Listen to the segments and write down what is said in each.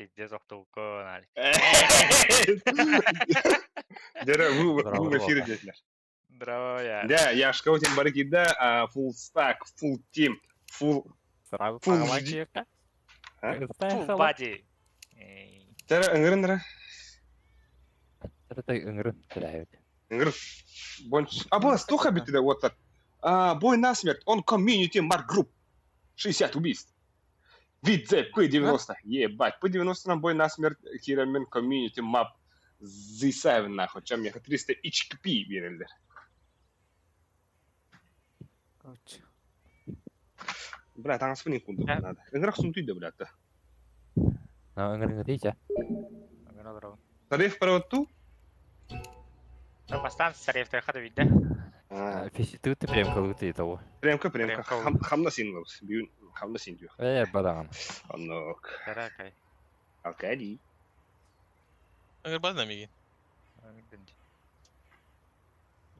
Пиздец охтубуккун, Алик. Дьэ, бу Здорово, бу эфир Волка. диэтилэр. Здорово, я. Да, Яшка у тебя бары киирдэ, full stack, full team, full Сразу full саҕалаан G. киһиэхэ. А? Full body. Эй. Тара ыҥырын ра. Тара ыҥырын төлөөбүт. Ыҥыр. Бонч. А была стуха битиде вот так. А, бой насмерть, он комьюнити Марк Групп. 60 убийств. Видзе П-90. Ебать, П-90 на бой насмерть киирэммин комьюнити map Z7 нахуй. Чем меха 300 HKP биэрэллэр. Короче. Бля, таҥаспын курдук надо. Ыҥырах сунтуй да, блядь. Ыҥырын этийчэ. Ыҥырын олоробун. Тариф проводту? Бастаан Саревтайха да видде. Физитыты премкалыты того. Премка, премка. Хамна син лабыс. Бүгүн хамна син диyor. Э, бадаҕан. Оннук. Таракай. Алкади. Ыҥырбат да миигин.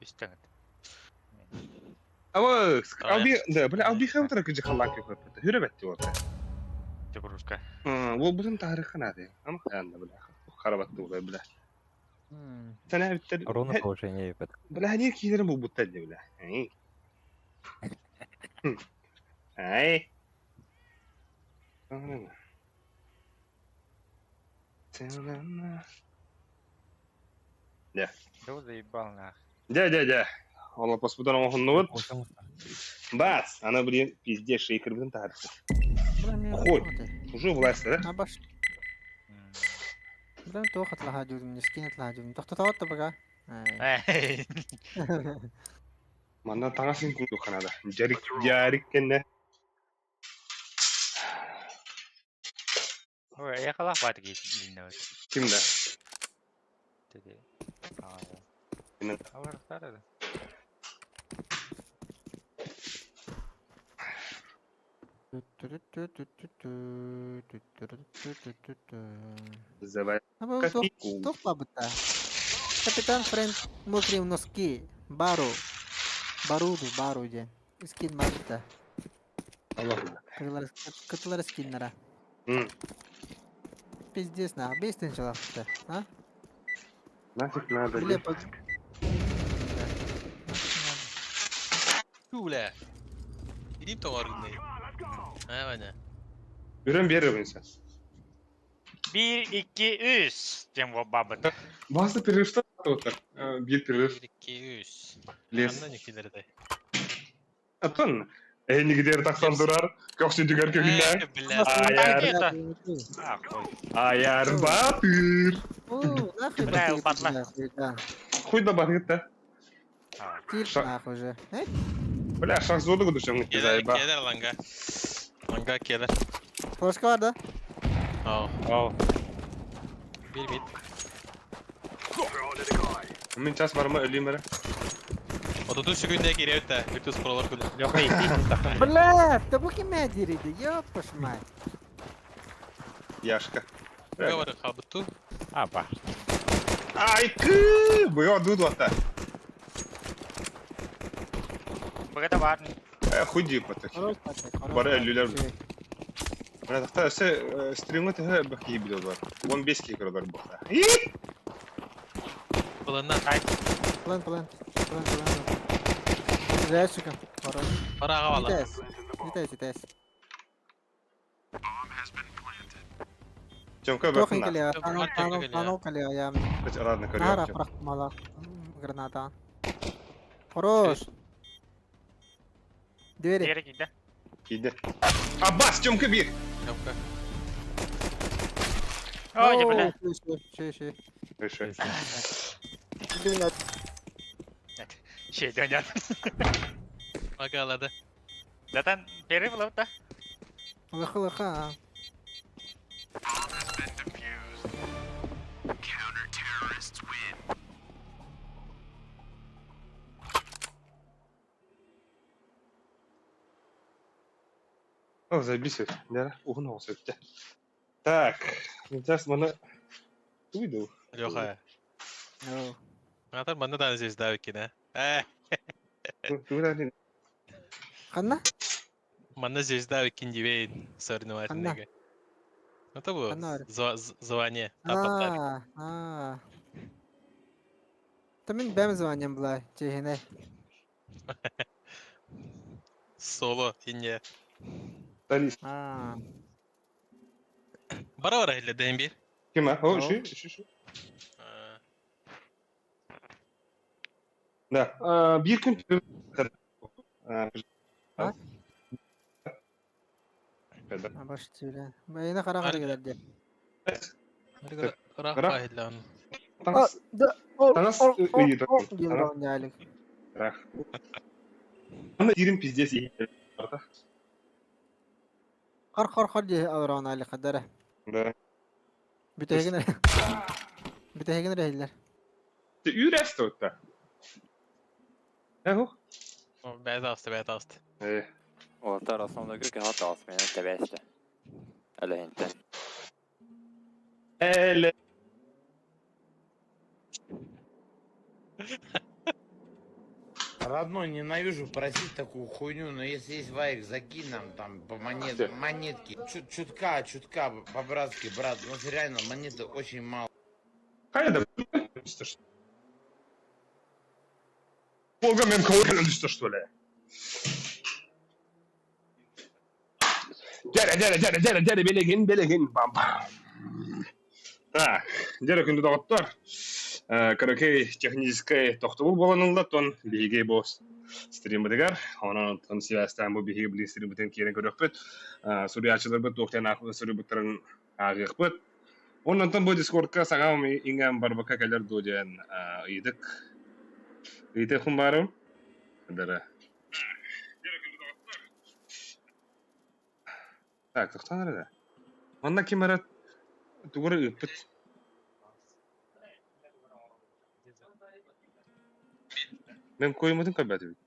Үстэҥит. Аба, алби, да, бля, алби хавтара кыжы халлаан көпөппөтө. Хүрэ бэтти уота. Загрузка. Уолбутун таарыха наада. Ама хаянда, бля. Харабатты улай, бля. Сана биттер. Ровно положение ебет. Бля, не киилерин булбуттар дии, бля. Ай. Дэ. Да заебал нах. Дэ, дэ, дэ. Олоппоспутун оҥоһуннубут. Бац! Аны блин, пиздец, шейкербин таһаарда. Хоть. Уже власть, да? Абаш. Блин, туох атлаха дьүрүм, скин атлаха дьүрүм. Тохтотоҕот да бага. Манна таҥасын курдук ханада. Дьарик, дьарик кэннэ. Ой, я баар дииллэр. Ким да? Теде. Кимин? Аларахтар эрэ. Завай Абы кофейку. туох бабыта? Капитан Фрэнк мокрые носки. Бару. Баруду, бару диэн. Скин барбыта. Аллах. Кытылар скиннара. Пиздец нахуй, бейс тынчалахта. А? Нафиг надо. Бля, по... Бля. Илиим тоҥоргуннай. Аа, Ваня. Үрэн биэрэр инсан. Биир, икки, үс диэн буолбаабыт. Баасы перерывта отар. Биир перерыв. Биир, икки, үс. Лес. Ханна никилердей? Оттон эһинигидэр тахсан турар, көхсүтүгэр көһүннэ. Аяр. Аяр Батыр. Бля, упадла. Хуй да батыр да. Тир нахуй уже. Бля, шахзоду гудушам Келер, келер ланга. Ланга келер. Флешка бар да? Ау. Ау. Бир мид. Мин час барма өлүүм эрэ. 33 секундэ кириэбит да, Virtus Pro-лар күлү. Леха, иди. Бля, да бу кимэ дириди, ёпта ж мать. Яшка. Говорю, хабыту. А, ба. Ай, кы! Быйо дудуата. Быгата бар. Э, худи патак. Бары өлүүлэр. Бля, тахта өссө стримҥа төһө элбэх киһи билэр бар. 15 киһи көрөлөр буолла. Планна. План, план. План, план. Зайчиком. Хорош. Параға бала. Витязь. Витязь, Витязь. Тёмка Туох бэкна. кэлиэ, Тёмка кэлиэ. анал кэлиэ, я Ладно, Нара көрүөм. прахмала. Граната. Хорош. Двери. Двери киирдэ. Киирдэ. Аббас, Тёмка биир. Тёмка. Ой, дьэ, бля. Ши, ши. Выше. Şey dönüyor. Агалады. Zaten перерыв буолабыт да. Лыхы, лыхы, а. О, заебись. Да, уһун оҕус өттө. Так, сейчас маны уйду. Леха. Оу. Атар манна даҕаны звезда эбиккин, ээ. Тугу Ханна? Манна звезда эбиккин диэбин соревновательныйга. Это было Ханна баар? звание. Тапаттар. Аа, аа. Та мин бэм званием была, чиһинэ. Соло инне. Талис. Аа. Бара бара или ДМБ? Ким а? О, О. ши, ши, ши. Да. А, Биир күн А? А, Абаш түлэ. Байына қара қара келер де. Ыраах Ыраах. баһыллаан. Таҥас Да, ол, Танас ол, ол, ыйыта. ол, диэн роонньаалык. Ыраах. Аны ирим пиздец Хор хор хор дии алрооннаалык хадара. Да. Бүтэһигин бүтэһигин эрэ Үүрээс туутта. Эһу. Бэйэ тааста, бэйэ тааста. Э. Уолаттар основной күркэ хат аас миэнэ тэбээстэ. Элэһинтэн. Эле. Родной, ненавижу просить такую хуйню, но если есть вайк, закинь нам там по монет, Где? монетки. Чутка, чутка, по-братски, брат. У нас реально монеты очень мало. Хайа да. Бога мен кого что ли? Дәрі, дәрі, дәрі, дәрі, дәрі, белеген, белеген, бам, бам. Так, дәрі күнді доғыттар. Каракей технический тохтобул боланылда тон биһиги бу стримбытыгар. Онон тон связьтан бу биһиги били стримбытын киирэн көрүөхпүт. Суруйааччыларбыт туохтан суруйбуттарын ааҕыахпыт. Онон бу дискордка саҥам иҥэн барбакка кэлэр дуо диэн ыйытык. Ыйытык баарым. Дара. Так, тохтон эрэ. Манна ким эрэ тугу эрэ ыыппыт. Мен коймутун көрбөтүбүт.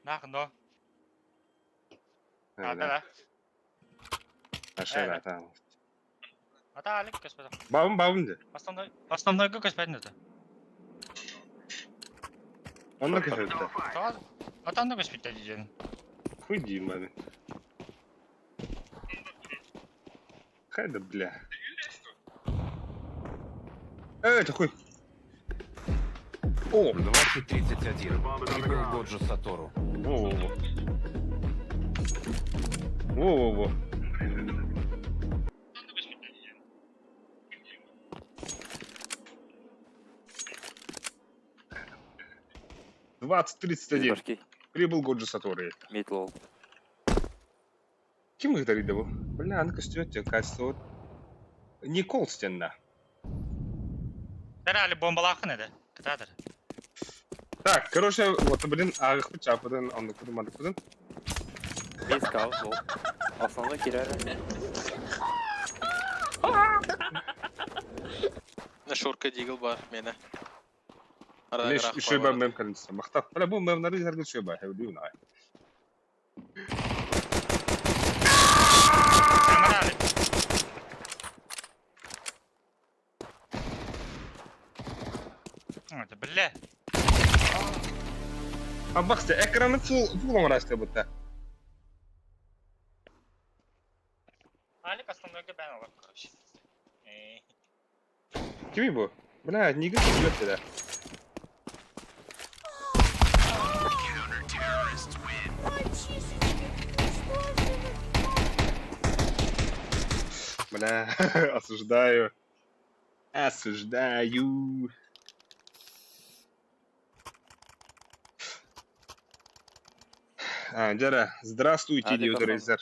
Нахно. А, да, Аша, да, Ата алик көспөтө. Бабым, бабым де. Основной основной көспөтүн это. Онно көһөрдө. Атанды көспөтө дижен. Хуй маны. Хайда, бля. Эй, это хуй. О, 20.31. Прибыл Годжо Сатору. во-во-во. Во-во-во. 20.31. Башки. Прибыл Годжо Сатори. Митлоу. Ким их дарит его? Бля, она костюет тебе качество. Никол стенна. Дәрі бомбалахын еді. Кытадыр. Так, короче, вот, блин, ағық чапыдан, анды кудым, анды кудым. Без каус ол. Основной кирәре. Шорка дигл бар мене. Лиш шөйбә мем калынсы. Мақтап. Бля, бу мемнары һәргә шөйбә, хәвли уна. Камерали. Это бля. А баксы, экраны фул фул оңрашты бутта. Алик основной бен алар, короче. Кими бу? Бля, ниге күрмәтте дә. Бля, осуждаю. Осуждаю. А, Дяра, здравствуйте, Диотрейзер.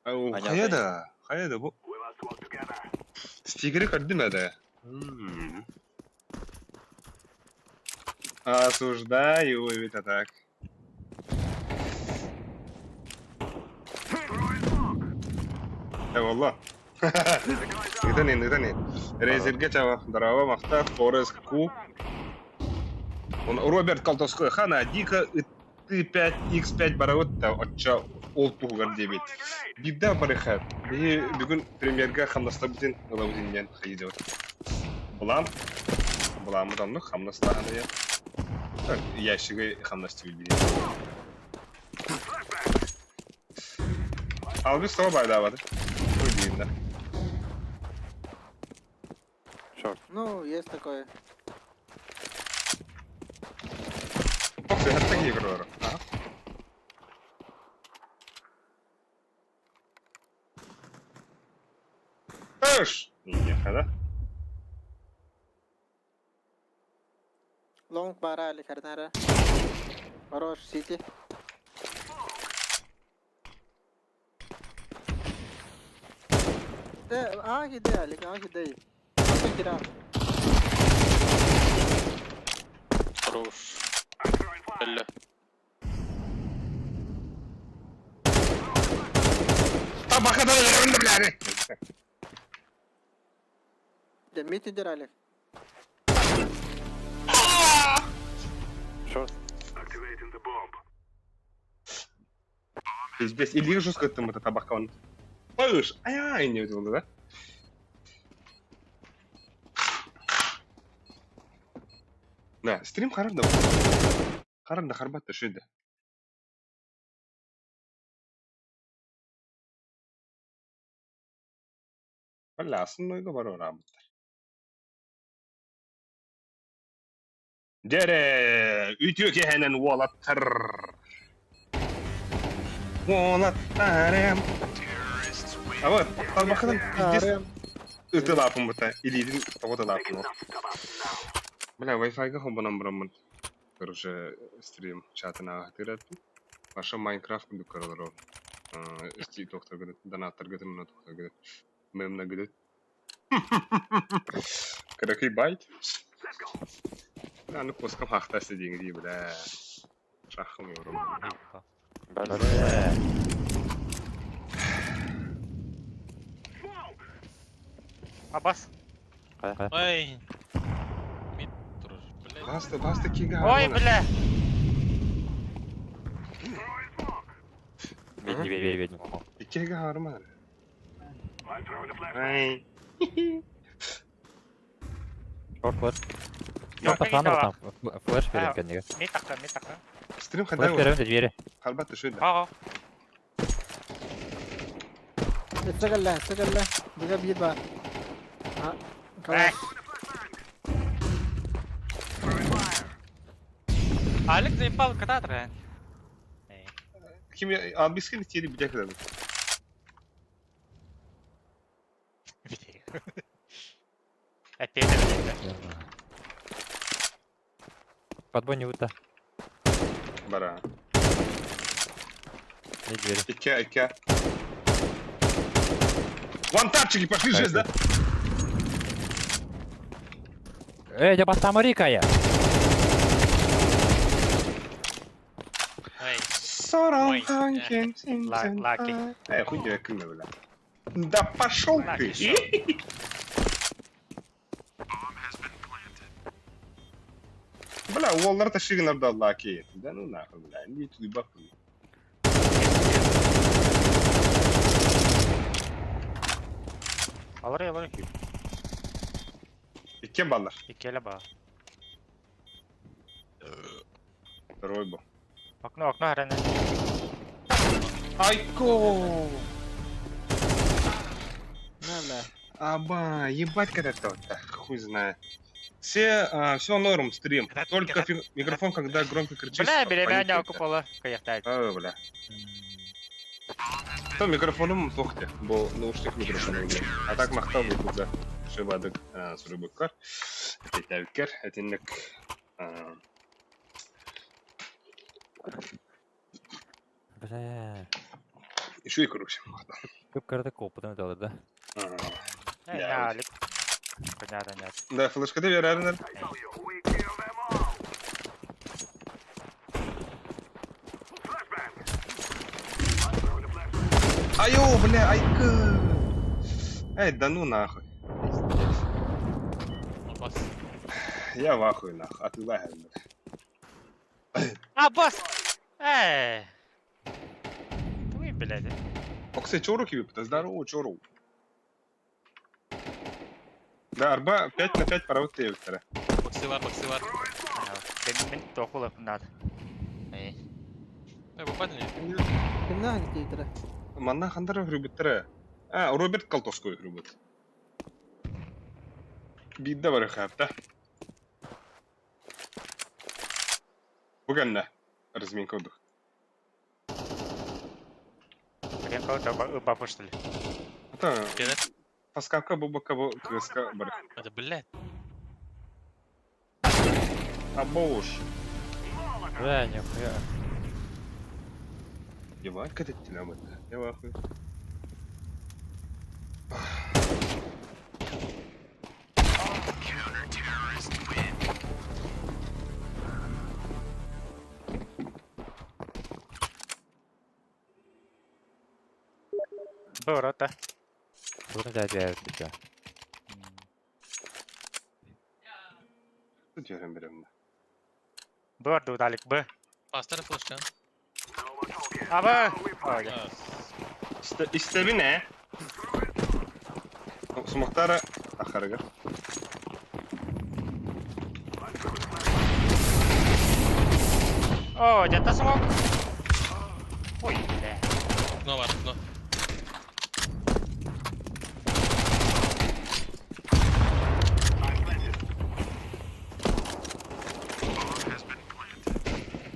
Хайда, хайда, бу. Стикеры көрдүм әдә. Осуждаю, это так. Э, Ыйтан ыйтан Рейзерге чава, здорово, махта, Форест Ку. Он Роберт Колтовской, Хана, Дика, ты 5, X5 барауытта, отча ол тугар дебит. Бигда барыха. И бүгүн премьерга хамнаста бүтүн ылабытын хайды. Булам. Булам адамны хамнастаганы я. Так, ящиги хамнасты билбейм. Албис тоҕо баайдаабата? Ой диин да. Short. Ну, есть такое. Тохсу хатта киһи көрөр. Аха. Эш! Ехала. Лонг бара или Карнара. Хорош, Сити. Де, а, де, Алик, а, де. Кира. Хорош. Бля. Табака да бля. Де, мид Алик. Short. Пиздец, или жестко там это табака он. Пыш, ай-ай, не видел, да? Да, стрим харда. Харда харбат шида. Бля, основной говорю работа. Дере, үтүө киһинэн уолаттар. Уолаттарым. А вот, талбахынан пиздец ытылаапын бута, илиитин тоҕо ытылаапын. Бля, Wi-Fi-га хобонан бараммын. Короче, стрим чатын ааһытыыраттым. Паша Майнкрафт курдук көрөлөр ол. Исти тохтор гыдыт, донаттар гытын, мына тохтор гыдыт. Мемна гыдыт. Кыракый байт. Аны коскам хахтасы деңги, бля. Шахым yorум. Бля. Абас. Ай. Мид турар. Бля. Баста, баста кига. Ой, бля. Ведь, ведь, ведь. Иккига харман. Ай. Short flash. Yok, Short пацанов не там. Флеш А. перед кәдеге. Мид такы, мид такы. Стрим Флеш хада перед двери. харбат шида. Ага. استغله استغله بقى بيبقى ها خلاص Алик заебал кататра. Ким албискин тири бите кадar. Опять это. Подбой не ута. Бара. Не двери. Икка, икка. Вантапчики пошли жесть, да? Эй, я бастамарикая! Ай. Сором Ой. Лаки. Э, хуй тебе кына, бля. Да пошел Лаки ты! шоу. Бля, уоллар ташигнар да лаки. Да ну нахуй, бля, не туды бахуй. Алыр алыр. Иккен баллар. Иккеле ба. Второй был. Окно, окно хараны. Айко! На, бля. Аба, ебать когда то хуй знает. Все, все норм, стрим. Только микрофон, когда громко кричишь. Бля, беременна паникует. окупала. Каяхтайт. Ой, бля. То микрофоном тохте, бо наушник микрофоном. А так махтал бы куда. Шибадык сурубыккар. Этетәбиккер, этинник. Бля. Еще и короче. Көп карды копытын өтелер, да? Я Алик. Понятно, нет. Да, флешка ты верарнер. Айо, бля, айка. Эй, да ну нахуй. Пиздец. Абас. Я в ахуе нахуй, а ты лагерь, бля. Абас! Эй! Твой, блядь. Оксе, чору киви, здорово, чору. Да, арба 5 на 5 пора вот тебе, Баксилар, баксилар. Мен тохулап надо. Эй. Эй, попадали? Кимнән китә? Манна хандар үрүбүттэрэ. А, Роберт Колтовской үрүбүт. Биирдэ бары хаапта. Бу кэннэ разминка курдук. Блин, кого-то бабу, что ли? Это Кэлэр. Паскавка бу бакка бу кыыска бар. Это, блядь. Абоуш. Бля, нихуя. Ебать, катеттилям это. Я в ахуе. Был рота. Буду дядя тебя. Тут я берем. Был дудалик, Б. Пастара флешка. А, Б! Ой, А, İstebi ne? Smoktara ахарыгар. О, где-то смог. Ой, бля. Дно бар, дно.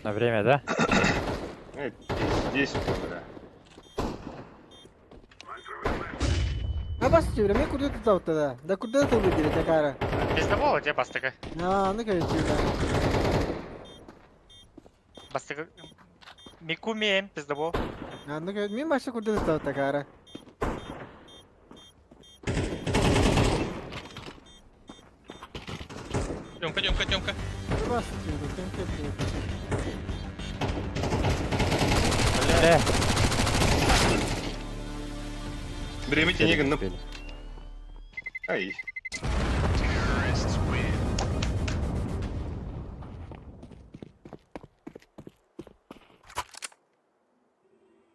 На время, да? Здесь, бля. А бас время куда ты там тогда? Да куда ты выделить, такая? Пиздобол, где бастыка? А, ну конечно, да. Бастыка. Микуми, пиздобол. А, ну конечно, мимо вообще куда ты там такая? Тёмка, Тёмка, Тёмка. Бас тебе, Бля. Время тебе не гну. Ай.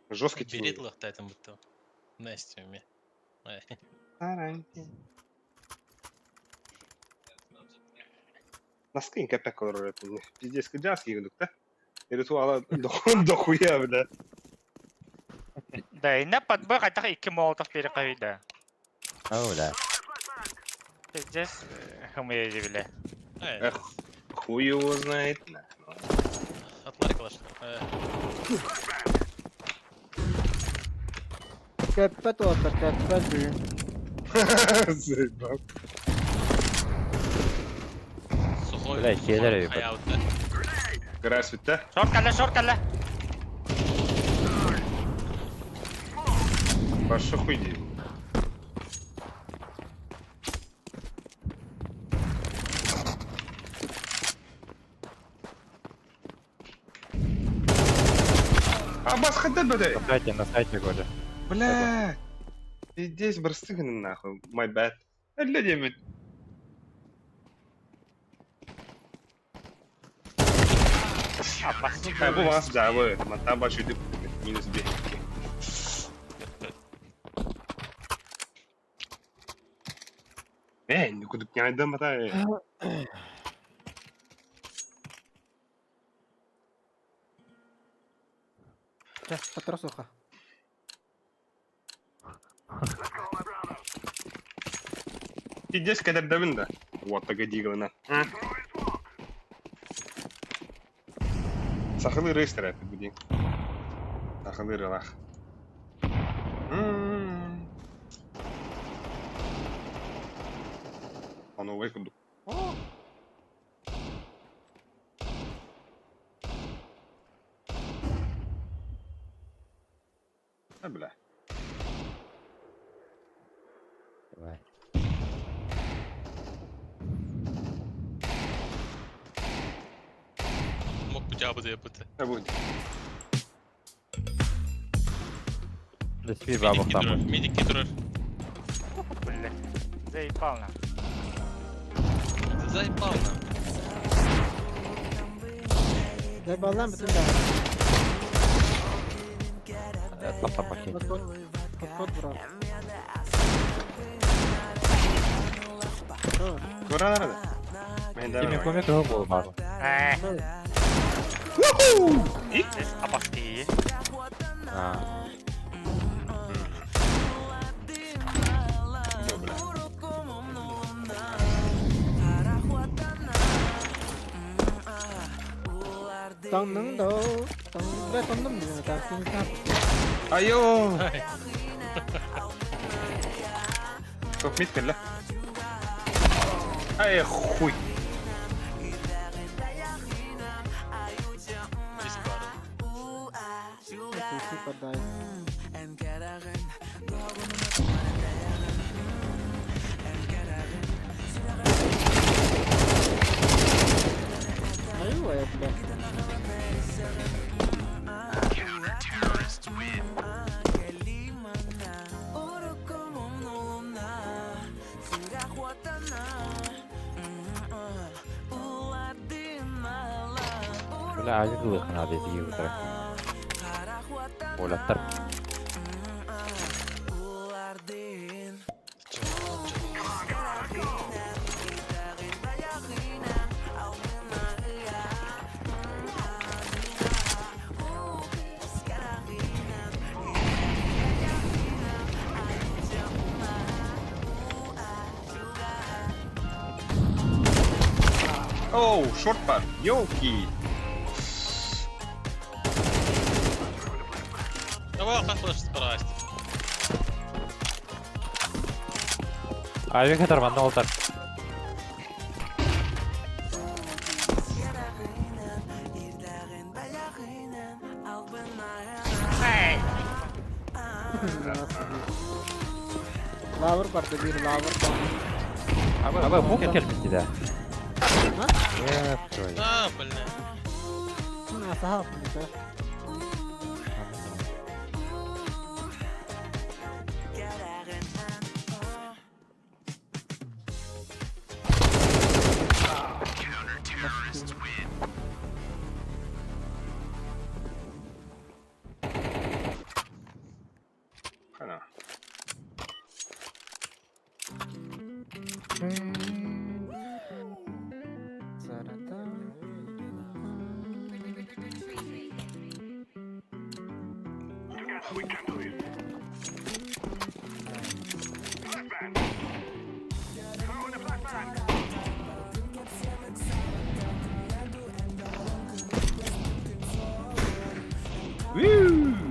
Жесткий Берет тюнинг. лохта этом будто. Настя мне. Носки капек Пиздец, кыджаски идут, да? Ритуала дохуя, бля. Да, и на подбор хотя и молотов перекови, да. О, бля. Пиздец, мы бля. Эх, хуй его знает. Атларик лошадь. Капет вот, капет, блин. Заебал. Сухой. Бля, хелер ебать. Хаяут, да? Грасвит, да? Шорт калла, шорт калла. Паша хуйди. Абас хадда бля. На сайте, на сайте, года. Бля. Здесь брастыганы нахуй. My bad. Люди, блядь. Абас. Хай бу вас да, вы. Мата бачу иди минус б. Эй, ну куда не айдам мата. Сейчас, потросуха. Пиздец, когда давин да. Вот так дигла Сахалы рейстер это буди. Сахалы релах. Оно выходу. А, бля. Давай. Мог бы тебя бы заебаться. А будет. Да спи, баба, Медик там. кидурер, медик кидурер. Бля. Заебал нам. Заебал нам. Дай баллам, бітін да. Папа, пахи. Подход, подход, брат. Кура надо. Кими куми кого было баба? Э, И? здесь абасты. А. Таҥныҥ да бля таҥным диэн этээхтин Айо! Топ мид кэллэ. Ай хуй. Диск баар. Подай. Айуа, бля. Бля, Азик ылыахха наада итии утары. Уолаттар. Оу, шорт бар. Ёлки. Давай хас страсть. Авик хатар манна олтар. Лавр барды bir лавр барды. Аба бу кэлбит да. Эх, твою. А, блин. Саха да. Хана.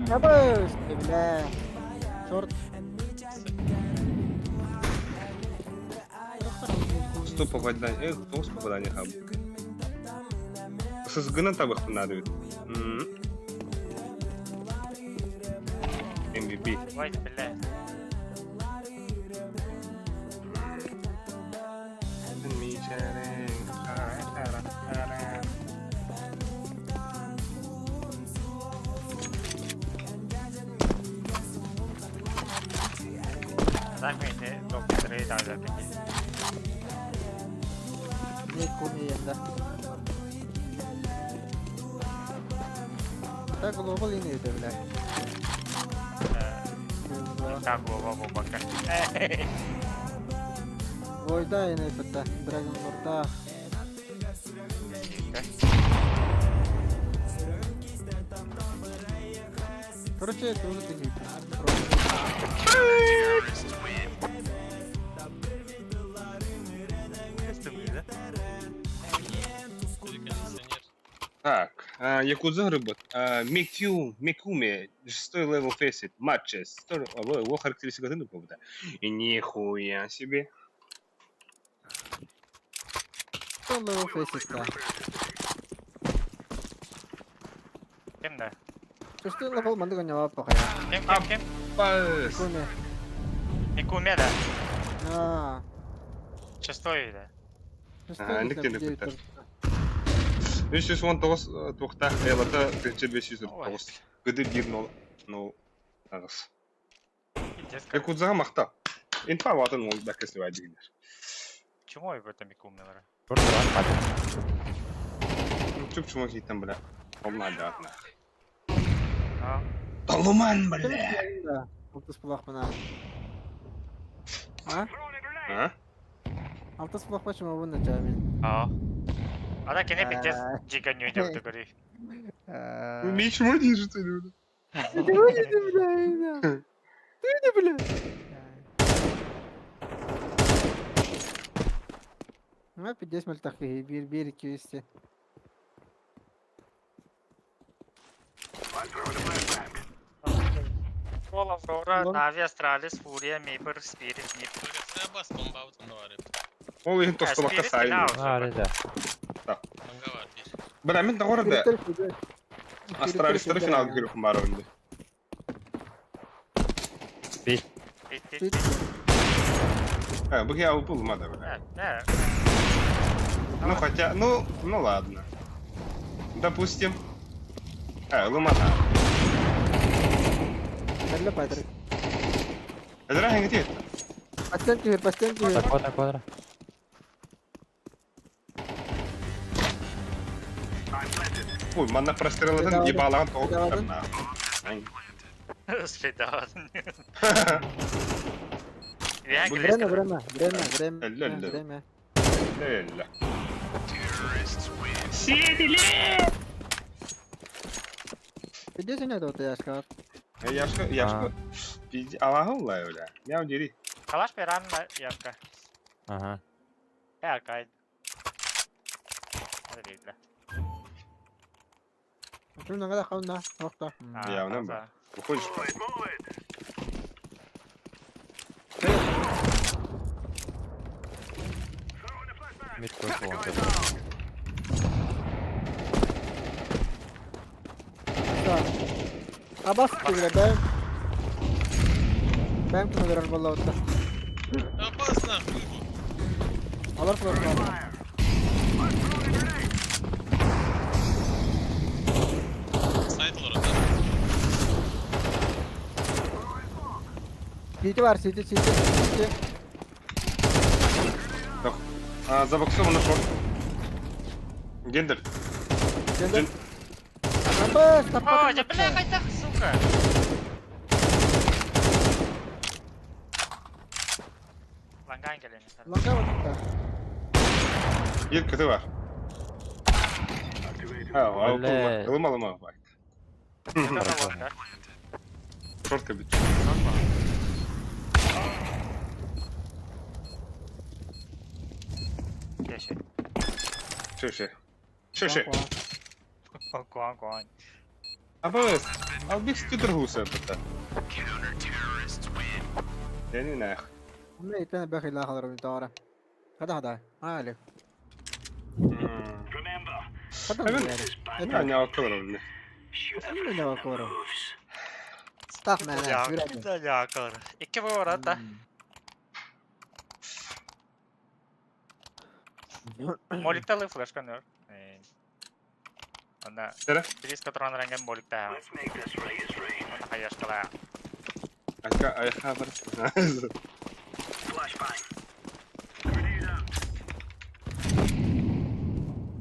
Абыс, бля. Шорт. Сто попадание. Эх, тоғыз попадание хаб. Сызгынан табых надо ведь. MVP. Ой, бля. Захмейте, доктор, и да, да, Не кумиенда. Так глобал и не это, бля. Так, во, во, пока. Ой, да, и не это, Dragon Lord, да. Короче, это уже ты не Кондиционер. Так, Якудза рыбот. Мекю, Мекуме, шестой левел фейсит, матчес. Его характеристика ты ну И нихуя себе. Что левел фейсит-то? Кем да? Что левел мандыга не лапа, я. Кем, кем, кем? Пас. Куме. Микуме, да. А, Шестой, да. шестой Ник не бітті. 319 туохтаах элата 1509 гыды биир нол нол аҕыс. Якудзаҕа махта. Инфа ватын ол бэккэ дигилер. Чему в этом Микуме, бра? Чуп чума хиттен бля. Олна даатна. А? Толуман бля. Алтыс булах мына. А? А? Алтыс булах почему вы на джамин? А. А так и не пиздец, дико не уйдет, ты говоришь. Меч мой держит или? Ты бля, Ты не бля. Ну, 50 мультах бир бир кюсти. Ол Аврора, Лон. Нави, Астралис, Фурия, Мейпер, Спирит, Нип. Ол иһин тостубакка Спирит сайын. финал. А, да. Бля, мин доҕор да Спириттер фиде. Астралистары финалга көрүөхүм баар онда. Бит, бит, бит. А, бу я упулма да, бля. Да, да. Ну хотя, ну, ну ладно. Допустим. А, лумата. Кэллэ Патрик. Эдра где это? Пастен түһэр, пастен түһэр. Квадра, квадра. Ой, манна простреладын Бедаладын. ебалаган Бедаладын. тоғыз. Спидаван. Я Время, время, время, время, Әллә-әллә. время. Элла. Иди сюда, вот я сказал. Яшка, яшка. Пизди, Аллаху бля. Мяу дери. Калаш пиран ямка. Ага. Э, кай. Видно. Шуннан хауна, охта. Явно бы. Выходишь? Мид квадра. Да. Абас бля, бэм. Бэм ким өлөрөр болла отта. Опасно! Алар кылар. Сайт олар, да? Сити бар, сити, сити, сити. А, забоксован шорт. Гендер. Гендер. Абас, О, я бля, қайда, сука. Ланган келен. Ланга вот это. Ер кіті бар. А, Бля. ылыма, ылыма, бай. Шортка бит. Кеше. Шеше. Шеше. Куан, куан. Абас, ал бик стүдір гуса это. Я не знаю. Мне это бэхи лахалар тара. Хада хада. Али. Хада. Я не алкалар мне. Не алкалар. Стах мэн. Я алкалар. Икки бу барат да. Моликталы флешка нөр. Ана. Тәрә? Близко туран рәнгән моликта. Ана хаяшкала. Айка, айха бар.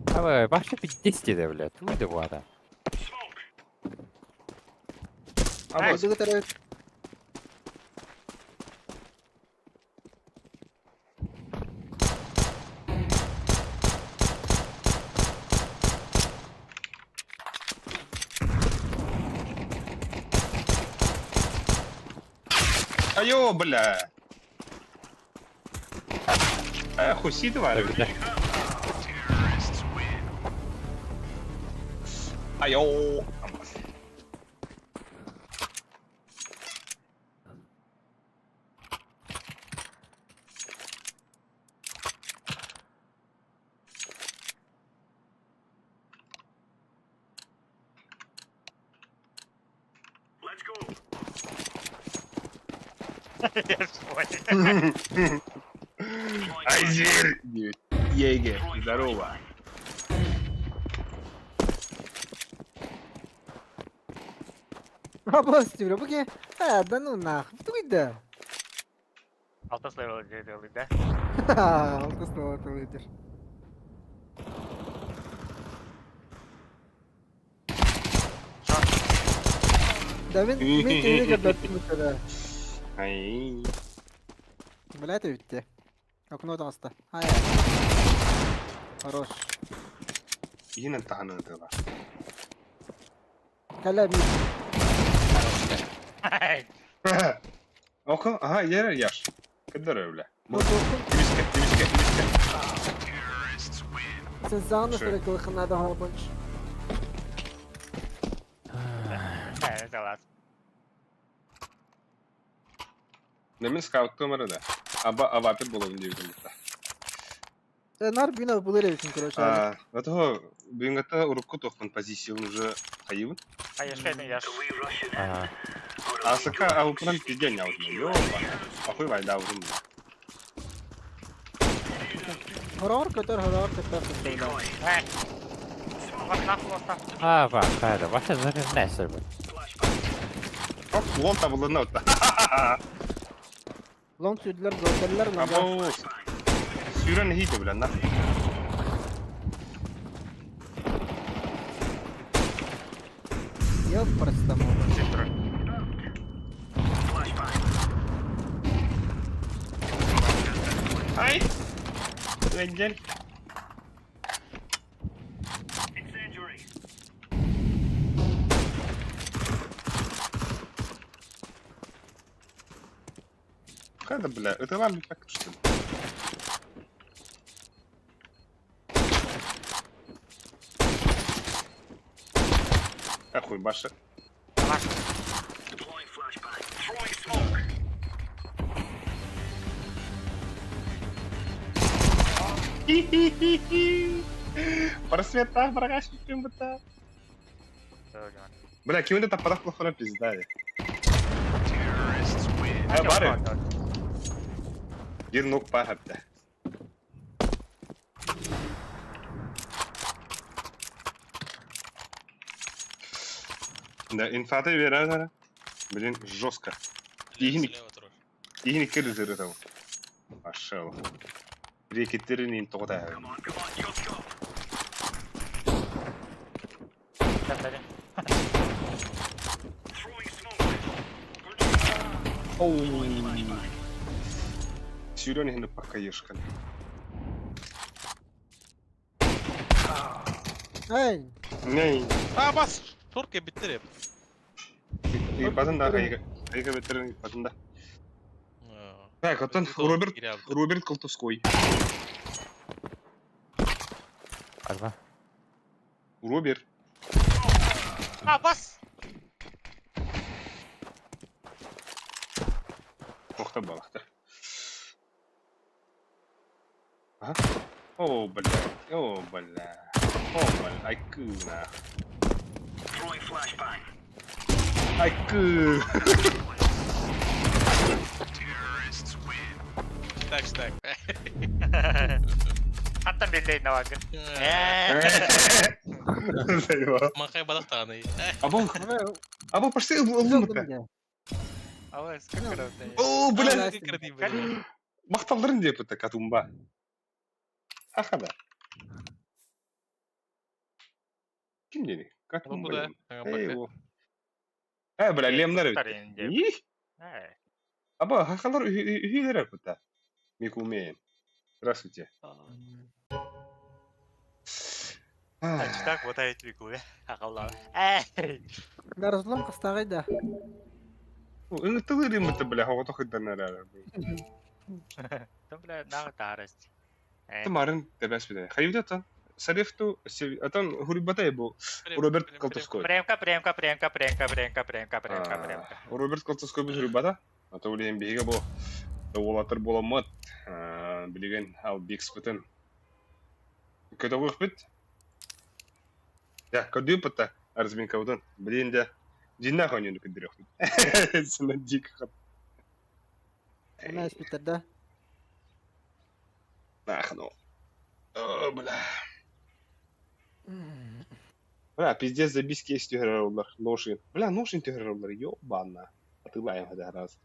Давай, вообще пиздец тебе, блядь. Уйди, вата. Абас, Иди тары. Айо, бля. Эх, хуси тварь. Айо. Абас. Я понял. Ай, зверь. Еге, здорово. Абас бля, буке. А, да ну нахуй. Туйда. Алтыс левел деді, да? Алтыс левел лидер. Да мен мен кенеге баттым да. Ай. Бля, это битте. Окно таста. Ай. Хорош. Yine tanıdılar. Кәлә бит. Oku, aha yer yaş. Кыдыр öyle. Бу Bu Тибиске, тибиске, тибиске. Сен заны Шо? сөрәк надо больше. Это ладно. Мин скауттуом эрэ да. Аба авапер буолабын диэбитим бутта. Нар бина булыр эбитин, короче. А, того бүгүнгата урукку туохпун позициябын уже хайыбын. А я это я. Ага. Асыка аупынан пизден яудым. Ёба. Ахуй вайда урум. Хорор көтөр, хорор көтөр көтөр. Эй. Вот нахуй, вот нахуй. А, ва, хайда, ваше зарынесер. Оп, лон табылына отта. Лонг сүдлер, золтерлер, лонга. Або сүүрэн хийдэ билэн на. Ел парацетамол. Цифры. Ай! Ленгель. Хайда, бля, это вам не так, что ли? Ахуй, баша. Просвета, брагашник, быта. Бля, ким это таппадах плохо пизда. Э, бары. Бир нук пахапта. Да, инфата веразара. Блин, жестко. Тихник. Слева турар. Тихник кирзер этого. Пошел. Рекетерин тоғда. Оу. Сюрен хинду пока ешкан. Эй, Не, А, бас! Турка биттер базында айга айга бетерин базында. Так, оттон Роберт Роберт Колтовской. Арба. Роберт. А, бас! Охта балахта. Ага. О, бля. О, бля. О, бля. Айку, на. Айку. Так, так. Хаттан белдейін навагы. Заебал. Махай балахтаны. Або, або пошли в лунка. Ала, сколько О, бля. Бля. Макталдырын деп это катумба. Ахада. Ким дени? Катумба. Эй, о. Э, бля, лемнер. Их. Аба, хахалар үһүлер кута. Микумен. Здравствуйте. Так, вот айт вику, Ахалла. Эй! Дарызлом кыстагай да. Ыңытылыр это, бля, хогото хыданар. Там, бля, нағы тарасть. Тымарын тебәс биле. Хайвдата. Сарефту, атан хурибата бу. Роберт Колтовской. Премка, премка, премка, премка, премка, премка, премка, премка. Роберт Колтовской бу хурибата. Ата улен биге бу. Олатыр боламат. Билеген ал бикс бутын. Көтөгөх бит. Я, көдү пата арзминка утын. Билен де жинна хонюну көдүрөх. Сына дик хат. Она испитер, да? Нахну. О, бля. Бля, пиздец, забись кейс түһәрәр Ношин. Бля, ношин түһәрәр ёбана. Атылайым хәдә раз.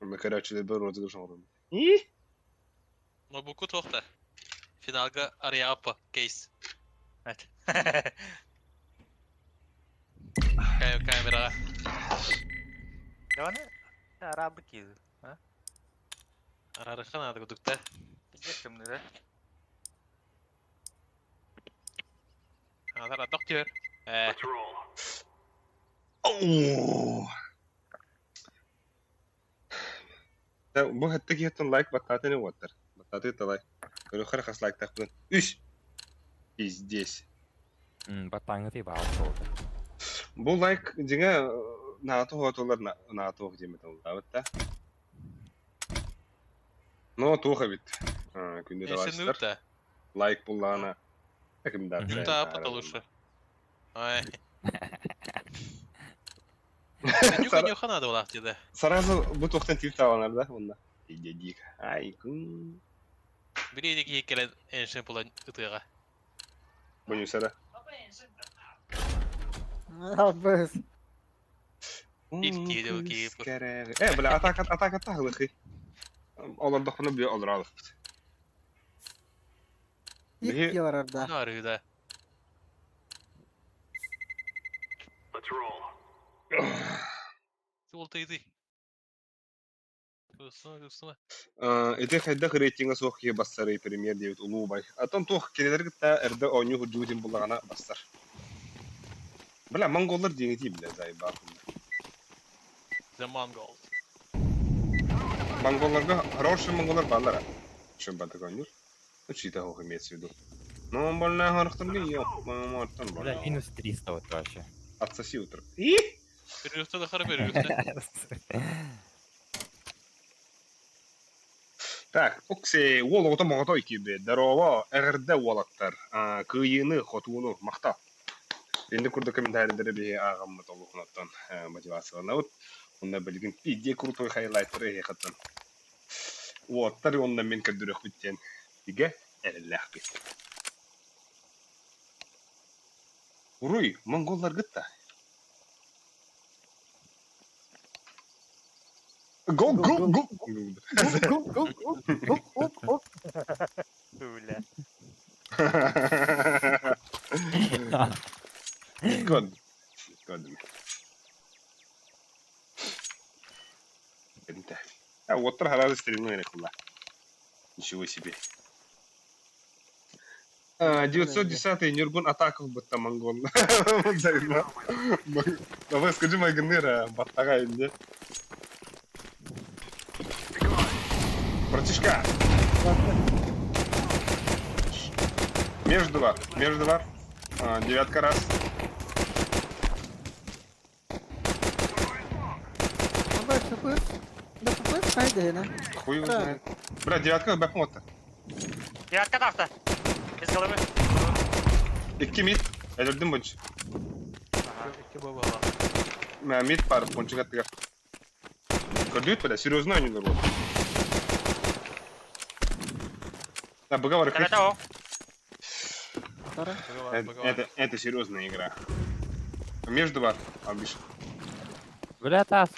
Мы, короче, бір розыгрыш оңрым. И? Но буку тохта. Финалга Ариапа кейс. Камера. Оны арабы киз. Арарыхан ады гудукта. Пиздец кімді, да? Адар адок тер. Э, Оу. Да, бу хәтта киһеттен лайк баттатын уаттар. Баттаты талай. Көрө хас лайк тақпын. Үш. Пиздец. Баттаңы ти баал болды. Бу лайк деңе НАТО хотулар НАТО диэн тыллаабыт да. Но туох эбит. Күндү товарищтар. Лайк буллаҕына рекомендация. Да, потому Ай. Нюха надо было да. Сразу бу туохтан тип тааланар да онно. Дик. Ай күн. Бири киһи кэлэн эншен булан ытыаҕа. Бонюсара. Абыс. Э, бля, атака, атака тахлыхы. Олордохпуна бile олоралыхпыт. Икки олорор да. Арыыда. Суолтайды. Ити хайдах рейтинга суох киһи бассарый премьер диэбит улуу убай. Оттон туох кинилэр кытта эрдэ оонньуу сылдьыбытын буллаҕына бассар. Бля, монголлар диэҥитии бля, заебал. The Mongols. Монголларга хороший монголлар бааллара. Чем бантык оонньуур. Ну, чьи-то ох имеется в виду. Ну, больная харахтарга ёп, маматтан Бля, минус 300 вот вообще. Отсоси утро. И? Перерывты да хара перерывты. Так, Окси, уол оҕото моҕотой киирбит. Здорово, эҕэрдэ уолаттар. Кыайыыны, хотууну, махтал. Инник курдук комментарийдары биһи ааҕаммыт олуһунаттан мотивацияланабыт. Онно билигин пиздец крутой хайлайттары эһиэхэттэн уоттар уонна мин көрдөрүөхпүт диэн бигэ эрэллээхпит. Уруй, монголларгыт да. Го, го, го! Го, го, го, го, го, го. Бля. Good. Good. انت وترها لا стремление كلها. Ничего себе. 910-й Нюргун атаков бытта монгол. Давай скажи майгынныра баттага инде. Братишка! Между два, между два. Девятка раз. Хуй его знает. Бля, девятка бэкмота. Девятка тафта. Без головы. Икки мид. Өлөрдүм бунч. Мид пар, пончик аттыга. Көрдүт бля, серьезно они народ. Да, быга Это, это, это серьезная игра. Между бар, абиш. Бля, тас.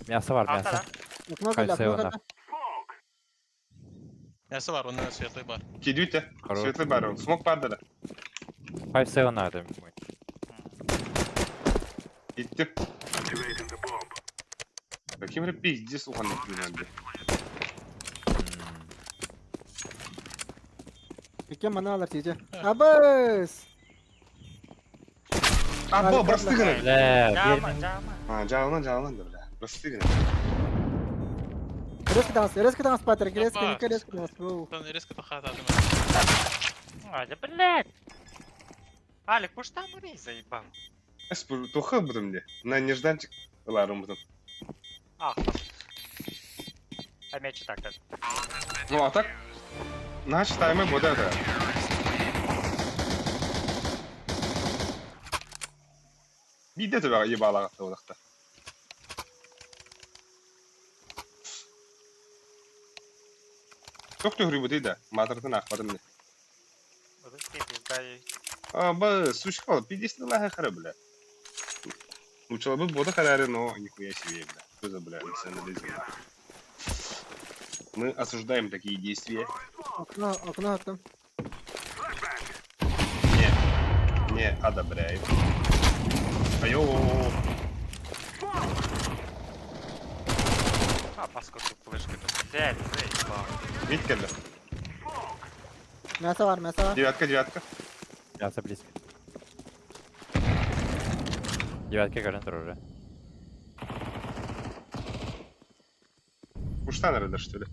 Мясо бар, мясо. Много, Мясо бар, он светлый бар. Кидите. Светлый бар, смог бар да. 5-7 надо. Идти. Каким же пиздец уханный надо. Кем аналар тиже? Абыс! Або, простыганы. Бля, Жама, жама. А, жалман, жалман да, бля. Простыганы. Резко данс, резко данс, Патрик, резко, резко данс. Там резко тахата. А, да, блядь. Алик, пусть там рей заебал. Туха будем мне. На нежданчик. Ларум будем. Ах. А мяч и так даже. Ну, а так... Наш таймер вот это. Биде төбе ебалаға одақта. Тох төхрү бу да, матыртын ақпадым не. А, ба, сучка, 50 лаха хара, бля. Лучше бы бода харари, но нихуя себе, бля. Что за, бля, национализм? Мы осуждаем такие действия. Окно, окно там. Не, не одобряем. Айо. А, паскудку флешка. Блядь, заебал. Видите, Мясо бар, мясо бар. Девятка, девятка. Мясо близко. Девятка гарантер уже. Уж надо, что ли?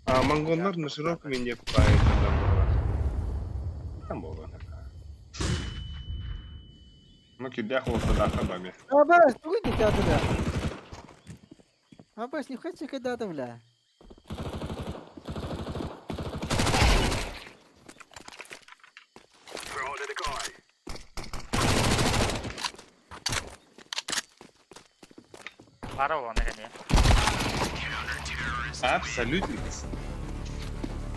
А монголлар на широком не купает. Там было. Ну кирдээх уолаттардаахтар баа эмиэ. Абас, тугуй дитя туда? Абас, не хочу когда-то, бля. Бара уолана кэнниэ. Абсолютно.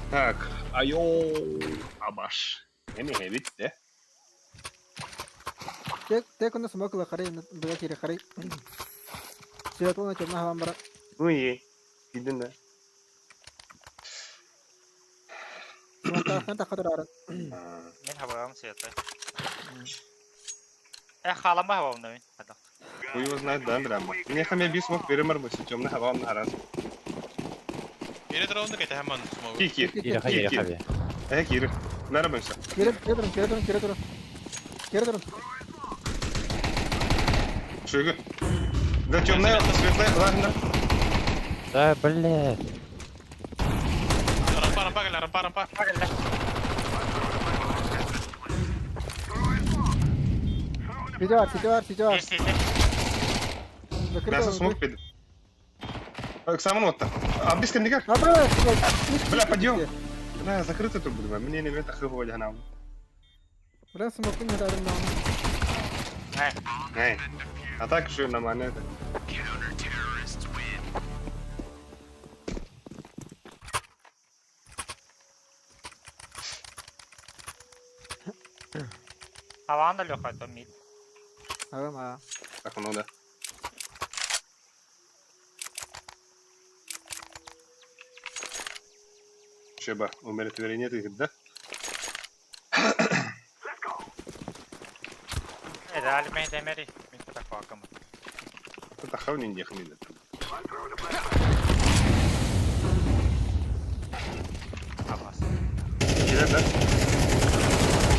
Так, айоо, абаш. Эми эбит де. Тек, тек онно смок ыла харай, быга кири харай. Светлана темна хаван бара. Ну и, идин да. Смоктаахтан тахха турарын. Мин хабаҕым света. Э, хаалама хабаҕым да мин. Хата. Хуй его знает, да, драма. Мне хаме бис мог перемар бы, темный хабам на раз. Кире турабын да кэтэһэн ман смогу. Ки кир. Кире хайа Кир. хабе. Э, кир. Нарабымся. Кире, кире турун, кире турун, кире турун. Кире турун. Шуйгу. Да темная, светлая, ладно. Да, блядь. Рампа, рампа, кэллэ, рампа, рампа. Сити бар, сити бар, сити бар. Есть, есть, есть. Закрыто. Мясо смог пид. Оксаман вот так. А без кандигар. Абас, Бля, подъем. Бля, закрыто тут буду. Мне не это хыгу нам. Бля, смоку не дадим нам. Э, Эй. А так еще на монеты. Хавана Леха, это мид. Ага, ма. Так, ну да. Чеба, умиротворение ты, да? Реально демери. Мин такой Это хавни не хмелит. Абас. Кире, да?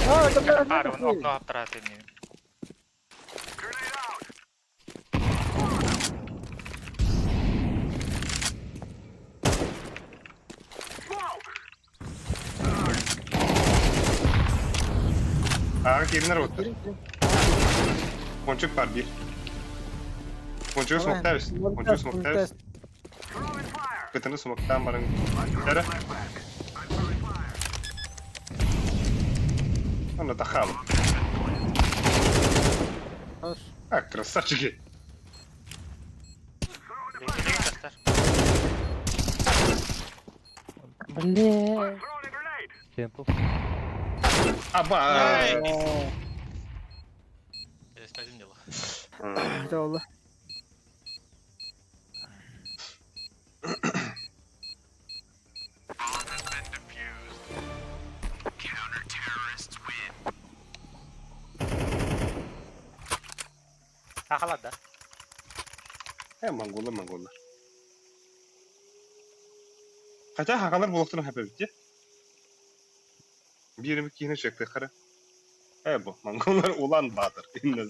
А, это бля, Пара, он окно обтратил. А, кирин работа. Пончик пар бир. Пончик смоктавис. Пончик смоктавис. Кытаны смоктан барын. Тара. Ана тахал. Хорош. А, красавчики. Блядь. Темпл. Аба! Здесь дело. Это oldu. Ахалат, да? Э, монголы, монголлар. Хотя хахалар булуктарын хапа битте. Бирimi кийine чекти хара. Э, бу, монголлар Улан Батыр. Инна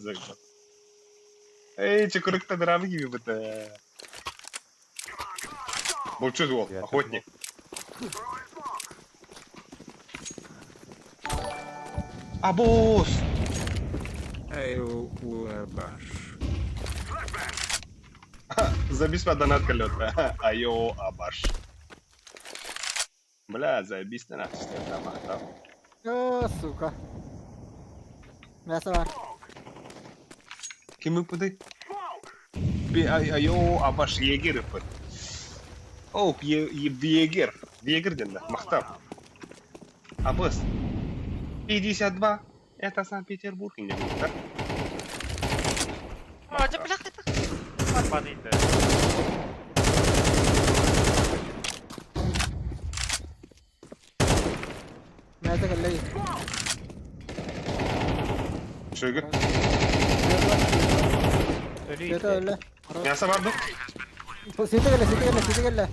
Эй, чекурыкта драмы gibi быта. Булчуз ол, охотник. Абос! Эй, улабаш. Забись донат колета. Айо, абаш. Бля, заебись ты нахуй, там, там. О, сука. Мясо бар. Ким ыппыты? Би айо, абаш егер ыппыт. О, егер. Егер ден да, махтав. Абыс. 52. Это Санкт-Петербург, не будет, да? А, да бляха, это... Падает, да. Мясо кэллэ. Шуйгу. Света өллө. Мясо бар ду? Сити кэллэ, сити кэллэ, сити кэллэ.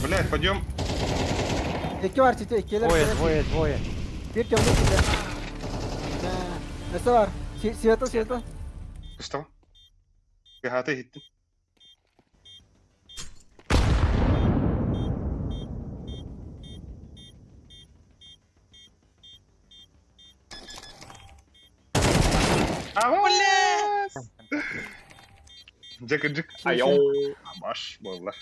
Блядь, пойдем. Икки бар, сити, иккилэр. Двое, двое, двое. Бир темный сити. Мясо бар. Света, света. Что? Гата хиттин. Абас! Дьэ кырдьык айоо абаш буолла.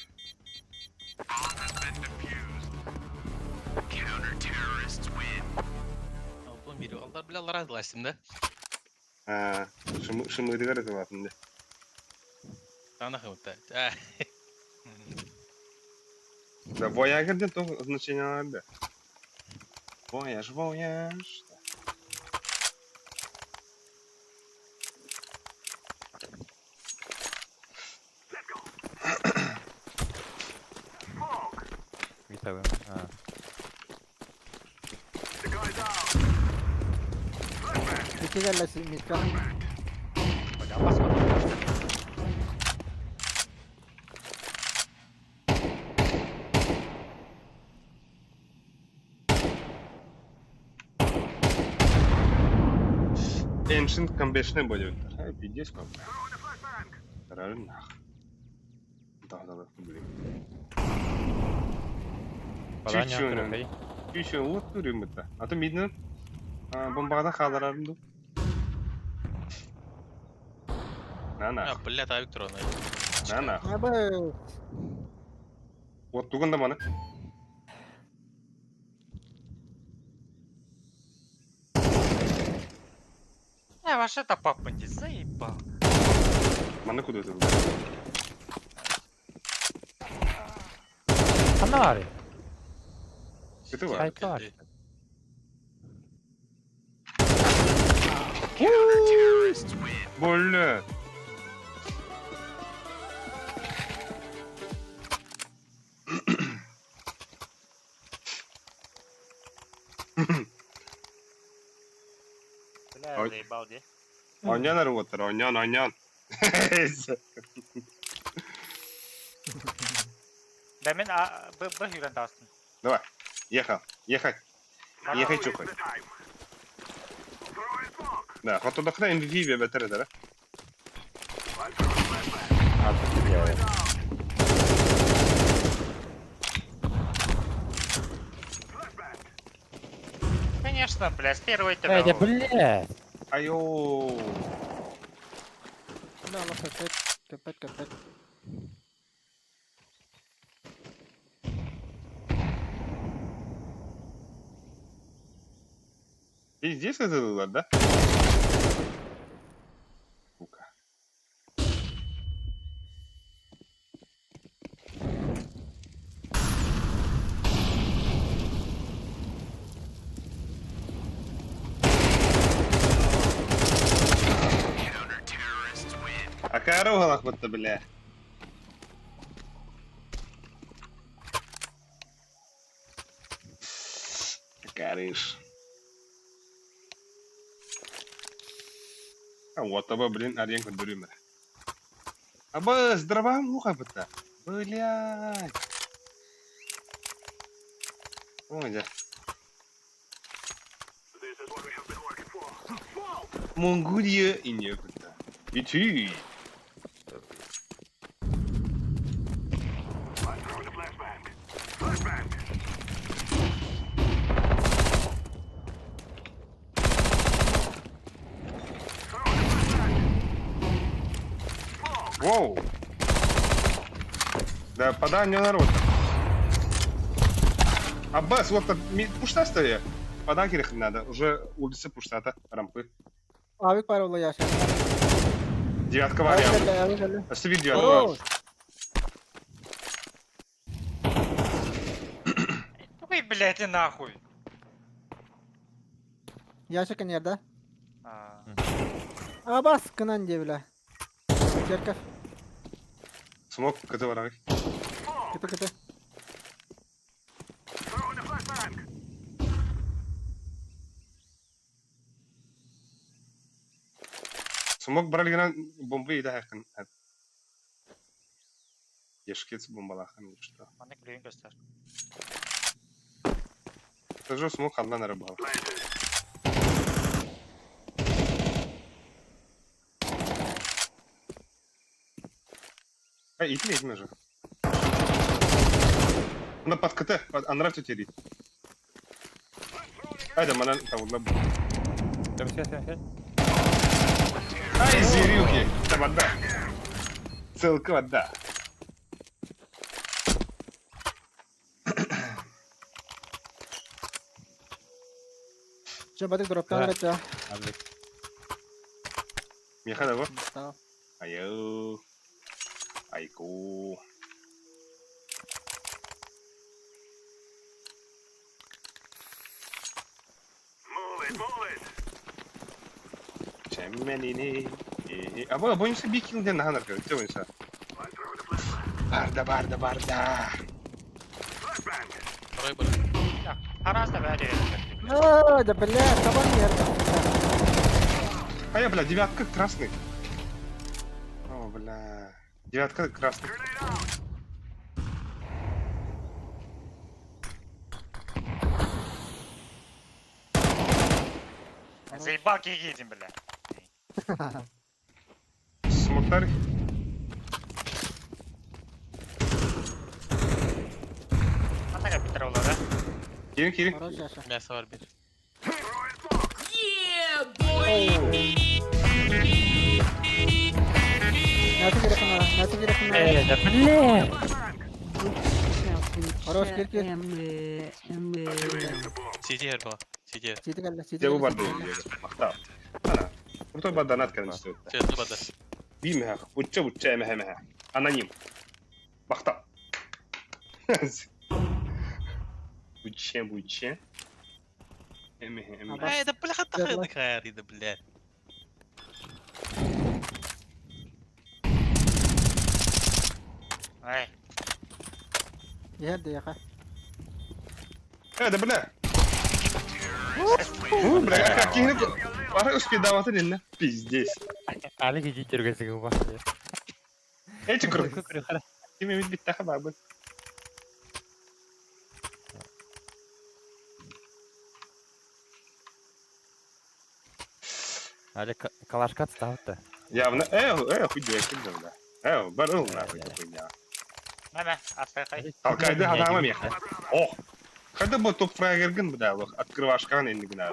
Алтын бири алдар биле алар азластым да. Аа, шымыытыгар ытылатын дэ. Таана хымытта. Да, воягер диэн туох значениелар да. Вояж, вояж. Виталий. А. Ити кэллэ митка. Бля, басмады. Ancient комбешне будет. Ай, пиздец, папа. Нах. Да, да, да, блин. Чуть-чуть. Чуть-чуть, вот түрүмүтэ. А то миднен бомбаҕа хааларарым дуу. На А, нах, блядь, авик туран. на нах. Абы. Вот тугун да маны. Я вообще-то папа не заебал. Маны куда это? Ханна баарый? Это бар. Хайта Больно. Бля, Ой. заебал, де. Оонньоон арыуаттар, оонньоон, оонньоон. Да мен А, Б, Б юрен тастым. Давай, ехал, ехать, ехать чухай. Да, хотодохна MVP бебетер да? А, ты Конечно, бля, с первой тебя. Эй, да блядь! Айо. Да, лаха кэт. Кэпэт, кэпэт. Пиздец это было, да? Сука. Акара угалах бля. Акарыш. А вот аба, блин, арен көндөрүмөр. Аба, здорова муха быта. Блядь. Ой, да. Монголия и не быта. Ити. Воу. Да, подай мне народ. Аббас, вот пушта стоя. Подай надо. Уже улица пуштата, рампы. Авик бар ола яша. Девятка вариант. Остави девятку. Ой, блядь, и нахуй. Яша канерда. А, Абас кынан де бля. Черков. Смок, кыты барагы. Кыты кыты. Смок бралгана бомбы ида хакын. Ешкец бомбалахан или что. Маннык билигин көстөр. Это же смок алдан арабал. А, итме, итме же. Она под КТ, под анра тетерит. Айда, мана тавулла. Там все, все, все. Ай, зверюги! Это вода. Целка вода. Чэ, батык дроптан Да. эрэ Алик. Миэхэ да бу. Мустаа. Айыл. Айку. Чэммэнини. Абы бойынша бикингден наханар көрөттө бойынша. Барда, барда, барда. Второй бар. Араас да бәрі. Ой, да бля, кабан ерді. А я, бля, девятка красный. О, бля. Девятка красный. Заебал кигидин, бля. Смоктар. Атака бітір олар, Кирин, кирин. Хорош, Яша. Мясо бар бир. Нәті керек мына, нәті керек мына. Э, да блин! Хорош, кир, кир. Сиди была. Сиди. Ситі кәлі, ситі Дебу кәлі, бар ситі кәлі. Мақтау. Ана. Крутой бар донат кәдімгі. Светлый бада. Бимэх, бучча бучча эмэхэ эмэхэ. Аноним. Мақтау. Бучча бучча. Эмэхэ эмэхэ. Эй, да бляха тахай хайри, да блядь. Ай, Ерді, яқа. Э, да бля. У, бля, как кихни Бары успедаваты динне. Пиздец. Алик иди тергесиге башлы. Эти круг. Ким эмит биттаха бабы. Алик калашка отставты. Явно, э, э, хуйня, хуйня, бля. Э, барыл нахуй, хуйня. мә, астай Алкайды хатама меха. Ох. Когда бы топ фрагерген бля, лох, открывашкан енді гына.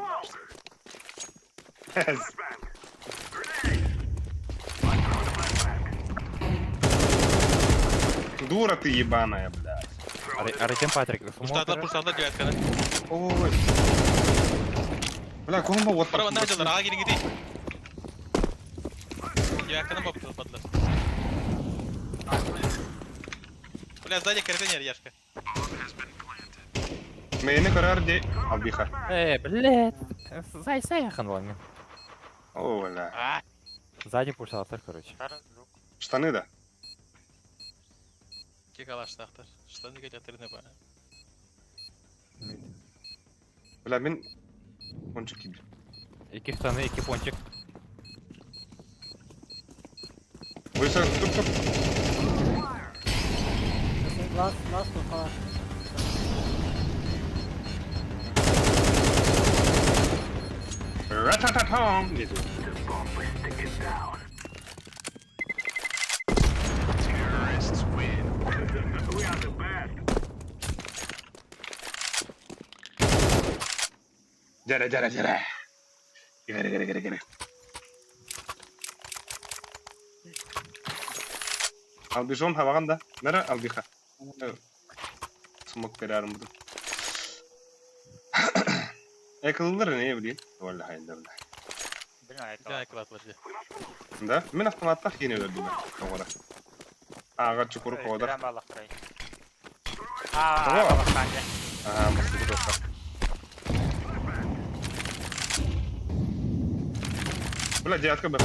Дура ты ебаная, бля. Арытем Патрик. Пуштадлар, пуштадлар девятканы. Ой. Бля, ком вот Бара банда жалар, ага кирин гиди. Девятканы бапты бадлар. Бля, сзади каретенер, Яшка. Мені карар де албиха. Э, блядь. Зай саяхан вон. О, бля. А, Сзади пуштадлар, короче. Штаны да. кекалаштақтар. Штаны кетеріне ба. Бля, мен ончик киді. Iki штаны, iki пончик. Ойса, туп туп. Лас, лас, қалаш. Ра-та-та-там. Нет. Дяря, дяря, дяря. Гәрі, гәрі, гәрі, гәрі. Албижон хаваганда. Нара албиха. Смок перарым буду. Экылдыр не билейин. Валла хайда бля. Білмей, Да, кладлар. Да? Мен автоматта хине өлдүм. Тоғыра. Ага, чукур кода. А, Ага, басты тоқта. Бля, девятка б.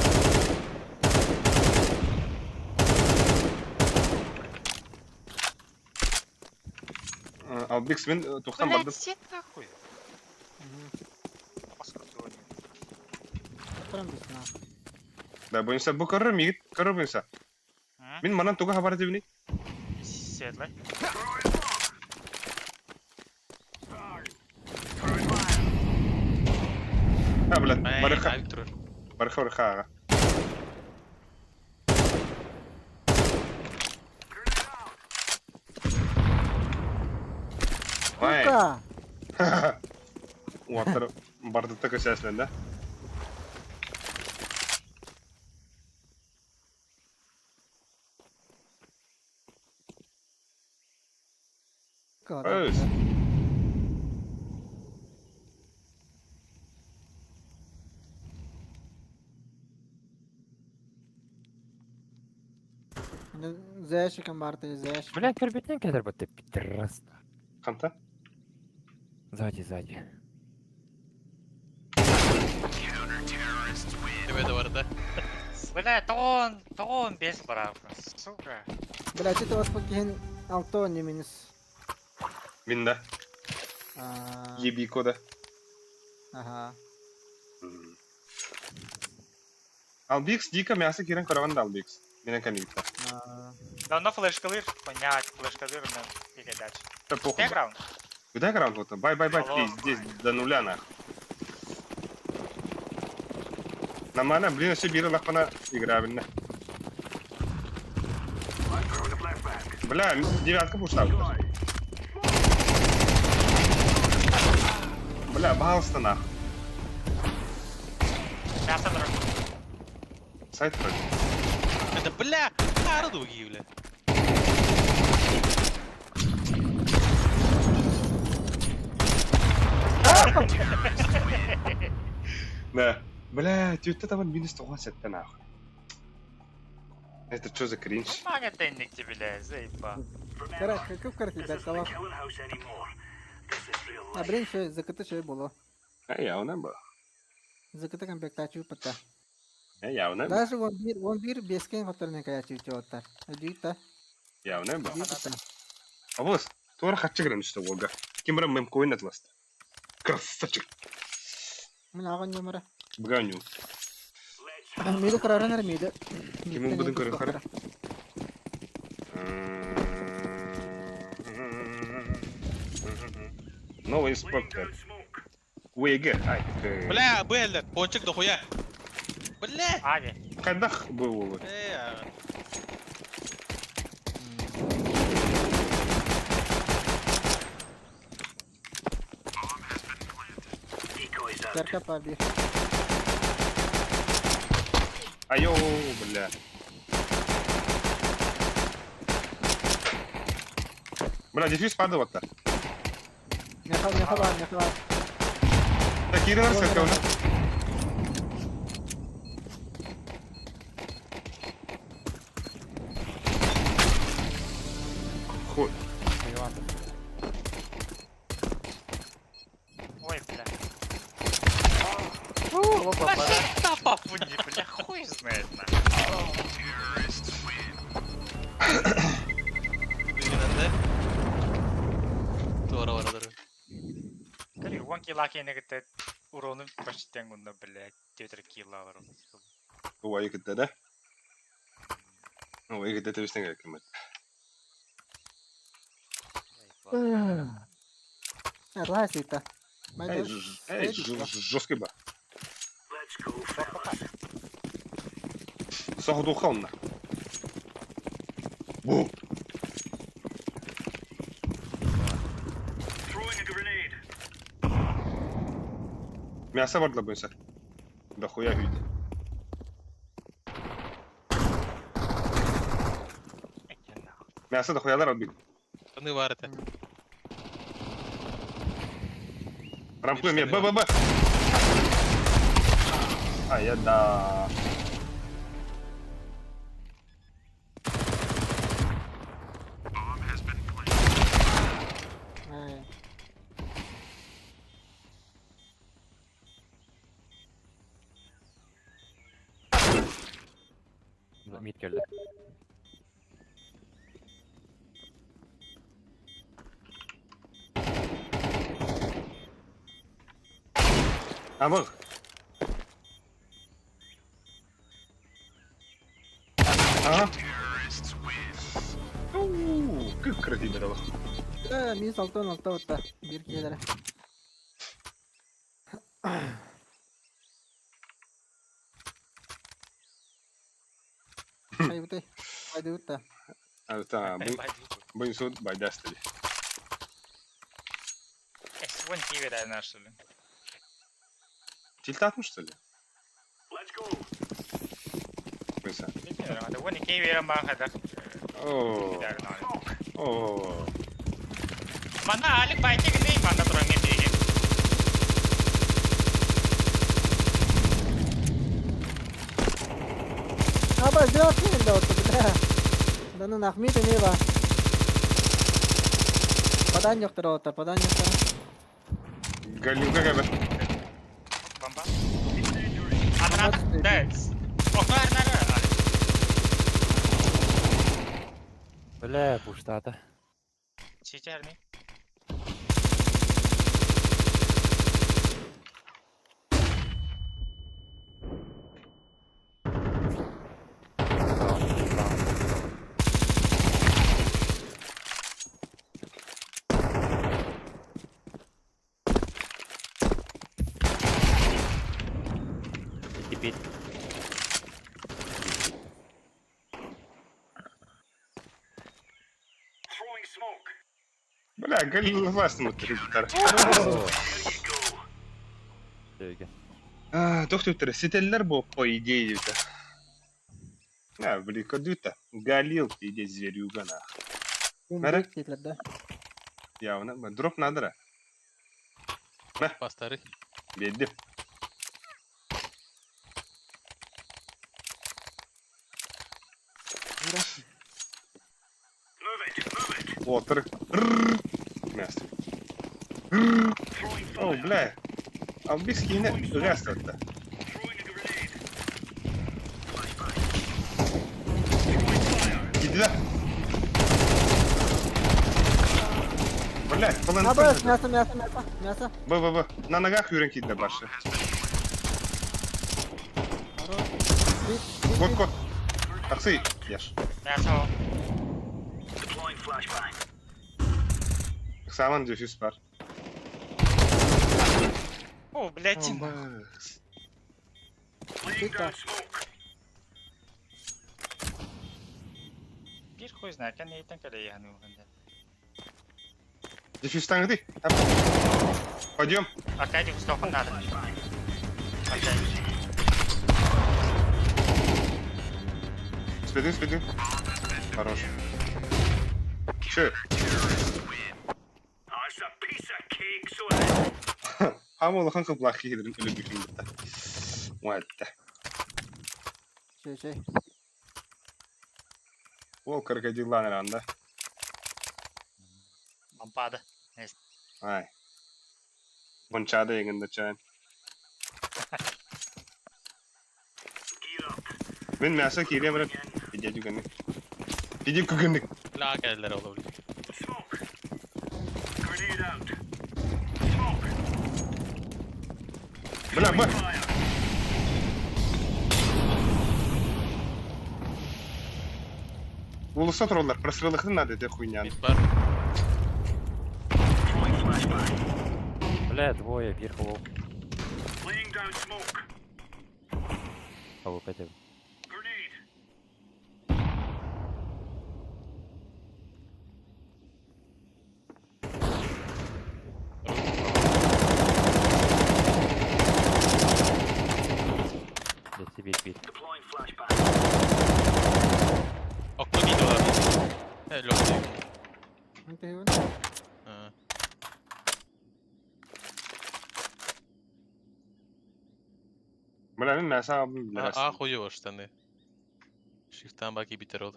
Албикс мен тоқтан барды. Блядь, сет нахуй. Тұрам дейсің, а. Да, бойынша бу көрір мигит, көрір бойынша. Мен манан туга хабар дебини. Светлый. А, блядь, барыха, Алик турur. барыха, барыха ага. Ой. Сука! Уаттар барды так өсәсілен, да? Өс. Зэшиком барты, зэшиком. Блядь, көрбүтүнэн кэлэр бу пидорас. Ханта? Сзади, сзади. Тебе бар да. Бля, тоон, тоон без барабы, сука. Блядь, это вас покин Алтони минус. Мин да. А, Еби кода. Ага. Албикс дико мясо кирен караван да Албикс. Менен каникта. А, Да, но флешкалыр, понять, флешкалыр, мен передач. Да похуй. Бэкграунд. Куда граунд вот? Бай, бай, бай, Алло. пиздец, до нуля нах. Нормально, блин, все бир лахпана игра, блин. Бля, девятка пушта. Бля, балста нах. Мясо дорого. Сайт вроде. Это бля, ары дуги, бля. Да. Бля, тетя там минус 97 нахуй. Это что за кринж? Маня тенник тебе, бля, заеба. Кара, как карты дать талах? А, блин, что, ЗКТ что было? А я у был. ЗКТ комплектацию пота. А я у Даже вон бир, вон бир бескен хоторны кая чуть-чуть. Адюта, Я у был. адюта. А вот, тура хачы гран что Волга. Кимрам мемкоин атласт. Красавчик. Мен ағын нөмірі. Бганю. Миді қарарынар миді. Кимин будын көрі қара? Новый инспектор. ВГ. Ай, ты. Бля, бля, пончик дохуя. Бля. Ави. Кадах был. Э, Кәркә паби. Айо, бля. Бля, дефьюз падал вот так. Меха, меха бар, меха бар. Так, Кирилл, сколько у нас? Хуй. Ой, бля. Опа, Да папу не, бля, хуй знает, на. Билгенәндә. Туара барадыр. Три, вон килла кенегите уронун почти тең блядь, тетр килла бар. Ой, кытта да? Ой, кытта төбесенә кирәк Атлас ита. Эй, эй, жесткий ба. Соғдухална. Бу. Мясо бардла бойса. Да хуя видит. Мясо да хуялар албик. Таны бар это. Рампуем я. Б, Б, Б. А, я да. Ай. Мид келді. А, вот. Ага. Ууу, как красиво. Э, минус алтон алта отта. Бир келер. Ай, бутай. Ай, утта. А, та, бын суд байдастали. Вон киви да наш, что ли? Тильтатмыш, что ли? Бынса. Вон киви рамбан хадах. О, о. Манна Алик байти гынный, манна туран биһиги. Аба, здравствуй, да, вот, бля. Да ну нахмит эмиэ баар. Падан дьохтор оҕото, падан дьохтор. Галюга кэбэ. Бомба. Атаната, да. Окно арнары, Алик. Бля, пуштата. Чичерный. Теперь. Бля, Галил властный гитара. Доктор, сителлер бу по идее диэбитэ. А, били көрдүүтэ. Галил иде зверюга нах. Мэрэ? Диэтилэр да. Явно. Дроп надо. Бастары. Биэрдим. Уотер. Мясо. О, бля. Албис киинэ ыгаастатта. Киирдэ. Блядь, Абас, мясо, мясо, мясо, мясо. Б, Б, Б. На ногах үүрэн киирдэ баршы. Кот, кот. Таксы, ешь. Мясо. Саман дефьюз бар. О, блядь. Биир хуй знает, кэнниттэн кэлэйэһэн уһунда. Дефьюз таңды. Пойдем. Аркадий устохун надо. Аркадий. Следуй, следуй. Хорош. Че? Хаама улахан кыплаах киһилэрин өлөрбүтүн кытта. Уайта. Чэй, чэй. Ол крокодиллаан эрэ да. Лампада. Ай. Мончада егин чайын. Мин мясо киириэм эрэ. Иде түгэнник. Иде күгэнник. Бля, кэллэр ол били. Бля, б. Уулусса тураллар, прострелыхтын надо, это хуйня. Мид бар. Бля, двое, биир лоу. АВП тебе. Для тебе пить. Окно видела. Лёг. Ты Бля, мин мясо албын билэр. А хуёво штаны. Шифтан баки битер ол.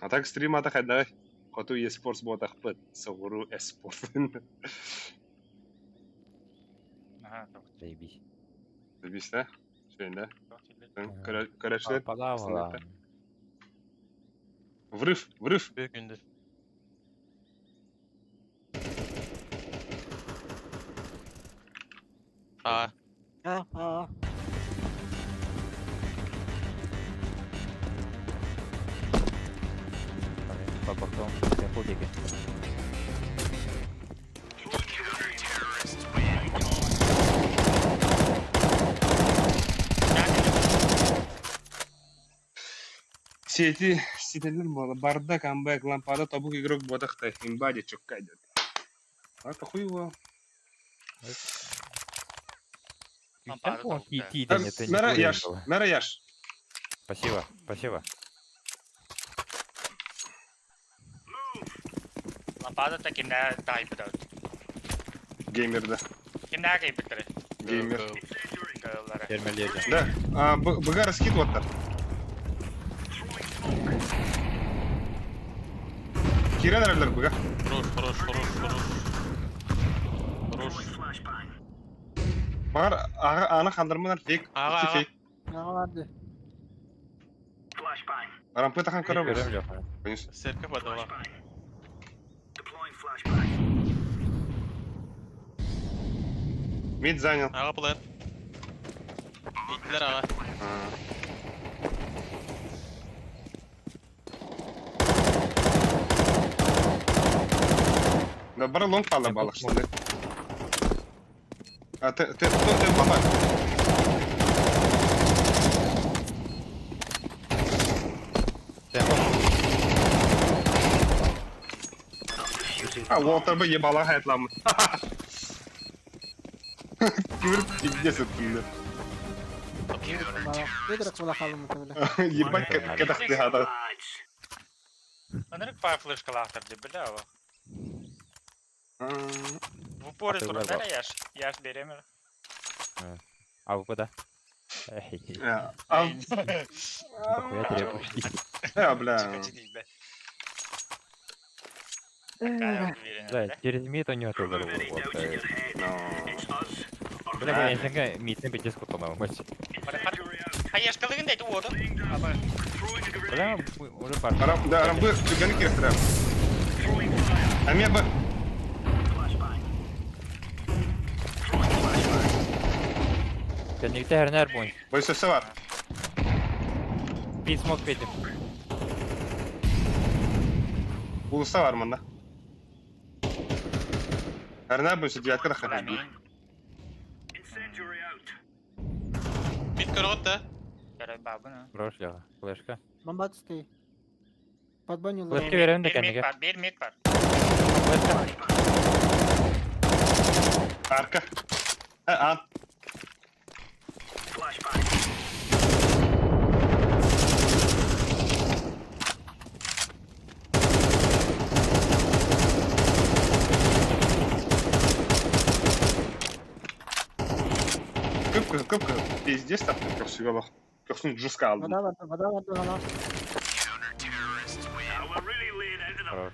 А так стрим ата хайдах хоту eSports буотахпыт, соҕуруу eSport. Ага, так. Заебись. Заебись, да? Шейн, да? Көрәчләр. Падавала. Врыв, врыв. Büyük gündür. А, А, а, а. По бортам, я Сети, Ситэллэр буола барда камбэк лампада тобук игрок буотахтай имба диэ чукка идет. А хуй его. Лампада О, тобук, да. хи- это не Мэра уровень Яш, был. Мэра Яш. Спасибо, спасибо. Лампада та кимнää тайпыда. Геймер да. Кимнää кейбиттери. Геймер. Кыыллары. Фермер Да. А, БГ раскид вот так. Кирен реллер БГ. Хорош, хорош, хорош, хорош. Хорош. Багар ага аны хандырманар фейк. Ага, Ики ага. фейк. Аҕаларды. Рампы тахан көрөбүз. Көрөм Леха. Конечно. Сепке подала. Мид занял. Ага плент. Иттилер ага. А. Да бары лонг пала балык что ли? А ты ты кто ты баба? А Уолтер бы ебала хайтлам. Күр пиздец өттүмдө. Бедрак була халым мутабыла. Ебать кадахты хата. Анырык пай флешкалаахтар ди бля ава. В упоре А ты тура выбрал. бера яш. Яш беремер. А вы куда? Эй, А, нахуя требуешь? э, бля. Чика Такая уверенность, Да, да? через мид у него тоже вот. Но. Бля, бля, я не знаю, мид на пиздец кутанал, мать. Хаеш калыгын дейт уоду. Аба. Бля, мы уже пар. Рам, да, рамбы түгән кирәк. А мен бы Кенникте herner boy. Бойсөсө бар. Bir smoke verdim. Улуса бар мында. Әрнә бойсө девятка да Бля, хәтер. мин. Мид көрөт да. Көрө бабыны. Хорош, Леха. Флешка. Бомба түсти. Подбонил. Флешка верем да Бир мид кенниге. бар, бир мид бар. Флешка. Арка. Ә, ан. Көп көп көп көп. Пиздец там көксүгө бак. Көксүн жестко алдым. Вода барды, вода барды, вода. Хорош.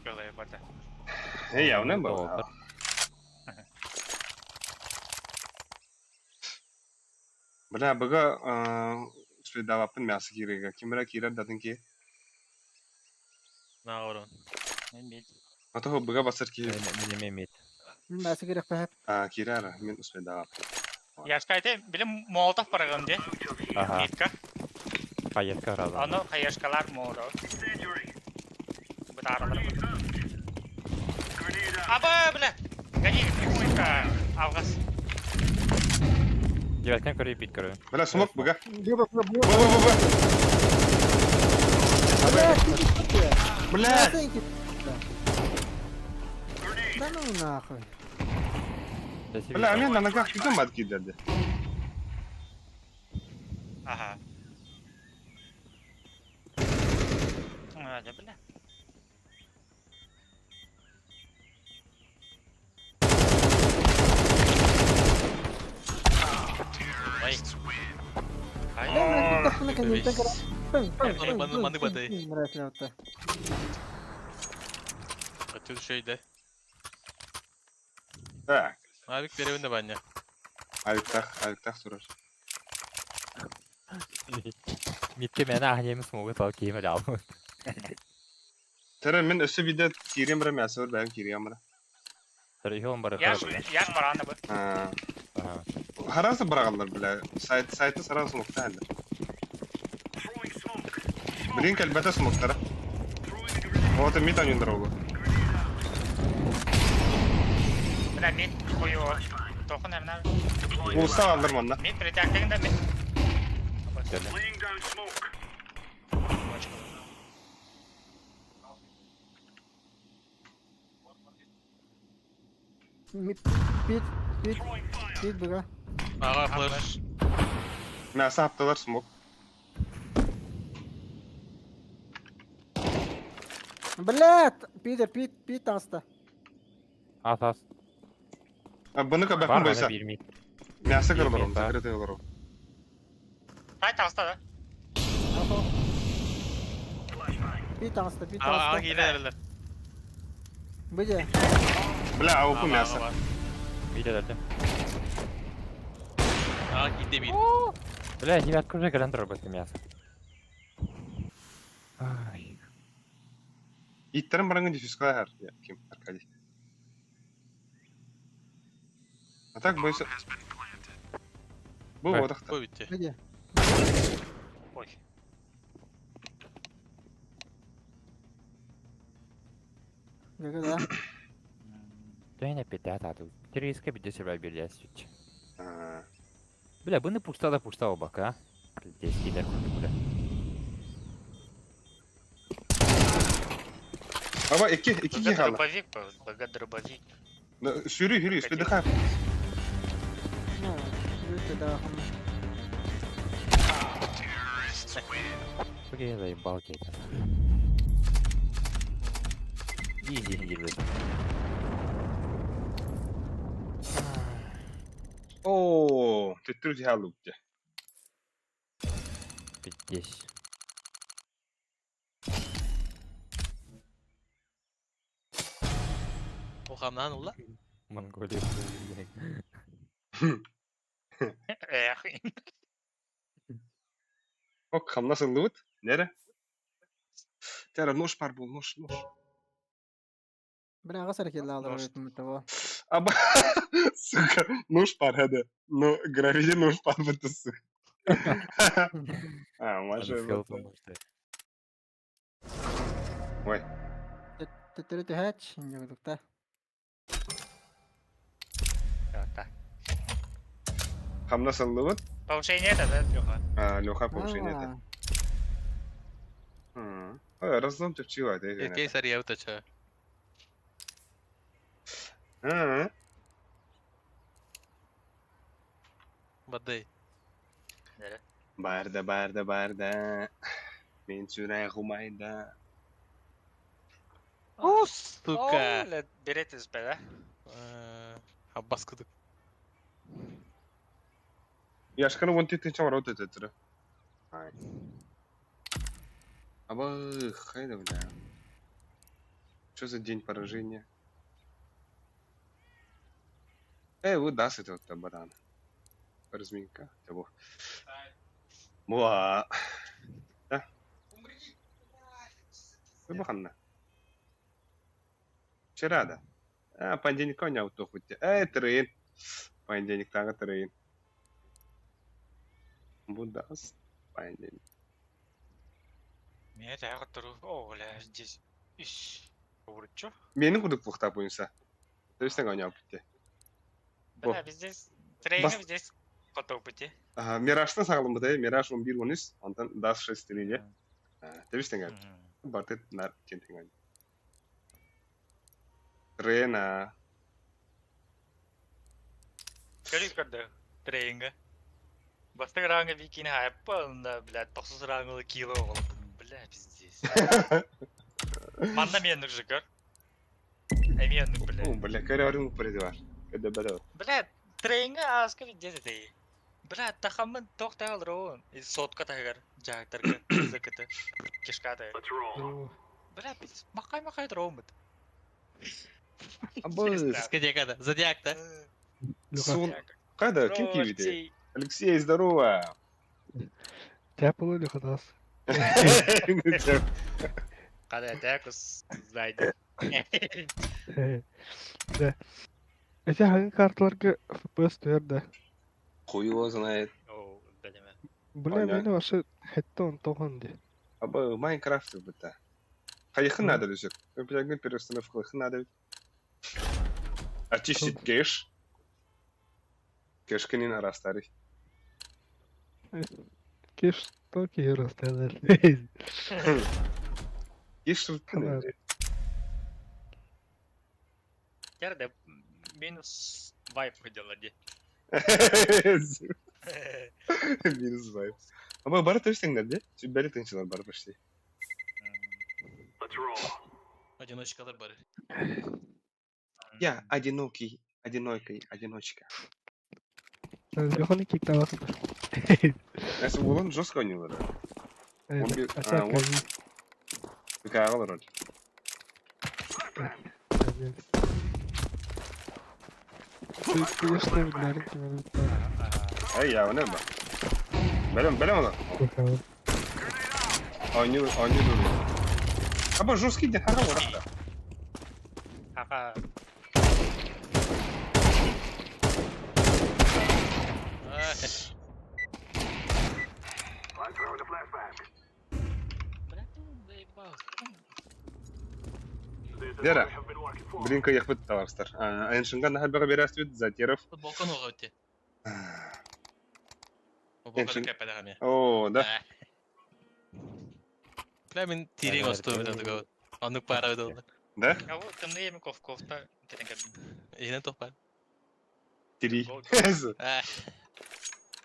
Кылы бата. Э, явно был. Доллар. Бля, быга следавапын мясо киреге. Кимре кирер дадын ки. На орон. Мен мид. Ато быга басыр ки. Не мид. Мәсе керек бәһәп. А, кирер, мен успедавап. Яшка айты, билим молотов барагын ди. Ага, Мидка. поездка разом. Аны хаешкалар молотов. Бытаралар. Аба, бля. Гони, мойка. Алгас. Девятка көрө бит көрө. Бля, смок быга. Бу бу бу. Б, б, б, б. Бля, ты Бля! Да ну нахуй. Бля, мен на ногах кидем откидали. Ага. А, да, бля. Ай. Ай. Бля, тахны кеннектен кара. Пың, пың, Маны- маны- маны бадай. пың, Өтүл шөйдө. Так, Авик беребин да баня. Аликтах, Аликтах сурар. Мидке мен ахнемис смогу тал кийме жал. Тере мен өсө виде кирем ре мясо бар, бәм кирем ре. Төр бары Яш, харабы. яш бараны бу. А, Ага. Харасы барагандар, бля. Сайт сайты сразу смокта әле. Блин, кәлбәтә смоктара. Вот мид анюн дорогу. Бля, мид хую. Тохун эрнар. Улса алыр манна. Мид притяктыгында мид. Келе. Пит, пит, пит быга. Ага, флеш. Мясо апталар смок. Блядь! Питер, пит, пит таҕыста. Ас ас. Бұны Бар бәкін ғана бойса. бермейді. Мясо кіріп Бермейді, закрытый олору. Тай таҕыста да? Пит таҕыста, пит Ага, таҕыста. киирэллэр. Быдя. Бля, ауку мясо. Билелерде. Ага, киирде биир. Бля, девятка уже кэлэн турар быты мясо. Ай. Иттерин бараңын диффюзка хар. Ким? Аркадий. А так бойса... Бу Ай. одақта. Бу битте. Быдя. Ой. Быга да. Төйне петә тату. Терриска бите себә бирде сүт. А, Бля, бұны пушта да пушта обака, а? Дескилер күрдү, бля. Аба, екі, екі БГ кихалы. дробовик, БГ дробовик. Сүйрі, хүрі, спидыха. Ну, өте да. Окей, заебал кетер. Изи, дербет. О, төттүр кихалы үпте. Пиздец. Ухамнан ула. Монголия. Эх. Ок, хамнас ыллыбыт. Нере? Тәрі, нож бар бұл, нож, нож. Бля, ағас әрекет алдырып Нож. өтім того. Аба, сука, нож бар әді. Ну, гравиде нож бар бітті, сука. А, маша, Ой, Төттөрү түһәч, инде Так. хамнас ыллыбыт. Повышение это, да, Леха? А, Леха повышение это. Ой, разлом чепчила, это. Кейс ария ча. Бадай. Барда, барда, барда. Мен сүрәй хумайда. Сука. Беретиз бе, да? Аббас кудук. Яшканы вон титин чамар өтө төтүрө. Ай. Аба, хайда, бля. Что за день поражения? Эй, вы даст это вот баран. Разминка. Того. Муа. Да? Вы Вчера, да. А, понедельник коня утохуйте. Эй, трейн. Понедельник тага трейн. Будас. Понедельник. Мен это туру. О, бля, здесь. Иш. Урчу. Мени кудук пухта буйса. То есть коня путте. Бля, здесь трейнов здесь готов быть. Ага, Мираштан сағылым бұдай, Мираж 11-13, онтан Дас 6 трейне. Тебістен гәл. Бартет нар кентен Трена. Көрүк көрдө трейнге. Бастык ранга бикини хайппа, бля, 90 рангылы кило болду. Бля, пиздец. Манна мен уже көр. Эми бля. О, бля, көрөрүм бар. Көдө бәрі. Бля, трейнге аска везде это. Бля, тахамын тоқтағал роун. И сотка тагар, жактарга, закыты. Кишка тагар. Бля, пиздец, макай-макай роун бит. Абы, Дискотека Зодиак да? Сун. Қайда, ким киевиде? Алексей, здорово. Тепло или хадас? Қада тәкус зайди. Да. Эти ханги карталарга FPS түһэр Хуй его знает. О, билеме. Бля, мени вообще хетте он тоған ди. Абы, Майнкрафт быта. Хайхын надо десек. Бля, перестановка надо. Очистить кэш. Кэшка не на старый. Кеш токи расстреляли. Кеш Канары. Терде Минус вайп дела ди. Минус вайп. Аба бары төстеңдер де. Бәрі тыңшылар бар почти. Одиночкалар бары. Я одинокий, одинокий, одиночка. Лехоны кикталасың. Если улан жестко у него, да. Он би- а, он- Какая роль? Ты что, билэрин ким Ай, я оны ба. Бэлэм, бэлэм оны. Ойнуу, ойнуу дуру. Аба жесткий де хага орақта. Аға. Бля, ты заебал. Дера. Блинка яхпыт таварстар. Айншынга нахабыга берәсвит Затеров. Футболканы оға өтте. Футболканы Эншин. кәпәләғәме. О, да. Бля, мин тирен осты өтті. Анық пара өтті. Да? А вот тымны еми коф кофта. Ейнен тоқпа. Тири.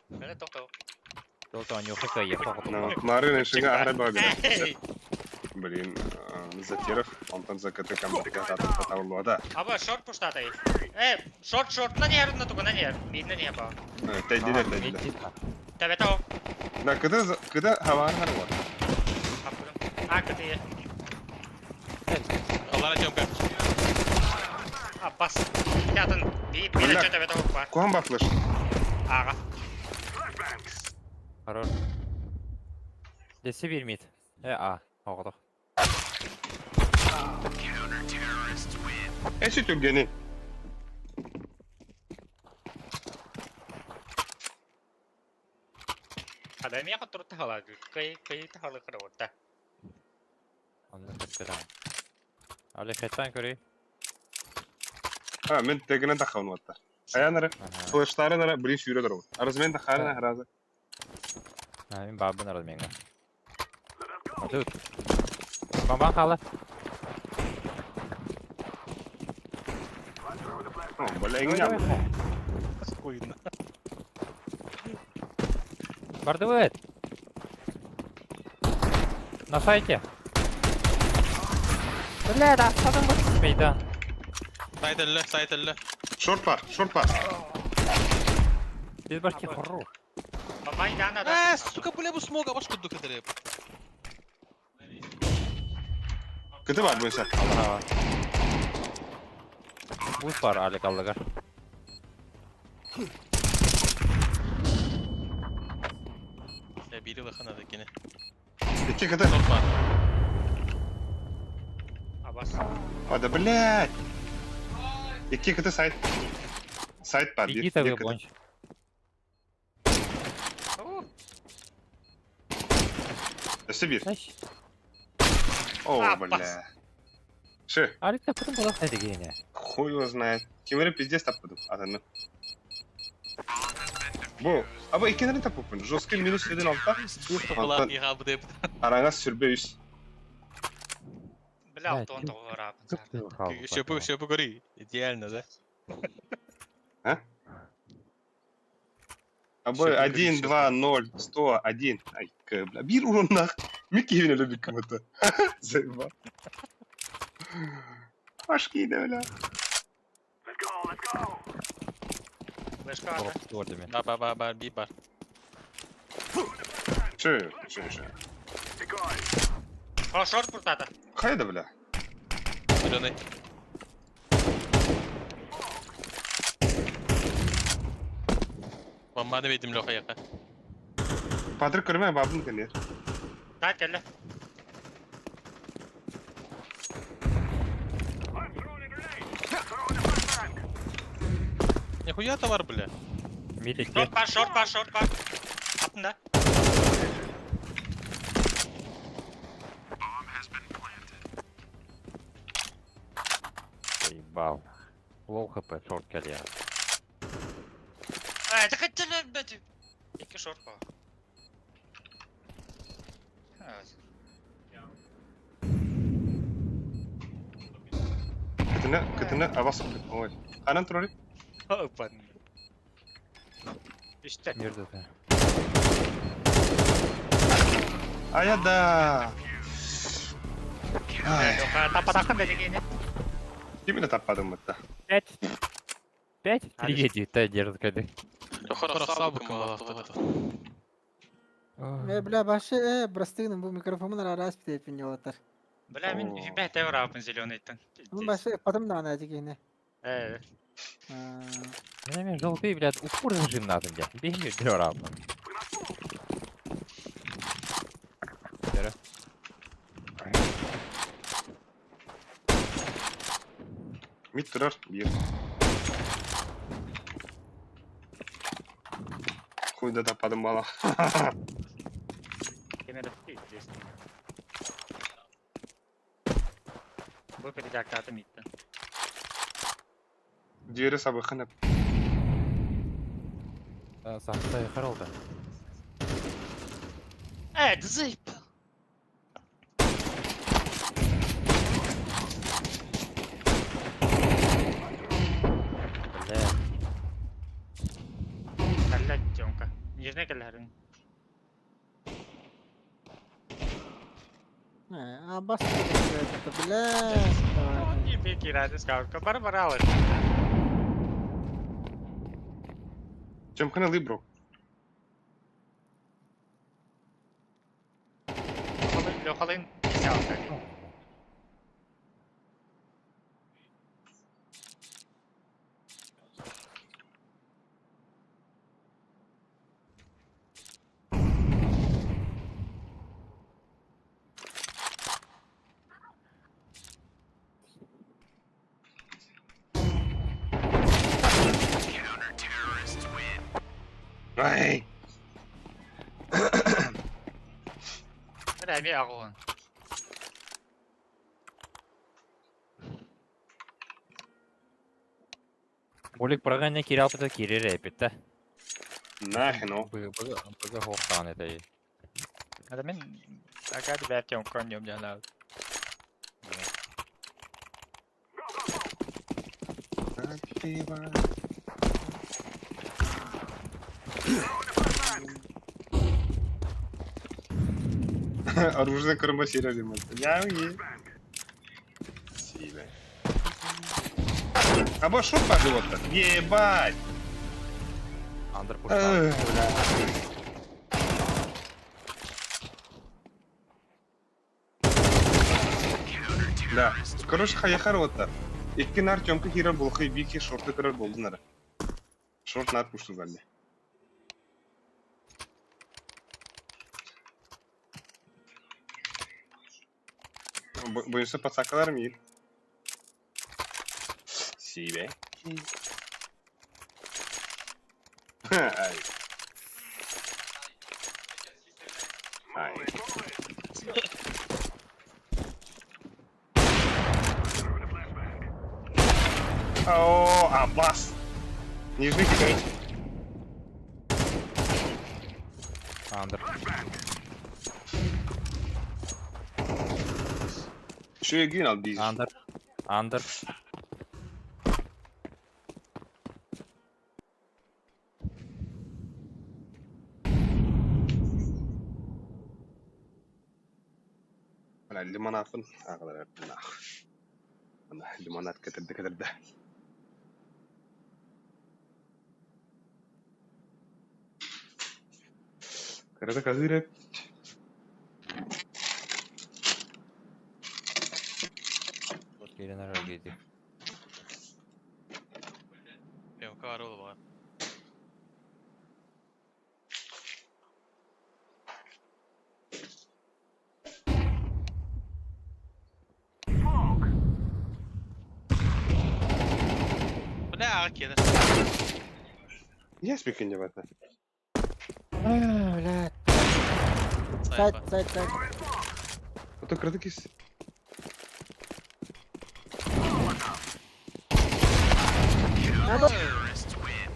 Бля, тоқтау. Толтон юхыка ехал. Марын Айншынга ахабыга берәсвит. Блин, Затеров, он там за КТ камбат да. Аба, шорт пуштатай. Э, шорт, шорт, на не, на туга, на не. Мидна не ба. Тәйдилер, тәйдилер. Тәбәтау. Да, когда когда хавар харвар. А, КТ. Аллара чөмпе. А, бас. Ятын. Би, би Бля. чө тәбәтау бар. Кухан бафлыш. Аға. Хорош. Десе бермейді. Э, а, оғыдық. Эши түргені. Хада ми яқы тұрты хала. Кый, кый тахалы қыры Оны көптірам. Али хеттан көрей. А, мен тегінен тақауын ваттар. Аянары, флештары блин сүйре тұру. Аразмен тақарына харазы. Мен бабын арад менге. Тут. Бамбан қалы. О, бля, иңням. Хуйна. Барды На сайте. Бля, да, садым бұл. Мейдан. Сайт әлі, сайт әлі. Шорт бар, шорт бар. Biz башки хорош. Бабай дана Э, да. сука, бля, bu смога баш кудду кетіріп. Кыты бар бойса. Алла. Buz бар Алик аллыгар. Я бири лахана да кене. Икки кыты. Шорт бар. Абас. А, да, блядь. Икки кыты сайт. Сайт бар. Беги тогда бонч. Өсі бір. Аш. О, А, бля. Ши, Алик та потом была дегене. хуй его знает. Кемері пиздец таппыдым, атаны. Бу, аба иккенерин таппыппын. Жесткий минус 7 алта. Була Антон, иға бұ деп. араңа сүрбе үс. Бля, алтон тоғыра. Шөпі, шөпі көрей. Идеально, да? Абы Шөпі 1, 2, 0, 100, 1. Ай, к, бля, бир уруннах. Микки любит кому-то. Заебал. Башки, да, бля. Флешка ата. Ба, ба, ба, ба, би бар. Ши, ши, ши. О, шорт пуртата. Хайда, бля. Зеленый. Бомбаны бедим лоха яқа. Патрик көрмә бабын кенер. Да, келі. Нихуя товар, бля. Мид Шорт бар, шорт бар, шорт бар. Аттында. Заебал. Лоу хп, шорт келе. Э, это хотели, блядь. Екі шорт бар. Кытына, кытына абас Ой. Ханан турар? Опа. Үстэ. Мирдата. Ая да. Ай, Таппатаххын да дегени. Кимини таппадым бытта. Пять. Пять? Три та дерзкая. Э, бля, башы, э, простыгным бу микрофонун араас битепин yолатар. Бля, мин Оо. үбэ тэвэр аапын зеленыйтан. Ну, башы, потом да ана дегени. Э, Мен желтый, блядь, упор режим надо, блядь. Бегни, дрёрапа. Мид турар бир. Хуй да таппадым бала. кемер пиздец. Бу передактаты миттен. Двери сабыхын. Сахта харалда. Э, дзып. Бля. Калла тёнка. Нижний калларын. Э, а бас, это, бля. давай. Не беги, ради скалка. Барбаралы. Чемканы лыбро. Лёхалын десятка. Ай. Бля, ми агуын. Болик прогоня кирял это кири репит, да? Нахрен, о. Б, б, б, хохтан это. и. Это мин агад бля тёнка нем не надо. Оружие кормосирали Я уе. Силе. А бо шо вот-то? Ебать! Андер пуштан. Эх, бля. Да. Короче, хаяхар вот-то. Икки нар Тёмка кирер болхай бики шорты кирер болды нара. Шорт нар пушту зале. Боюсь, пацакалар мир. Сибе. Ай. Ай. О, Аббас. Нижний кидай. Андер. Еще и гинал биз. Андер. Андер. Бля, лимонадпын. Ағалар, нах. Мына лимонад кетірді кетірді. Кырада казыры. Кирин арагиди. Тёмка орол бар. Бля, кеда. Я спикин не в это. А, бля. Сайт, сайт, сайт. А то кырада кис. Надо.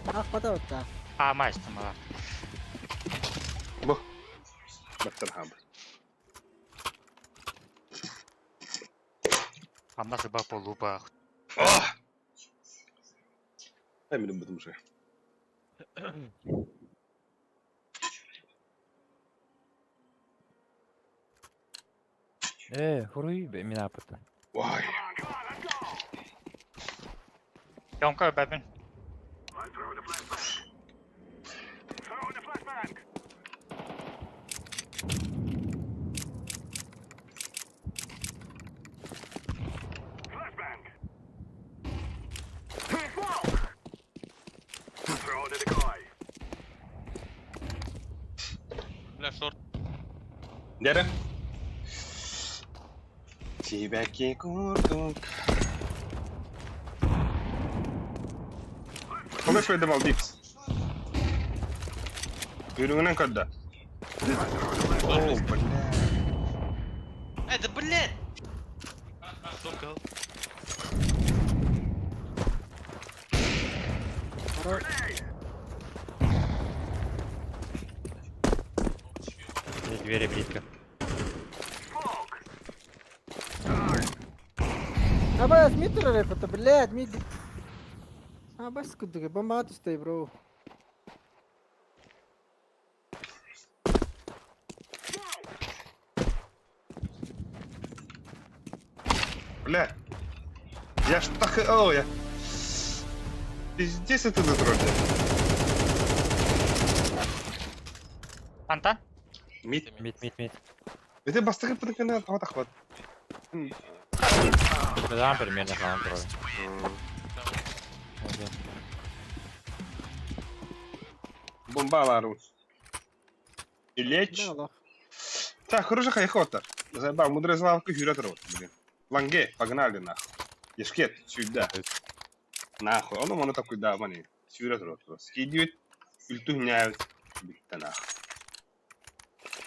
Ах, потом да. А, мастер, мала. Бо. Баттан хаб. Амна сыба полупа. Ах! Дай мне потому что. Э, хуруй мин ааппыттан. Ой. Тёмка бэбин. Бля, шорт. Дere. Сибэки курдук. Помнишь, я давал дипс? Үрүҥүнэн көрдө. О, бля. Э, да блядь! Дом кал. Здесь двери близко. Абас, мид это, блядь, мид. Абас, кудуга, бомба стой, бро. Бля. Я ж так... О, я... Пиздец это затроллил. Антон? Мид. Мид, мид, мид. Это бастыры пытыканы тават ахват. Да, примерно там трое. Бомба лару. Илеч. Да, лох. Так, хорошая хайхота. Заебал, мудрая злавка хюрет рот, блин. Ланге, погнали нахуй. Ешкет, сюда. Нахуй. Он он такой, да, мани. Сюрет рот. Скидывает, үлтүгняют. Битте нахуй.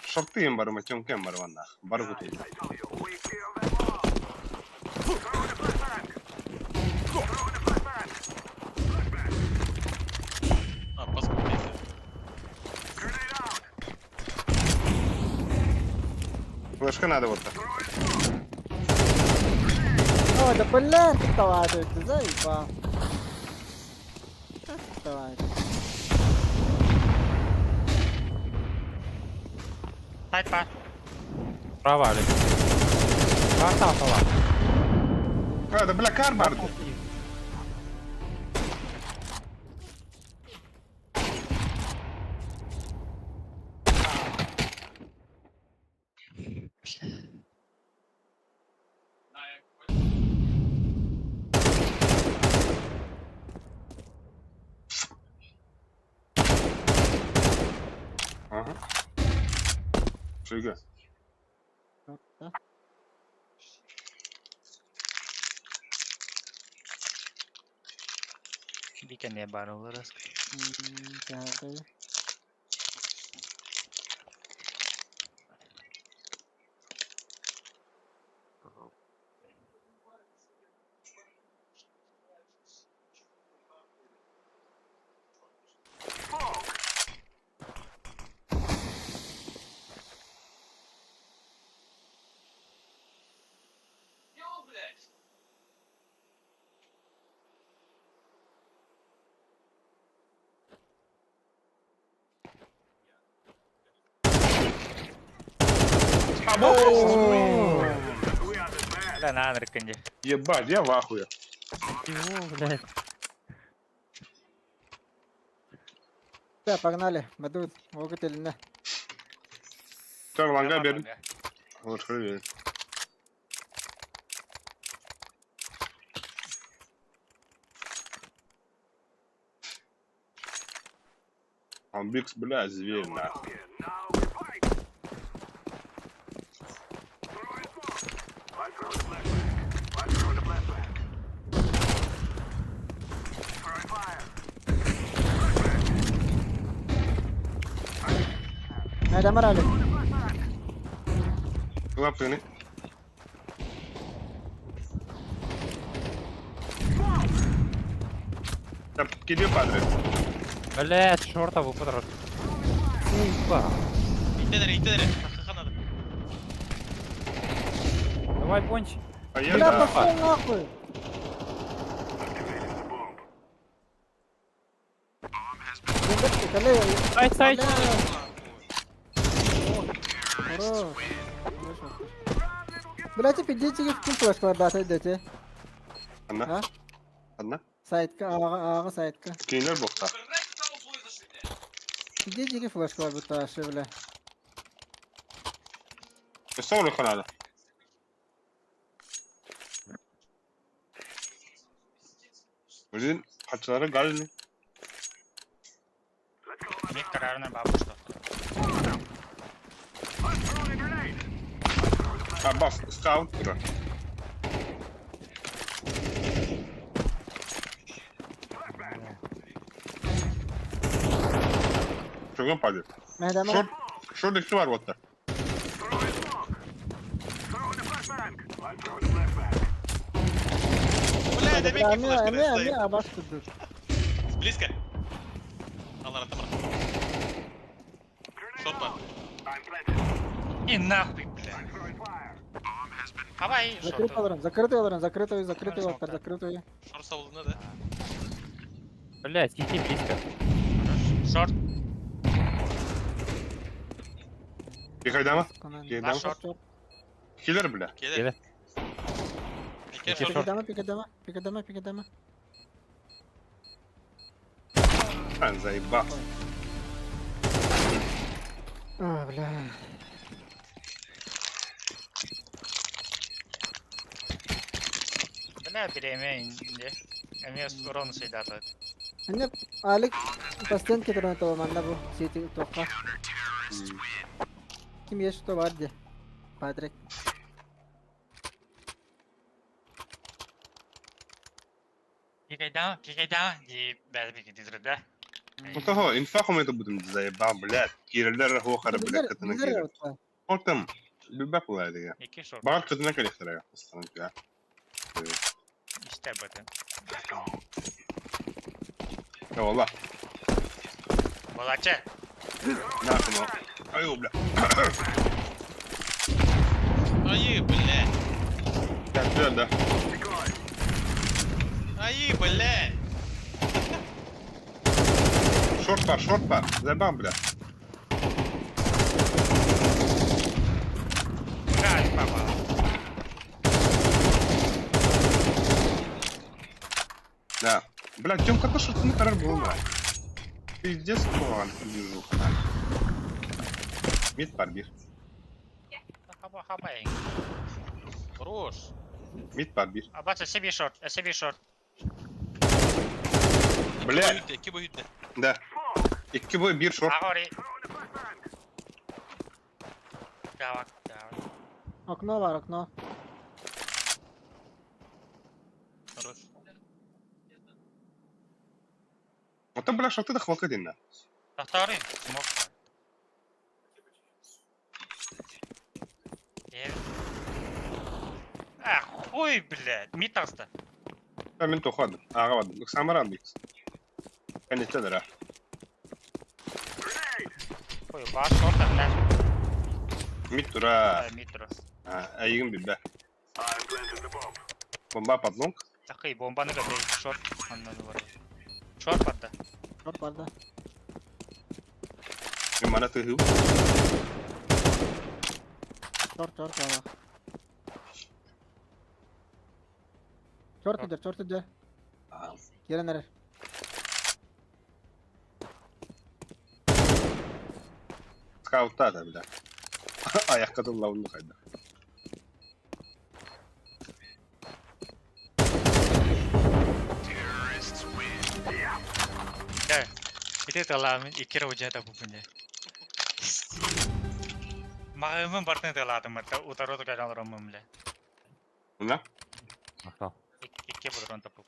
Шорты им барма, тёмкем барма нахуй. Баргут. А, паскудный. Флешка надо вот так. О, да блядь, ты давай, ты заебал. Давай. Сайт па. Права, Олег. Карта права. А, да бля, кар барды. Ага. Шига. Да? Вика не барыл раз. Да, да. Або! Да, на анрыканде. Ебать, я в ахуе. Чего, блядь? Да, погнали. Мадут, могут или не. Все, ланга берем. Лучше верить. Он бикс, бля, зверь, нахуй. Айда морали. Лапты, Там киди падре. Блядь, шорта выпадрот. Уйба. Иттен иттен Хаха надо. Давай, пончик. А я Бля, да. пошел нахуй. Кэлэ. Сайт, сайт! Хорош. Блядь, пиздите в ким флешкалардаата дети. Анна. А? Анна. Сайтка, аҕа, аҕа сайтка. Кинилэр буолта. Пиздите флешкалар буташы, бля. Өссө оруха наада. Блин, хачылары галины. Миг тарарная бабушка. А, бас, скаут тура. Чугун падет. Мэдэм. Шорт, шорт икки бар буолта. Бля, да микки флешка Эмиэ, эмиэ, стоит. абаш курдук. Близко. Алара, тамара. Шорт бар. И нахуй, бля. Давай, Закрытый шорт. олорон, закрытый олорон, закрытый, закрытый Хорошо, олор, закрытый. Шорт сабылына да. Блядь, сиди близко. Шорт. Пикайдама? Конан. Пикайдама? Шорт. Киллер, бля. Келер. Келер. Эке Эке шорт. шорт. Пикадама, пикадама, пикадама, пикадама. А, заебал. А, бля. Бля, биреме инде. Эме урон сейдаты. Анне Алик по стенке туран того манна бу сити тоққа. Ким есть что бар де. Патрик. Пикайдама, пикайдама. Ди бәл пикайдыр да. Ну того, инфа это будем заебал, блядь. Кирелер хуахара, блядь, кытына кирел. Ортам, любя кулай деген. Ики шорт. Бар кытына келехтер, я. İşte бөтен. Я валла. Болача. Нахуй. Аю, бля. Ай, блядь. Так, да, да. Ай, блядь. Шорт бар, шорт бар. Заебал, бля. Кай попал. Да. Бля, Тёмка то что ты на карар был, да. Пиздец, куан, движуха. Мид бар бир. Хаба хаба. Хорош. Мид бар бир. Абаца себе шорт, себе шорт. Бля. Эки бой үтте. Да. Икки бой бир шорт. Агори. Давай, давай. Окно бар, окно. Хорош. Вот бля, шорты да хвалка дин, да. Тахтары, смок. А, хуй, блядь, мид таста. Да, мен тоходым. Ага, ладно. Самаран бикс. Конечно, да. Хуй, бар шорт, блядь. Мид тура. Мид тура. Айгын бибе. Бомба под лонг. Такый бомбаны кадай шорт. Аннан бар. Шорт барда. Шорт бар да. Мен мана тыгыл. Шорт, шорт бар. Шорт идер, шорт идер. Кирен эрер. Скаутта да, бля. Аяққа тыллауын қайда. Да. Ити таламын икки рожа да бупуне. Мағымын бартын таладым, утарот кайдан ромым, бля. Мына? Махтал. Икки будрон тапып.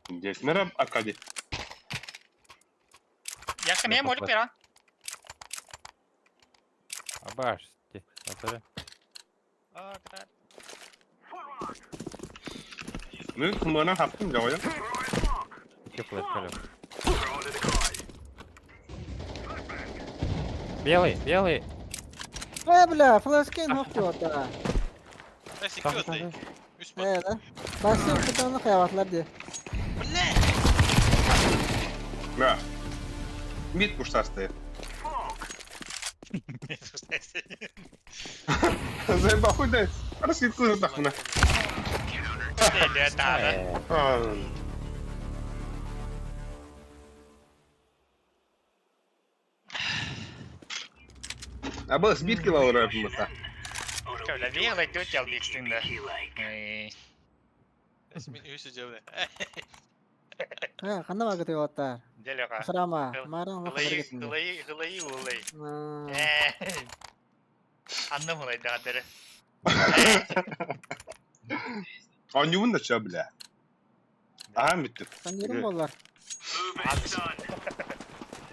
Здесь. Мера Аркадий. Яхта мен молик беран. Абаш, ти. Отыр. А, да. Ну, кымына хаптым жауя. Икки флешка лег. Белый, белый. Э, бля, флешкин хоп да. Ай, сикки өтті. Үс бар. Э, да. Басы кытаны хаяватлар ди. Блядь. Да. Мид пуштар стоит. Заебал, хуй дает. Раскидку нахуй. Абас биир кило мыта. Ханна багыты уоттар? Храма, Маран Анна мулайдаадары. Оонньуубун да чё, бля. Аһаан бүттүм. Саньырым боллар.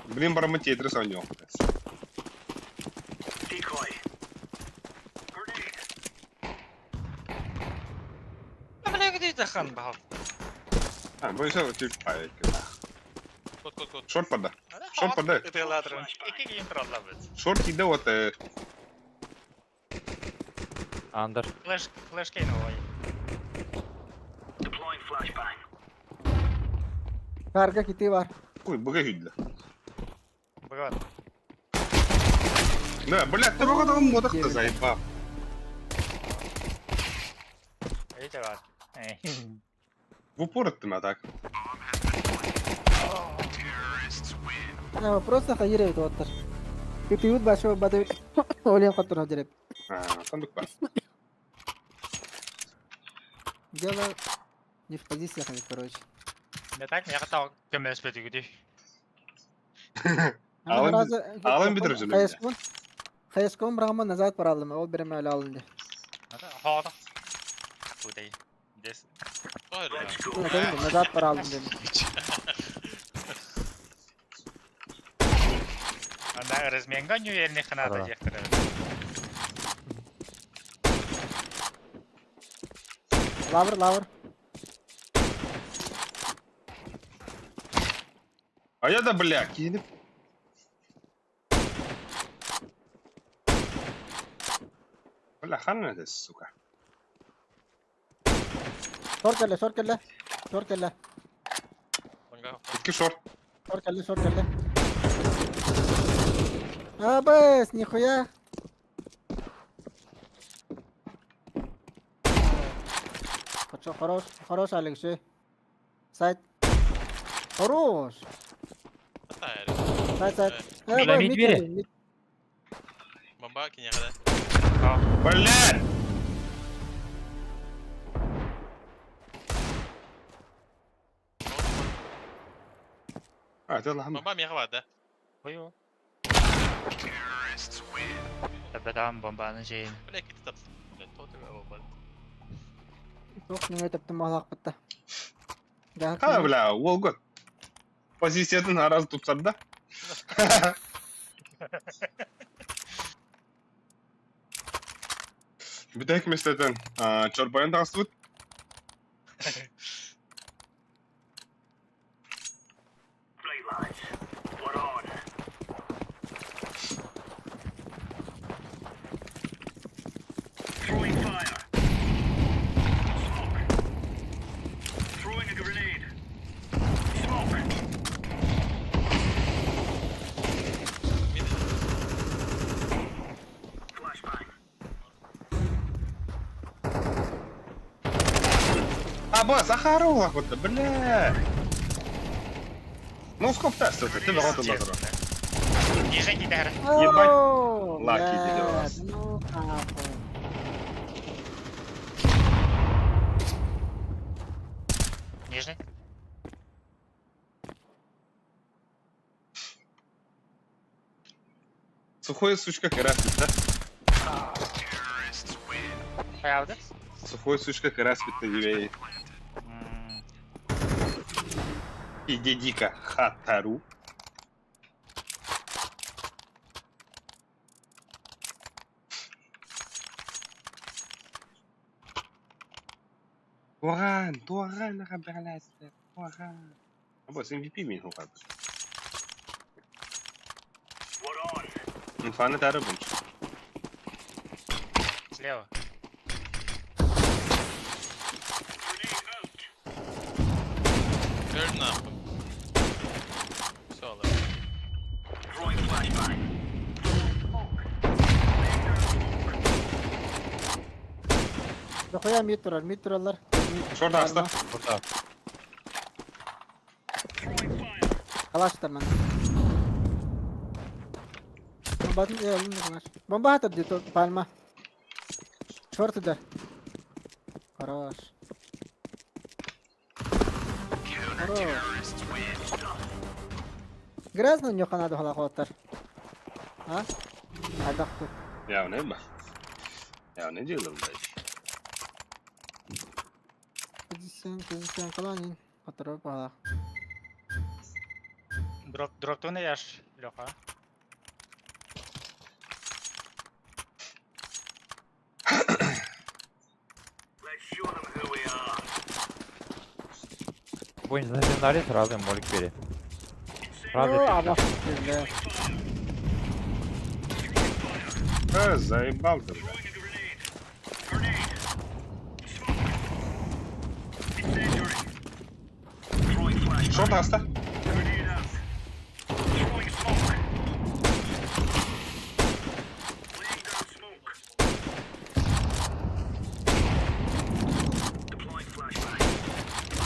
Блин, бараммын Тетрис оонньуом. А, бу еще чуть Кот, кот, кот. Шорт пода. Шорт пода. Шорт иде вот. Андер. Флеш, флеш кейн Карга кити бар. Ой, быга хүдлі. Быга. Да, блядь, ты быга дагым модак та заебал. Эйте бар. В упор аттым, а так. Просто хайыр эбит уоттар. Ытыыбыт башы баты Олен хотторо дереп. А, сундук бар. Дело не в позициях, короче. Да так, я хотел көмөс бөтүгүдү. Алын битир жүлүм. Хайскун. Хайскун брама назад баралым. Ол береме эле алынды. Хода. Тудей. Дес. Назад баралым дедим. Анда разменга нюерни ханата жектер. Лавр, лавр. А я да, бля, киинip. Бля, ханна это, сука. Шор кэллэ, шор кэллэ. Шор кэллэ. Икки шорт. Шор кэллэ, шор кэллэ. Абыс, нихуя. Хорошо, хорош, хорош, Алексей. Сайт. Хорош. Сайт, сайт. Бля, мид двери. Бомба кинеҕэ. Блядь! А, это ладно. Бомба миэхэ баар да. Ой. Табатам бомбаны жейин. Бля, кити тапсың. Бля, то тебе бомба. Туох нөҥө тэптим маалаах бытта. А, бля, уолгот. Позициятын араз тупсарда. Бүтэк местетен чорбайын тағыстыбыт. А, ба, Захарова вот, бля. Ну, скоп тест это, ты ворота назад. Ниже гитара. Ебать. Лаки дела. Ну, нахуй. Нижний. Сухой сучка карасит, да? Правда? Сухой сучка карасит на евей. Иди дико хатару. Туаган, Туаган, Туаган. А босс MVP мин хука. Инфана тары бунч. Слева. Көр нахуй. Все, ладно. Дохуя мид турар, мид тураллар. Шорт аста. Burada. Калаштар ман. Бомбатын э алын калаш. Бомба атыр дии пальма. Шорты да. Хорош. Хорош. Грязно ньохана дуһалаах А? Хайдах тут? Явно ба. Явно делал, блядь. Позицион, позицион каланин. Которого палах. Дроп, дроптуны яш, Леха. Будем на сразу молик бери. Правда, Абах, бля. Заебал ты, блядь. Шорт аста.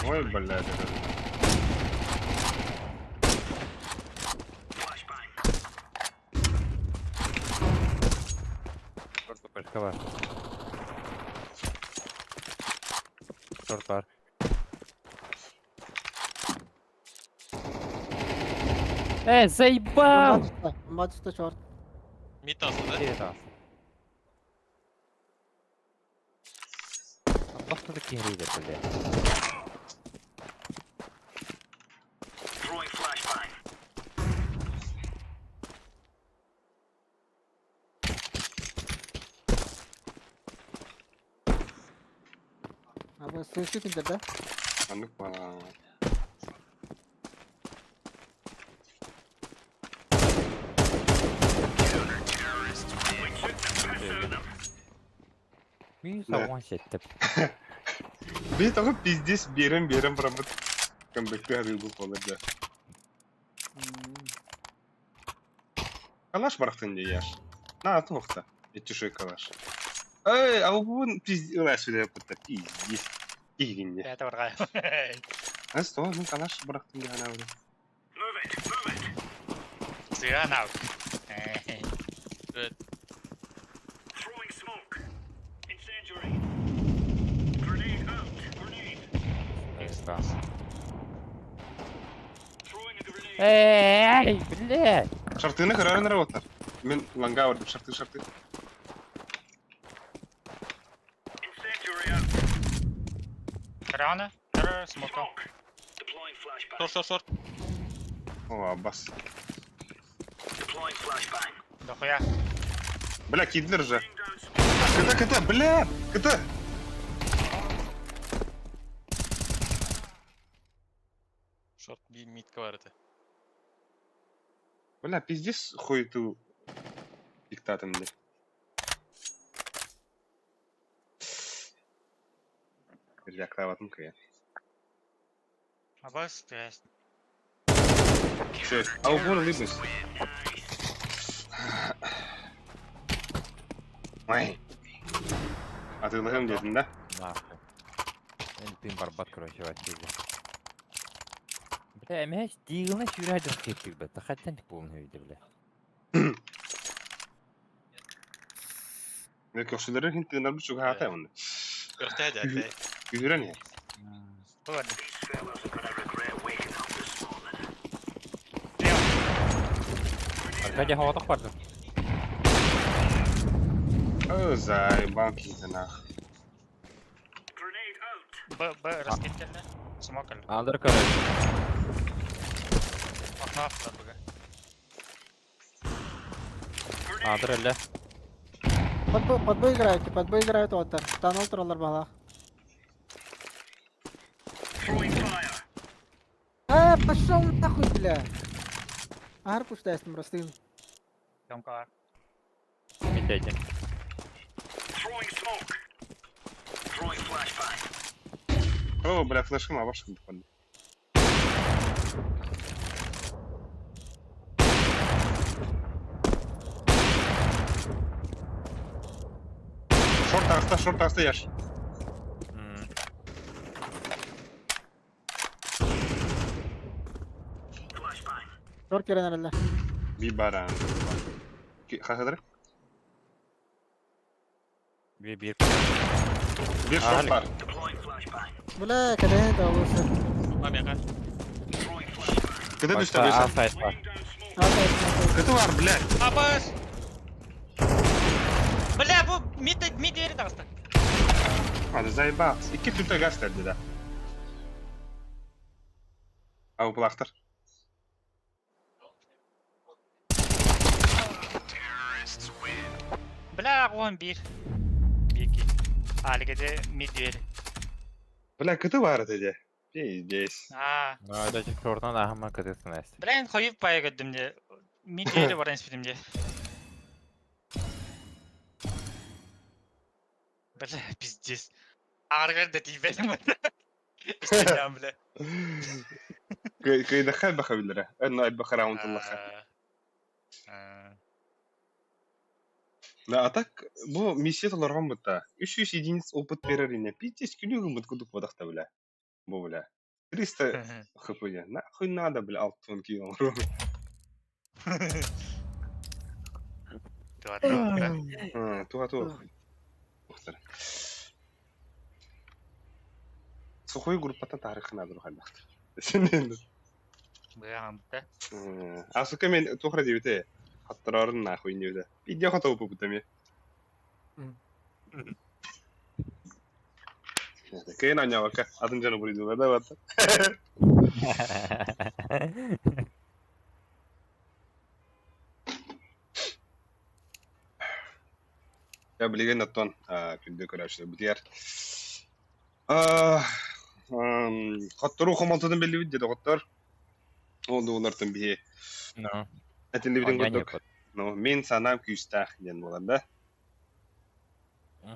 Ой, блядь, это... Шорт ППшка бар. Шорт бар. Э, заебал! Бомба түстэ, шорт. Mid aslında. Geri dal. Tohtoda keriydi, бля. Абы сүйсү киндер да? А ну па. Мин Да. сауан сеттеп. Би того пиздец берем берем прям Камбэкты рыбу да. Калаш барахтын яш. На, туохта. Эти калаш. Эй, а вон пиздец, ла сюда пытта пиздец. Кигинне. Это варгай. А что, ну калаш барахтын де ана уже. Сыга нау. Evet. Эй, блядь! Шартыны көрөрөн работар. Мен ланга бардым, шарты шарты. Рано, тр, смока. Short short short. О, аббас. Дохуя. Бля, кидлер же. КТ, КТ, бля, КТ. Short bir mid var edi. Бля, пиздец хуету диктатом, бля. Бля, кроватым кая. Абас, то есть. Все, а у вон либыс. Ой. А ты лыгым дедin, да? Нахуй. Мен тым барбат, короче, вообще. Бля, меня дигылна сюрядым кеттик, бля. Тахаттан полный виде, бля. Мен көкшілері хин тыынар бу чуга хата оны. Көртә дә. Күрен я. Было. Аркадий хаватық барды. О, заебал киді нах. Б, Б, раскидали. Смокали. Андыр, короче. Окно, БГ. Андыр әлі. Под Б играете, под Б играют оттар. Таныл туралар бала. А, пошел нахуй, бля. Ар пуштайсың просто. Тёмка. Митяйте. О, бля, флешкам абашкам тупанды. Шорт аста, шорт аста яш. Тор кирэн эрэллэр. Би баран. Хахыдыр? Би биир. Бир шот бар. Бля, кэдэһэ да олус. Амиаха. Кыты түстэ А быса. сайт бар. Кыты бар, блядь. Абас! Бля, бу мид мид двери таҕыста. Hadi заебался. Икки түнтэ газ терди да. Ау, булахтар. Бля, 11. 1 2. Алигеде мид двери. Бля, кыты бар эти. Пиздец. Аа. Ну, это шортан ахама кытысın эс. Бля, хойуп бая көрдүм де. Мид двери баран испитим де. Бля, пиздец. Аргар да тиибэтим. Истиням, бля. Кыйдахай баха билere. Önne ay баха раунд Аллаха. Да, а так, бу миссия толоргон бутта. 300 единиц опыт берер ине. Пиздец, күлүгүн бут кудук бодахта, бля. Бу, бля. 300 хп я. Нахуй надо, бля, алтын кион. Туга туга. Ухтар. Сухой группата тарихына дур хайдахт. Сенен. А сука мен тухра дебите. Хаттырарын нахуй не бите. Пидя хата опы бутами. Кыйын аñабака. Атын жана буриду да бат. Я билеген аттон күндө көрөчү бутер. Хоттору хомалтыдан белли бит деди хоттор. Ол дуолартан биһи. Ну. Этинди битин курдук. Ну, мин санаам күүстээх диэн буолар да.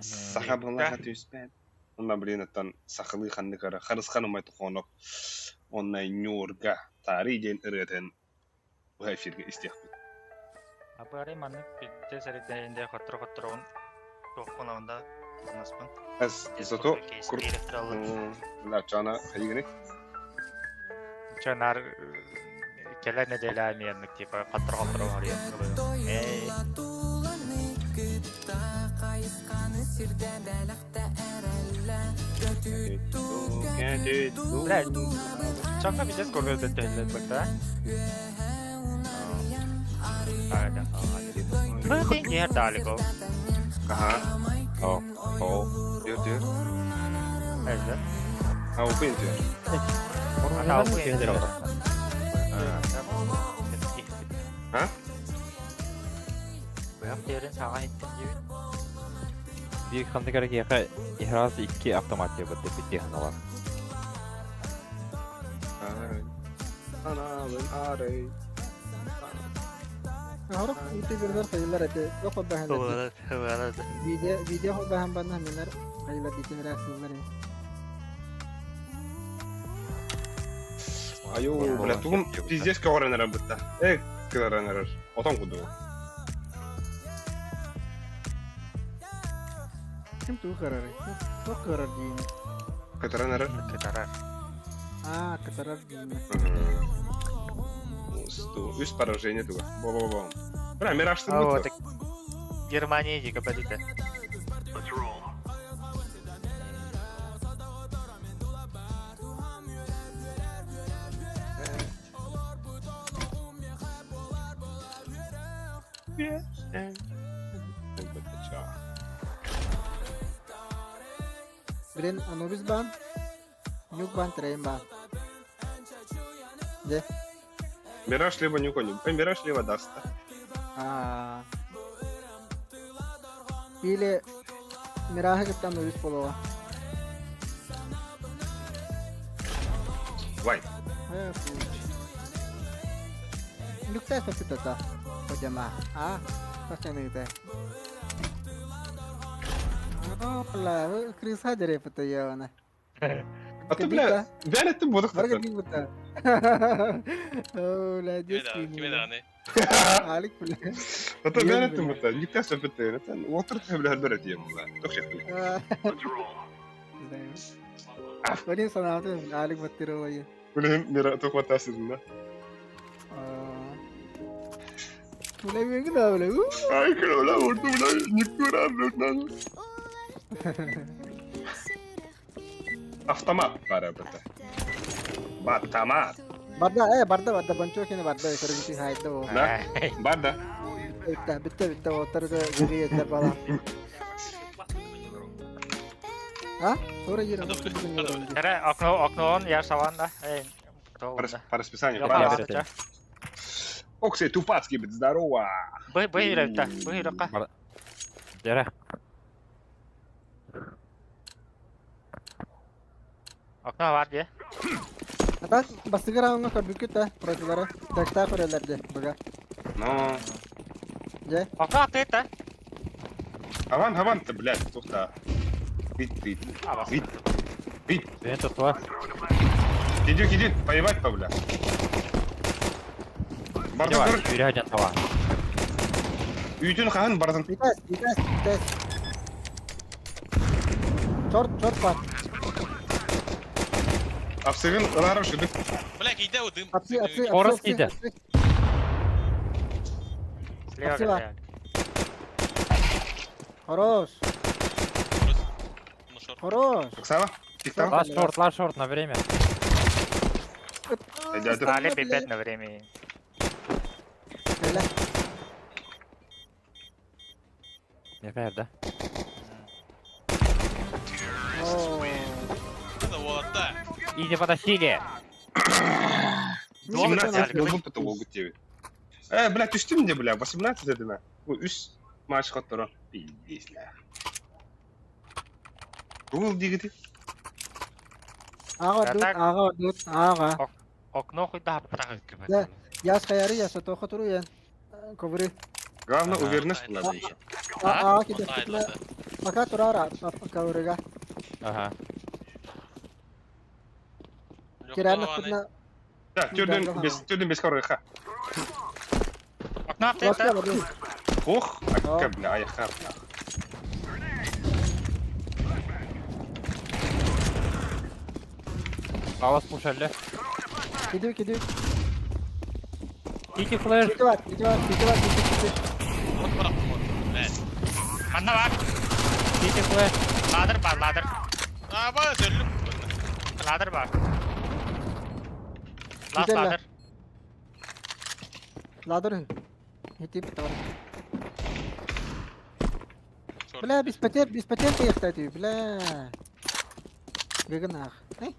Саха былаха түспэт. Онна билин оттон сахалыы ханнык ара харысхан умай тухонок. Онна нюрга тари диэн ырыатын бу эфирге истиэхпит. Апары маннык битте сәритнәрендә хаттыр-хаттырын тохконавында наспын. Аз зато кур ла чана хайгини. Чанар келер неделя менник типа хаттыр-хаттырын арыян. Эй. Бля, чака пиздец көргөздөт делет бакта. Бля, далеко. Ага. О, о. Дер дер. Эзде. А упын дер. Ана упын дер. А? Быһах дерин саға иттим дибит. Бир ханды керек яха ихраз 2 автомат деп бит ханалар. Аналын арай. Хорох ютубердер хайылар эти yok баһан. Видео видео баһан банна менер хайылар дитин реакциялар. Айо, бля, тугум пиздец көҕөрөн эрэр бытта. Э, кыларан эрэр. Отон кудугу. Ким туу карары? Ток карар дейин. Кытаран эрэр. Кытарар. А, кытарар дейин. Үс поражение туга. Бо-бо-бо. Бля, мираж А вот Германия дико подите. Блин, Анубис бан. Нюк бан, Трейн бан. Где? Мираж либо нюк, Мираж либо даст. А. Или Мираха капитан Анубис полова. Вай. Нюк тест капитата. Пajama. А, пачаны те. Ола, крыса дере патаяна. А ты, бля, бля, ты будах Барга биг бута. Ола, детский. Киме даны? Алик, бля. А ты, бля, ты бута. Нюк тест капитан. Уотер ты, бля, бля, ты, бля. Тохших, бля. Блин, санааты, Алик баттырылайы. Блин, мира, тохватасың, да? Бля, миигин да, бля. Ай, кроля, вот, бля, не кура, блядь, Автомат бара бата. Батамат. Барда, э, барда, барда, бончо кини барда, көрүҥүтүн хайда бу. Да? Барда. Бүттэ, бүттэ, бүттэ, оттар да гүрүйеттер бала. А? Sonra yürü. Эрэ, окно, окно он, я шаван да. Эй, По, по расписанию. Я По... баар. Оксей, тупацкий, блядь, здорово. Бы, бы, иректа, бы, ирекка. Дьэрэ. Окно бар дии. Ата бастыгы раундка көрбүккүт да, противлары. Текта көрөлөр быга. Ну, Дьэ. Окно атыыта. аван, аван ты, блядь, тухта. Вид ты, вид, вид. Бэйэн тутуа. Иди, иди, поебать по, бля. Бардан Дьэ, көр, сүүрэ дьэн таба. үйтүн хаһан бардан. Витас, Витас, Витас. Чорт, чорт бар. Апсыгын ыларым шүдүк. Бля, кийдэ у дым. Апсы, апсы, апсы. Хорос апсы, киирдэ. апсы. Слева Спасибо. кэллэ. Хорош, Ну шорт. хорош. Оксана, пиктал. Лаш шорт, лаш шорт на время. Стали пипет на времени. Кэлэ. Не знаю, да? Оо. Это вот, да. Иди потащили. 17 болбут это могут тебе. Э, бля, түстүм де, бля, 18 это на. Ой, үс матч хотторо. Пиздец, бля. Гул дигити. Ага, дут, Так. ага, дут, ага. Окно хоть да, птах. Да. Яс хаяры, яс тоха туру я. Ковры. Главное, Ага. уверенность надо еще. А, а, киде, Мотает, киде. Пока турара, коврыга. Ага. Кирәне кутна. Да, түрден без, түрден без корыха. Окно атыыта. Ох, акка, бля, аяха, бля. Палас пушали. Киде, киде. Кити флеш. Киде бар, киде бар, киде бар, киде, киде. Вот барахтым вот. Бля. Манна бар. Кити флеш. Ладыр бар, ладыр. А, ба, төлүп. Ладыр бар. Лас Киде ладыр. Ладыр. Хитип тавар. Шорт. Бля, без потерь, без потерь ты кстати, бля. Гаганах. Эй.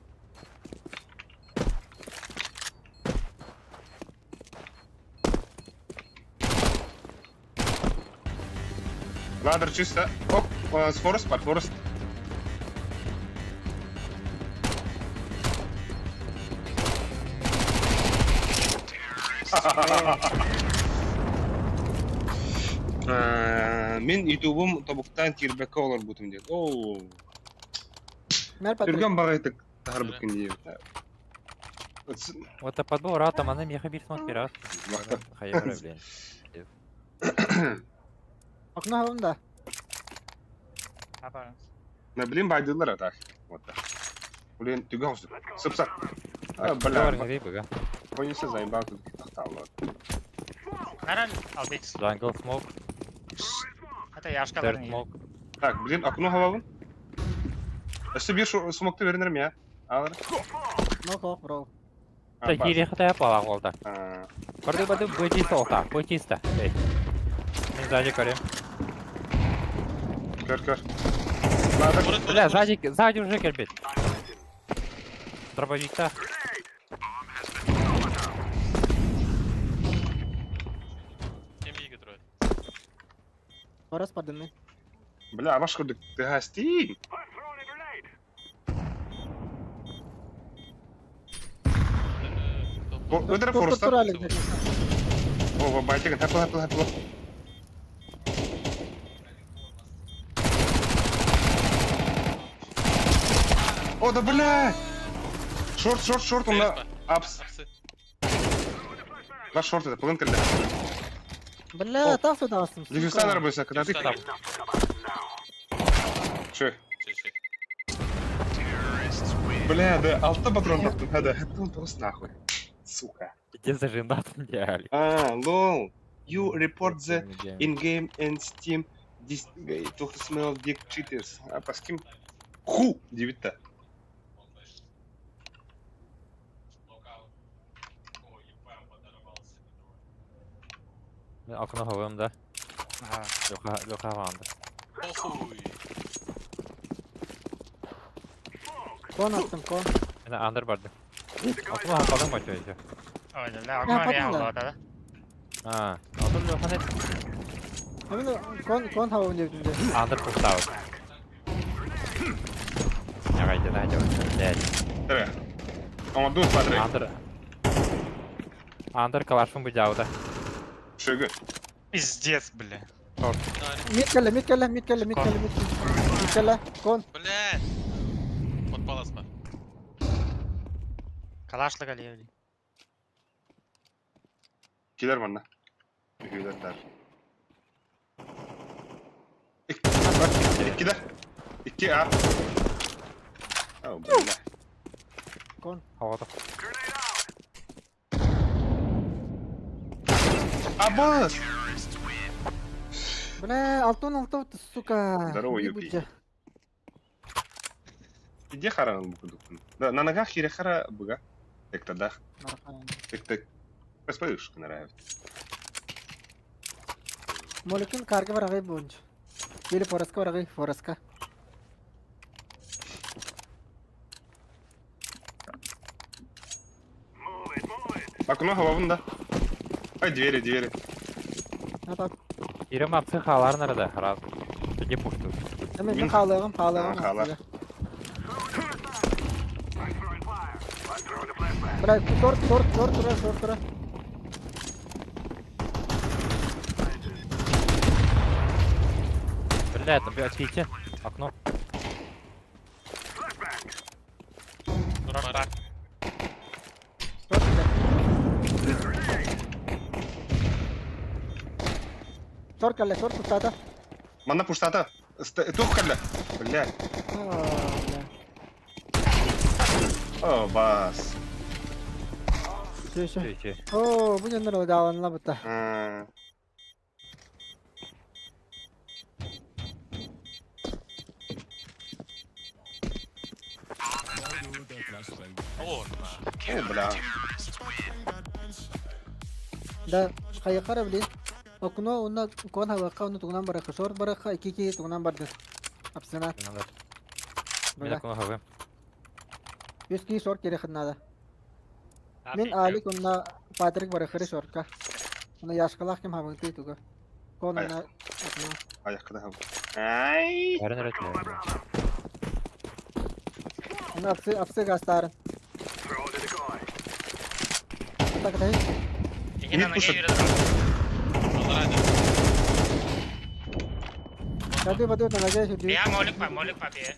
Ладер чисто. Оп, с форест, под форест. Мен ютубум тобуктан кирбекке олар бутум дед. Оу. Мэр Патрик. Түргөн багайтык тахар бүткөн дейм. Вот подбор атом, аны меха бир смок пират. Мактап. Хайыр, блин. Окно хавында. Апа. На блин байдылар атак. Вот так. Блин, түгөн хостук. Сыпсак. А, бля. Бля. Боюнса заебал тут тахталар. Нара алдыц. Джангл смок, Это яшка third смок. Так, блин, окно хавабын. Өстө бир смокты беринер я. Алар. Ну хох, бро. Да кири хатая пала голда. Барды барды бытиста ота, бытиста. Эй. Мен сзади көрем. Көр, көр. Ладер. Форест, Бля, форест, сзади, сзади уже келбит. Дробовикта. Кем иге турат. Хорос бардым мен. Бля, баш көрдүк. Тыгасти. Өдөрө Тур фореста. тур әле. О, байтыгын хапыл хапыл хапыл. О, да бля! Шорт, шорт, шорт, он на апс. Апсы. Два шорт это, полынка для. Бля, тасу дастым. Дефюзанер бойся, когда ты Дефюзанер. Че? Че, че. Бля, да, алты патрон таптым, да, это он просто нахуй. Сука. Где зажинат идеально. А, лол. You report the in-game and Steam this to smell dick cheaters. А по с кем? Ху! Девять-то. Мен окно хавым да. Ага. Леха, Леха хаванды. Похуй. Кон аттым, кон. Мен андер барды. Окно хавадым бача еще. Ой, бля, окно потом я да. алла, да? А, отun Леха не Мен кон кон хавым деп дүнде. андер пуштабыт. Давайте, давайте, блядь. Тре. Он дур смотри. Андер. Андер калашым бу жабыда. Шөгө. Пиздец, бля. Мид келе, мид келе, мид келе, мид келе, мид келе. Мид келе, кон. Блядь. Вот палас бар. Калашлык алиевли. Килер манна. Үһүлэр дар. Икки да. Икки А. Ау, бля. Кон. Хавада. Абас! Бля, алтын алты, сука. Здорово, Не Юпи. будь. Иди харан букудукун. Да, на ногах хире хара буга. Так тогда. Так так. Посмотришь, нравится. Молекин карга барагай бунч. Или фореска барагай, фореска. Окно головын да. Ай, двери, двери. Апа. Ирем апсы халар нарада, раз. Тоді пушту. Мен Мин- халыгым, халыгым. А, халар. Бля, торт, торт, торт, тура, торт, тура. Блядь, там блядь, кийте. Окно. Дурак бар. Торт, бля. Торт калле, торт пустата. Манна пуштата. Тух калля. Бля. А, бля. О, бас. Все, все. Чүй, чүй. О, бу жөндөр дааланла бутта. А, О, О, бля. Да, кайыкара билин. Окно уна кон хавака уна тугунан барака, шорт барака, ики ки тугунан барды. Апсына. Надо. Мен Бля. окно хавым. Үс ки шорт керек надо. А, Мен пи- Алик уна Патрик барахары шортка. Уна яшкалах ким хавыңты туга. Кон уна окно. Аяққа да. Ай. Бәрін рет. Уна апсы апсы гастарын. Так, так. Иги на Мид ноге пушит. юрет. Кады бады на ноге сюди. Я молик па, молик па, бе.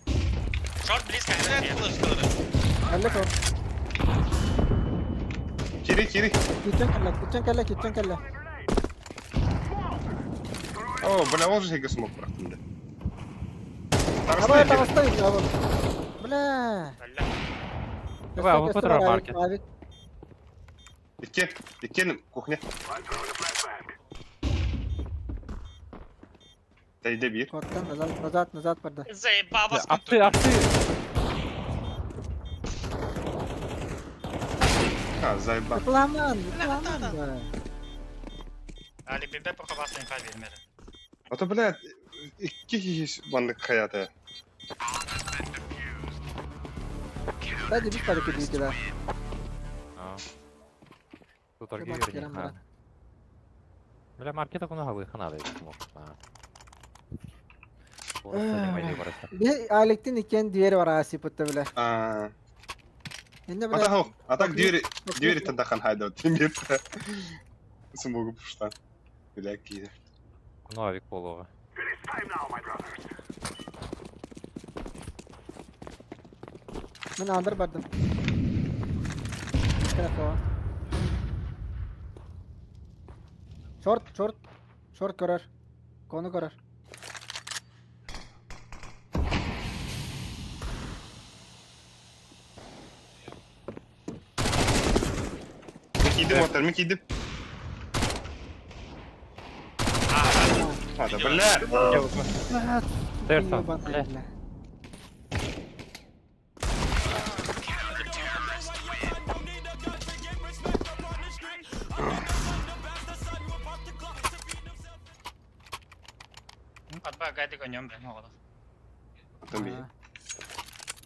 Шорт близко, Блядь, бе. флешкалары. Алле кор. Кири, кири. Кичен калла, кичен калла, кичен калла. О, бля, ол же смог бырақтым да. Аба тавастай, аба. Бля. Бля. Давай, вот это маркет. Авик. Икки, икки кухня. Тайда бир. Коттан назад, назад, назад барды. Заебал вас. Апсы, апсы. А, заебал. Ыкламан, ыкламан. Али бибе похабас инфа бермedi. А то, бля, икки кихи бандык хаята. Да, дебит пары кидите, да. Тут торги Маркет верни. керем, брат. Бля, маркет окно хавы ханады. Би Аликтин икен двери бар аси путта биле. А, Энде а биле. так, а так двери, двери тадахан хайда тимир. Смогу пушта. Бля, кири. Окно авик полова. Мен андыр бардым. Красава. Шорт, шорт. Шорт көрөр. Кону көрөр. Мен кидим отыр, мен кидим. Да бля! Терса. Ебаная, бля. Отба гайды конем, бля, оҕолор. Там А.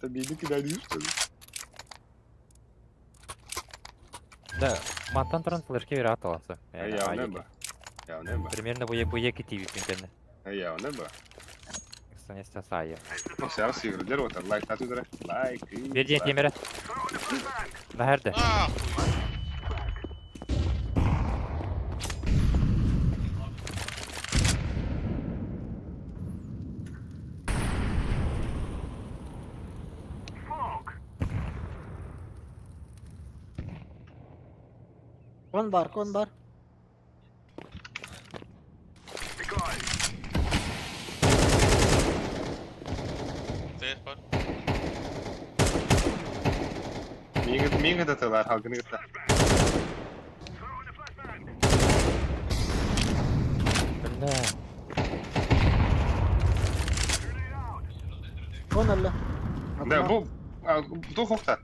Табиди кидали, что ли? Да, мантан туран флешки бере аталасы. А я у неба. Я у неба. Примерно бу екі тиби пинтенне. А я у неба. Кстати, сайы. Ну, сейчас игры вот лайк тату Лайк. Берден темере. Нахерде. Нахуй. Кон бар, кон бар. Сейф бар. Мига татылар, халкını gıtta. Бля. Кон алла. Да, бу бу хохта.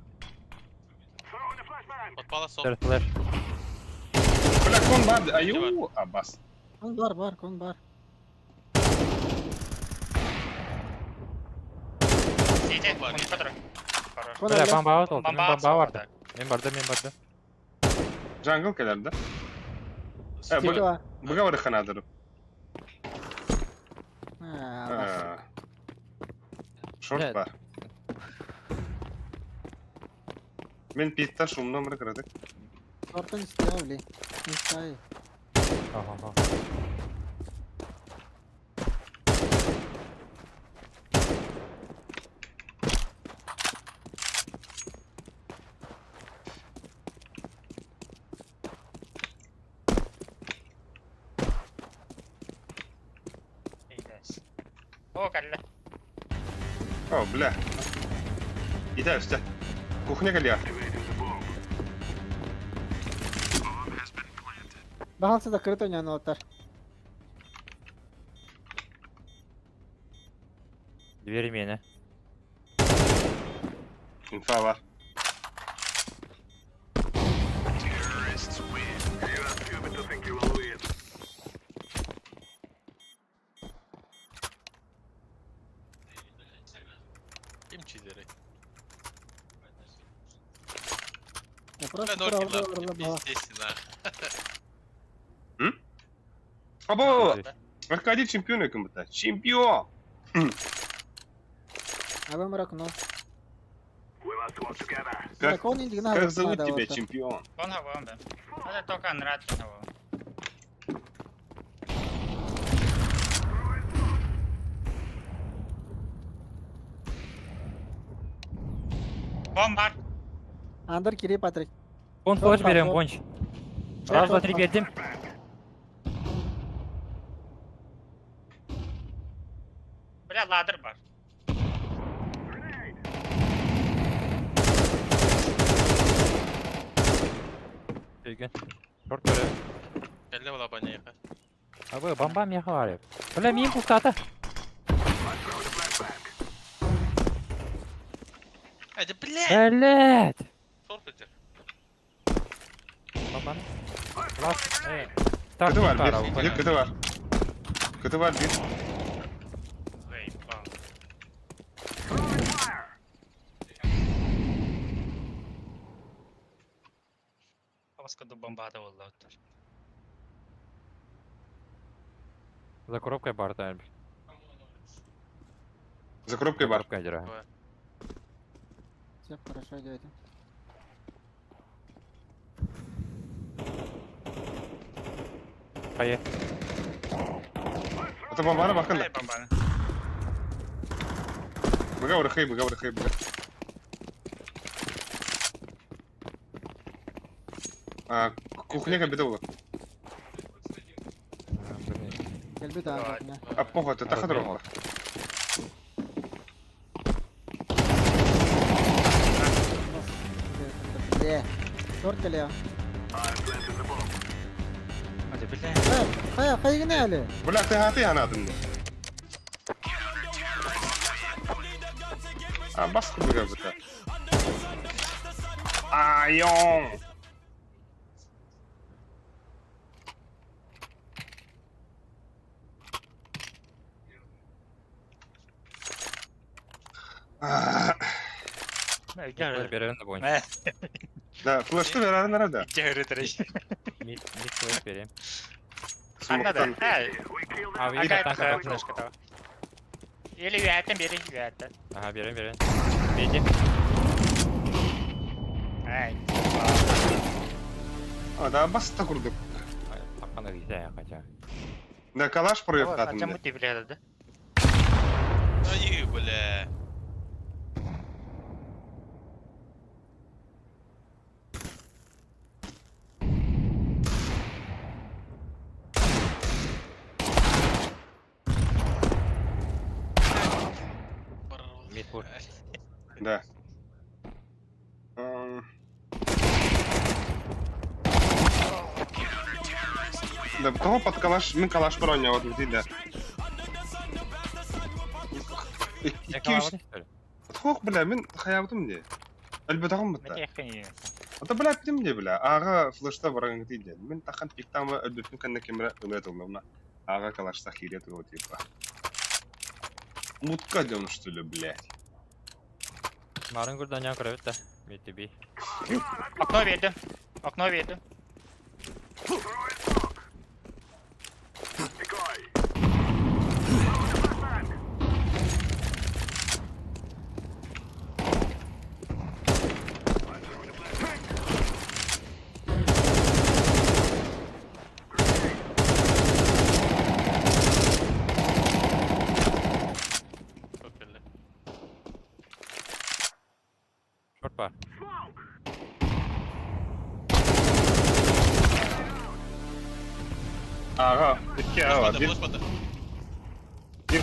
Отпала сок. Тер флеш. Бля, кон бар, аю, абас. Кон бар, бар, кон бар. Сидит, он который. Хорош. Кон Бля, алла. бомба от oldu. Мен Бомба бомба от vardı. Мен барды, мен барды. Jungle келер да. Сити бар. Буга бар ханадыр. А, бас. Шорт бар. Мен питта шумно мыр кырдык. Шортын истеяли. Истай. Ага. О, калля. О, бля. Иде үсте. Кухня келер. Бахалсы да крыто не отар. Двери мені. Инфа бар. Ким чизери? Я Бля, просто норки правда нахуй. Пиздец, нахуй. Або, Аркадий чемпион екін бұта. Чемпион! А вы мракно. Как, как зовут тебя, чемпион? Он хаван, да. Это только нрад хаван. Бомбар. Андер кири Патрик. Он флеш берем, гонч. Раз, два, три, бердим. Бля, ладер бар. Үйген. Шорт көрі. Кэллэ була баняйха. Абы, бомба меха бар. Бля, мин пустата. Эди, блядь! Блядь. Шорт өтер. Бомбаны. Лас. Так, Кыты бар, bir. Yok, кыты бар. Кыты бар, bir. Заебал. Паскаду бомба да оттар. За коробкой бар там. За коробкой бар. Коробкой дира. Все хорошо идете. Хайы. Ата бомбаны бакын да. Дай бомбаны. Быга урыхай, быга урыхай, быга. А, кухняга беде olur. Келби да кухня. А похуй, это тахадыр olur. Бля. Шорт келе. Да бля. Хайа, хайгына әлі. Бля, ты гаты анадын. А, бас кубыга быта. Айон! Берен да бойынша. Да, флешты берәрін арада. Мид флеш берем. Аннада. А, Ага, флешка того. Или вятен, бери вятен. Ага, берем, берем. Бейте. Ай. А, да, баста курдук. Тапқаны дейді хотя. Да, калаш А проектатын. чем ты, бля, да? Ай, бля. Мид бур. Да. Да, того под калаш, мен калаш броня вот где да. Хох, бля, мен хаябытым де. Әлбетағым бітті. Ата бля, бітім де, бля. Аға флешта барған дейді. Мен тақан пиктамы әлбеттің кәнне кемері өлет олмамна. Аға калашта хирет его типа. Мутка дем, что ли, блядь. Марын күрдан ян көрөбүт да. Мид би. Окно бердим. Окно бердим. Шорт бар. Аға, икки аға, Боспады, bir боспады. bir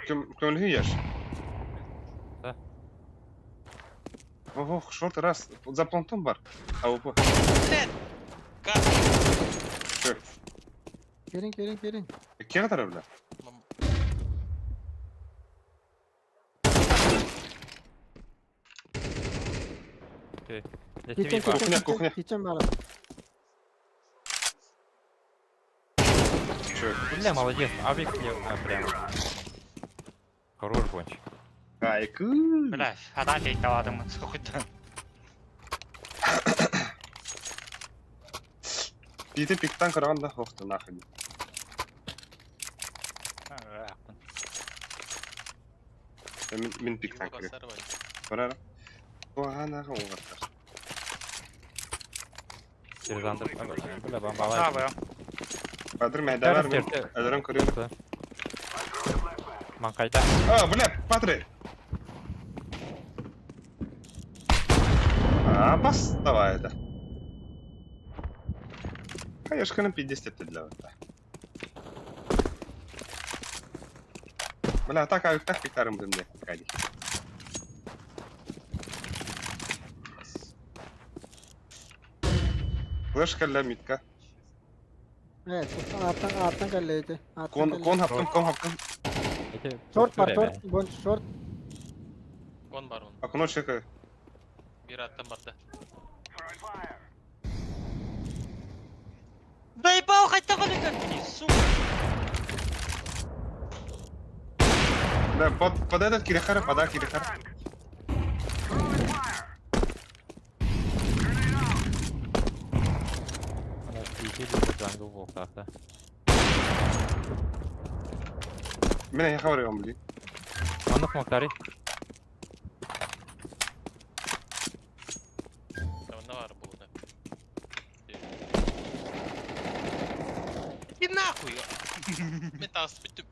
Кем кем ешь? Да. Ого, шорт раз, за плантом бар. А опа. Как? Чё? Керин, керин, керин. Кем тарап, бля? Кичен, Кухня, кухня. Кичен бар. Чё? Бля, молодец. Авик прямо. Хорош бонч. Айкы. Бля, ада дейт аладым. Сколько Питі пиктан көрген да хоқты нахуй. Мен мен пиктан көрем. Барара. Оған аға оғаттар. Сержант. Бля, бомбалай. Падыр мәдәләр мен әдәрем көрем. Ман қайда? А, бля, Патры. А, бас, давай это. Конечно, на 50 для этого. Бля, так, а так пиктарым будем Кади. Флешка для митка. Evet, аттан аттан каллейdi. Кон кон хаптым, кон хаптым. Шорт бар, шорт, бонч, шорт. Кон бар он. Окно чекаю. Бир аттан барды. Заебал хотя бы как сука. Да, под этот кирихара, пода кирихара. Ана тихий бұл джангл болсақта. Мен я хаварыгам, блин. Маннык мактары. Онда бар булды. Иди нахуй! Мен тас бүттүм.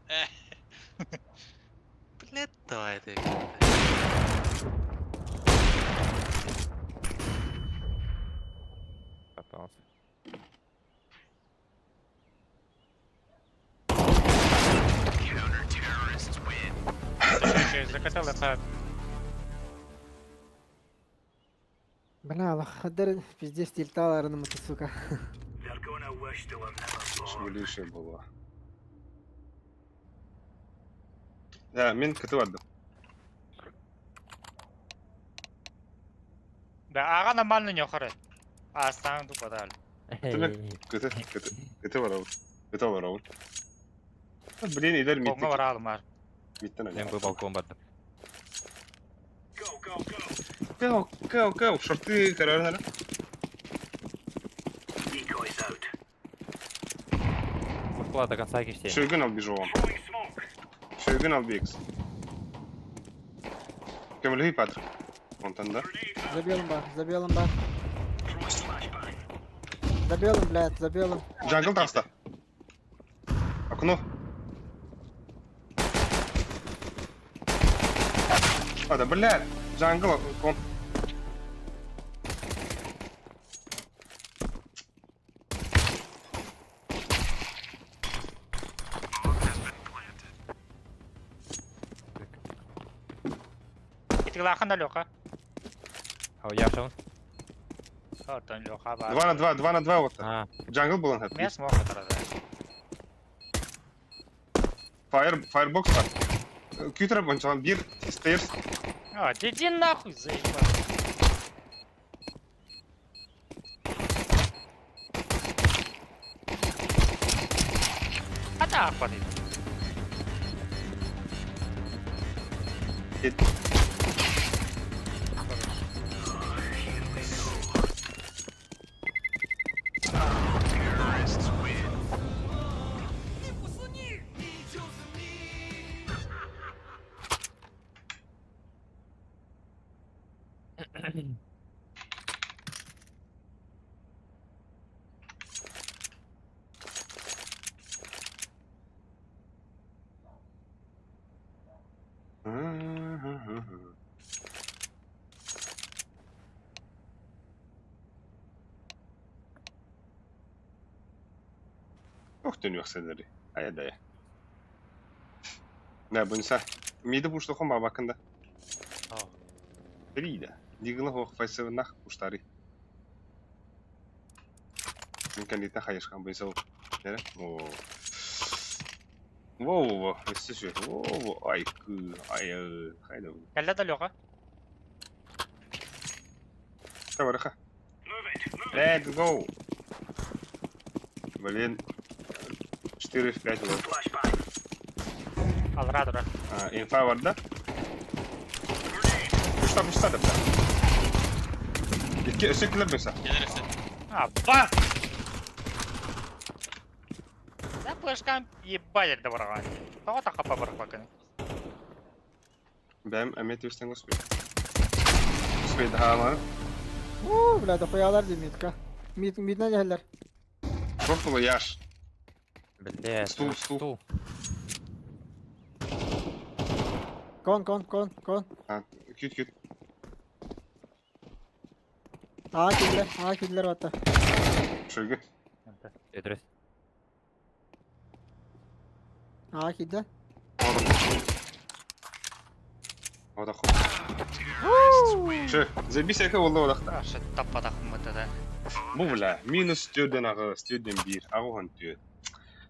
Блядь, давай ты. Попался. ЗКТ ЛП. Бля, лохадер пиздец тильталарını мыты, сука. Шмулейшая была. Да, мен кыты бардым. Да, ага нормально не хоры. А, стану подали. Кыты, кыты, кыты бар Кыты бар ол. Блин, идер митти. Колга бар алмар. Миттен Мен бу балкон бардым. Go, go, go. Шорты карарнара. Ушла до конца киште. Шойгун ал бежу. Шойгун ал бекс. Көмөлөй патр. Онтан да. За белым бар, за белым бар. За белым, блядь, за белым. Джангл таста. Окно. А, да, блядь. Джангл, кон. Итиглахан да Леха. А я шел. Ортон Леха бар. 2 на 2, 2 на 2 вот. А, Джангл был он. Мен смог это Fire, firebox var. Кютер бончан bir stairs. А, иди нахуй, заебал. А так, падай. Ох, dönüyor senleri. Aya daya. Ne bu insan? Mide burçlu xom bakında. Фрида. Дигла хох файсывнах пуштари. Мин кандита хайышкан буйса Нере? О. Во-во-во, өссө Во-во, ай кы, ай хайда. Кәллә да Леха. Таварха. Let's go. Блин. 4 в 5 вот. Алра дура. А, инфа бар да? Пушта, пушта да. Икки өссө килер буйса. Gelirse. А, ба! Да флешкам ебать да барган. Тага така бар бакын. Бәм әмет өстен успей. Успей да ма. Уу, бля, дохуялар ди мидка. Мид, миднен gelirler. Шорт яш. блядь. Стул, стул. Стул. Кон, кон, кон, кон. А, күт күт. А, киллер, а, киллер батта. Шойгы. Эдрес. А, киллер. Ода хоп. Шö, забись эке болду одакта. Аша таппадах мыты да. Бу бля, минус стюден агы, стюден бир, агы хон түйет.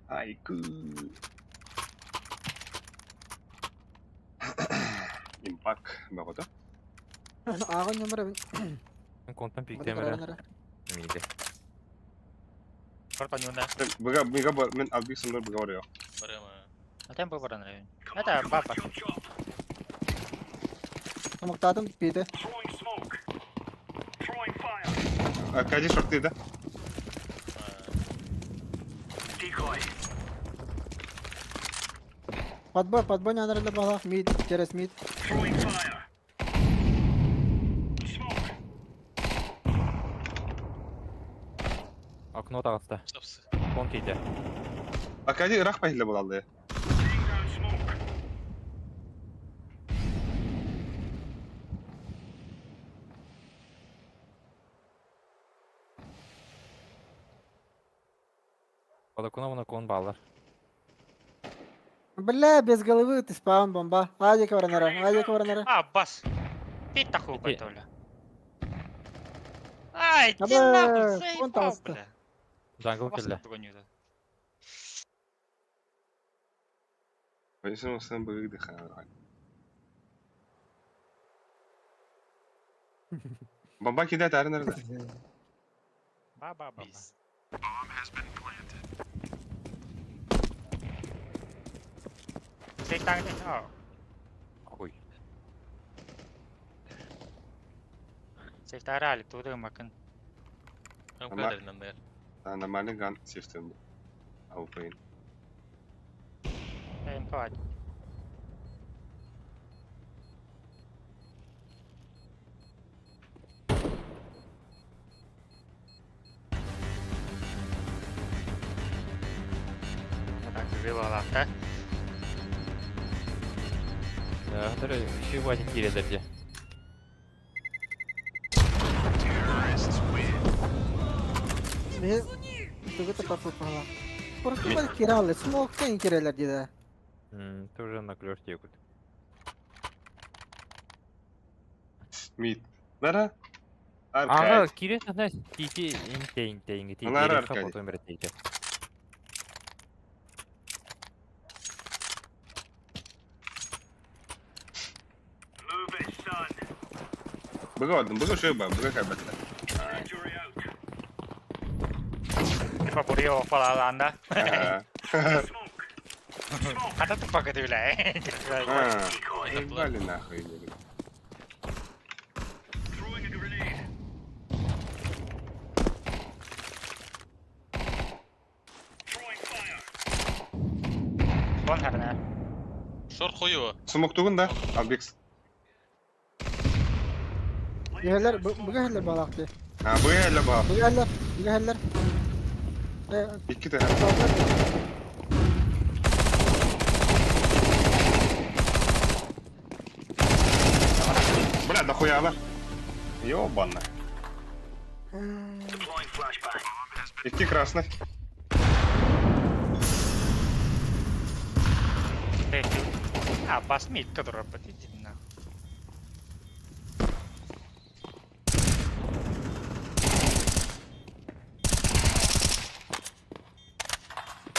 Ай кы. Импак багота. Ага нөмірі. Контан пиктемеле. Миде. Шорт анюна. Быга быга бар, мен албик сымдар быга бар yok. Барама. А там был баран Это баба. Смоктадым, пиді. Аркадий шорты, да? Подбой, подбой не анарылы балах. Мид, через мид. Окно тағысты. Stopсы. Кон кейде. Аркадий ырах пахиле болалды. Балкона мына кон балар. Бля, без головы ты спаун бомба. Адик варанара, адик варанара. А, бас. Ты такой готовля. Ай, ты нахуй, заебал, бля. Джангл кэллэ. Бомба кидает аренар. Ба-ба-ба. Хуй. Сейфтарали, туда макын. Нормальный ган сейфтем. Аупейн. МК. Так, вилалахта. Еще хватит кире Мен тугу таппаппын Просто бар кираллы, смоктан кирелер диде. Ты уже на клёш текут. Мид. Нара? Ага, Аркадий. кире знаешь, тити инте инте инте Нара тити Аркадий. потом берете. Быга быга шөба, быга кабатта. Типа бурио фалаланда. Хата тупа кытыбила. Ебали нахуй. Вон харна. Шорт хуево. Смок тугун да? Албекс. Иһэллэр, быга иһэллэр балаакты. А, быга эле ба. Быга иһэллэр, быга иһэллэр. Икки тә. Бля, дохуя бар. Ёбана. Икки красных. А, бас мид, который иди нахуй.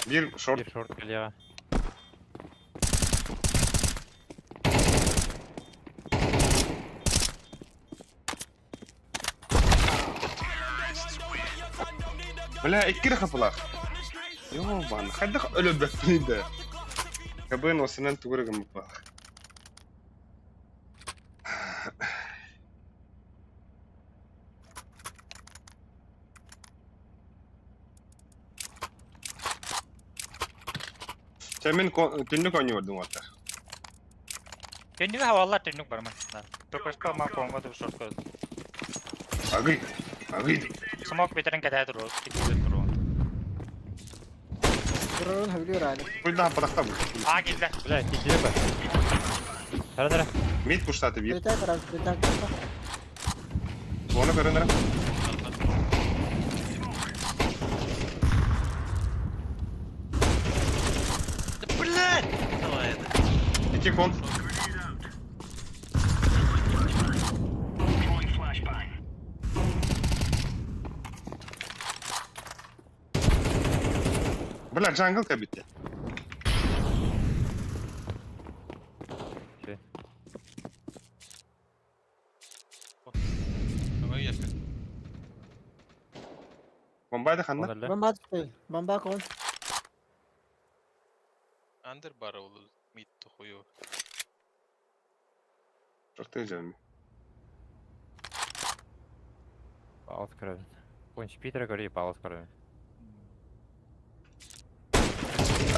Бир шорт. Бир шорт кэлиэҕэ. Бля, икки хапалах. Ёбана, хайдах өлөбөппүн да. КБ осынан тугурыгым бах. Чэ мен түннүк ойнуу көрдүм оттар. Түннүк хаваллар түннүк барма. Токошка ма конго деп шорт көрдүм. Агый. Агый. Смок битерин кәдә туру, китеп туру. Турарын хөбүлүүр али. Куйда падахта бу. А килде. Бля, тити бар. Тара тара. Мид пуштаты бир. Притак раз, притак. Оны көрөнөр. Да блядь! Давай это. Ики кон. Бля, джангл кабитте. Давай яшка. Бомбайды ханна. Онда Бомба түспей. Бомба кон. Андер бар ол мид хуево. Шорты жами. Паус көрөбүн. Конч Питера көрүй паус көрөбүн.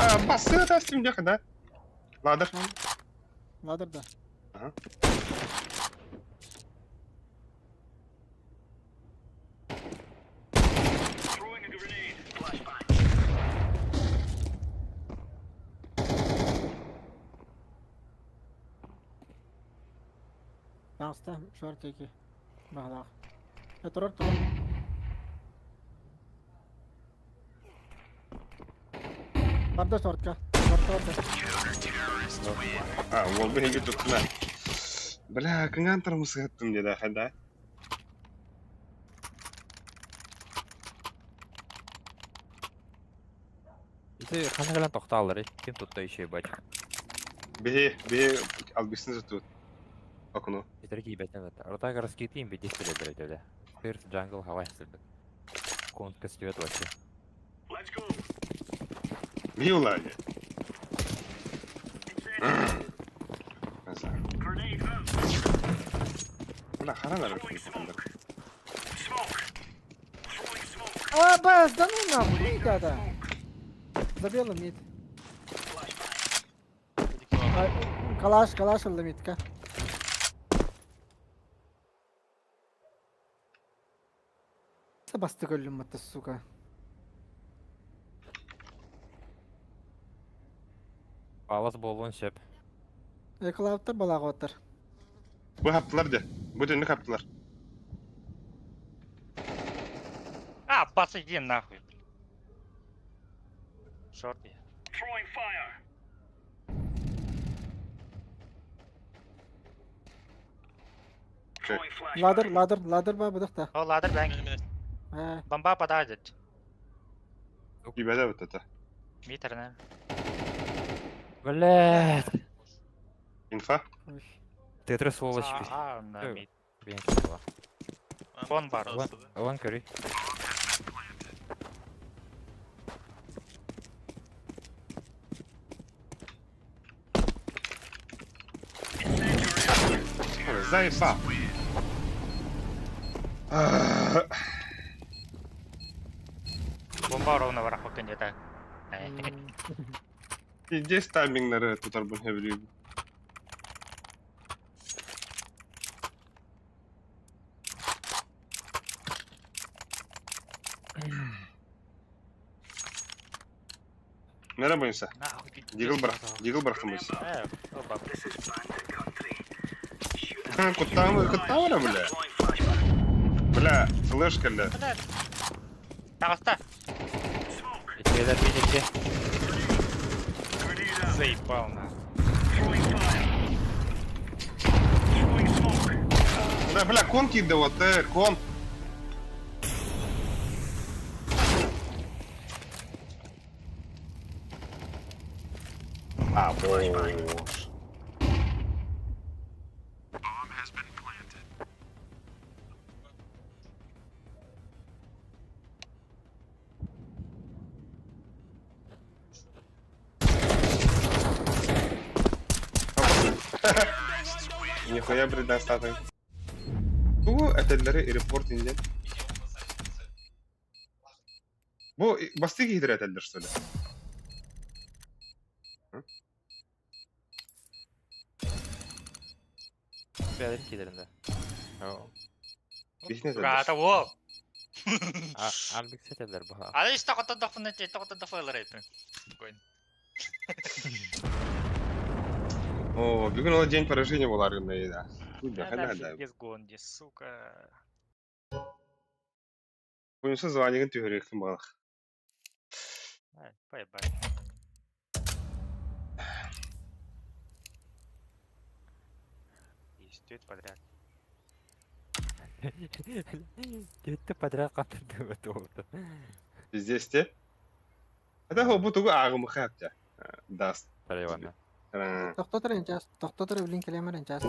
А, басы тастым дяха, да? Ладер. Ладыр да. Ага. Таҥаста шорт эки. Баҕалаах. Турар турар. Барда шортка. Барта А, уол биһиги туттуна. Бля, кыҥаан тормозгаттым диэдэ хайда. Ити ханна кэлэн тохтооллорый? Ким тутта еще ебать? Биһи, биһи албысын затут. Окно. Итери киибэтин это. Ротага раскиты им бедес теле бля. Фирс джангл хавай сылбыт. Контка свет вообще. Биһи улаали. Бля, харан арыт. А, Бэс, да ну нахуй, мид это. За белым мид. А, Калаш, калаш ылла мидка. Бастык өллүм матта, сука. Палас болуон сөп. Эколауттар балаҕоттар. Бу хаптылар де. Бу төннүк хаптылар. А, пац, иди нахуй. Шорт я. Ladder, ladder, ladder ба будахта. О, ladder bang. Э, Бомба подадет. Кибеде вот это. Митер, на. Блядь. Инфа. ой. Тетрис сволочь. А, на мид. Блин, была. Вон бар. Вон кори. Ой, Заебал. Бомба ровно варах где-то. Здесь тайминг на тут арбун хеври. Нера боимся. Нахуй. Дигл брах. Дигл брахтымыз. Оба. Куттамы, куттамы, бля. Бля, флешка, бля. Таҕыста. Ичкелер бин иче. Заебал на. Бля, бля, кон кидда вот, кон. А, боже. Нихуя предостаток. Бу этеллери репорт инде. Бу бастык хидре этеллер что ли? Бәлер кидеринде. Бихне Рата этеллер. ол. Албик сетелер бу. Аны işte котон да фына, котон да файлар айтпын. Спокойно. О, бүгүн ол день поражения болар гына да. Бля, хана да. Без гонди, сука. Буюнса званиягын түһөрүктүн балах. Ай, поебать. Есть подряд. Кетти подряд катырды өтө болду. Здесь те. Это бу тугу агымы хапта. Даст. Тарайванна. Тохтотор инчас, тохтотор блин келемер инчас.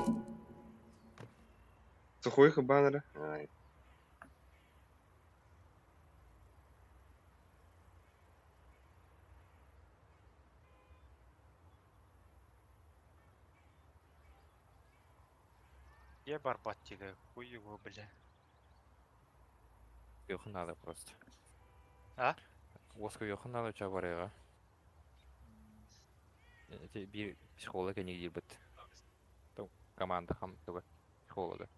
Сухой баннера. Ай. Я барбат тебе, хуй его, бля. Йохын надо просто. А? Оско йохын надо ча барыга. Эти бир психолог не дирбит. Там команда хам туга психолога.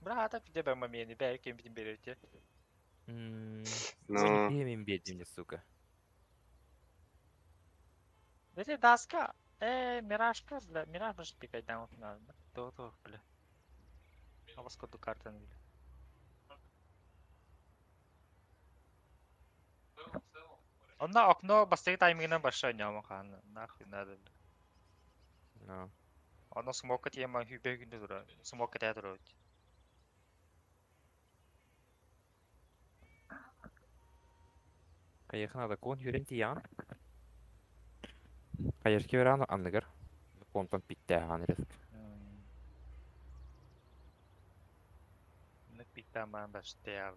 Брата, где бы момент, бля, кем будем берете. Но. Мен бедим, сука. Эти доска, миражка, бля, мираж может пикать там вот надо. То, то, бля. А вас коду карты бля. Онно окно бастакы таймингынан большой ньома хаан нахуй надо. Ну. Онно смокка тиэмэ хүүбэ күндү тура. Смокка тээ тура. Хайыха надо кон хүрэн тиийэҕин. Хайырки верану анныгар. Понтон питтээҕин риск. Ну питтаамаан бастыал.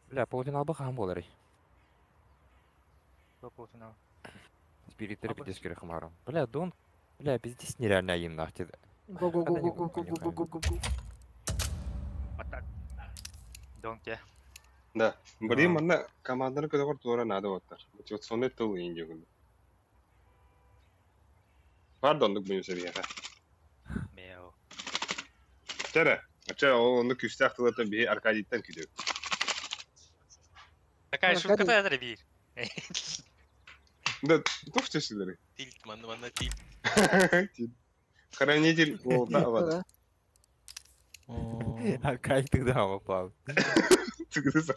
Бля, полуфиналба хаһан буоларый? Полуфинал. Спириттери пиздец көрө хымаарым. Бля, Дон, бля, пиздец нереально айымнаах деді. Го го го го го го го го го го. Донке. Да. Блин, манна команданы көтөҕөр туора наада буолтар. Мотивационный тыл иин диэкүн. Пардон, оннук быйым сэбиэхэ. Мяу. Чэрэ, чэ, ол оннук күүстээх тылыттан биһи Аркадийтан күүтүбүт. Такая шутка это биир. Да, туох чэсилери? Тильт, манна манна тильт. Хранитель уолта абада. Аркадий тогда попал. Түгүсэ.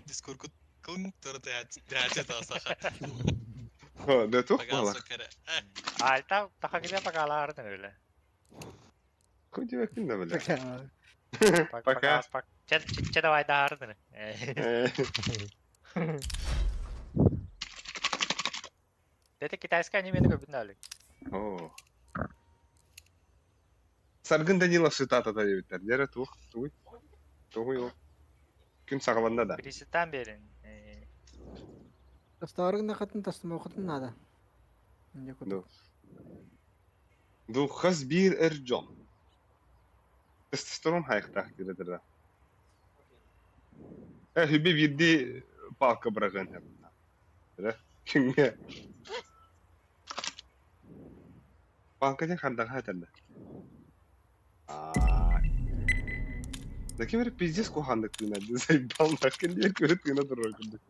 Дискорд кылын туры тәәче тасаха. Да туох Пока буолар? сокара. Альта таха киде покалаарын öyle. Кудиба күн да бля. Пока. Пока. Че че давай даарын. Это китайское аниме такой бинали. О. Саргын Данилов цитата да диэбиттэр. Дьэрэ туох тугуй? Тугуй ол? Күн саҕаланна да. Приситан берин. Тастаарыгын хатын тастымохатын надо. Ду. Ду хас биир эр дьон. Тестостерон хайыктаах диэтэ Э, хүбе биирдии палка быраҕыан сөп. Эрэ, күҥҥэ. Палка диэн хардаҕа этэллэр. Аа. Да ким эрэ пиздец куһаҕаннык тыынар дии заебал нахуй диэн көрө тыына турар курдук.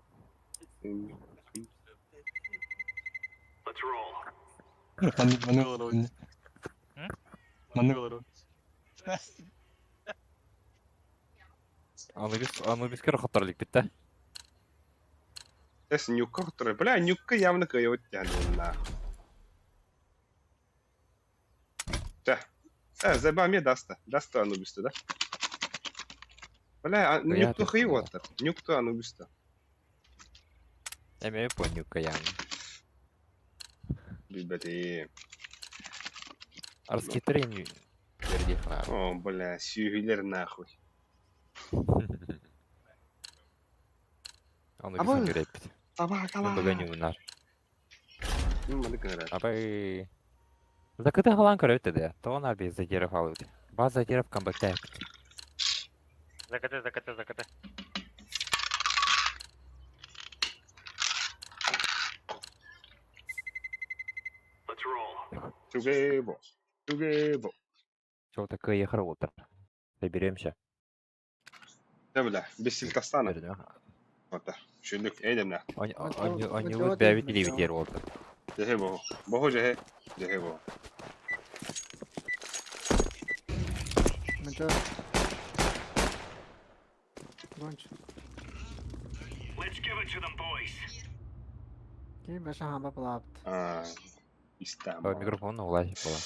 Маннык олоробун. Маннык олоробун. Анубис, Анубис көрө хотор иликпит да. Эс нюкка хотор. Бля, нюкка явно кыайбыт диэн нахуй. Чэ. Э, заба мне даста. Даста Анубиста, да? Бля, нюкту хый уоттар. Нюкту Анубиста. Эмиэ по нюкка явно. Билбэтим. Арскиттер ини бердиэх О, бля, сүүһүлэр нахуй. Анубис Абы. үрэппит. Табакала. Бүгүн юнар. Маны кыра. Абай. Закыты халан көрөттө да. Тоон аби задиров алыбыт. Баз задиров камбэктээх. Закаты, закаты, закаты. Түгэ бо. Түгэ бо. Чего такое ехар утр. Доберемся. Да, бля, без сильтастана. Вот, шүлүк эйдемнэ. Они они они вот бэбит или ветер вот. Жэхэ бо. Бохо жэхэ. Жэхэ бо. Мачо. Гонч. Ки баша хаба плапт. Аа. Истам. Микрофон улай была.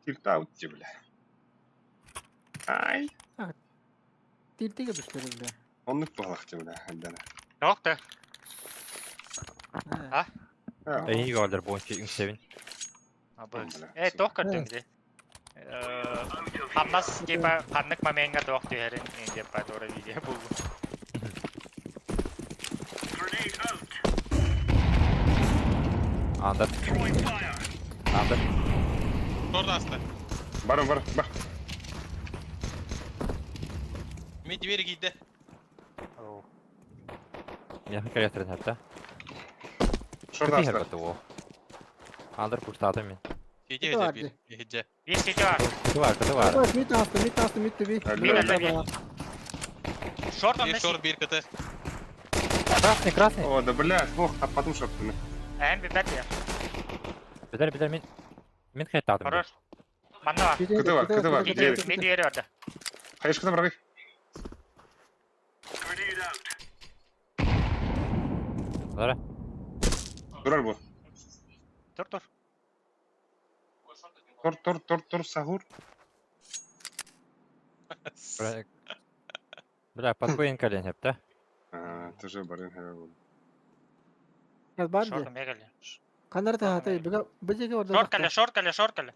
Тильтаут бля. Ай. Тилтиге түстөрү бля. Оннук буолах бля. Хандана. Тоқты. А? Эйни голдер бончи үҥсэбин. Э, тоқ көрдүң де. Хамнас типа ханнык моментка тоқ түһэрин типа тура видео бул. Андер. Андер. Торда аста. Бар бар бар. Мен двери кийде. Миэхэ кэлиэхтэрин хатта. Шорда Кытыы аста. хэрбэт уо. Андер пуштаата мин. Кийде Бар бир. Эхиджэ. Бир сети бар. Кыты бар, кыты бар. Ой, мит аста, мит аста, мит би. Шорт Бир онда шорт бир кыты. Красный, красный. О, да бля, ох, таппатым шорттыны. Эм бибет я. Бедер, бедер, мин. Мин хеттаатым. Хорош. Манна бар. Кыты бар, кыты бар, Мид мид двери барда. Хаешката баргай. Бара. Турар бу. Тур тур. Тур тур тур тур сахур. Бля, Бля, подбоин колен хепте. А, тоже барын хэвэ был. Бар Шорт ди. мегали. Канар та хата бага быжыга орда. Шорт кале, шорт кале, шорт кале.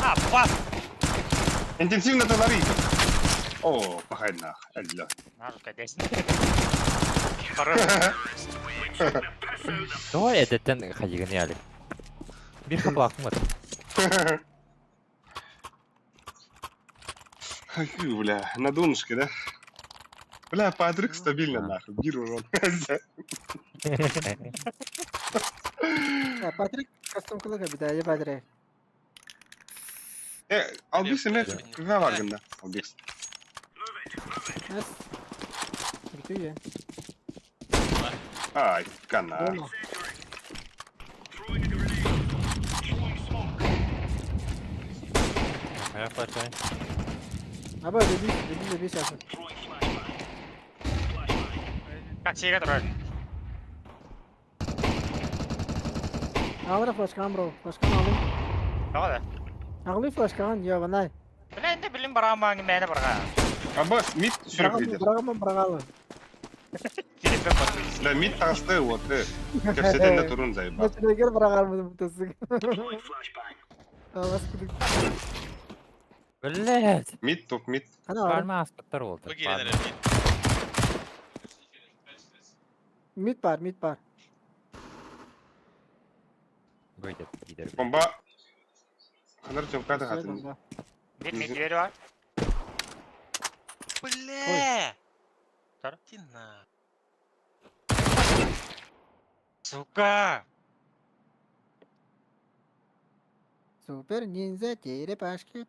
А, бас! Интенсивно талари. О, пахай нах. Алло. Нажка 10. Хорош. Давай эдеттен хадигын яли. Бир хаплахым бар. Хай, бля, на донышке, да? Бля, Патрик стабильно, нахуй, бир урон. Патрик кастом кылыга бида, я Патрик. Э, Албикс эме кыга баргын да, Албикс. Нас. Бүтүе. Ай, кана. Дома. Я флешай. Аба деби, деби деби сейчас. Как сига турар. Алра флешкан бро, флешкан алым. Давай да. Ағлы флешкан, я ванай. Бля, инде билим барамаң мәне барга. Абас, мид сүрөк лидер. Брагаман брагалы. Телефон бар. Бля, мид тагысты, вот, э. Кепседен турун заеба. Мәтелегер брагал бутасы. Авас кудук. Блять. Мид, топ мид. Ана бар. Барма аспыттар болду. Бу киирен эрэр мид. Мид бар, мид бар. Выйдет, пидор. Бомба. Ханар чомката хатын. Мид мид двери бар. Бля! Тар. Иди на. Сука! Супер ниндзя черепашки.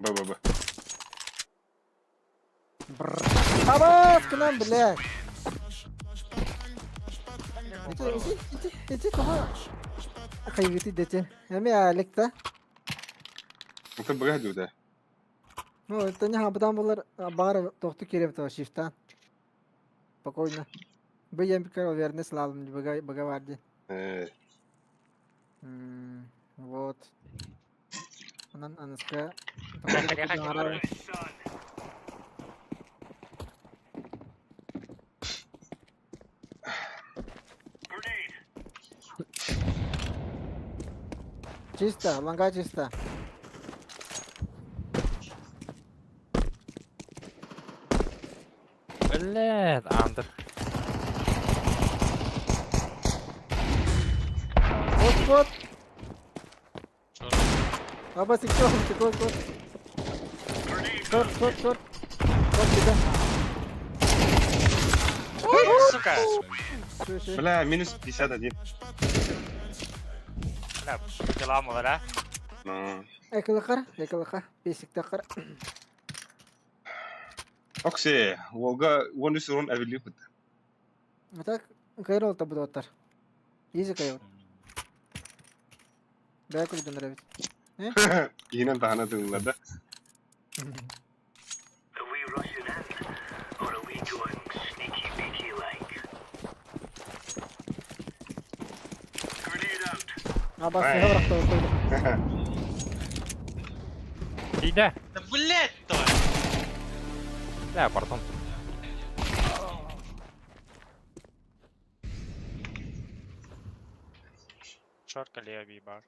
Б, Б, Б. Абас к нам, блядь. Иди, иди, иди, иди, кого? Хайгыты дети. Эми алекта. Это бгадю, да. Ну, это не хабдан булар бар тохту кереп то шифтан. Спокойно. Бы я пикар верне слалом бага багаварди. Э, Вот. Анан аныска. Чисто, ланга чисто. Блять, андер. Вот, вот. Шорт. Аба сиксо, сиксо, сиксо. Шорт, шорт, шорт. Шорт, беда. Сука! Слушай. Бля, минус 51. Бля, дела мало, да? Ну. Экылықар, экылықар, бесіктақар. Оксе, Волга, он үс урон әвели бит. А так, кайрол та буду оттар. Изи кайрол. Бәй күрден нравится. Инен тахана тыгылар да. Абас, Ай. не брақты қойды. Иди. Да блять твою! Бля, пардон. Шорт кале бар.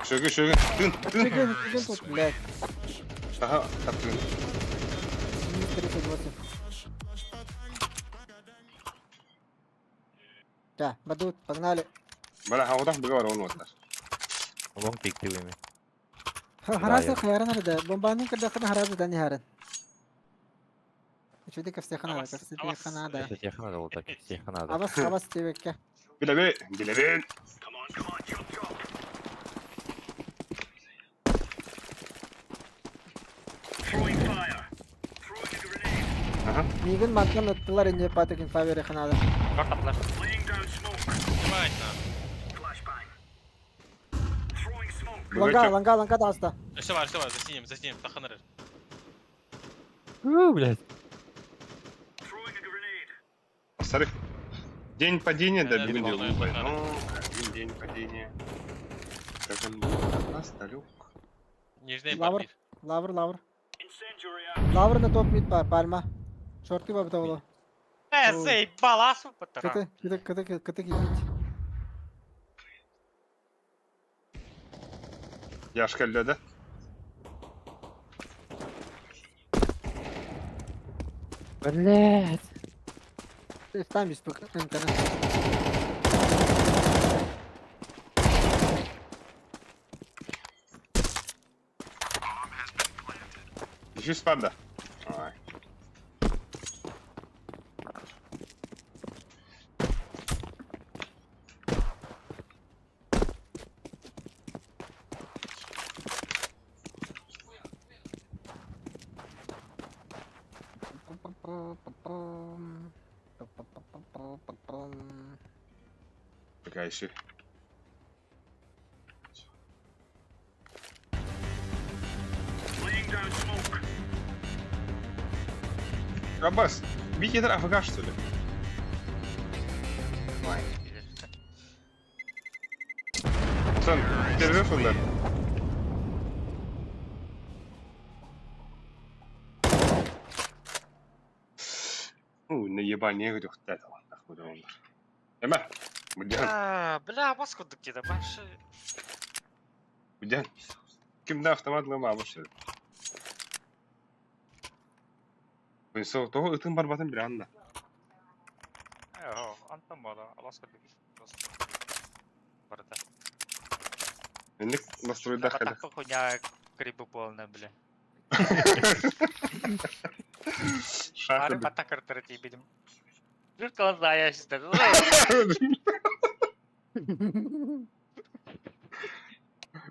Шөгө, шөгө. Тын, тын. Чеген, чеген тут, блядь. Таха, тап тын. Минус 38. Да, бадут, погнали. Бля, хавадан бага бар он оттар. Лонг пик ты вими. Хараса я. хаяран арда. Бомбаны кырда кырда хараса да не харан. Чуди кавсе ханада, Авас, кавсе авас. ханада. Всех надо вот так, всех надо. Авас, авас тебекке. Билебе, билебе. Миигин мантан ыттылар инде патык инфа берехин надо. Картаплар. Ебать на. Ланга, ланга, ланга таста. Өссө бар, өссө бар, за синим, за синим, таханыр. Уу, блядь. Во-вторых, день падения Да, добили да, лупой. да. Ну, один день падения. Как он был от нас далек. Нижний Лавр. бар. Лавр, лавр. Лавр на топ мид пальма. Шорты бабдавло. Э, заебал, асу потара. Кыты, кыты, кыты, кыты кипить. Яшка да? Блядь. Там есть интернет. Еще спада. Ай. Такая еще. Аббас, Вики это АФК, что ли? Ой. Сон, перерыв он, да? Ну, наебание, говорю, да, да, нахуй, да, он. Эма, Будян, А, бля, бас кудык где-то, баши. Будян. Кимда автомат лыма, вообще. Со, того ытын барбатын бір анда. Э, антон бала, бас кудык. Барда. Меник настройда хәле. Так хуйня грибы полная, бля. Шахты. Ары пата картера тебе видим. Жир глаза я сейчас.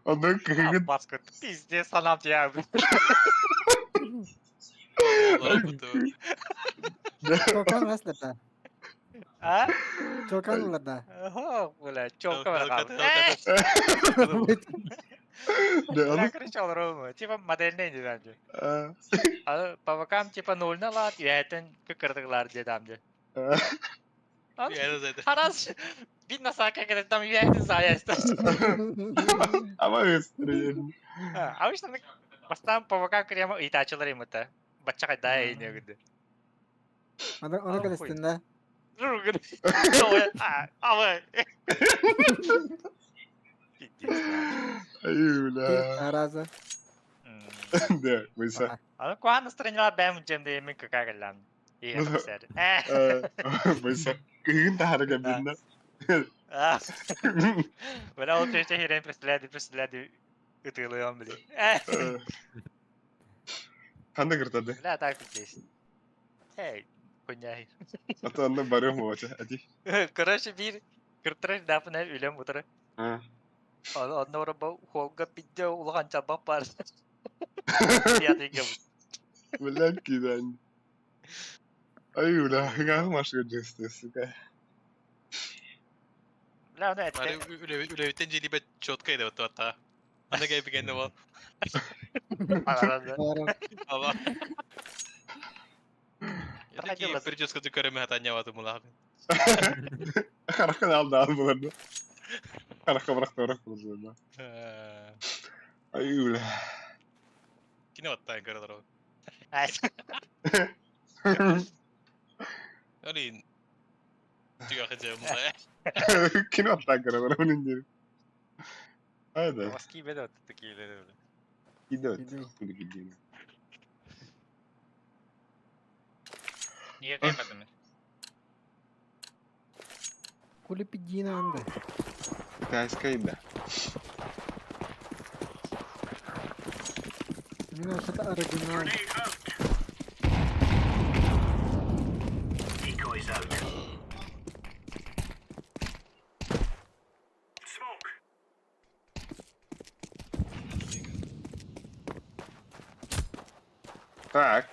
Ондан кыгын Бас кудык. Пиздец, анам тебя. Чокан да. А? Чокан да. О, бля, чёлка Хелкат, Бля, кричал Рома. Типа модельный не знаю. А по бокам типа ноль на лад, я это кыкырдыклар дедам де. Харас, видно, как это там я это заяц. Ама А вы что, бастан по бокам крема и тачылар им это. Бачак да и не гыды. Оны оны кэлэстин да. А вы. Ай, Араза. Да, мыса. А куан настроение бэм джемде мен какая лам. И это сэр. Мыса. Кыгын тахарга бинна. Бля, ол төште херен представляет, представляет. Ытылыам, блин. Ханда кыртады. Бля, так здесь. Эй, хуйня. Ата анна барым болча, ади. Короче, бир кыртырыш дафна үлем утыры. Онно ора холга пидде улахан чабак бар. Я деген. Бля, кидан. Ай, бля, как машка джесты, сука. Бля, ну это. Үлэбиттен дьиэлибэт четко иде оттуотта. Аны кайбигенне бол. Ава. Такие прическа ты көрөмө хатанья мулабын. Харакын алды ал буларды. Харакка быракты бырак буларды. Ай, бля. Кине оттан көрөлөр. Олин. Түгө хажы мула. Кине оттан көрөлөр, мунун жери. Айда. Маски беде такие. Идет. Не кайбадым. Кулипидина анды. Китайская еда. Именно что-то оригинал. Так.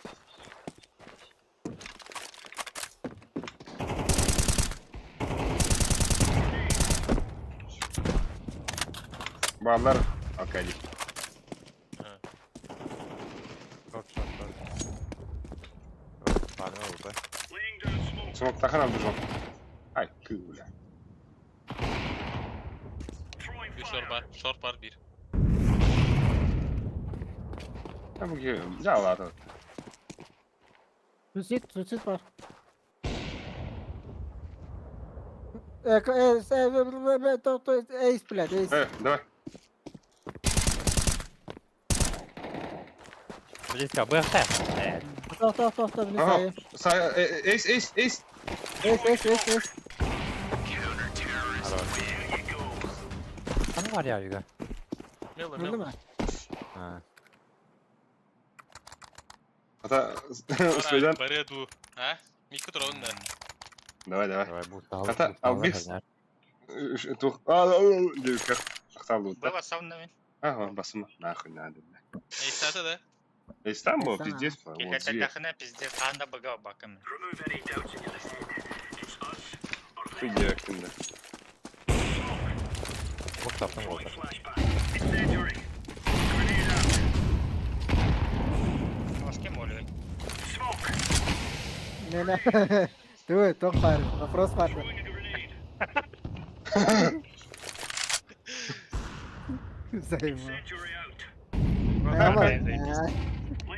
Баллар Аркадий. Шорт, шорт, шорт. Парня улба. Смоктахан алды. Ай, кыуля. Bir short бар, short бар bir. Там где взял ладно. Суицид, суицид бар. Э, э, э, то, то, эйс, блядь, эйс. Давай. Близко, БХ. То, то, то, то, Ага. Эйс, эйс, эйс. Эйс, эйс, эйс, эйс. Kanı var ya yuga. Мело, Öldü мело. mü? Ha. Ата, Свидан. Бареду. А? Мика турабын да. Давай, давай. Давай bu Ата, албис. Тух. А, девка. Ахталды. Было сауна. Ага, басыма. Нахуй надо, бля. Эйстата да? Эйс там был, Эйс там. пиздец. Вот зверь. Килетахына пиздец, анда бага баками. Ты девкин, да. Bu taptım oldu. С кем олей? Не, не. Дуй, тох бар. Вопрос бар. Взаимно.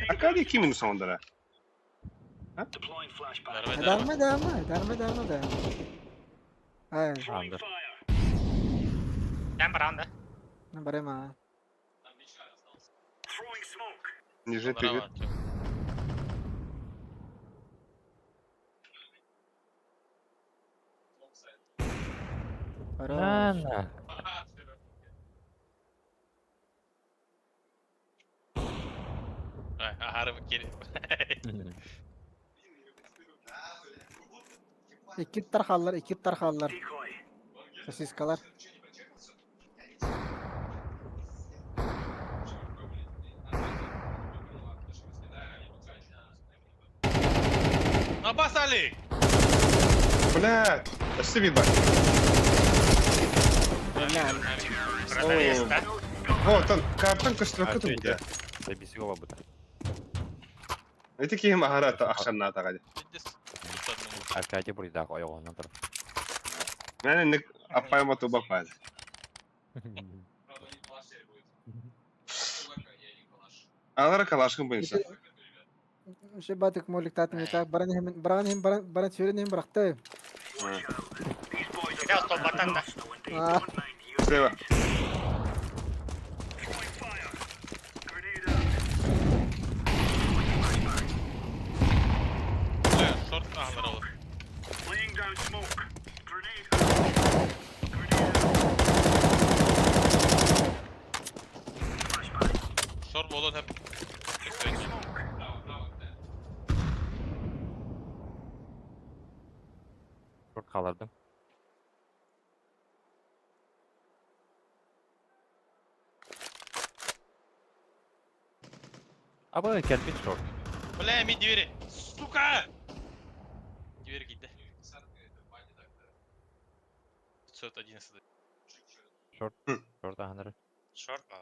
Аркадий кимин sonunda? Дарвай, Darma, darma, darma, darma, darma. Ay, Andır. Там ранда. барема. Ниже ты. Хорош. На. Ахары кел. İki tarhallar, iki tarhallar. Sosiskalar. Абас Али! Бля, почти видно. Продавец, да? Вот он, картон костюм А, тут. Забесила бы. Эти ким ахарата ахшанна тагады. Аркадий бурда ойоғынан тұр. Мен не апайма туба паз. Алара калашкын бойынша. Şu батык молик татым так баран hem баран hem баран баран сүрен hem bıraktı. Я столбатан да. А, Слева. Шорт ахлар ол. Шорт болот хеп. Шорт қалырдым. Абы келбит шорт. Бля, ми двери. Сука! Дверь кидді. 511. Шорт. Шорт ахнары. Шорт ба.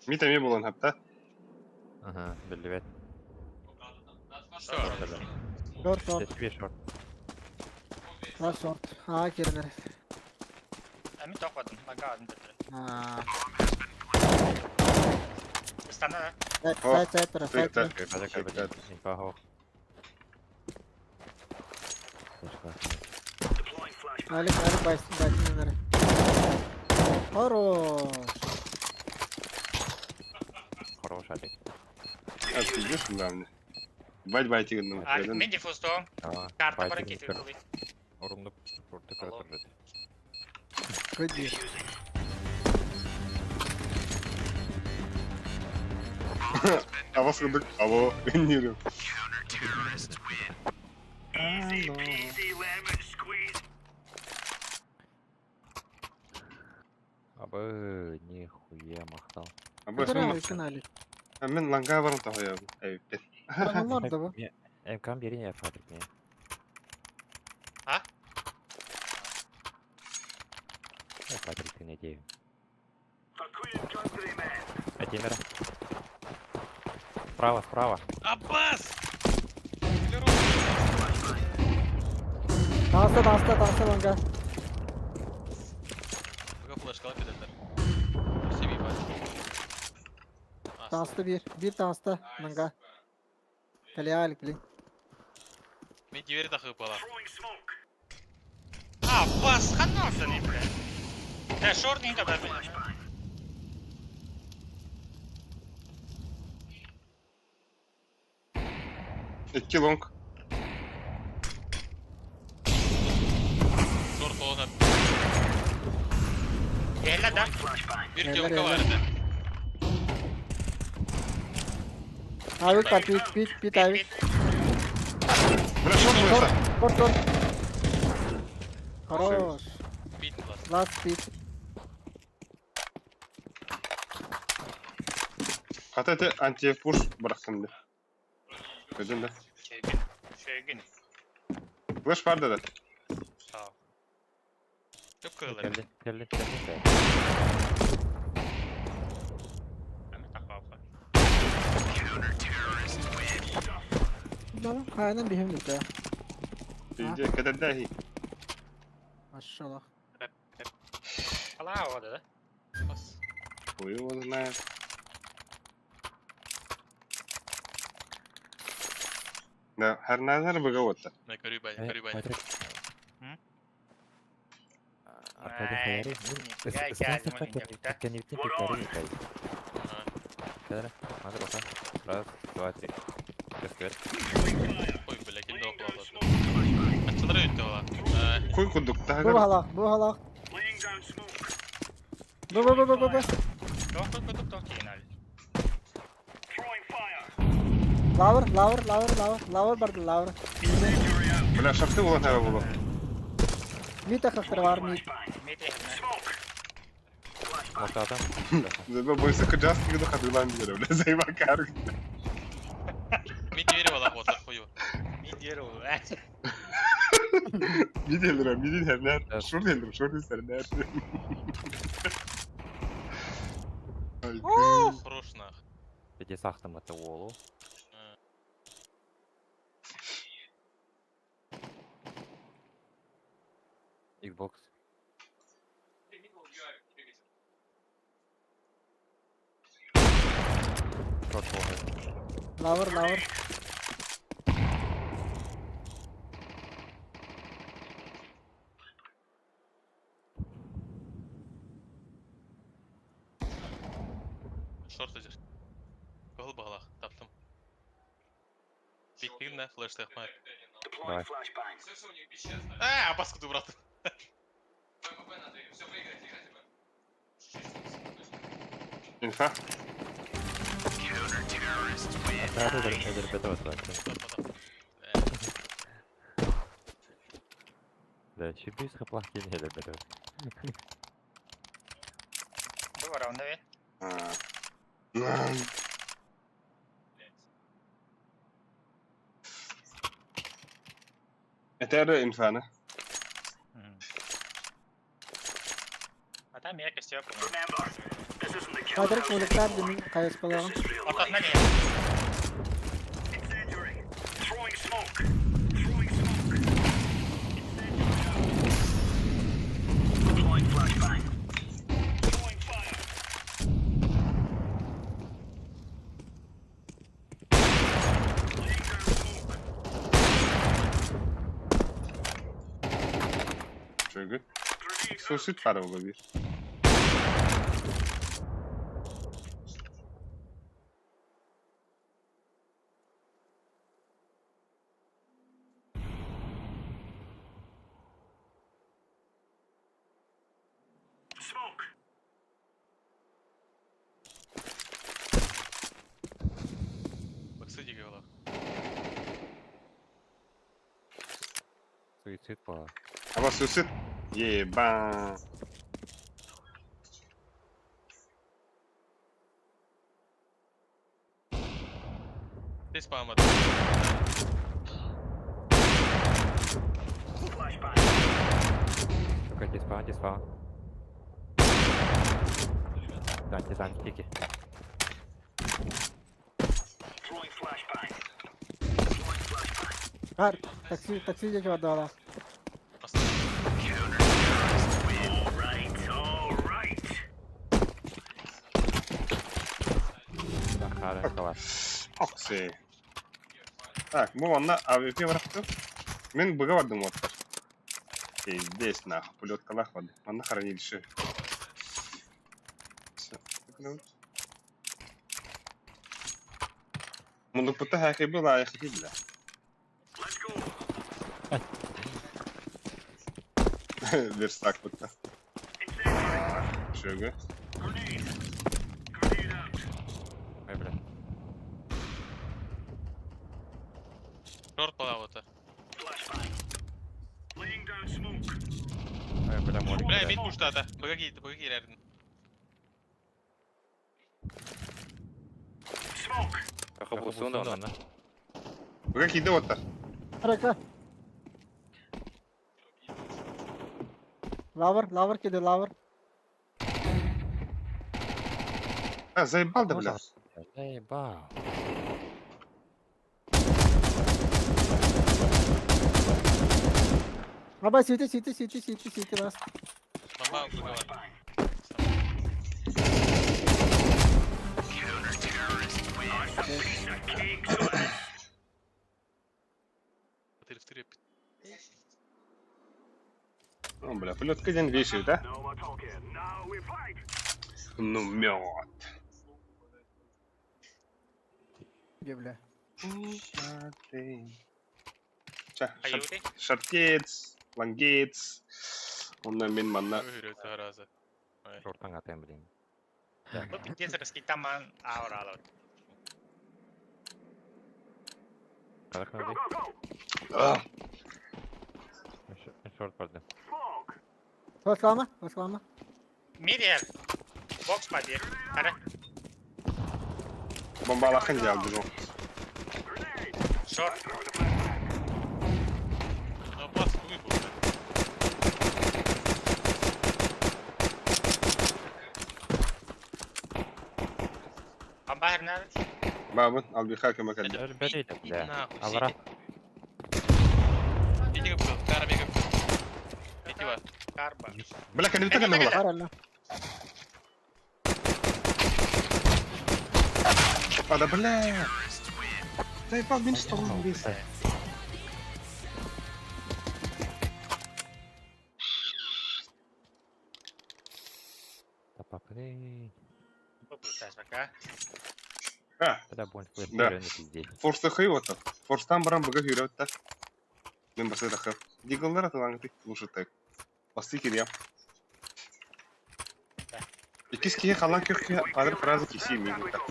Мита ми болон хапта. Ага, билбет. Шорт. шорт шорт. Сетби шорт. Var шорт. А, керенер. А ми тохвадым, бага адым бетре. А, Стана, да? сайт сайт сайт сайт. Так, Қаза так. Инфа хоқ. Алик алик байс байс Хорош. Хорош Алик. А ты идешь главное. Бать бать ну. Алик, мен диффуз то. Карта бар кетир кылый. Орунду шортты Алло. көрөтүр. Ходи. А вас кудык. Алло, не Абы нихуя махтал. А бу Бра, канале. Мен ланга барым тахая. Эй, Бар да бу. МК берин я фабрик не. Патрик не Этимера. Справа, справа. Аббас! Таҕыста, таҕыста, таҕыста лонга. Быга флешкалар кедерлер. Себе ебать. Таҕыста биир. Биир таҕыста лонга. Кэлиэҕэ илик. Мен двери тахып ала. Аббас, ханна ортаны, бля. Да, шорный да, бля. Икки лонг. Шорт олана. Кэллэ да. Bir Neler, килка neler. бар edi. Авик бар, пит, пит, пит, авик. Бля, шорт вышла. Шорт, шорт. Хорош. Бит класс. Last пит. Хата это антипуш бырахтым да. Көдүн да. Шегин. Шегин. Флеш бар да. Сау. Көп кырылар. Келди, келди, келди. Аны тахпапа. Хайынан биһим дите. Иди, кедердәһи. Машаллах. Ала ода да. Бас. Хуй его знает. Да, херназар быга отта. На көрүй бай, көрүй бай. Патрик. М? Аркадий Ай, Хаяри. нифига себе, да? Ага. Раз, два, три. Кескер. Ой, бля, кимде оқылады. Ачылар өтті ола. Хуй кудук Бу тагыр. халах, бу халах. Бу бу бу бу бу бу. Тох тох тох тох ал. Лавр, лавр, лавр, лавр, лавр барды, лавр. Бля, шарты булан хара булу. Мид тахтар бар, мид. Мид эхне. Ортадан. Зайба бойся кыджаски гыды хатылан бире, бля, зайба кар. Мен двери бала отар хую. Мид дер ол. Мид елдир, мид хернер. Evet. Шурт елдир, шурт хернер. Ай, Хорош нах. Иди сахтым это уолу. Xbox. Шорт болған. Лавр, лавр. Шорт өтер. Кол бағалақ, таптым. Биктігін на флеш тақмай. Давай. А, басқыды брат. Инфа. Аркадий эдер бет Да, чебис хаплахтин эдер бет. Бу раунд бе. Это инфа, Ата мия кестеп. Патрик мөлөктөр димин кайыс балагын. Ортасына не? Чөгү. Суицид бар olabilir. Баксы деге бала. Суицид была. Аба суицид. Еба. Тез паамады. Только диспаун, диспаун. Занти, занти тики. Бар, такси, такси диэки барда Окси. Так, бу манна АВП барахтым. Мин быга бардым уоттар. Пиздец нахуй, пулеткалаах барды. Манна хранилище. Муннукпутта хээкэйбил аайахити бля. Верстакпытта. Шөгө. Ой, бля. Шорт балаабыта. Ой, бля, молик. Бля, мид пуштата. Быга киирдэ, быга киирэрдин. Кахабусун да онно. Быга киирдэ уоттар. Арaka. Лавр, лавр киди, лавр. А, заебал да, бля. Заебал. Аба, сити, сити, сити, сити, сити, раз. Бомба быга бар. Тырып-тырып. О, бля, пулетка ден вешает, да? Ну, мед. Где, бля? Ча, Айури. шартец, лангец. Онна мен манна. Өһүрө тараза. Шортан атайын, блин. Бу пиздец раскитаман ауралот. Кадак А, Шорт барды. Флашлама, флашлама. Мидер. Бокс падир. Ара. бомбалахын дьялды жол. Шорт. Ну, бас тугуй бу. Бомба хернер. Бабын, албиха көмөкәлде. Өлбөт Иди бля. нахуй, Алра. Сити. Сити көпкө, карабе көпкө. Сити бар. Карба. Бля, кәнебитте кәне була. Бар, алла. А, да, бля. Заебал, мен что он вес. Тапапы. Бу пока. А, Бля, бонь, Да. да. пиздец. форста хый вот. Форстан баран быга хүрөттә. Мен баса да хып. Дигаллар аталаң тик лучше так. Басты киря. Икис кие халан кирки адыр фраза киси ми так.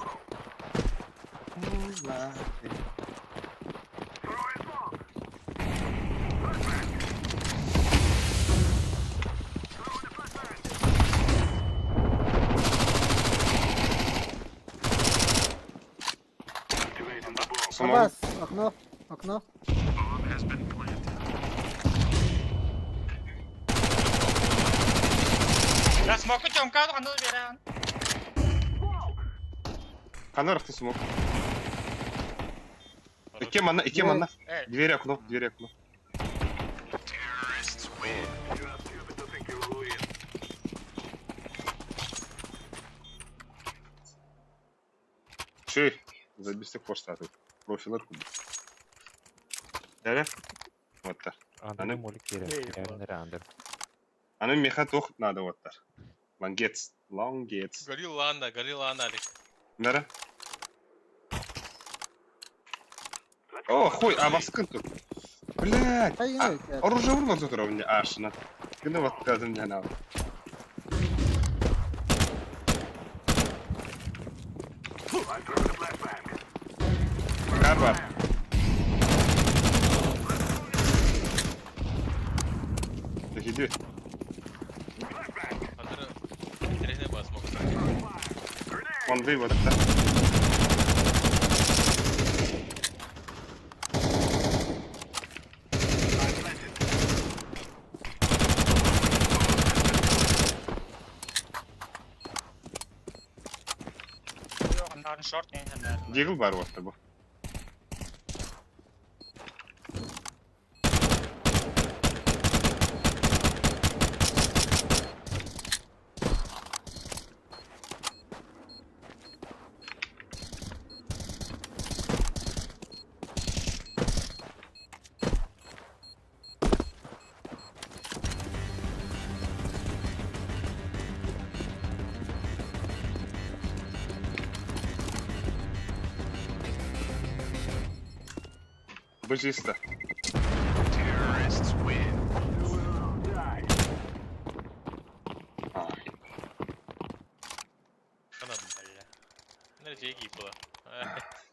Смог. Абас, окно, окно. Да смоку тёмка аны берен. Канар ты смог. Ике манна, ике манна. Э, Дверь окно, дверь окно. Чей, забисты форстаты. Профилар куб. Дәрә? Вот так. Андер Аны- молик кире. Андер, андер. Аны меха тох надо вот так. Лангец. Лангец. Горилла анда, горилла анда, Алик. Нара? О, хуй, а баскын тут. Блядь. Ай, А, ай, ай. оружие урнул тут ровня. Ашна. Гына вот казым жана. Карбар. Иди. Андер, интересный бас мог. Он вывод, да? One short in Дигл бар вот бу. Бычисто.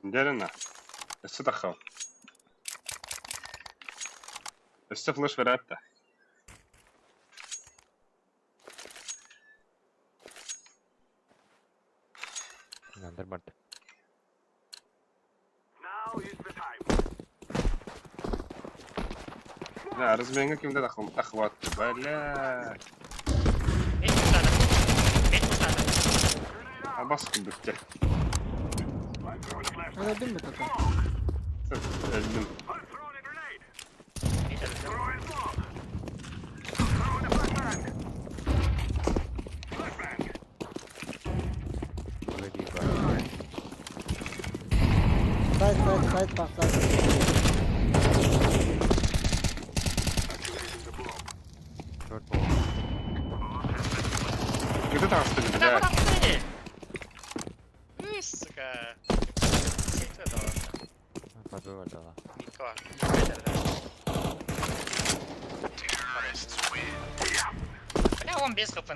Дерена. Өссө таххал. Өссө флеш вератта. Нандыр барды. Да, разменга кимде тахват. Бля. Абас кымдыкте. Öldün mü Tata? Öldüm. Сайт, сайт, сайт bak сайт. Төрт болды. Где там что ли, бля? Сука. Подвывар дала. Бля, он без хп.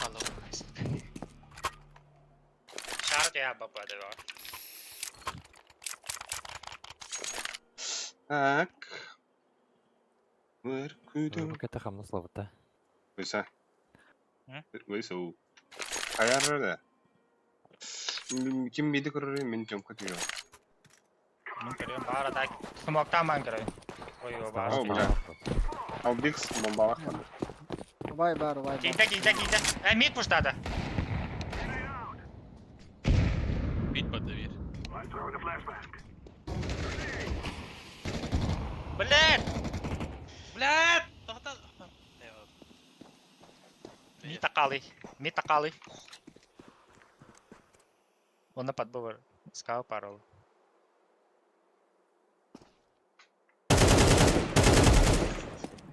Алло. Шарт я баба давал. Так. Букета хамна слабыта. Выйса. Выйса. Аяр да. Ким миди көрөр, мен жомка түйө. Мен көрөм баара так. Смоктан мен көрөм. Ой, оба. О, бля. Ал бикс бомбалах бар. Вай бар, вай бар. Кийде, кийде, кийде. Э, мид пуштады. Бит под дверь. Блядь! Блядь! Мид такалы. Мид такалы. Он подбор. Скал парол.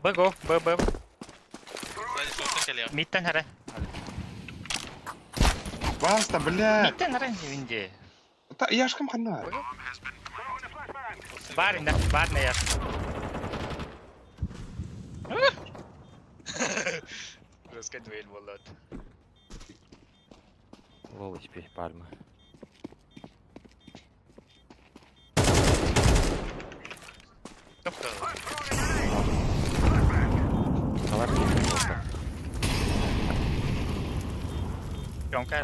Б го, Б, Б. Мидтен харе. Баста, бля. Мидтен харе винде. Та яшкам ханна. Бар на, бар на яш. Жестко дуэль болот. Лол HP, пальма. Тобто. Алар Тёмка.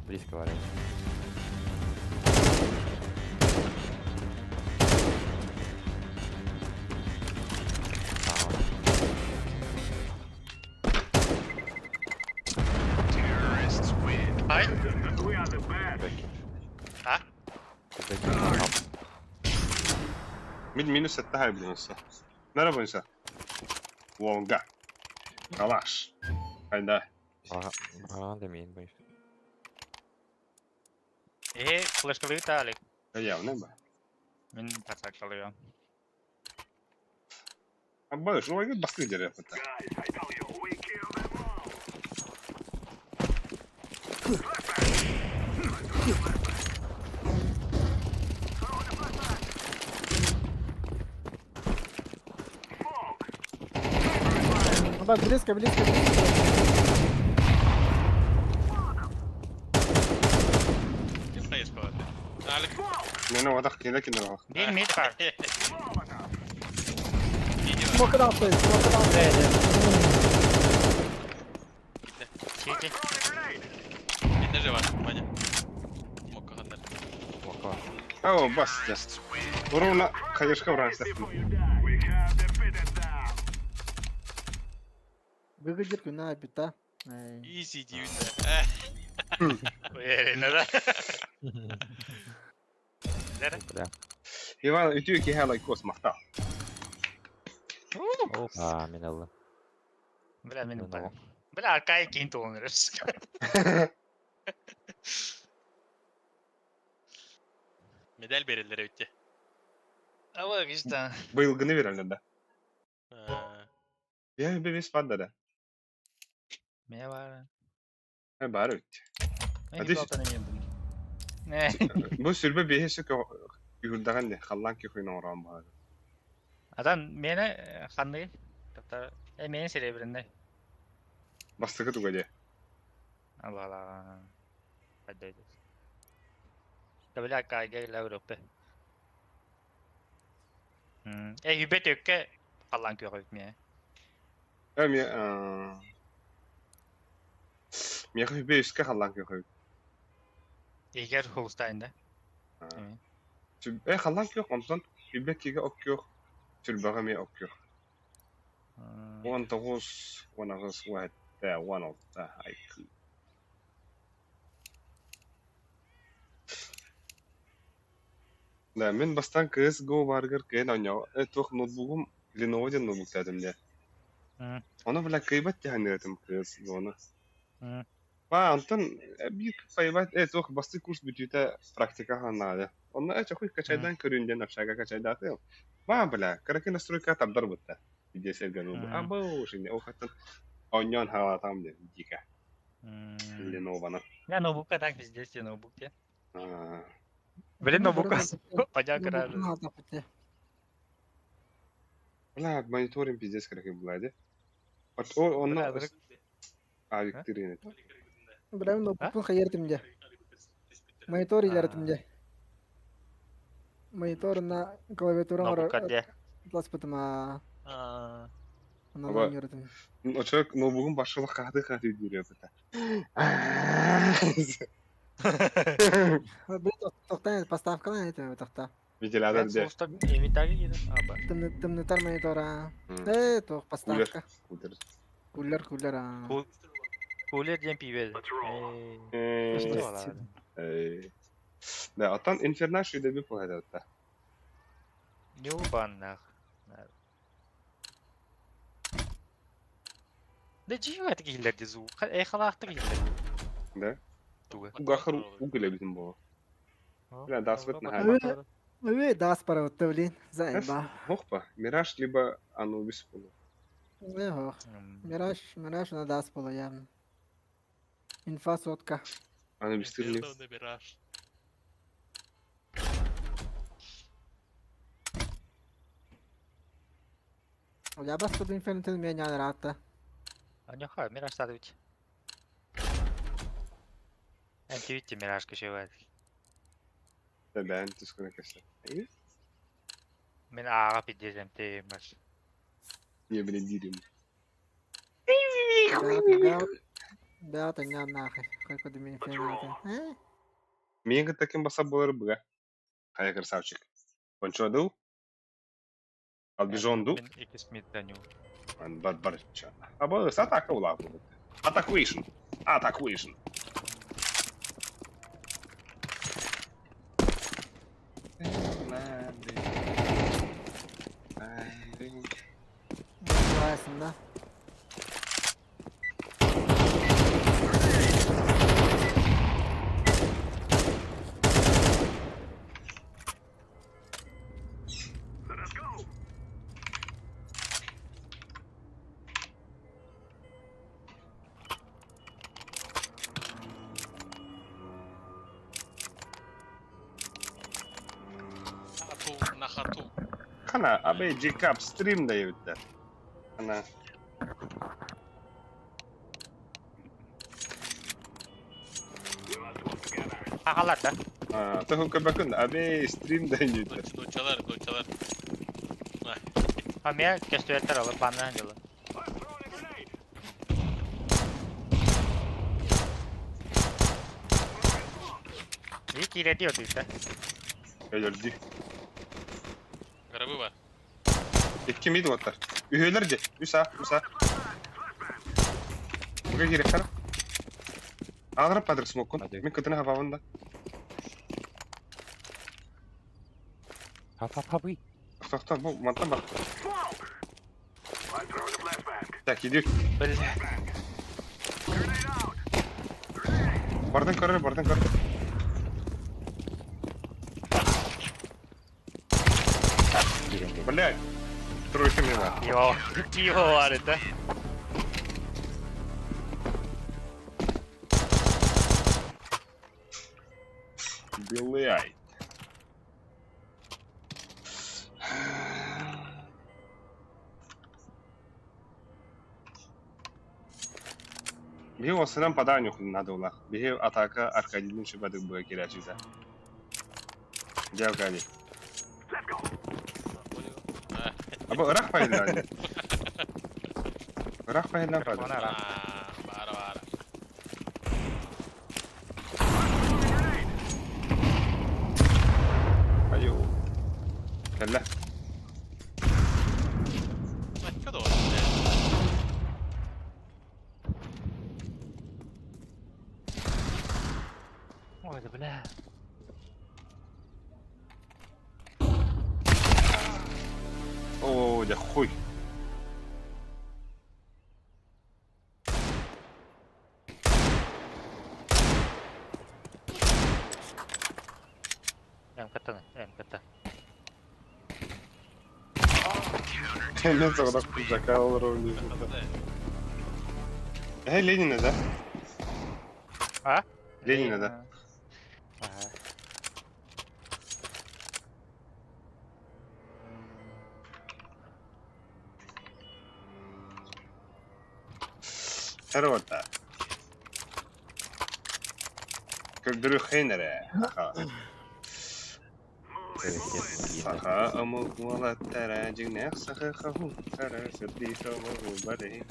Близко валяется. Ай. А? Мин минус этте блинса. Нара буйса. Волга. Калаш. Айда. Ага, да мин бойся. Э, флешкалыы таалик. Явно ба. Мин тасакалыы. Абба, что вы басты дерев это? Бак, близко, близко, близко. Мен одақ келе келе Бир мид бар. Смокын алты, смокын алты. Сити. Не жива, Ваня. Мокка ханнар. Мокка. О, басты. Ровно, конечно, вранцы. Выглядит күнә бита. Easy диибин да. Уверенно, да? Бля. Иван, үтүө киһи лайкос махтал. Опа, мин ыллым. Бля, мин Ну, упал. Бля, Аркай кийин туолан эрэр. Медаль береллер эбит дии. Ава, кишта. Быйылгыны береллер да. Аа. Я бебес бар да. Мэ бар. Э баар эбит. Мен А ты- алтан эмиэ бун. Э. Бу сүрбэ биэһи сөкө күһүрдэҕин дии, халлаан күхүн оҥороон баҕар. Атан миэнэ ханныгый? Таптар э миэнэ серебряный. Бастакы туга дии. Алала. Хайдайдыс. Табля кайга Европа. Э үбэ төккө халлаан күөҕэ эбит миэнэ. Э миэ миэхэ үбэ үскэ халлаан күөх эбит. Игер Холстайн да? Э халлаан күөх онтон үбэ кигэ ок күөх сүрбэҕэ эмиэ ок күөх. 19, 18, 17, 16, IQ. Да, мин бастаан CSGO баарыгар кыайан оонньоо туох ноутбугум Lenovo диэн ноутбуктаатым дии. Ону бля кыайбат дии саныатым CSGO-ну. Ба, онтон биир кыайбат э туох бастакы курс бүтүүтэ практика наада. Онно э чохуй качайдаан көрүүн диэн общага качайдаатым. Ба, бля, кыракый настройка тардар бутта. Видео сэргэн А боже, ол хаттан оонньоон хаалаатаҕым диэн дико. Lenovo-ну. Я ноутбукка так пиздец, я ноутбук те. Блин, ноутбукка. Подяка рада. Бля, мониторинг пиздец кыракый була дии. Онно авиктырын Бля, ноутбукпун хайыртым дии. Монитор илэртим дии. Монитор на клавиатура Ноутбукка дии. Ласпытым аа. Онон Аба. оонньуурутум. Очо ноутбугум башылык хааты хааты диир это. Блин, тохтан поставкалан этим тохта. Вентилятор дии. Инвентарь киирэн. Аба. Тымнытар монитор аа. Э, туох поставка. Кулер. Кулер, кулер аа. Кулер диэн пиибэ. Да, оттон Инфернаш идэби пуһайда. Нюбаннах. Да жиу это киллер дизу. Э халаахты киллер. Да? Туга. Угахар угылебитин боо. Бля, дасвет на Ой, дас паравытта, блин. Заеба. Хохпа, Мираж либо Анубис буолуо. Не хох. Мираж, Мираж на дас было явно. Инфа сотка. Анубис тырли. Мираж. Я бас тут инфернтен меня не рата. Анюха, Мираж садович. Антивити Мираж кешевает. Да, бээн түскүнэ кэсэ. Мен аға пиздец МТ маш. Не, блин, дирим. Да, да, не нахуй. Какой ты меня инфернтен. Миигин таким баса буолар быга. Хайа красавчик. Ончо дуу? Албижон дуу? Мен икс мид даню. Бар бар Аба атака улааппыт. Атакуишн. Атакуишн. Называется, да? Хату на хату. Хана, абе Джекап стрим дайбиттэр. Хана. Ағалар да. Тоһун көбөкүн абе стрим дайбиттэр. Нучалар, нучалар. А мен кестуэттер алып банна дело. И киреди отуйта. Өлөрдү. Гробы бар. Икки мид оттар. Үһөлөр де. Үс а, үс а. Буга киирэхтэр. Аҕырап падыр смоккун. Мин кытына хабабын да. Хап хап хапый. Тохто, бу мантан бар. Так, иди. Бля. Бардын көрөр, бардын көр. Блядь. Тройка мимо. Йо, пиво варит, да? Блядь. Биһи уоссанан падаанньук надо улах. Биһи атака Аркадийдын шыбадык быга кирээччитэ. Дьэ Аркадий. Абы ырах пайдан. Ырах пайдан падыр. Баара баара. Айо. Кэллэ. Бачча да Ой, да бля. О, дьэ хуй. МКТ, МКТ. Мен соҕотох пиджака олоробун дии. Эһэ Ленина да? А? Ленина да? Ага. Хороша. Көрдөрүөххүн эрэ. Саха омук уолаттара дьиҥнээх саха хоһууттара сырдыы тобоҕу бары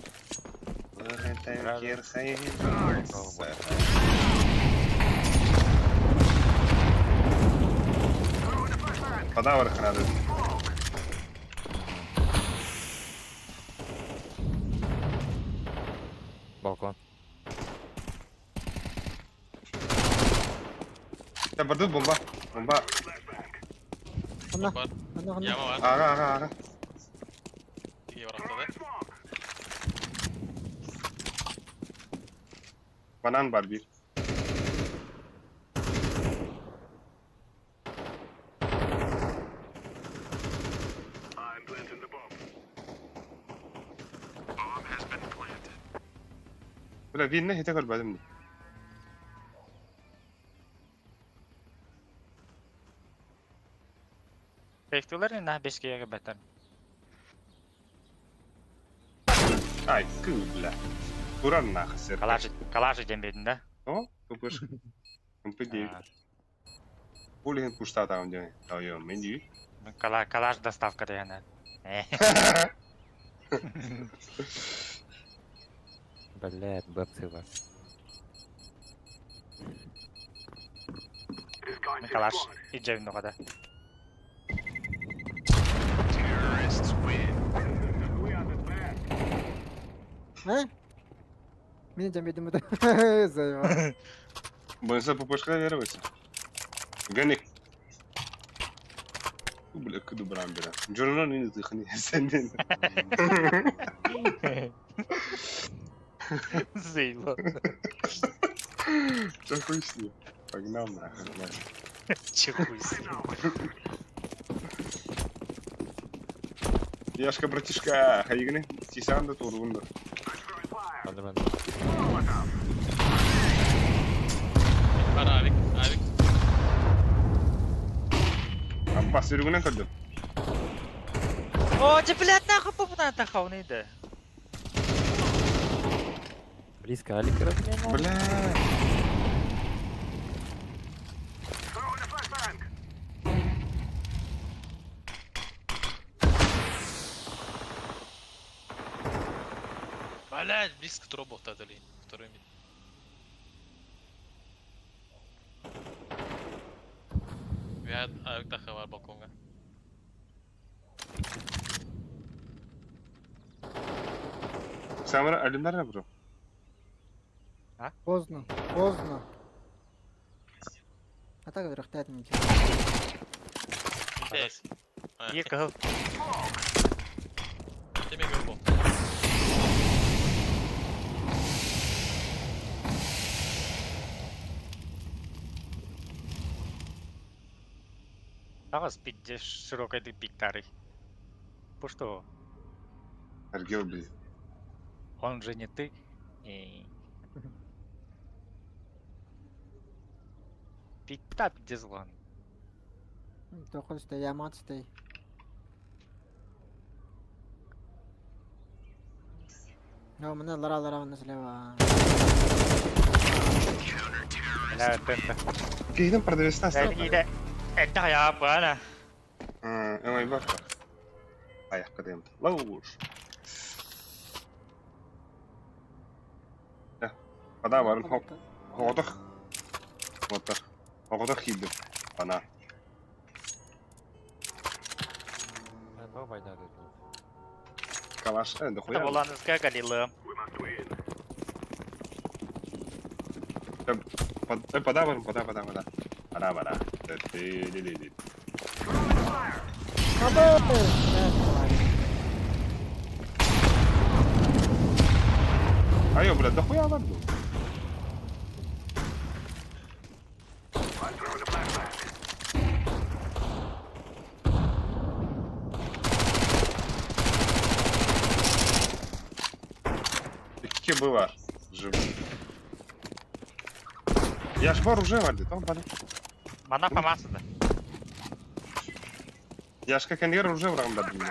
Киэр хайын саха Подавр храды. Балкон. Та бардут бомба. Бомба. Ханна, Бар. ханна, ханна. Яма бар. Ага, ага, ага. Тиги барахтады. Банан бар бир. Бля, винна хите көрбөтүм дии. Бектулар на бешке бетер. Ай, кыы, бля. Турар нахуй сэр. Калаш, калаш дем бедин, да? О, тупыш. МП9. Пулин пуштатаҕым диэн. Тойон, мин дии. Кала, калаш доставка дегенэ. Блядь, бацилла. Калаш иджебин ногада. Э? Мин дьэм биэдим этэ. Заебал. Бойса пупышка веруется. Гони. Бля, куду брам бера. Джорно не тыхни, сенден. Заебал. Че хуй с ним? Погнал нахуй, блядь. Че хуй с ним. Яшка, братишка, хайгни, тисан да турунда. Ханна мен. Бар авик, авик. Аббас үрүгүнэн көрдүм. О, че, блядь, нахуй попутан тахауны да. Близко, Алик, разменял. Бля. Блядь, близко труба дали. Второй мид. Вяд, авик таха бар балконга. Самара алимнар бро. Поздно, поздно. А так өлөрөхтөөтүм ити. Здесь. Биир кыһыл. Тебе говорю. Таҕыс пиздец широкой пиктарый. Бу что? Аргел, блин. Он же не ты. И... Пикта пиздец лан. Тоқын стэй, ямат стэй. Но мне лара лара на слева. Бля, тента. Киһитин продавецтан Эдэ эдэ я бана. Эмай бар. Аяққа деймін. Лауш. Ада барын хоғодох. Отыр. Хоғодох киидим. Ана. Калаш, дохуя. Это Булановская Галила. Пода барын, пода, пода, пода. Пода, пода. Айо, блядь, дохуя бар был? Икки было жив. Я ж бар уже варди, там бали. Мана помасыда. Я ж как аньер уже врагом дадим.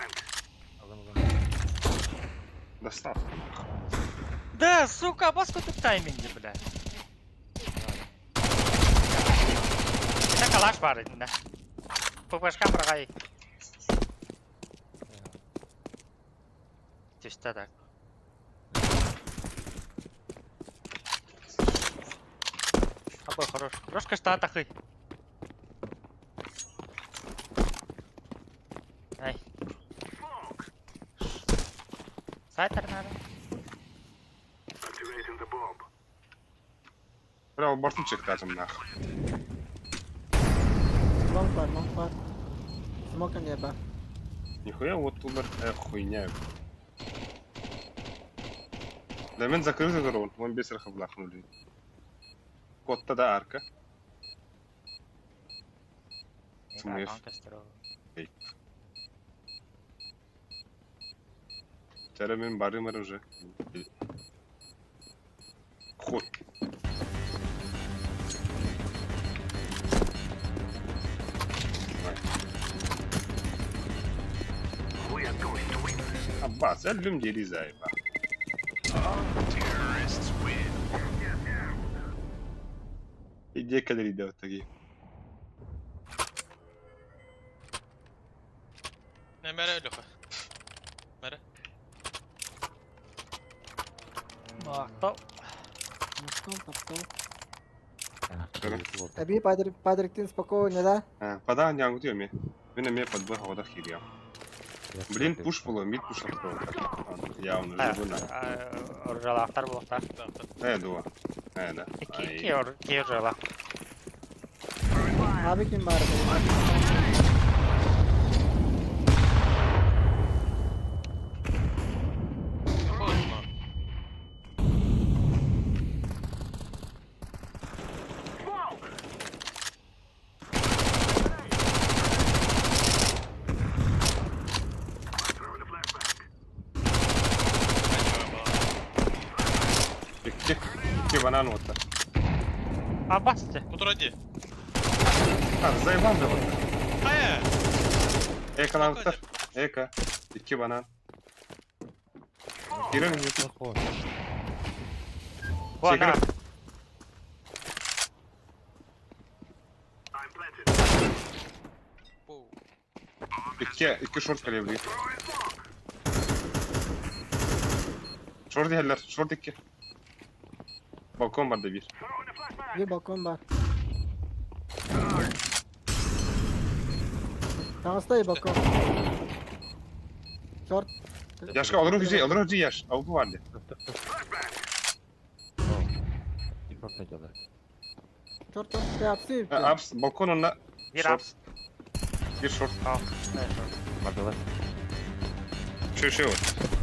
Достал. Да, сука, баску тут тайминги, бля. Это калаш бар, да. ППшка прогай. Чисто так. Абы хорош. Хорош каштата хый. Ай. Сайтер надо. Бля, бортун чектатым нах. Лонг бар, лонг бар. Смока небо. Нихуя вот тут хуйня. Да мен закрытый дрон, вон без рахаблахнули. Котта да арка. Смыв. Термин барымыр уже. Хуй. Аббас, өллүм диэри заеба. Иди кэлэр вот такие. Мэрэ Леха. Мэрэ. Махтал. Махтал, махтал. Аби падриктин спокойно, да? Пода не ангутио ме. Мен ме подбы хода хирия. Блин, пуш было, мид пуш Явно, живы на. Оржалахтар буолта. Э, дуа. Э, да. Ки оржала. Abi kim бар? Икки, икки банан вот. Абасте. Кутуради. А, заебал да вот. Хайа! Эка лантар. Эка. Икки банан. Кирилл, Вона. Икки, икки шорт калибри. Шорт дихеллер, шорт икки. Балкон бар да бир. Bir balkon бар. Таҥастай балкон. Шорт. Яшка, олору хүзей, олору хүзей яш. Аугу бар де. Что делать? Черт, ты апсы. Апс, балкон онна. Бир Шорт. апс. Бир шорт. Ал. Бардылар. Шо, шо.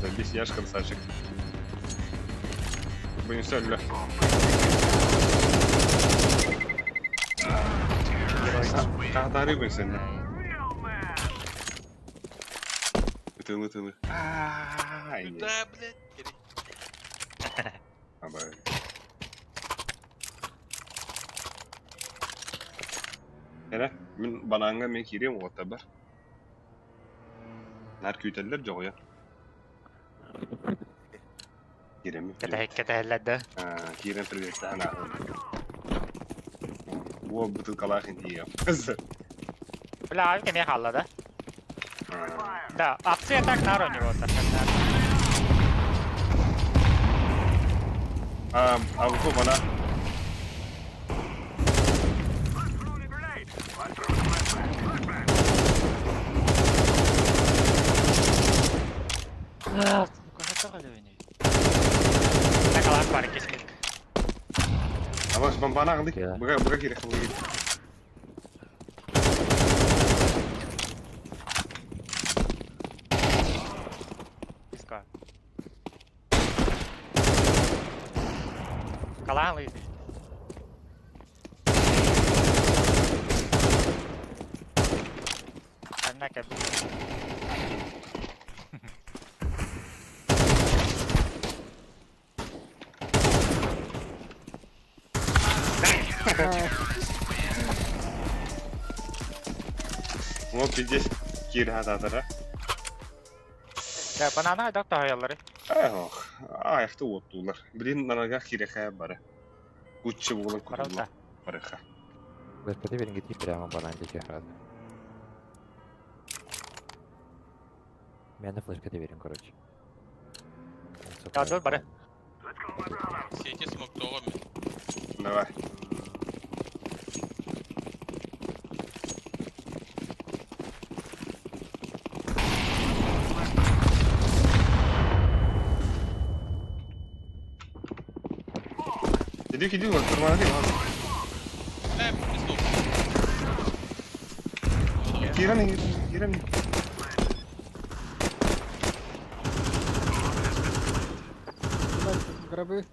Забись, я ж красавчик. Будем все, бля. Ката рыбы сен. Тылы, тылы. Ай, Куда, блядь? Абай. Эре, мин бананга мен кирем ота бар. Нар күтеллер жоғыя. Кирем. Кэтэһэллэр да. Кирем привет, ана. Во бутылкалах индия. Бля, авик эмиэ хаалла да? Да, апсы так нар у него так. А, а вы бана. Так алак бар кесмик. А ваш бомбана гылык. Да. Буга буга кире буга кире. Иска. Калаан лый. Анна кэб. О, пиздец. Кире хататара. Да, банана айдак таһаяллары. Ох, аяқты оттулар. Блин, нанага кире хая бары. Куччы болан Баралта. кутулла. Барыха. Господи, вернгити прямо банан дики сразу. Меня на флешке доверим, короче. Да, dur бары. Сети смог тоғым. Давай. Иди, иди, вот, нормально, ладно. Бля, пизду. Киран, Киран. Гробы.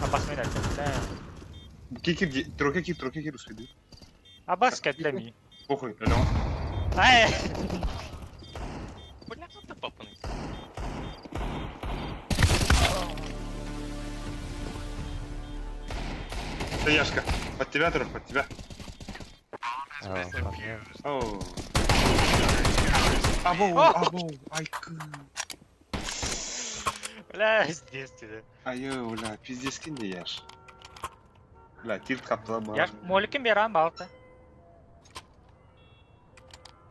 Абас мен әлде. Кикир, троке кир, троке кир, успеди. Абас кэтлеми. Похуй, алло. Ай! Бля, как ты папаный? Это Яшка. Под тебя, Троф, под тебя. Оу. Абоу, абоу, айкы. Бля, здесь ты. Айо, бля, пиздец кинди Яш. Бля, тирт хаптала Я бана. моликин беран балты.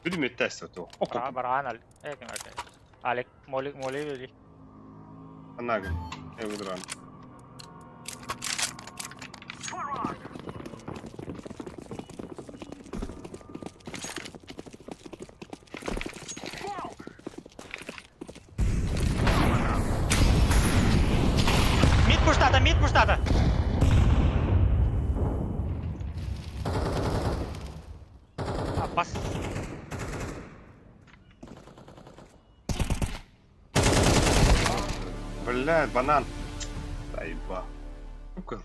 Бүдүм эттәс то. Бара баран ал. Э, кем алек. Алек молик моли бери. Анагын. Эвдран. Мид пуштата, мид пуштата. Абас. Бля, банан. Заеба. Ну-ка.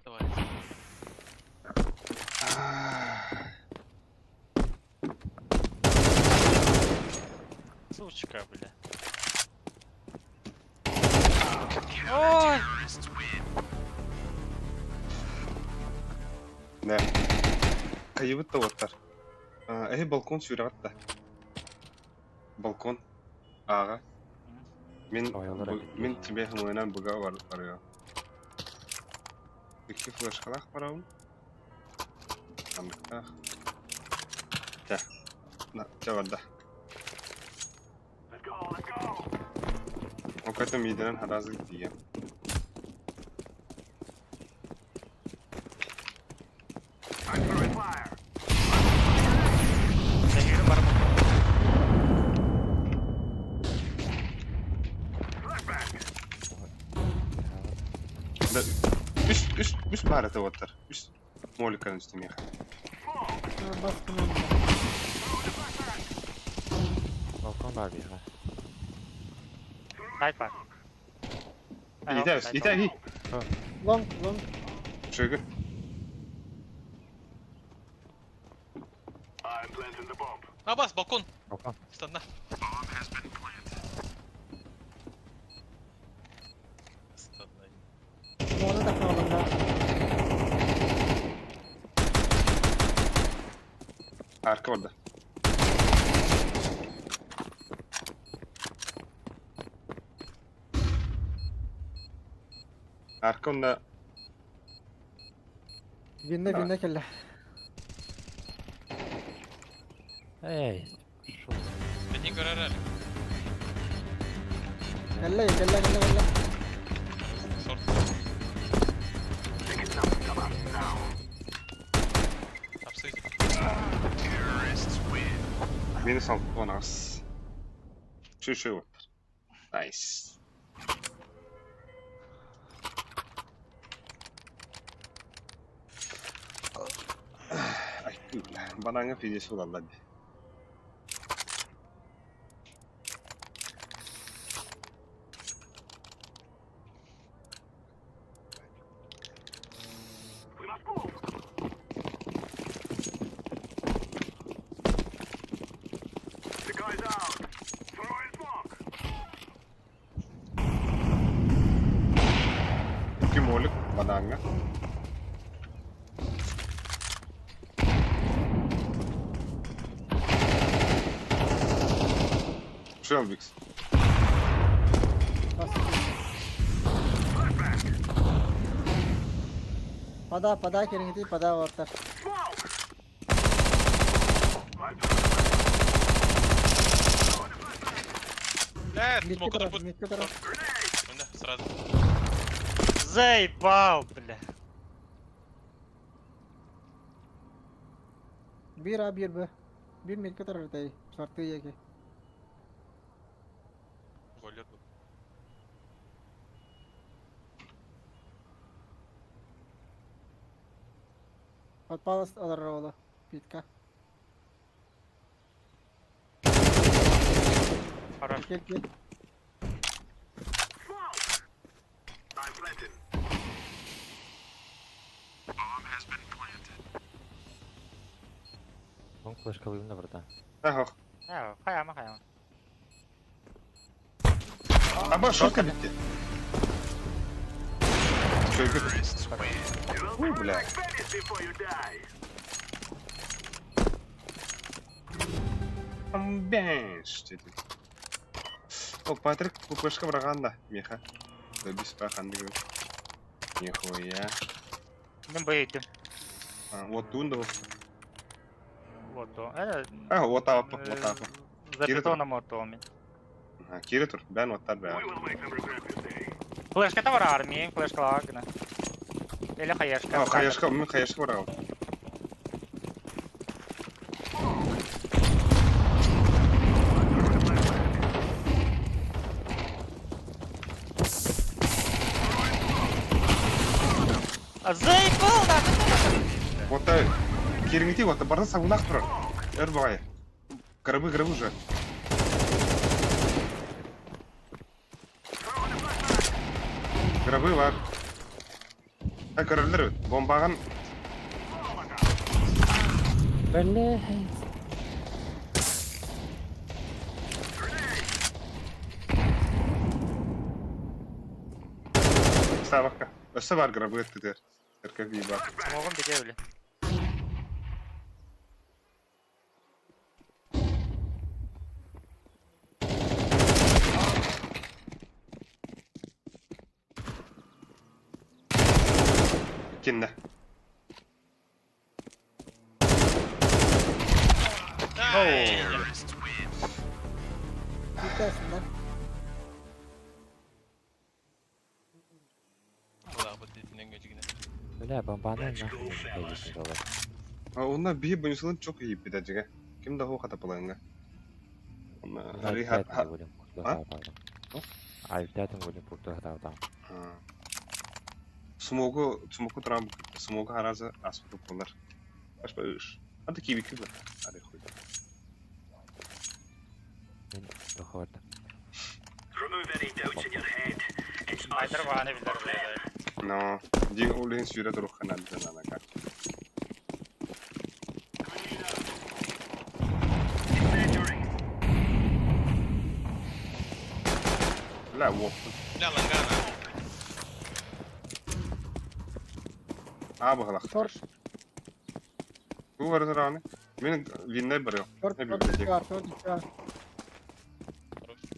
Давай. Сучка, бля. Ой! Да. Кайыбыт та оттар. Эй, балкон сүйрәгат та. Балкон. Ага. Мин Ой, алар әкет. мин тебе хымынан буга бар барыга. Икки флешкалах барабын. Амыктах. Тя. На, тя барда. Окатым иденен харазы тиген. Бар это оттар. Үс моликаны үстемеха. Баскынан. Балкон бар биһиэхэ. Сайт бар. Итә, итә, и. Лонг, лонг. Шөгө. Абас, балкон. Балкон. Станна. Станна. Оны да қалында. Арка барда. Арка онда Винна, винна келле. Эй, шо? Бетин көрөр әлі. Келле, келле, келле, келле. Шорт. Апсыйды. минус алты он ас. Şu şu оттар. Найс. Ай, банаңа фидесі болады. Икки молик банаңа. Шелбикс. Пада, пада кереңити, пада оттар. Бля, Митке смог тарaf, будет. митке тарaf. Да, сразу. Заебал, бля. Бир А, бир Б. Бир митке тарaf тай. Шарты яки. Голлер был. Подпалас алар Питка. Хорош. Кел, кел. Long флешкалыйм да братан. Ага. Хайама, хайама. Аба шотка битти. Шөгө. Ой, бля. Амбеш деді. О, Патрик ППшка барған да, меха. Добис паханды көр. Нихуя. Мен бейдим. А, вот туын да Вот то. А, вот апа, вот апа. За Кире бетоном ото мен. Кире тур, бән оттар бән. Флешка бар армия, флешка лагна. Или хаешка. А, хаешка, мен хаешка барған. А заебал, да. Вот кереңити вот барда сабынақ тұрар. Өр бағай. Грибы, грибы уже. Грибы бар. А, көрілдір, бомбаған Бля. сабаққа. Өсі бар грибы өттідер. Эркек бар. Смогом беде өлі. Кинне. Бүйтәсің да. Бля, бомбаны нахуй не дала. А онна бии бунисылын чок ийип битәжиге. Ким да хо хатапаланга. Онна риха А? Альтятын голем пурту хатабытам. Смогу, смогу туран смогу хараза аспыт буолар. Баш Аты киби киби. Аре хуй. Мен доход. Айдар бааны билэр бэйэлэр. Но, дин улин сүйрэ туруххана дынанака. Бля, вот. Бля, лангана. А, баҕалах. Шорт, Бу барыта даҕаны. Мин виннай барыах. шорт, Не шорт, библиотека. шорт, шорт, шорт.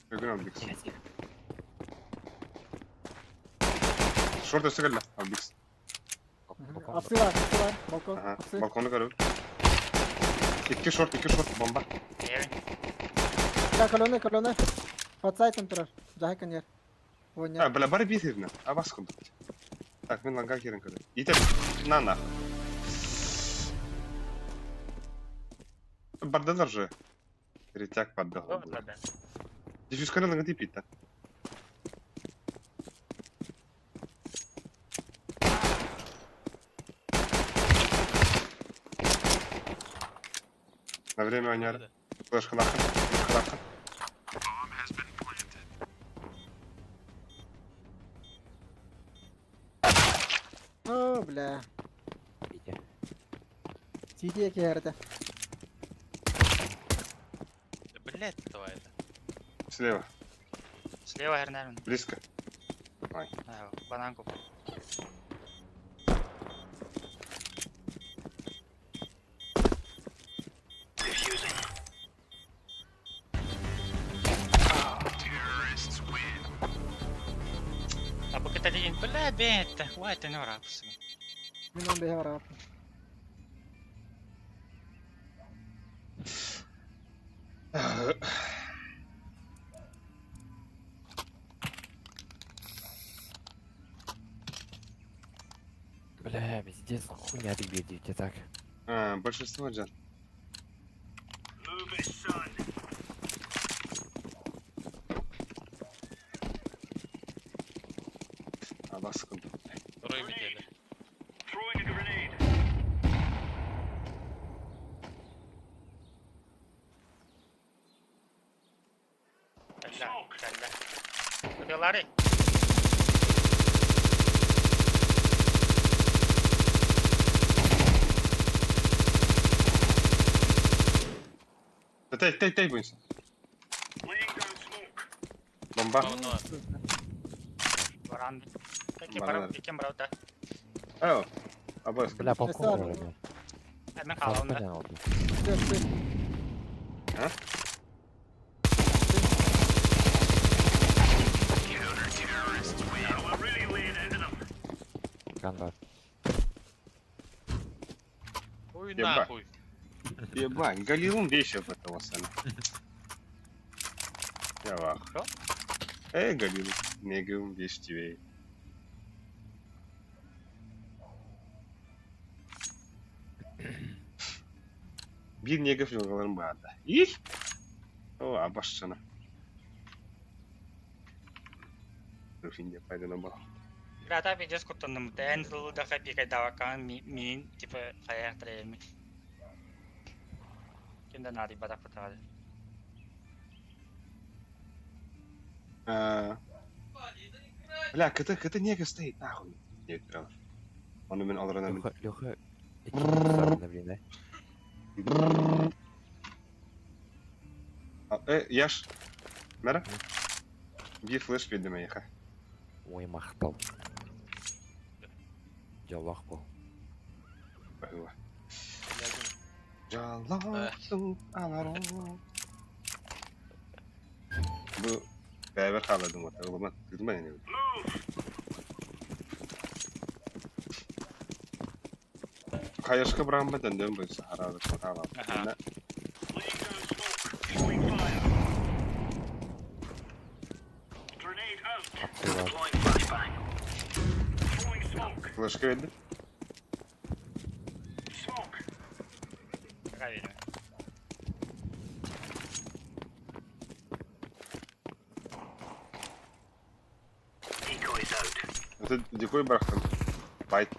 Бүгүн Албикс. Шорт өссө кэллэ. Албикс. Апсы бар, апсы бар, балкон, Аха. апсы. Балкону көрөбүн. Икки шорт, икки шорт, бомба. Эйвин. Да, колонна, колонна. Под сайтом турар. Жахай коньер. Вон А, нет. бля, бары биир сиринэ. Абас курдук. Так, мин ланга киирэн көрөбүн. Итер. На нахуй. Бардалар же. Ретяк поддал. Диффюз ланга типит, да? На время они Флешка нахуй. Флешка нахуй. О, бля. Ити. Сиди киэрдэ. Да, блядь, давай это. Слева. Слева хэрнэрмин. Близко. Банан куп. А пока ты бля, бета, хватит, ну рапсы. Мин он бэһэ барап. Бля, пиздец, хуйня ты бедите так. А, большинство джан. Абас курдук. Второй метели. Бля, бля. Ларри. Да тэй, тэй, тэй буйся. Бомба. Говно. Баран. Каким Баран. брал, каким брал, да? Эй, абас. Бля, балкон Сар. көрөбүн. Мен хаалында. Салпадан oldu. Все, все. А? Ган бар. Ой, Ебать. нахуй. Ебать, Галилун вещи об этого сына. Я вах. Что? Эй, Галил, негрум вещь тебе. Bir негов жылғаларым барды. Их! О, абашчана. Рухинде пайдана бар. Бля, та пиздец куттанным. Тэн зылы хапи кайдавакан мин, типа, хаях треми. Ким да нари бадак патагады. А, Бля, КТ, КТ негов стоит, нахуй. Нет, прям. Он мен алрана мен. Леха, Леха. Икки блин, да? А, Яш. Мэра? Би флеш пидеме еха. Ой, махтал. Жалах был. Бахыва. Жалахтың аларо. Бу бәбер халадым вот. Улма, тыдма не. Каяшка брамба дәндән бу сахарада кала. Аха. Апсы бар. Флешка берди. Правильно. Это дикой барахтан. Байт.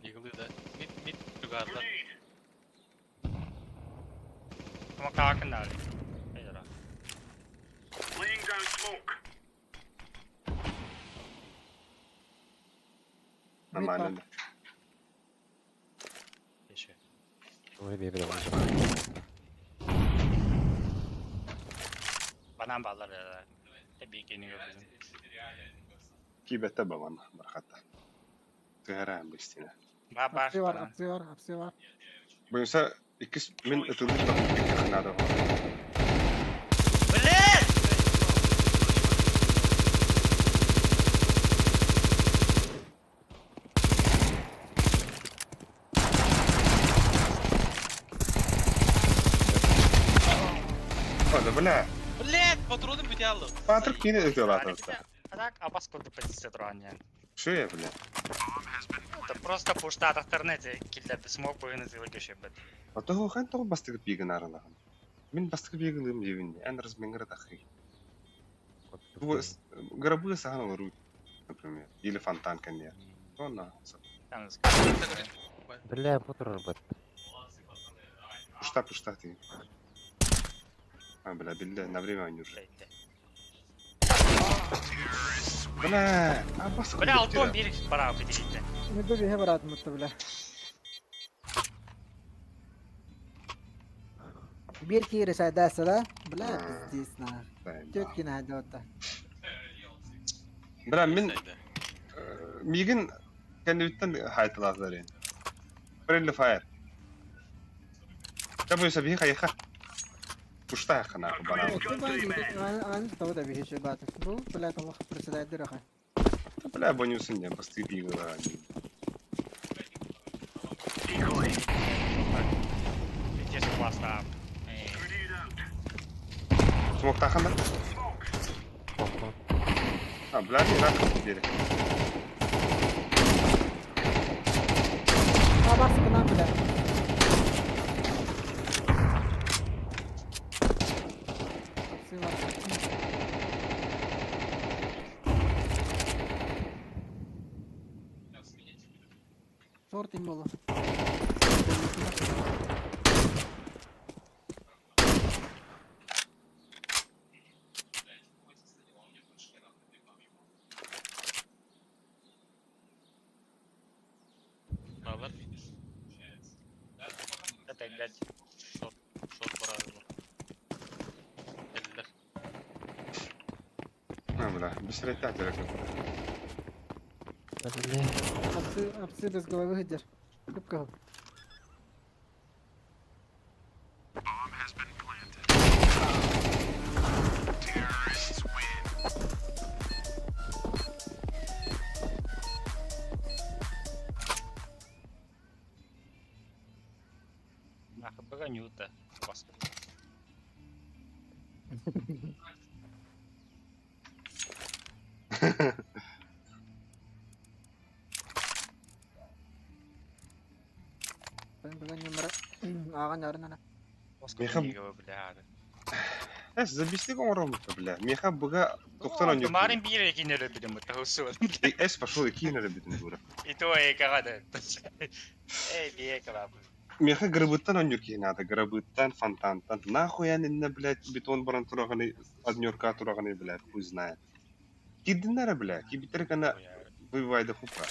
Игылы да. Мид, мид тугаарлар. Макакын Нормально. Банан баллар Тэбикини көрдүм. Кибетте бабан бархатта. Тыһараан бистина. Ба бар. Апсы бар, апсы бар, апсы бар. Буюнса иккис мин ытылыр да икки ханада бар. Блин! О, да бля. Блять, патроны бүтэ Патрик кини ытылатыр. А так абас курдук позиция туран Шо я, бля? Это просто пуштатахтарны киллер смог буйны зылы көшөбөт. А того хан того бастыгы биген аралаган. Мин бастыгы бигилим дебин, эн разменгер тахы. Гробы сахан олору, например, или фонтан коньяк. То на. Бля, бутер бит. Пушта, пушта ты. А, бля, билде, на время они уже. Бля, а бас Бля, алтон бир бара битигитте. Мидде биһе барат мутта бля. Бир кире сайдаса да? Бля, пиздец на. Тетки на хайдота. Бля, мин мигин кәнүттен хайтылазлар ен. Friendly fire. Та буйса би хайха. Пушта хана бана. Ан того да биһе шебат. Бу бля того председатель раха. Бля, бонюсын не басты бигла. Здесь классно. Смок таханда? А, бля, не рак теперь. А бас кына бля. Апсы бар. Шорт им было. Балар. Это, блядь. Шот, шот барар. Эллер. А, бля, бисреттә терәк. Апсы, апсы без головы гидер. Күп Нахуй броню-то. Бас. Меха- Эс, забисти оңором, бля. Меха быга токтон оньор. Марин бире кинere билем тахусу. Эс пошел и кинere битин дура. И то и кагада. Эй, бие кабаб. Меха грабыттан оньор надо, грабыттан, фонтантан. Нахуй я не, блядь, бетон баран тураганы, однерка тураганы, блядь, хуй знает. Кидиннere, бля, кибитер кана выбивай да хупа.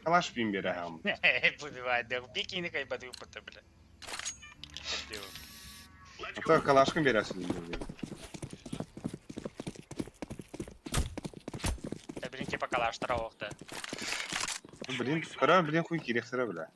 Калаш пим бере хам. Бывает, да бикини кай баду пата, бля. А то калашкын бересин. Я блин типа калаш таравохта. Блин, кара, блин, хуй кирехсера, бля.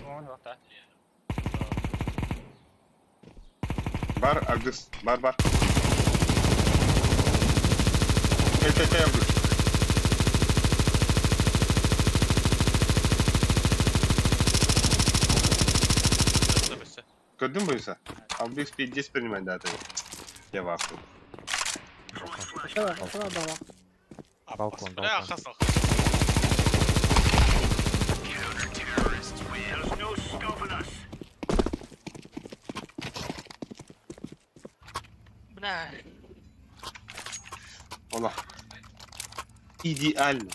Он вот Бар, Агыс, бар, бар. Эй, эй, эй, Агыс. Бөссө. Көрдүң буйса? Албик спид принимать да, ты. Я в ахуе. Давай, давай, давай. Балкон, Бля, балкон. хасал. Бля. Ола. Идеально.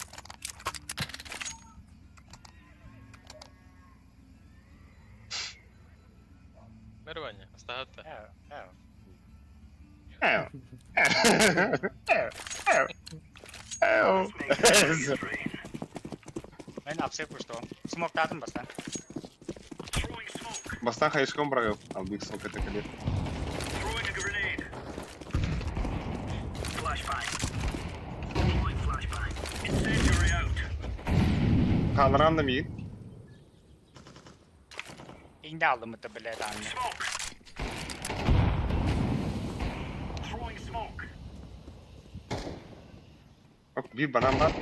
Нормально, остается. Э, э. Эу. Эу. Эу. Эу. Мен апсек пушту. Смоктадым бастан. Бастан хайшком брагыл. Албик сок это калет. Канран да ми. Инде алдым это, блядь, анне. Ок, би банан бар.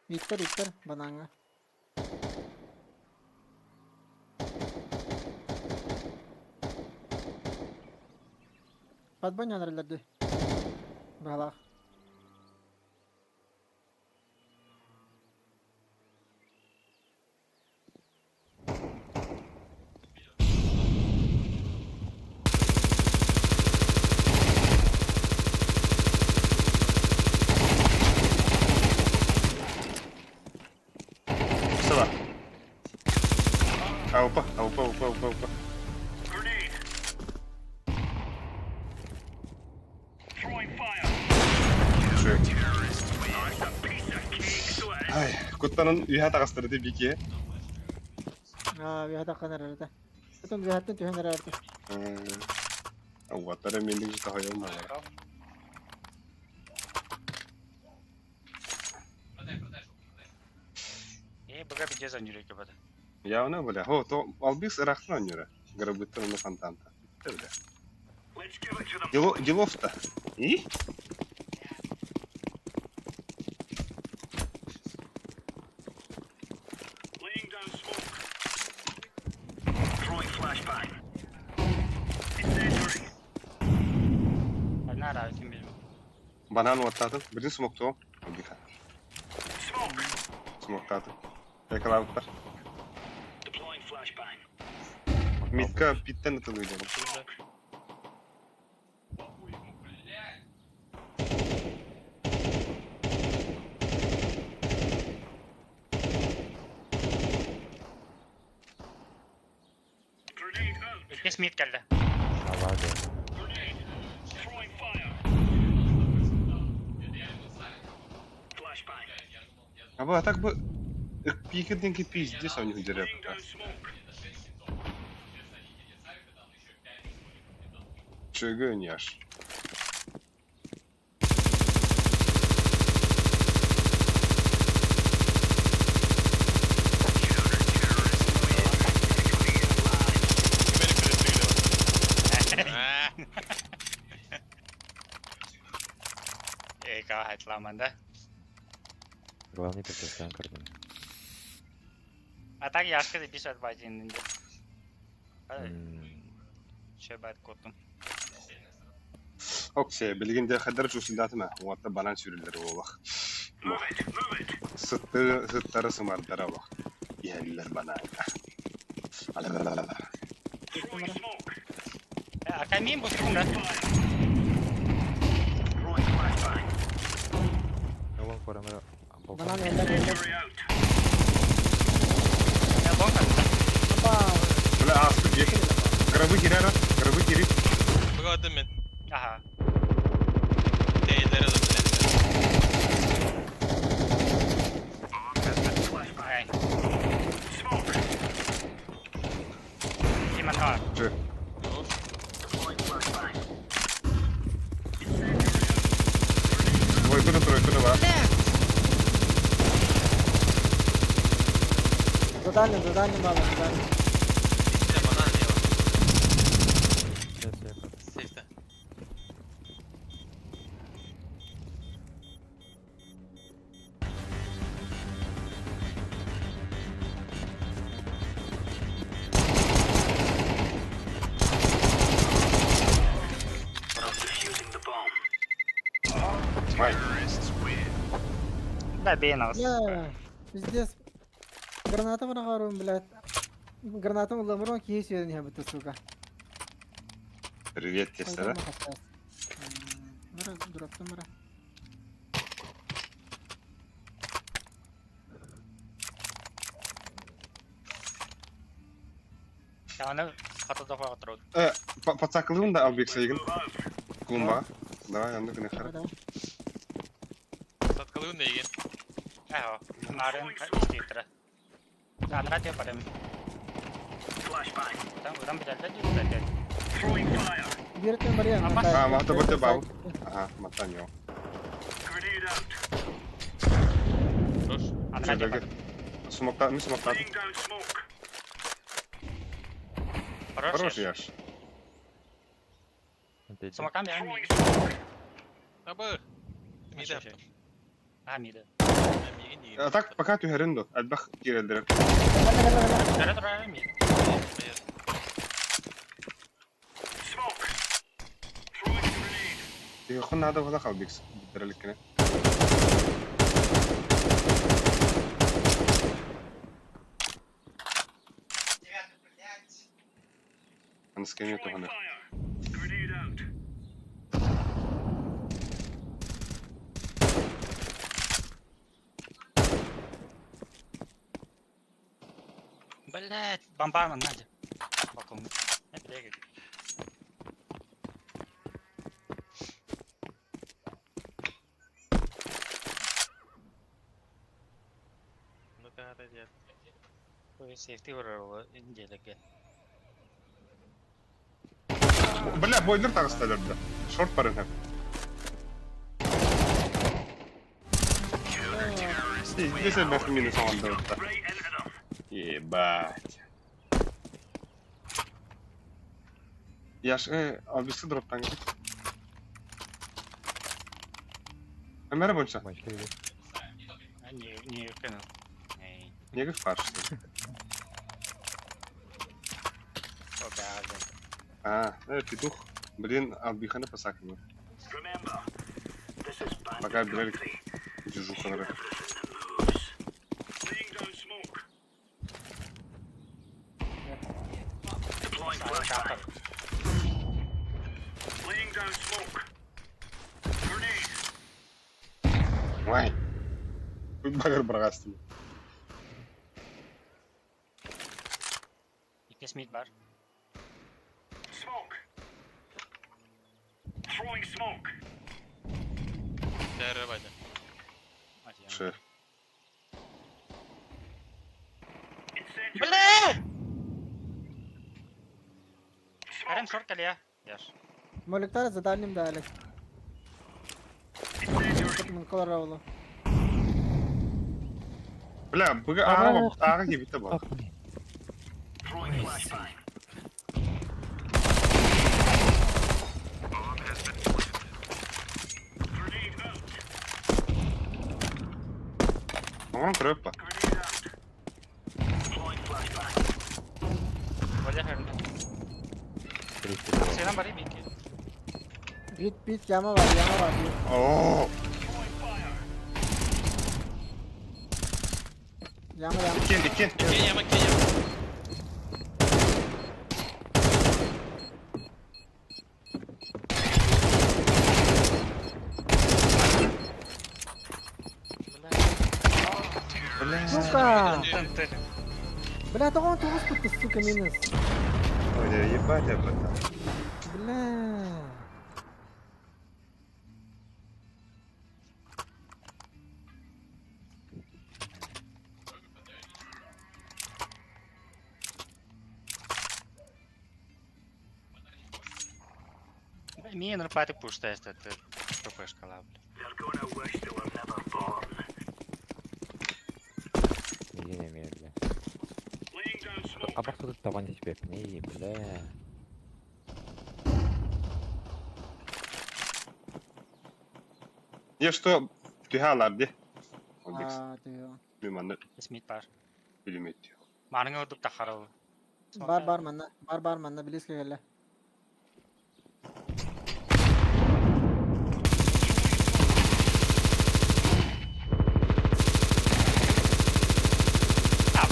Виктор, Виктор, бананга. Подбой нанрыларды. Балах. Сова. Аупа, аупа, аупа, аупа, аупа. Шö. Ай, куттанын үйә тагыстырды бике. Аа, бихата канар эрде. Потом бихаттан түһэн эрэрди. Ауаттары мендик жыта хоём. Э, бага бите за нүрек бада. Явно, бля. Хо, то албис ырахтан нюра. Грабыттан на фонтанта. Бля. Дело, делов-то. И? Одна разим билим. Банан оттадым. Бірден смокты о. Албиха. Смоктады. Якалавыттар. Митка питтен атылыйды. Иккес мид келди. Алады. А так бы... Пикерденки пиздец, а у них деревья. Чего не аж. Бери Эка айтламан да. Главный противостоян кардин. А так яшка да бис атбайдин. Шебат коттум. Оксе, билгенде хаддар чусулдатыма. Уатта банан сүрүлдер олах. Сытты, сыттары сымардара олах. Иһэллэр банан. Алалалала. А камин бустум да. Ялон корамера. Балкон. Банан эллер эллер. Я лонг Апа. Бля, аспы жек. Гробы кирера, гробы кири. Бага мен. Ага. Тейлere de Ай. Киман Чө. Двойкуну, тройкуну бар. Задание, задание мало, задание. Банан не Сейчас я Сейфте. Бля, бейн Бля, пиздец. Граната быраҕарым, блядь. Гранатам ылламырон киһи сүөрэн иһэбит, сука. Привет, тесто, да? Мара, дурактан мара. Аны хата да хоҕоторот. Пацаклыын да албек сайыгын. Клумба. Давай, анды гына хара. Давай. Саткалыын эйген. Эһо, нарын истийтра. Анра те барым. Там урам билэллэ диир Биэртэн барыам. А, мата бата бау. Ага, матаньо. Хорош. Анра те барым. Смокта, ми смокта. Хорош. Хорош яш. Смокам я. Абы. Миде. А, миде. Миген А так, пока түһэрин Альбах кирелдер. Тара тара миде. Хон надо было халбикс. Биттереликкене. Анскене туханы. Блять, бомбарман надо. Бакум. Это бегает. Ну та дед. Ой, сейфти урарла инделеге. Бля, бойлер тагысталар да. Шорт барын хеп. Здесь бах минус он да. Ебать. Яш, албисы дроптан кет. Өмәрі бойынша. Не, не канал. Эй, Неге фарш? о, да. А, петух. Блин, албиханы пасаканы. Пока билер движуха. Ой. Багыр барғастым. Икки смит бар. Дәрі байды. Ше. Бля! Карен шорт калия. Яш. Моликтар за дальним дали. Мынкалар Бля, быга ага ага кебите бар. Оңон көрөп ба. Оля херне. Сенен бари бики. Бит бит яма var, яма var. Оо. Яма яма. Кен, кен. Кен яма, кен яма. Бля. Сука! Бля, тоҕо тоҕус кутта, сука, минус. Ой, ебать, я братан. Бля. Мин рпаты пушта это ППшка ла, бля. Не имею, бля. А просто тут давай тебе пни, бля. Я что, түһэ ди. Албикс. А, ты. Миманы Смит бар. билмейт. Марыңы удуп тахарыл. Бар бар манна, бар бар манна близко келе.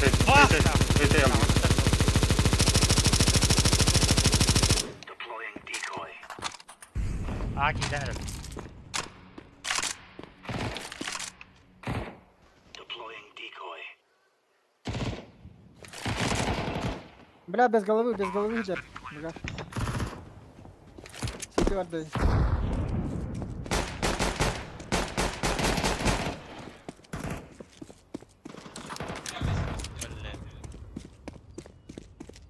Это А, киирэн эрэр. Бля, без головы идет. Бля. Сити барды. Бля.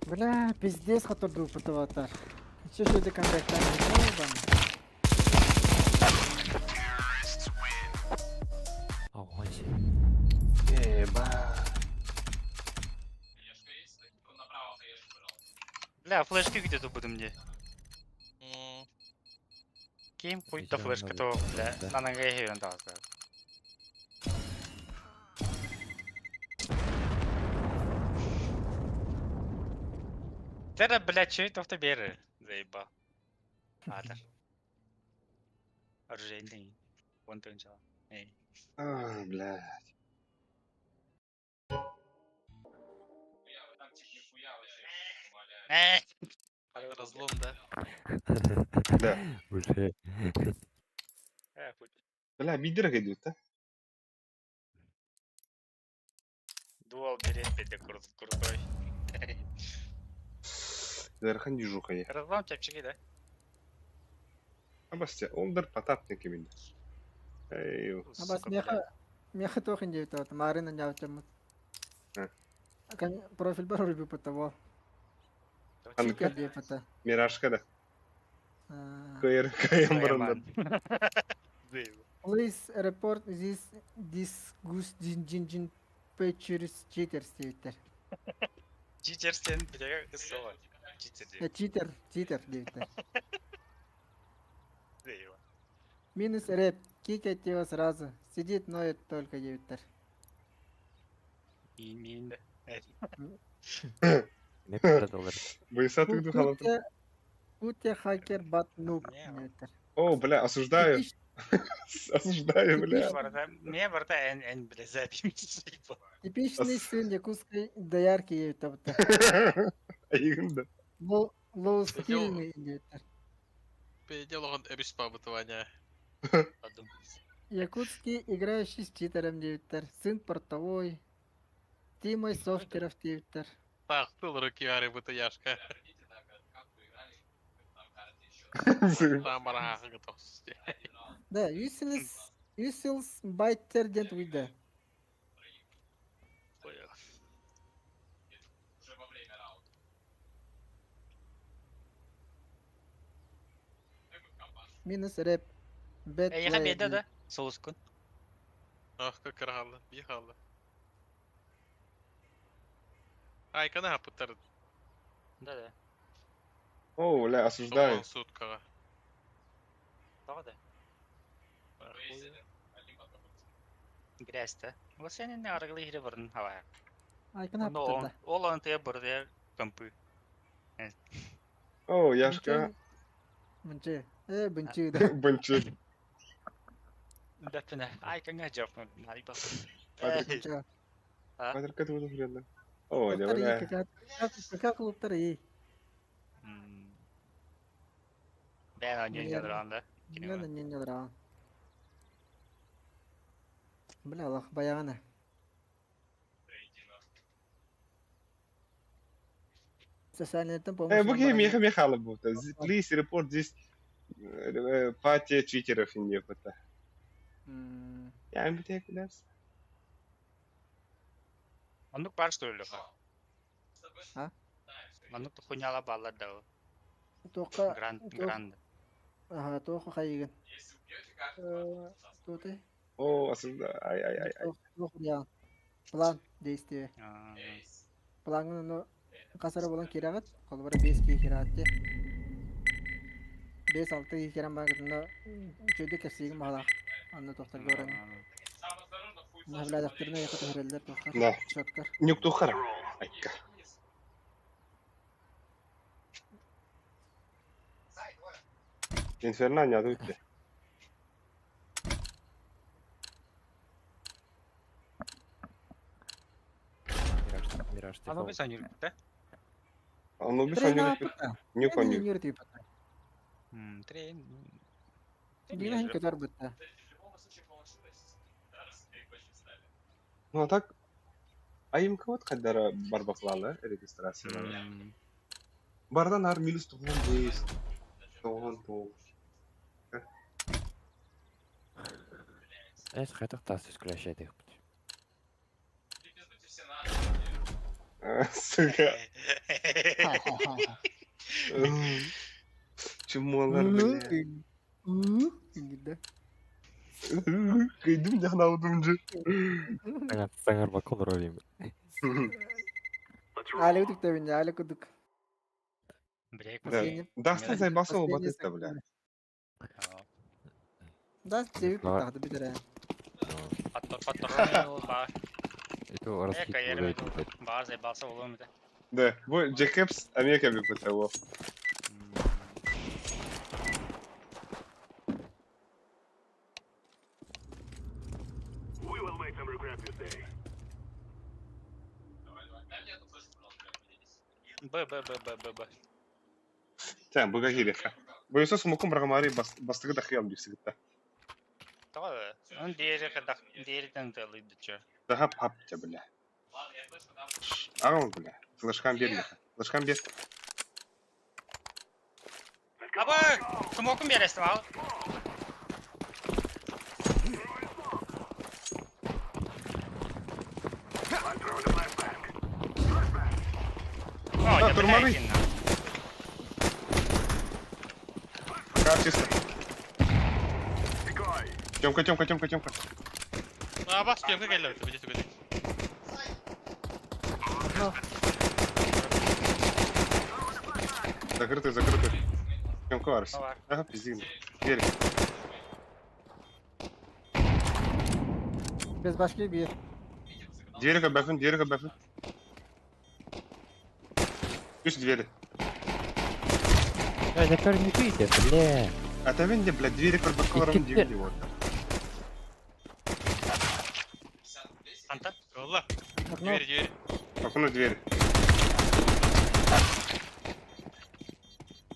Бля, пиздец, который пытыватар. Че же это камбэк там? Огонь. Еба. Бля, флешки где-то будем где. М, Ким хуй то Идём флешка на то, бля, Да. на ноге он дал. Тера, бля, че это в тебе Заебал. Атар. Оружейный. Вон ты начала. Эй. А, бля. Э! Разлом, да? Да. Уже. Э, хуй. Бля, бидер идут, да? Дуал берет, бля, крутой. Дархан дежуха я. Разлом чапчики, да? Абасте, олдар потапники меня. Эй, Абас Сука, меха бля. меха тохин девять вот Марина не автомат. Профиль бар рубю того. Анка? Читер депата. Мирашка да. КР, КМ бұрындар. Заебал. Please report this disgust jin jin jin pictures cheaters девиттер. Читер сен, бля, как слово. Читер, Э, Читер, читер девиттер. заебал. Минус рэп, кикать его сразу. Сидит, ноет только девиттер. Мин, мин, да. Эй. Не доллар. Бойса ты духала. Кутя хакер бат нуб Не, девиттер. О, бля, осуждаю. Осуждаю, бля. Мне барда эн, эн, бля, запись. Заебал. Типичный сын якутской доярки девиттер. Айгында. Лоу скильный девиттер. Переделал он эбис по бытования. Подумай. Якутский, играющий с читером девиттер. Сын портовой. Тимой софтеров девиттер. Так, тыл руки ары бытаяшка. Там бараха готов. Да, useless, useless байтер дент уйда. Понял. Минус рэп. Bad Эй, player беда, девиттер. да? Соускун. Ах, как рало, бегала. Ай, кана пытар. Да-да. О, бля, осуждаю. Суткага. Да, да. Грязь-то. Вот сен не аргылы хире бұрын хава. Айкын Но аптыр да. ол он те бұрды компы. О, Яшка. Мынчы. Э, бынчы да. Бынчы. Дэпне. Ай каңа жоп. Нариба. Бынчы. Патрик, это буду вредно. О, да, Клубтар бля. ий, КК клубтар ий. Бен он не дранда. Мен не не дран. Бля, лах баягана. Социальный помощь. Э, бу киһи миэхэ миэхэ хаалар буолта. Please report this партия читеров не буолта. Я бүтэ билэрс. Оннук бар что ли? А? Маннык хуйняла баллар да. Тоқа Гранд, гранд. Ага, тоқа хайыгын. Туты. О, осуждаю. Ай, ай, ай, ай. Тоқ План действия. Планын ну касара болан кирагат, колбара 5 ки кирагат. 5-6 кирен багытында чөйдө кепсигин баалаах. Анна тохтор көрөн. Наблядахтырына яка төһөрөллөр тохтор. Да. Чоткар. Нюктухара. Айка. Инферно не адуйте. Анубис анюрбута. Анубис анюрбут. Не коню. Трейн. Дина көтөр бутта. Ну а так айымка вот кадара барбаклалы регистрация. Бардан ар минус 95, 99. Эс хайтах тас исключает их. Сука. Чумолар, бля. Кыйдым жахнаудым же. Саңар бакон ролим. Али утук тебин, али кудук. Да. Дастан заебался у Батыста, бля. Да, тебе пытахды битере. Это расхит. Бар заебался улым да. Да, бу Джекобс Америка би бутаво. Б, Б, Б, Б, Б, Б. Тән, буга кириха. Буйса сумукум брагамари бастыгы да хыям дипсигитта. Тоа, он диэри хадах, диэри танталыйды чё. Daha пап те, бля. Ағыл, бля. Флешкам бер меха. Флешкам бер. Аба, смокум берестим ал. А, турмары. Как чисто. Тёмка, Тёмка, Тёмка, Тёмка. Аба, Тёмка келді, бите түгеді. Закрытый, закрытый. Тёмка арс. Ага, пизди. Дверь. Без башки бир. Двери кабафын, двери кабафын. Үс двери. Я закрыл не пейте, бля. А там не, блядь, двери кабафын, двери вот. Анта? Алла. Двери, двери. Окно двери.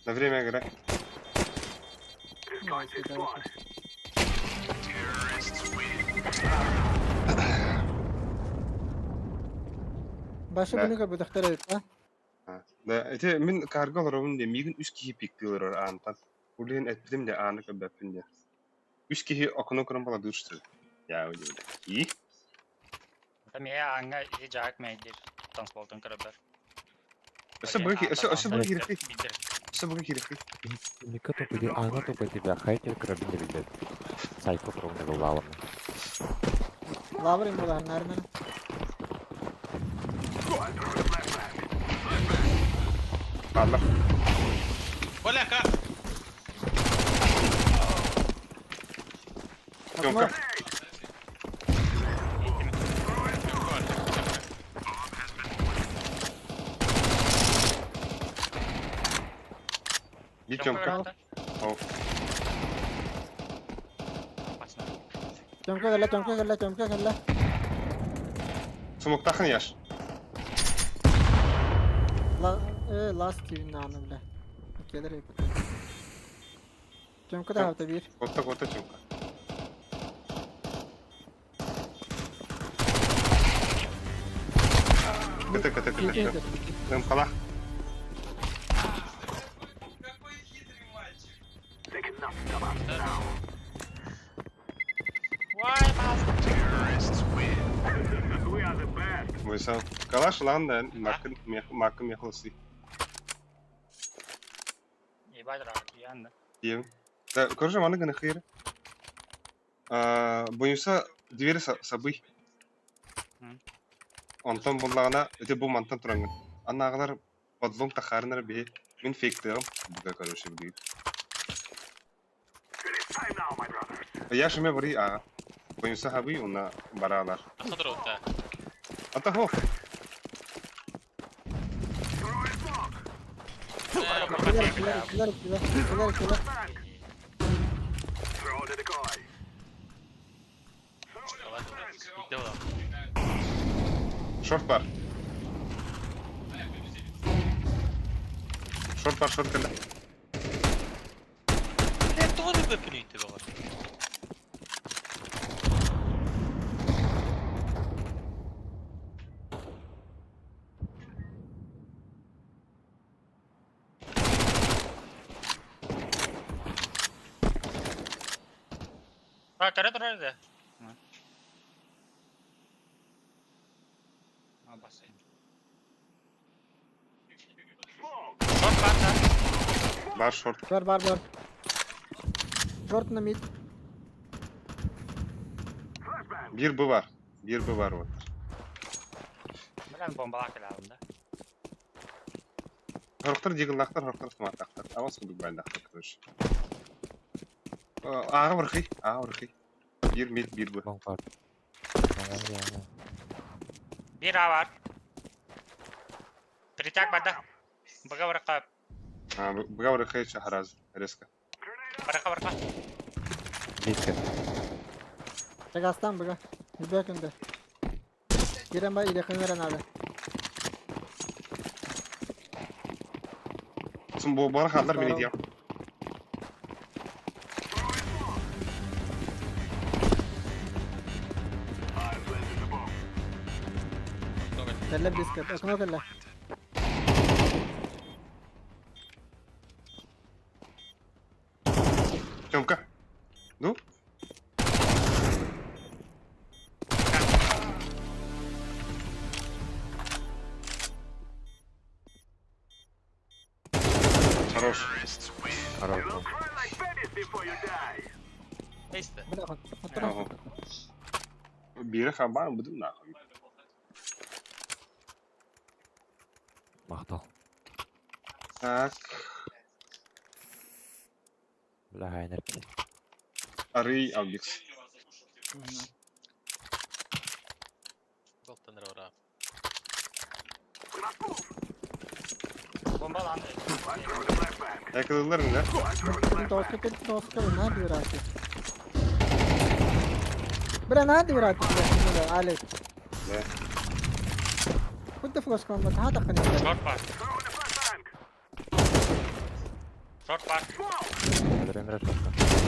На время игры. Башы бұны көбі дақтар өт, а? Да, эти мен карга олоробун де мигин үс киһи пиктилер аантан. Улен этпитим де ааны көбөппүн де. Үс киһи окно көрөн бала дурчу. Я уйду. И? Там я аңа и жак мейдир. Танцполтон көрөбөр. Өсө буга өсө өсө буга кирехти. Өсө буга кирехти. Ника топы ана топы тебя хайтер карабин билет. Сайко тронды лалам. Лаврин була нарнан. Алла. Оля, ка. Тёмка. И Тёмка. О. Тёмка кэллэ, Тёмка кэллэ, Тёмка кэллэ. Сумуктахын яш. La last TV нааны бля. Келер эп. Тёмка да хавта бир. Отта, отта Тёмка. Кыты, кыты, кыты. Тым кала. Буйса. Калаш лан да макын макын мехлсы. Ебать рак, янда. Ем. Да, короче, маны гына хыйр. А, буйса двери сабый. Онтон буллагана, эти бу мантан турангын. Аннагылар подлом тахарнар бе. Мин фейктыгым. Буга, короче, билip. Я шеме бари а. Буйса хабый уна баралар. Хадыр отта. Ата хо. Килер, килер, килер, килер, килер, килер. Шорт Шорт бар. Шорт бар, шорт кэллэ. Блядь, тоҕо бөппүнүй төбөҕөр? А, көрө турар да. Шорт бар да. Бар шорт. Бар бар бар. Шорт на мид. Биир бу бар. Биир бу бар вот. Блин, бомбалаах кэлэҕин да. Сорохтор дигыллаахтар, сорохтор автоматтаахтар. Авас курдук баайдаахтар, короче. Ааҕа бархый, ааҕа бархый. Биир мид, биир бу. Бомба. Биир А бар. Притяг барда. Быга барака, А, быга бархый чахараз, резко. барака барака. Близко. Чагастан быга. Үбөкүндө. Кирен ба илехин верен ады. Сум бу бара халлар мени диям. Кэллэ близко. Окно кэллэ. Тёмка. Ну? Хорош. Хорош. Neyse. Бля, оттуран. Ага. Биирэ хабаан будум нахуй. Махтал. Так, Бля, хайнер. арый албикс. Болтан ора. Бомба ланды. Yakaladılar mı lan? Тоска тоска на дурак. Бля, на дурак. Алек. Не. Куда флешка вам хата қани. Шорт бар. Шорт бар. Өлөрөмөр шорт.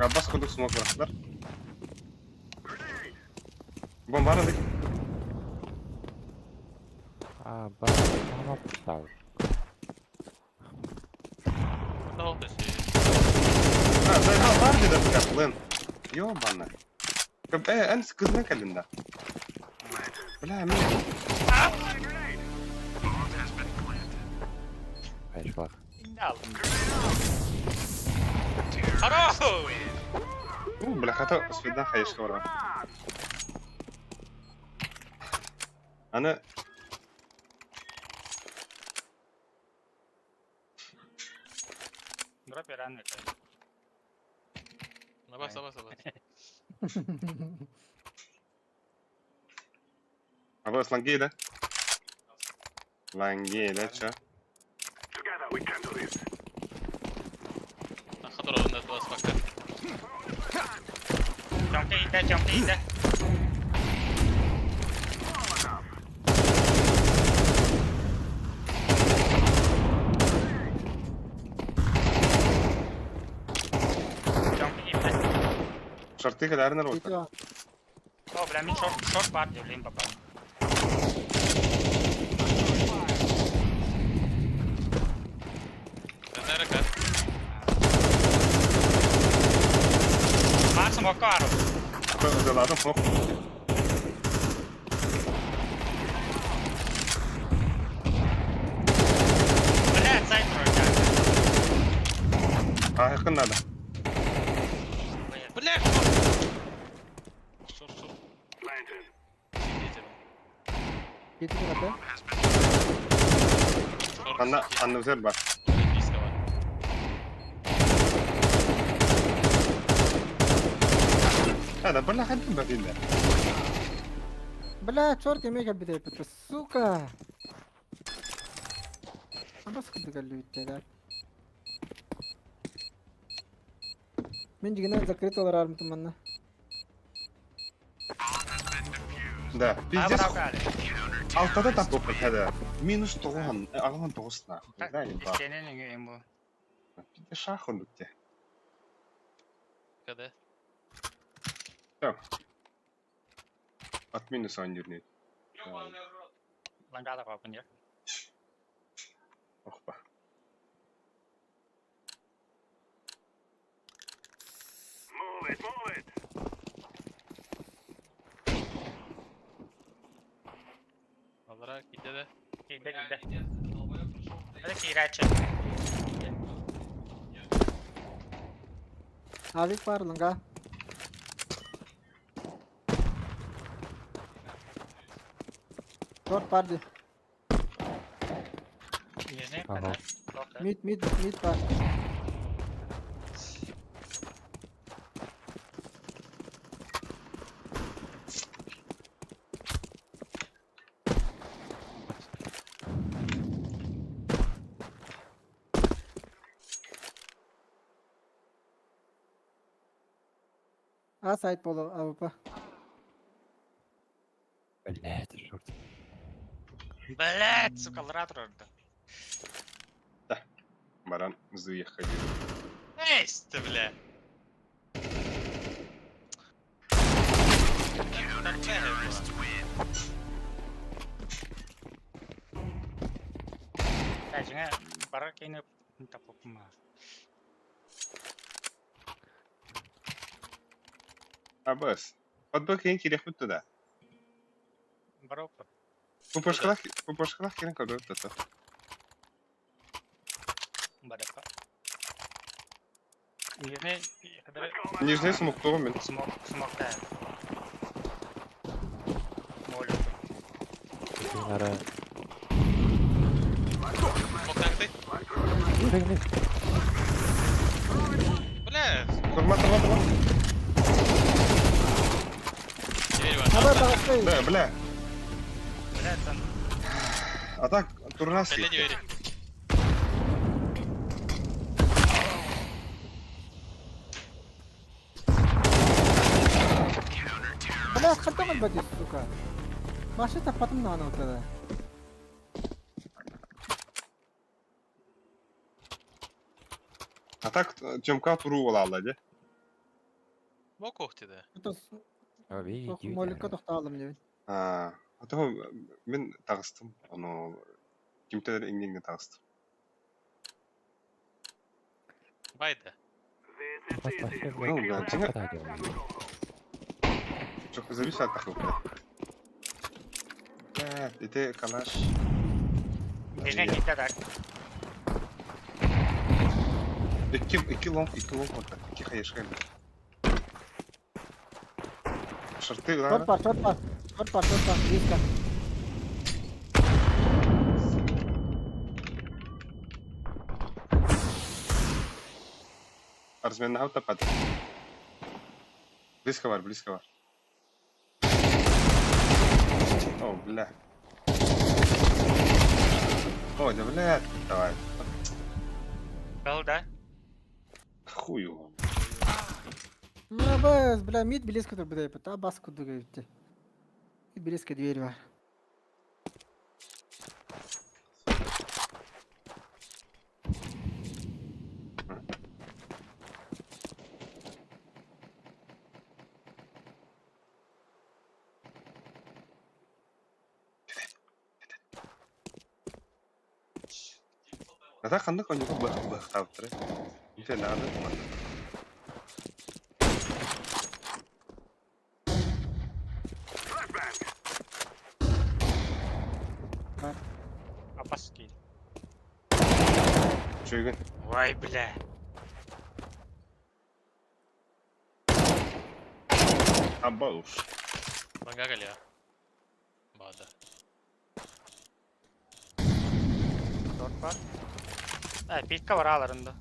Abbas курдук смок бырахтылар. Бомба aradık. А, ба, ама тау. Ne oldu şey? Ha, ben var dedi бля, лен. Ёбана. Э, эн кызына кэллин да. Бля, мен Хайшвар. Ne aldım? Хорош! Ну, бля, хата свидан хайышка барар. Аны Дроп рано. Бас, бас, бас. Абас лангей да? Лангей да, чё? Хатыр орында бас бакка. Чомты иде, чомты иде. Чомты иде. Шорты кэлэринэр вот. О, бля, мен шорт, шорт бар деп лейм баба. Нерека. Максим окару. Заладым, хох. Бля, сайт вроде. А, якын надо. Бля, шорт. Шорт, шорт. Кетіп тұрады. Шорт. Анна, анна взер бар. Близко бар. А, да, бля, хадим бахин да. Бля, черт, я бит, сука. Бас кырдык әлі Мен жигинен закрыт олар армытым манна. Да, пиздец. Алтата таппыппыт хада. Минус тоҕуһан, аҕыһан тоҕус нахуй. Да, ебать. Истиэнэн ему. Пиздец шах он битте. Когда? От минуса он дернет. Лангада капын я. Охпа. Аллара киирдэ да. Киирдэ киирдэ. Это киирээччи. Авик бар ланга. Шорт бар ди. Нижний. Ага. Мид, мид, мид бар. А сайт болу АВП. Блядь, шорт. Блять, сука, лара турарда. Баран заехали. Эй, ты, бля! Дьиҥэ бары киини таппыппын Абас. Подбор киин кириэхпит туда. Бары оппут. Пупашкалах, пупашкалах киирэн көрбөт тата. Барыппа. Нижний Нижний смоктугум мин. смок смокта. Молю. Нара. Смоктаҥ ты? Бля, Турма, турма, турма. дверь Аба бар. таҕыста. Бля, бля. Блять, там А так, турнас. Кэллэ двери. Бля, хантан ылбат сука. Маша таппатым нааны утада. А так, Тёмка туру буолаалла дии. Мокух ти да. Моликка тохтаалым диэбин. Аа, а то мин таҕыстым, ону кимтэн иҥниҥҥэ таҕыстым. Байда. Ну, да, дьиҥэ чох зависит от тахыппыт. Бля, ити калаш. нижний киирдэ так. Икки, икки лонг, икки лонг вот так, икки хаешка. Шорты, Шорт да? бар, шорт бар. Шорт бар, шорт бар. Близко. Размен тапат. Близко бар, близко бар. О, бля. О, да бля, давай. Был, да? Хуй его. Ну, б, бля, мид близко тут буде, та бас куди йти. Мид близко дверь бар. А так ханнык онньуга быһахтаабыттара. Интэ наада манна. Апас киир. Чөйгөн. Ой, бля. Абауш. Ланга кэлиэ. Баада. Шорт бар. Э, пикка бар аларында.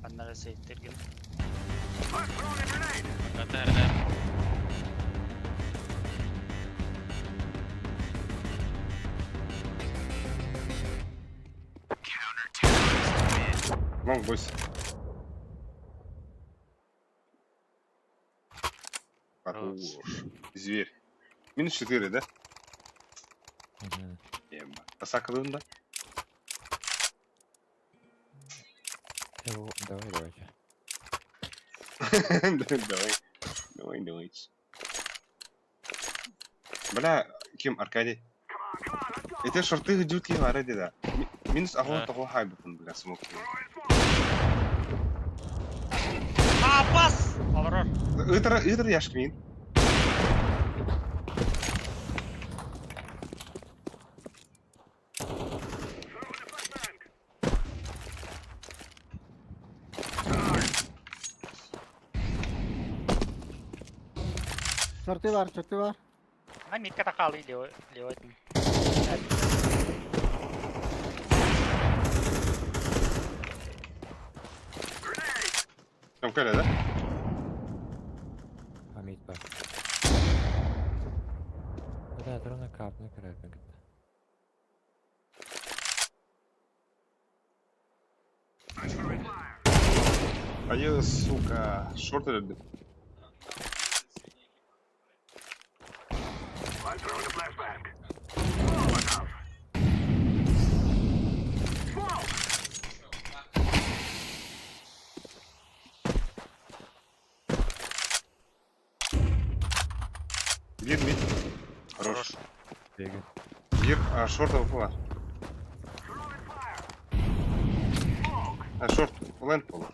Аннары сейттерген. Ланга тәрдә. Лонг бойс. Хорош. Зверь. Минус 4, да? Ебать. Асакалын да? Давай, давайте. Давай. Давай, давай. Бля, ким, Аркадий? Это шорты идут ли варади, да? Минус агон того хайбукун, бля, смог. А, бас! Олорор. Ытыр, ытыр яшкмин. Шорты бар, шорты бар. А митка такалы лево, лево. Там Коля, да? Хамит бар. Да, дрона капны кірәпін кітті. А я, сука, шорты любит. Бир, мид. Хорош. Беги. Бир, а, шорт АВП. А, шорт, ленд пол.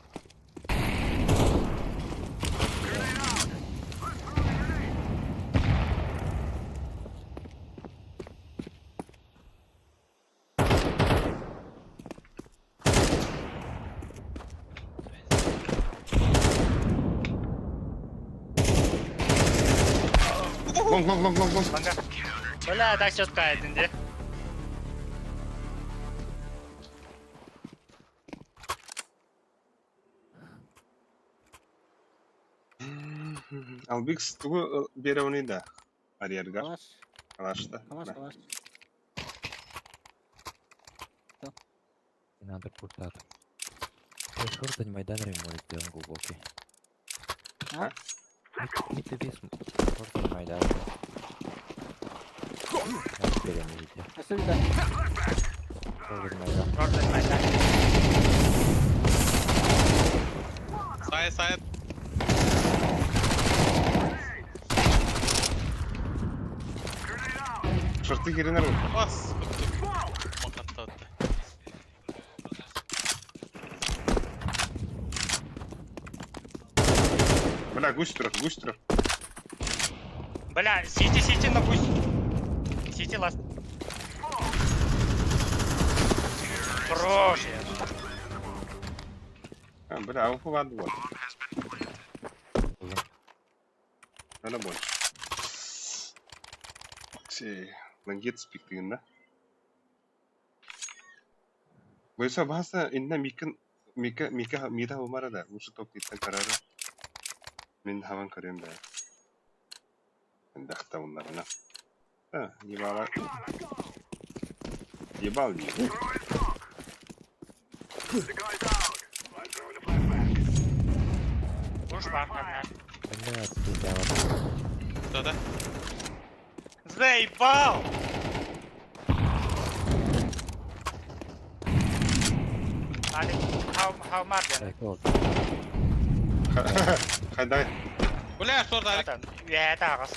Лонг, лонг, лонг, лонг, лонг. Ланга. Бля, так четко один, де. Албикс тугу береуни да. Арьерга. Калаш, Калашта. калаш, калаш. Не надо путать. Шорт Майдан ремонт сделан глубокий. А? Не тебе шорт Майдан. Теперь они видят. Өсө да. Шорт Майдан. Шорт Майдан. Сайт, сайт. Шорты херенер. Бас. Макаттады. Бля, гусь трёх, гусь трёх. Бля, сити, сити на пусть. Сити ласт. Хорош. А, бля, АВП вад вот. Надо больше. Си, лангет спиктин, да? Бойса баса инна микин мика мика мида умара да. Лучше топ иттен карара. Мин хаван көрөм да. Дахта уннарына. А, ебала. Ебал не. Уж бар, бар. Бля, ты Да, да. Заебал! Али, how much then? Хайдай. Бля, шорт, Алик. Я это агас.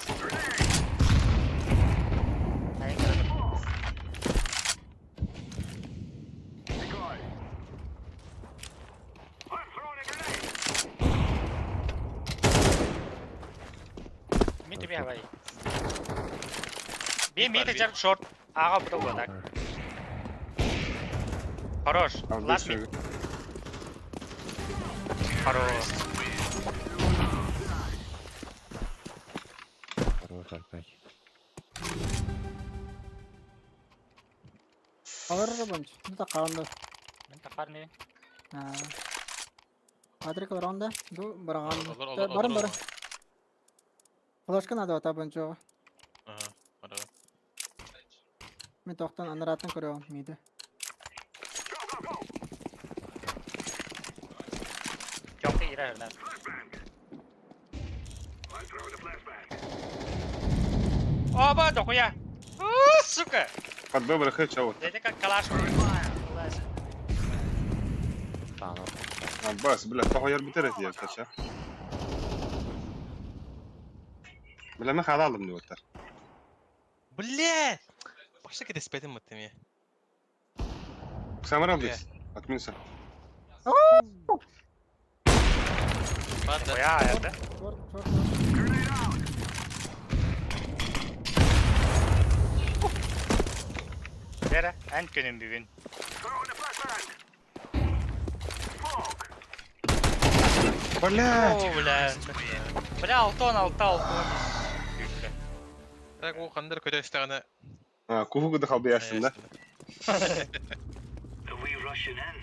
Мид бия бай. Би мид жар шорт. Ага буду так. Хорош. Ласт мид. Хорош. Хорош, Аркадий. Алар бонч. Ну та каранды. Мен тақар не? Патрик баранда. Ду бараган. Олар, олар, Барын олар, барын. Флешка надо ата бончо. Ага, бара. Мен токтон анаратын көрөм миди. Жок ира өрнө. Оба, дохуя! У, сука! Подбы бырахы чау. Это как калаш. Аббас, бля, тоҕойор бүтэр этиэр тача. Бля, мен халалым деп отыр. Блядь! Башта кэтэспэтим баттым я. Самар алдыс. От минуса. Баар да. Дохуя это. Шорт, шорт, шорт. Бера, эн күнүм бүгүн. Блядь! О, бля. Бля, алтон, алта, алтон. Так ол хандар көтө истэҕинэ А, куху гыды халбы ястым да. Are we rushing in,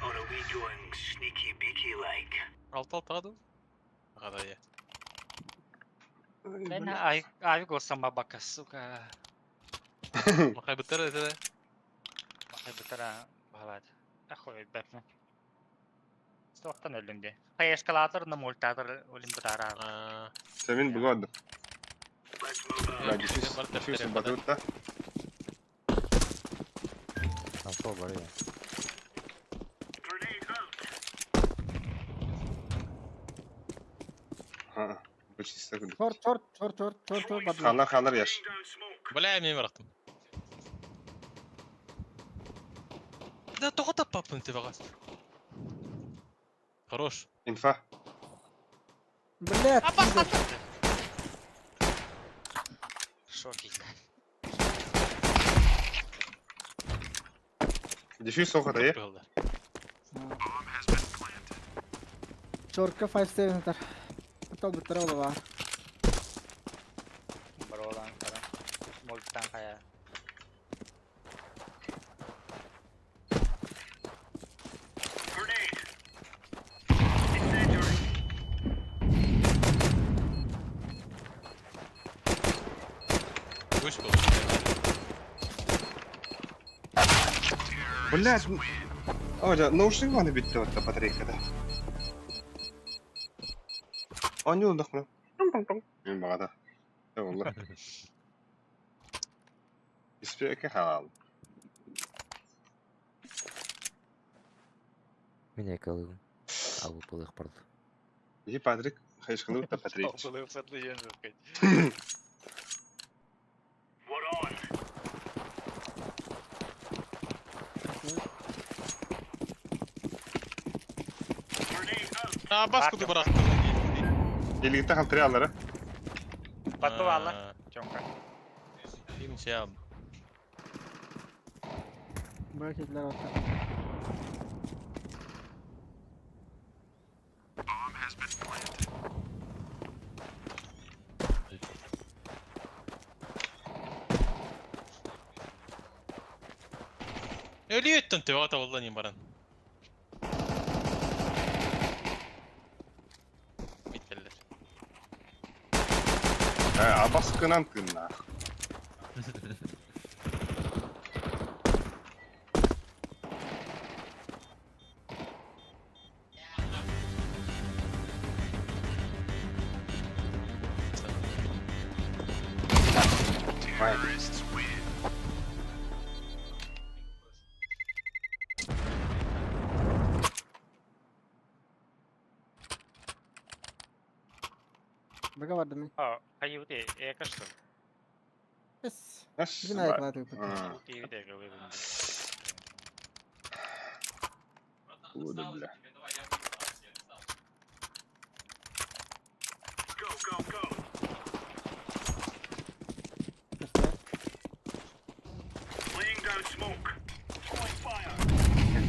or are we going sneaky beaky like? Алта алтаға ду. Аҕа я. Мен ай ай голсам бабака, сука. Махай быттар этэ. Махай бытара балад. Ахуй бэпне. Стоқтан өлүм де. Хай эскалатор на мультатор өлүм бытара. Аа. Сэмин бүгү Let's move out. Бля, дефис, дефис батырытта. Сол бар я. Grenade out. А, бычисто гыды. Шорт, шорт, шорт, шорт, шорт, шорт, бардылар. Халар, халар яш. Laying down smoke. Бля, мен бараттым. Да тоҕо таппаппын тебаҕа. Хорош. Инфа. Блядь, пиздец. Шоки. Дефис соқата, е? Быһыллар. Шортка 5-7 атар. Тол быттара ола бар. Баролан кара. Мульттан хая. Grenade. Incendiary. Үс был. Блядь. Оля, наушник ваны битте отта батарейкада. Они удахмы. Мен бағада. Олла. Испеке халал. Мин экалыгым. Алып болых барды. И Патрик, хайшканы та Патрик. Олы сатлы жен жоқ. We're on. Grenade out. Аа бас куды бараттым. Елигите халтыры алары. Бату алла. Чонка. Бим şey aldım. Bırak ettiler orta. Өлүөттөн төбөҕө табыллан иин баран. Биттеллер. Абаскынан тынна. Ай. Бага бардым мен. А, хайы эка что? Эс. Эс. Бүгүн аяклады. Тиви де Куда, бля. Go, go, go. Laying down smoke. Throwing fire.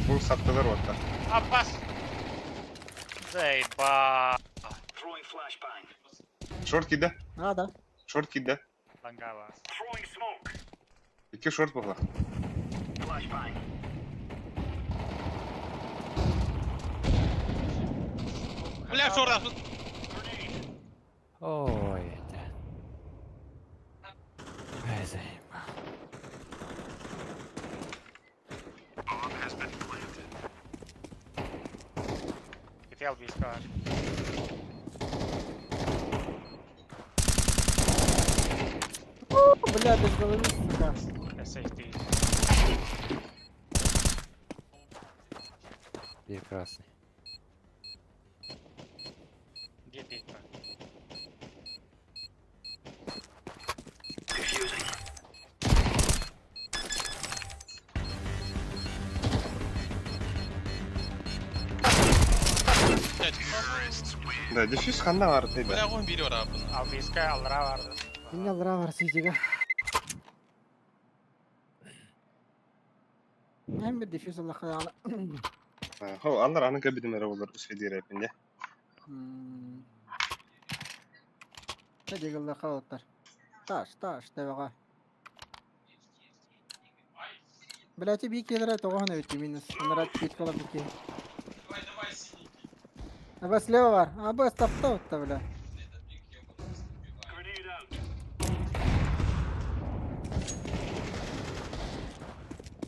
Бұл саттылар отта. Аббас. Заеба. Throwing flashbang. Шорт киде. А, да. Шорт киде. Лангава. Throwing smoke. Iki шорт болар. Flashbang. Бля, шорда. Grenade. Ой, это. Ай, заеба. Хотел бы искать. бля, без головы, сука. Сейфти. Прекрасный. Где пика? Да, дефьюз ханна бар Бля, дейді. он бири бар апын. Албийска алра барды. Меня лра бар сидига. Hem bir дефьюз Аллаха яла. Хо, аллар аны көбүдүм эре болор үсфедир эпинде. Дегелле халаттар. Таш, таш, тебеға. Блять, би келер тоғын өтті минус. Анара бит кала бики. Аба слева бар. Аба стапта отта, бля.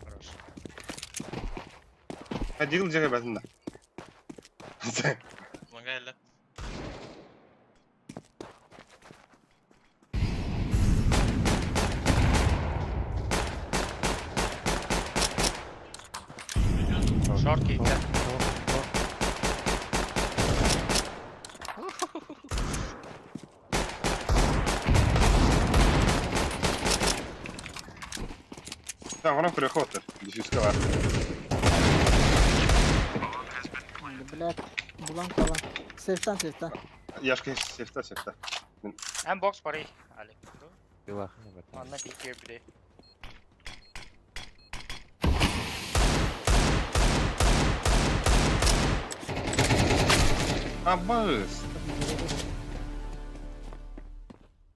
Хорош. А дигл жеге бәтінде. Маңгайлы. Шорт кейді. Там она переход. Дефьюзка бар. Блять, булан кала. Сейфтан, сейфтан. Яшка сефта сефта. Эн бокс барый. Алик. Билахны братан. Манна пики били. Абыз.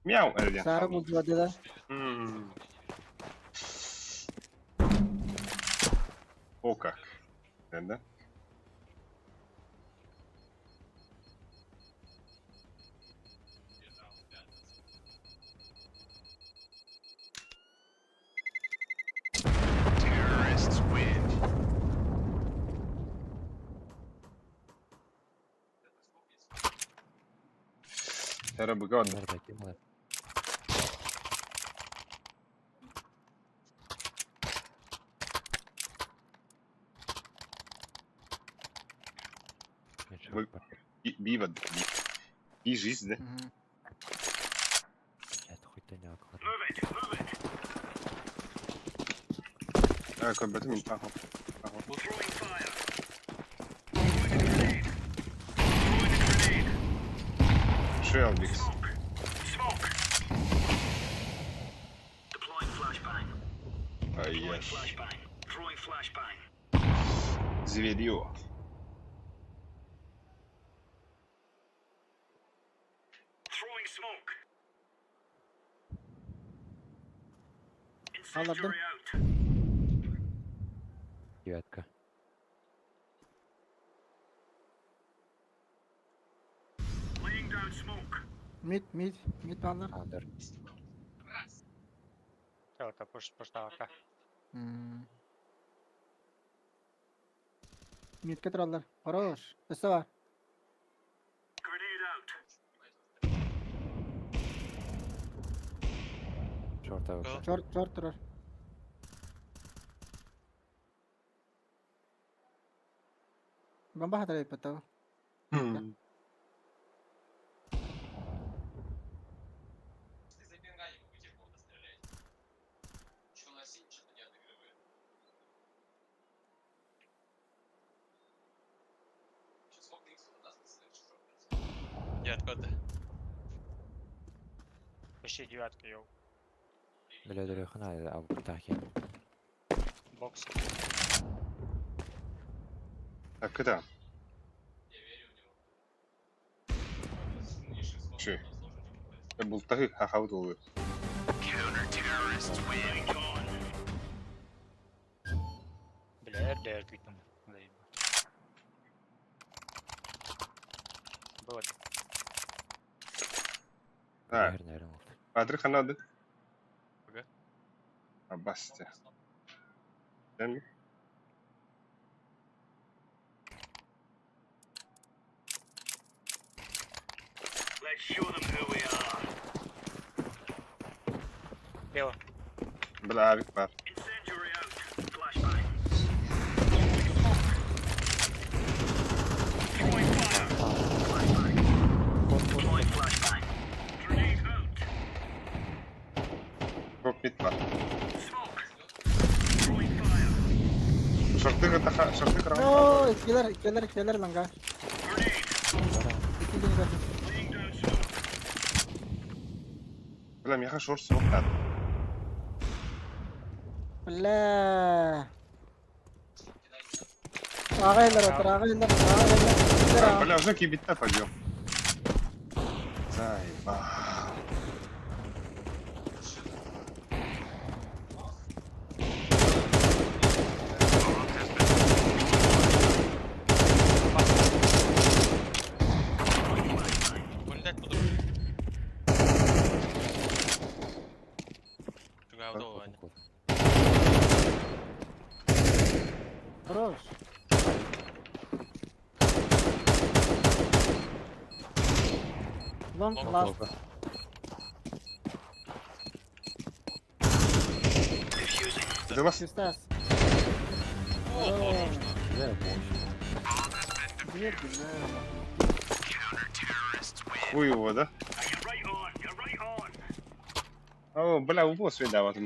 Мяу, Эрден. Сары buldu да. О как. Да? Тәрі бұға Наверное, кем Вы- Би бад. Би жизнь, да? Блядь, хоть ты не оклад. А, кой бәтім мен тахо. Шел бикс. Ай, яш. Зверье. Алардым. Девятка. Мид, мид, мид баллар. Андер. Чалка пуш пуштавака. Мидке тураллар. Хорош. Өсө бар. Шорт АВП. Чор, чор турар. Бомба хатар эппет. Девятка отды. Почти девятка, йоу. Бля, дөрөхүн АВП тахи. Бокс. Так, это. Ши. Бултахы хахабыт болу. Бля, дэр күтім. Было. А, Наверное, наверное. Адры ханады. Ага. Абасте. Дәм. Лево. Бля, авик бар. Топ мид бар. Шорты таха, шорты кран. Оо, иккилэр, иккилэр, иккилэр ланга. Икки генерал. Бля, миэхэ шорт суох таат. Бля. Ағайлар отыр, ағайлар, ағайлар. Бля, уже кибитте пойдем. Заебал. Блять, буду. Чугав Ваня. Хорош. Long Long. last. Дылас. Чистас. О, боже. Дверь, бля. Хуй его, да? О, бля, убил свида вот.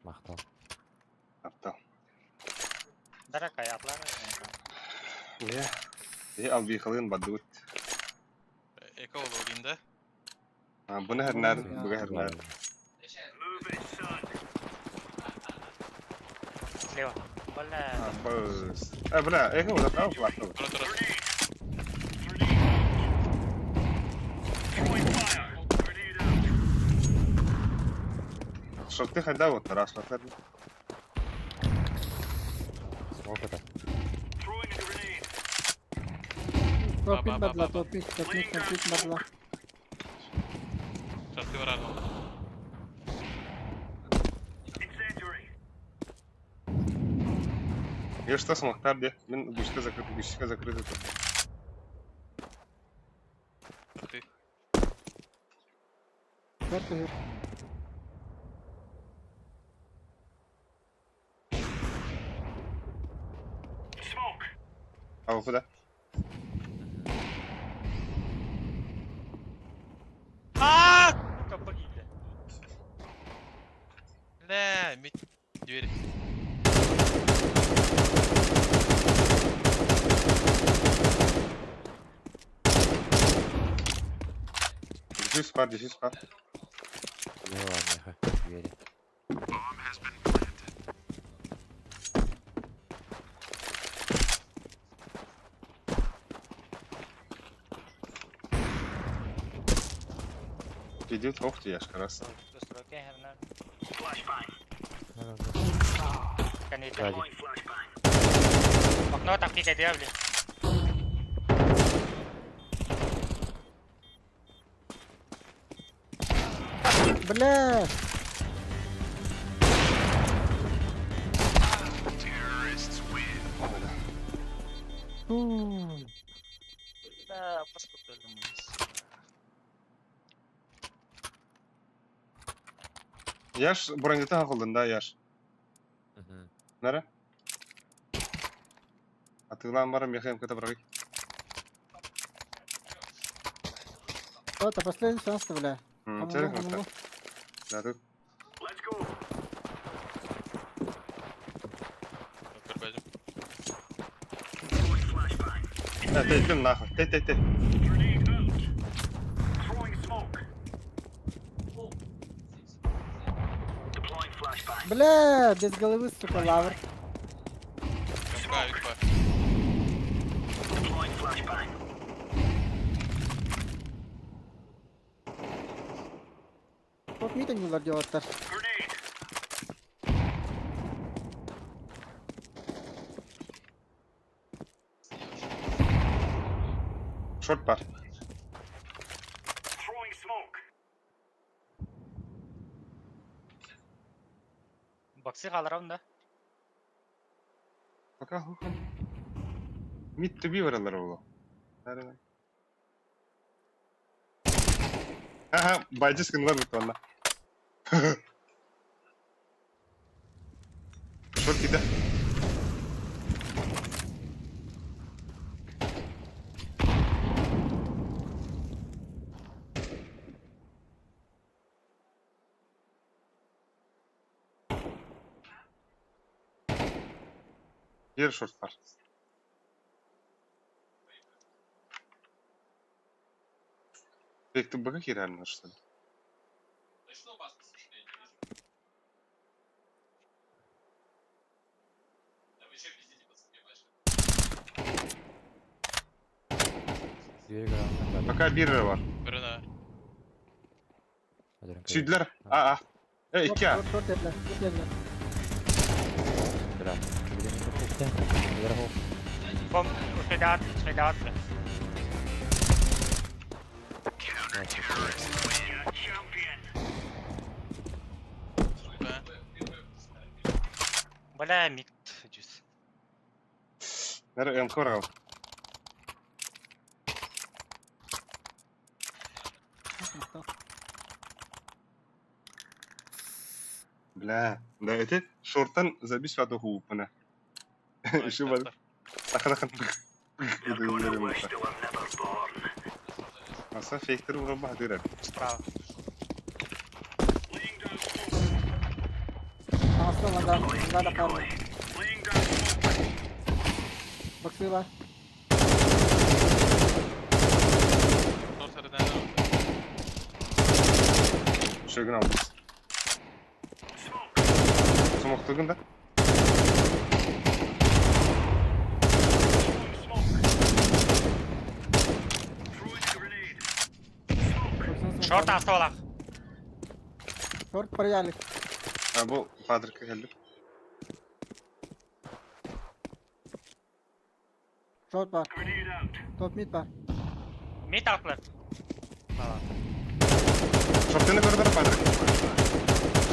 Махтал. Аптал. Дорогая, аплара. Я. Я албихалын бадут. Эко олорин да? Буны хернер, буга хернер. Слева. Бля. Быз. А, бля, эко вот право платно. Тура тура. Шорты хайда вот раз, вот. Смок это. Топит Ба, ба, ба, бадла, ба. топит, топит, топит бадла. Шарты варан. Я что смог где? Мен гучка закрыта, гучка закрыта. Шарты. Төрт А вы куда? А! Сука, погибли. Бля, мид дверь. Дефьюз пар, дефьюз пар. Лево, меха. Двери. Идет, ох ты, я ж раз. Конечно. Окно там пикает, я, блин. Бля! Фу. Да, поскольку. Яш бронета қылдың да, Яш. Нара? Атылан барым, мехаем ката брагы. Вот, а последний шанс бля. Помогу, Да, тут. Ты, ты нахуй. Ты, ты, ты. Бля, без головы, сука, лавр. Топ мид они делать Шорт пар. Боксы қалырам да. Пока хуха. Мид to be баралар болу. Ага, бадьыс гыннар бутуонна. Шор кида. Биир шорт бар. Бектің быға кирәлін что ли? Пока бир бар. Көрүнэ. Сүдлер. А, а. Э, икки а. Шорт этлер, шорт этлер. Бом, успедат, успедат. Бля, мид жүз. Нары МК бар Бля, да это шортан забись в хуупана. Еще бар. Ахарахан. Аса фейктер уран баһдырар. Справа. Астына мында, мында да бар. Баксы бар. Шорт эрден. Шөгін албыз. Смоктыгын да. Шорт астолах. Шорт проялик. А бу падрка келди. Шорт бар. Топ мид бар. Мид алтлар. Шортыны көрдөр падрка.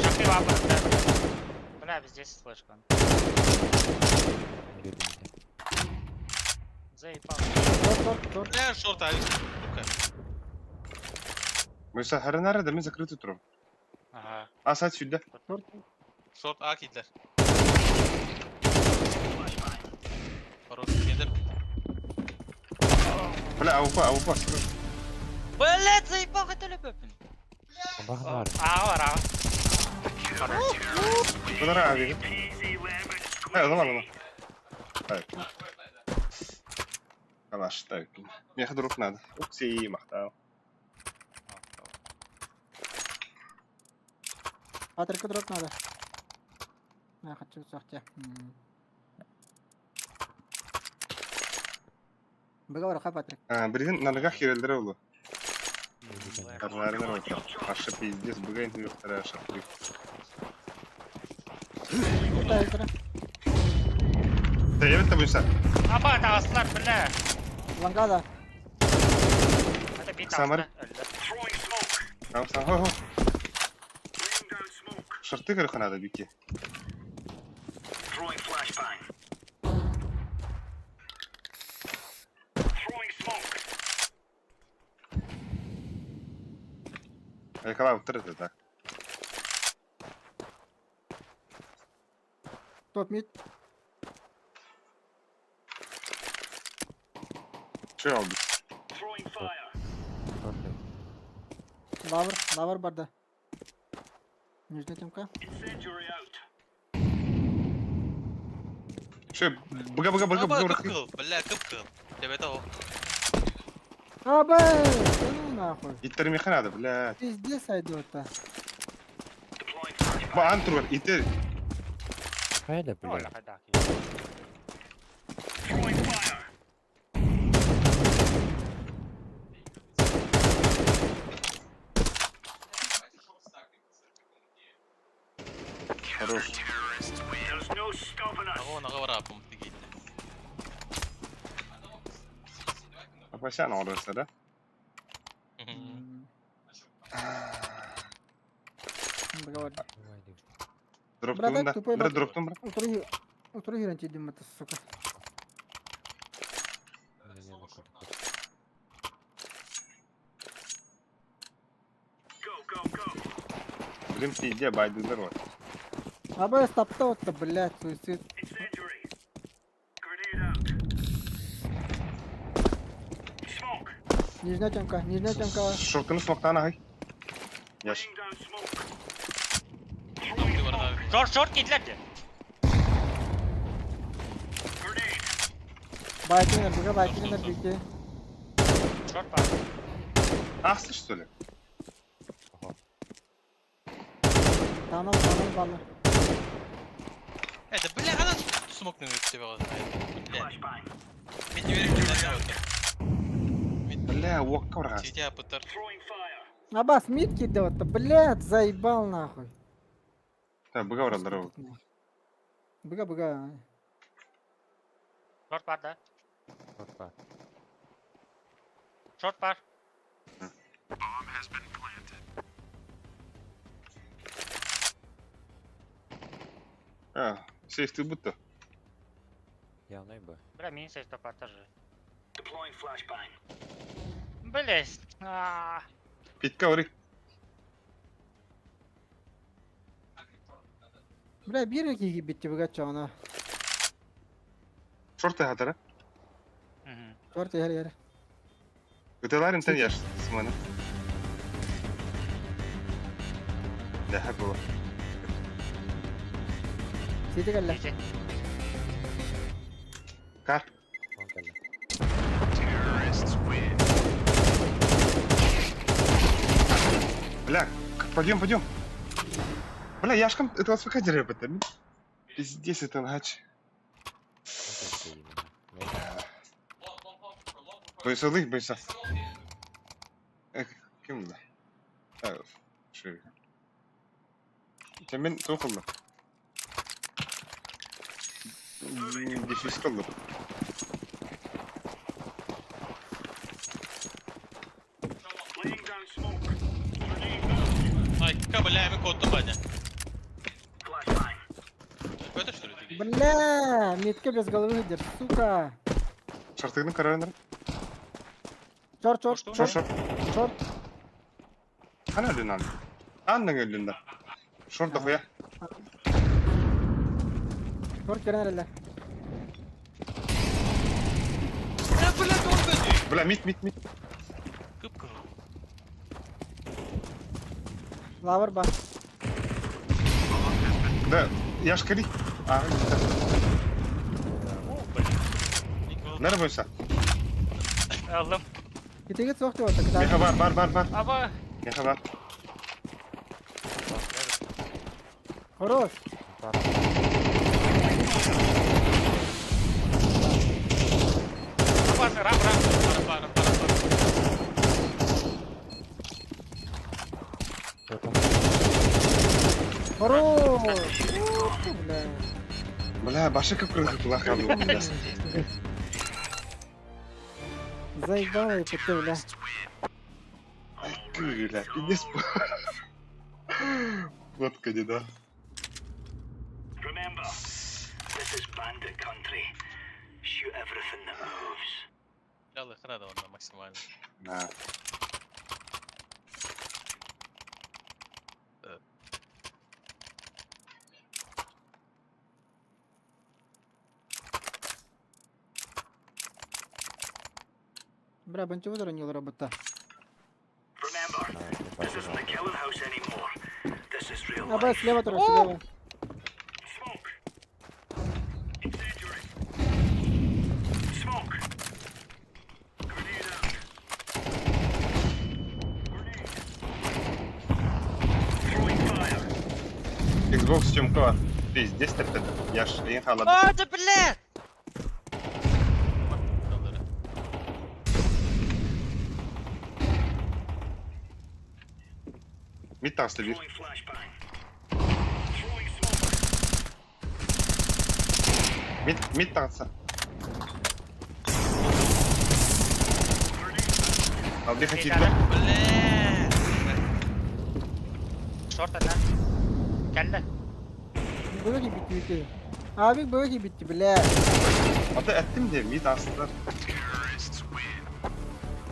Шорты бар. Бля, здесь флешка. Заебал. Шорт, шорт, шорт. Бля, шорт авик. Сука. Мы сахарынары да мен закрытый турам. Ага. Аса сюда. Шорт. Шорт А кидлер. Хорош, кидлер. Бля, аупа, аупа. Блядь, заебал, это любопытно. А, ара. Bunlara abi. Ha, o zaman onu. Так. Калаш, так. Мне друг надо. Укси, махтал. Патрика дроп надо. Я хочу сахте. Быга бар, Патрик. А, Бирден на ногах хирелдер олу. Карларына бар. Ашы пиздец, быга интим юктара шаплы. Да, я это буйса. Аба, тағыстылар, бля. Лангада. Это бит Самар. Там сам, хо, хо. Шорты короче надо, бики. Айкала уттыр так. Топ мид. Че алды? Лавр, лавр барда. Нижняя темка. Че, быга быга быга Аба, быга. кып-кыл. Бля, кып-кыл. Тебе того. Аба! Да ну нахуй. Иттер меха надо, блядь. Пиздец айдота. Ба антрур, иттер. Хайда, блядь. Хорош. Ого, нага барапым тигейді. Апасян орысы, да? Дроптун да. тупой Бра бат. дроптун, бра. Утро, утро гарантии это, сука. Блин, пиздец, байдылар вот. Абы стапта отта, блядь, суицид. Нижняя темка, нижняя темка. Шортыны смоктан ағай. Яш. Шорт, шорт кидлер де. Байтинер, быга байтинер бики. Шорт бар. Ахсы что ли? Tamam tamam баллар. Это, бля, она смог на тебя. Бля. Мен не верю, что Бля, уокка баргас. Сидя пытар. Абас, мид кидет, блядь, заебал нахуй. Так, быга баралар ол. Быга, быга. Шорт бар да. Шорт бар. Шорт бар. А, сейфти будто. Явно бы. Бля, мин сейф топар тоже. Блять. Питка барый. Бля, бир киги битти быга чоно. Шорты хатара. Шорт яр яр. Ыталар интен яш смана. Да, было. Сити калла. Кар. Бля, пойдем, пойдем. Бля, яшкам это вас пока это. Пиздец, это лач. Бойсалых, бойса. Эх, кем да? Ши. Темен тоқылды. Дефис қылды. Ай, бля, мы код баня. Это что ли ты? Бля, метка без головы держ, сука. Шартыгны карарындар. Чор, чор, Шор, шор. Шор. Ана өлүн ан. Анның өлүн да. Шор дохуя. Шор керен әле. Бля, бля, долго Бля, мид, мид, мид. Кыпка. Лавр бар. Да, яшкари. А, да. Нары бойса. Алым. Китеге соқты отты. Меха бар, бар, бар, бар. Аба. Меха бар. Хорош. Аба, рам, рам. Пара, пара, пара, пара. Хорош. Бля. Бля, башы кып кыргы кулак алды. Заебал я потом, бля. Бля, пиздец. Вот да. Remember, this is bandit country. Shoot everything that moves. Бля, хрена он максимально. На. Бля, банчеву заронил робота. Remember, this isn't a killing house anymore. This is real Аба, life. слева тоже, слева. Smoke. Incendiary. Smoke. Grenade out. Grenade. Throwing fire. Xbox съемка. Пиздец, это Яш, ең халады. А, да блядь! Мид тағысты бир. Throwing flashbang. Throwing smoke. Мид, мид тағысы. Ал беха киді. Бля. Шорт одна. Кәлді. Быга битти битти. Abi быга битти, бля. Ата әттім де, мид астылар.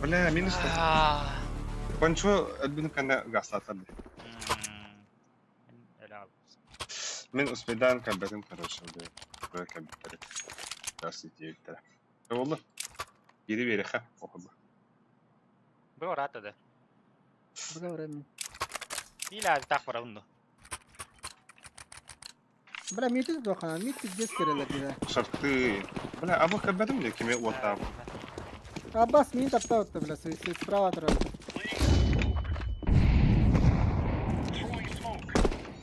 Бля, минус. Пончо өлбүтүн кэннэ гаастаатар дии. Мин успейдаан кэлбэтим, короче, бу кэлбиттэр. Газ диэбиттэрэ. Буолла. Биири биэриэххэ, оһолло. Бу ораата да. Бу время. Или так барабын Бля, миитин туохана, миит пиздец кирелер дии. Шарты. Бля, а вы кэлбэтим дии, кими уоттаабыт. Аббас миин таптаабытта, бля, суицид справа турар.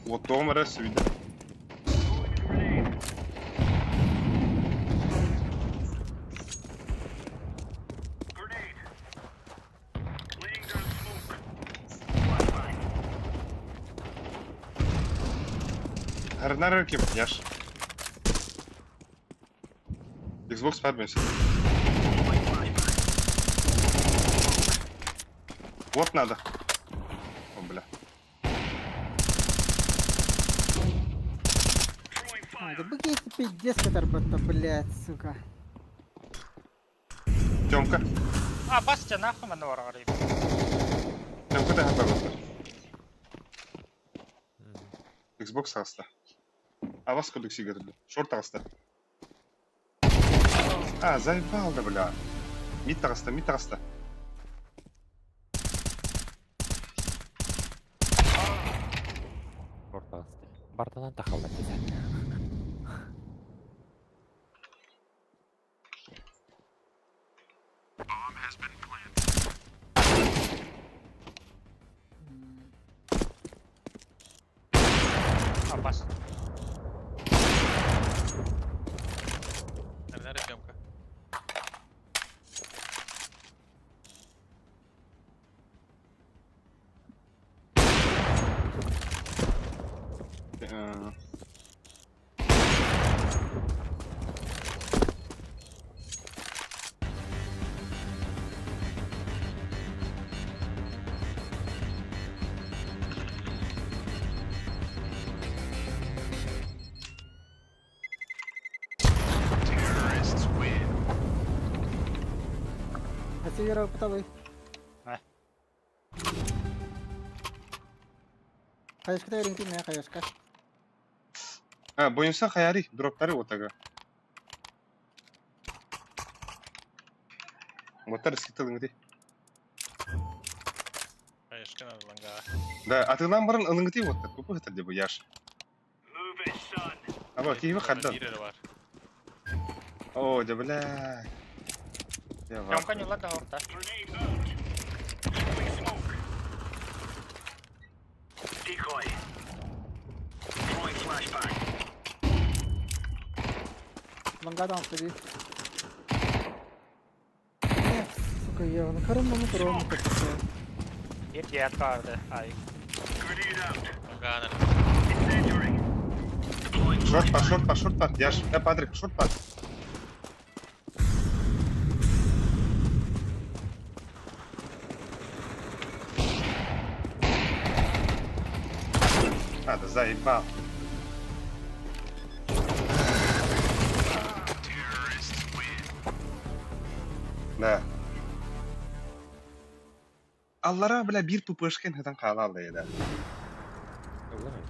Уоттуом эрэ сүүйдэ. Гарнар ким, яш. Xbox Padmesi. Вот надо. О, бля. А, да бу киһи пиздец кытарбытта, блядь, сука. Тёмка. А, Бастя, нахуй манна бараҕар. Тёмка да хапа Xbox аста. А вас кудык сигарету? Шорт аста. А, заебал да, бля. Мид таҕыста, мид таҕыста. Шорт таҕыста. Бартынан тахаллар десэ. А, бас. Nerede Тёмка? А пыталый. А. Хаешка да өрүҥкүн мэ хаешка. А, боюнса хаяри, дроптары отага. Мотор скитылыңды. Хаешка надо ланга. Да, атынан барын ылыңды вот, тупо это деп яш. Аба, киви хаддан. Бири бар. О, да бля. Я Тёмка не ладно орта. Лангадан таби. Эх, сука, я на караммы туром катса. Ет я карды. Ай. Ланга надо. Шорт па, шорт па, шорт па. Яш, э, Патрик, шорт па. А, да заебал. Да. Аллара, бля, бир пупышкин хытан хаалал да. Ыллымы?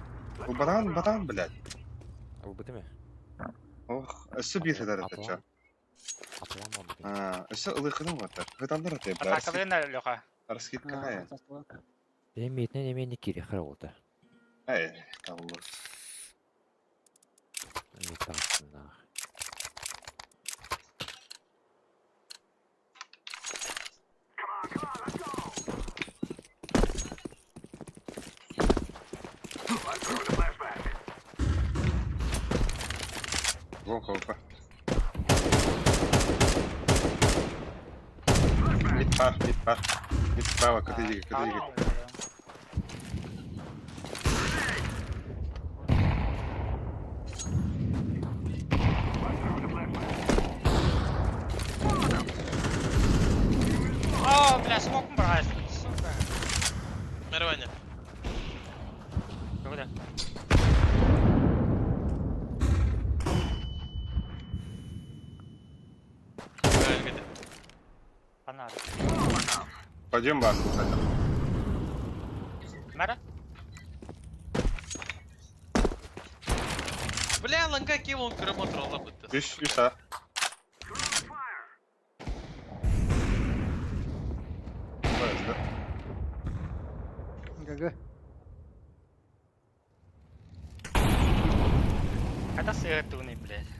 Батан, батан, блядь. Ылбытымы? Ох, өссө бир хытар это чё? Атылам онды. А, өссө ылыхыны ватар. Хытандар это, бля. Атакалын Леха. Раскидка хая. Эмиетинен эмиэ кири хара болта. Эй, алла. Эмиет таҕыстыннаах. Вон хопа. Мид пар, мид пар. Мид справа, катыдига, катыдига. О, бля, смоком брать, сука. Нормально. Куда? Правильно. Фонарь. Пойдем бар, кстати. ланга киев он көрө моторола бытты. Үс, үс а. ВСД. ГГ. Хата сыатуны, блядь.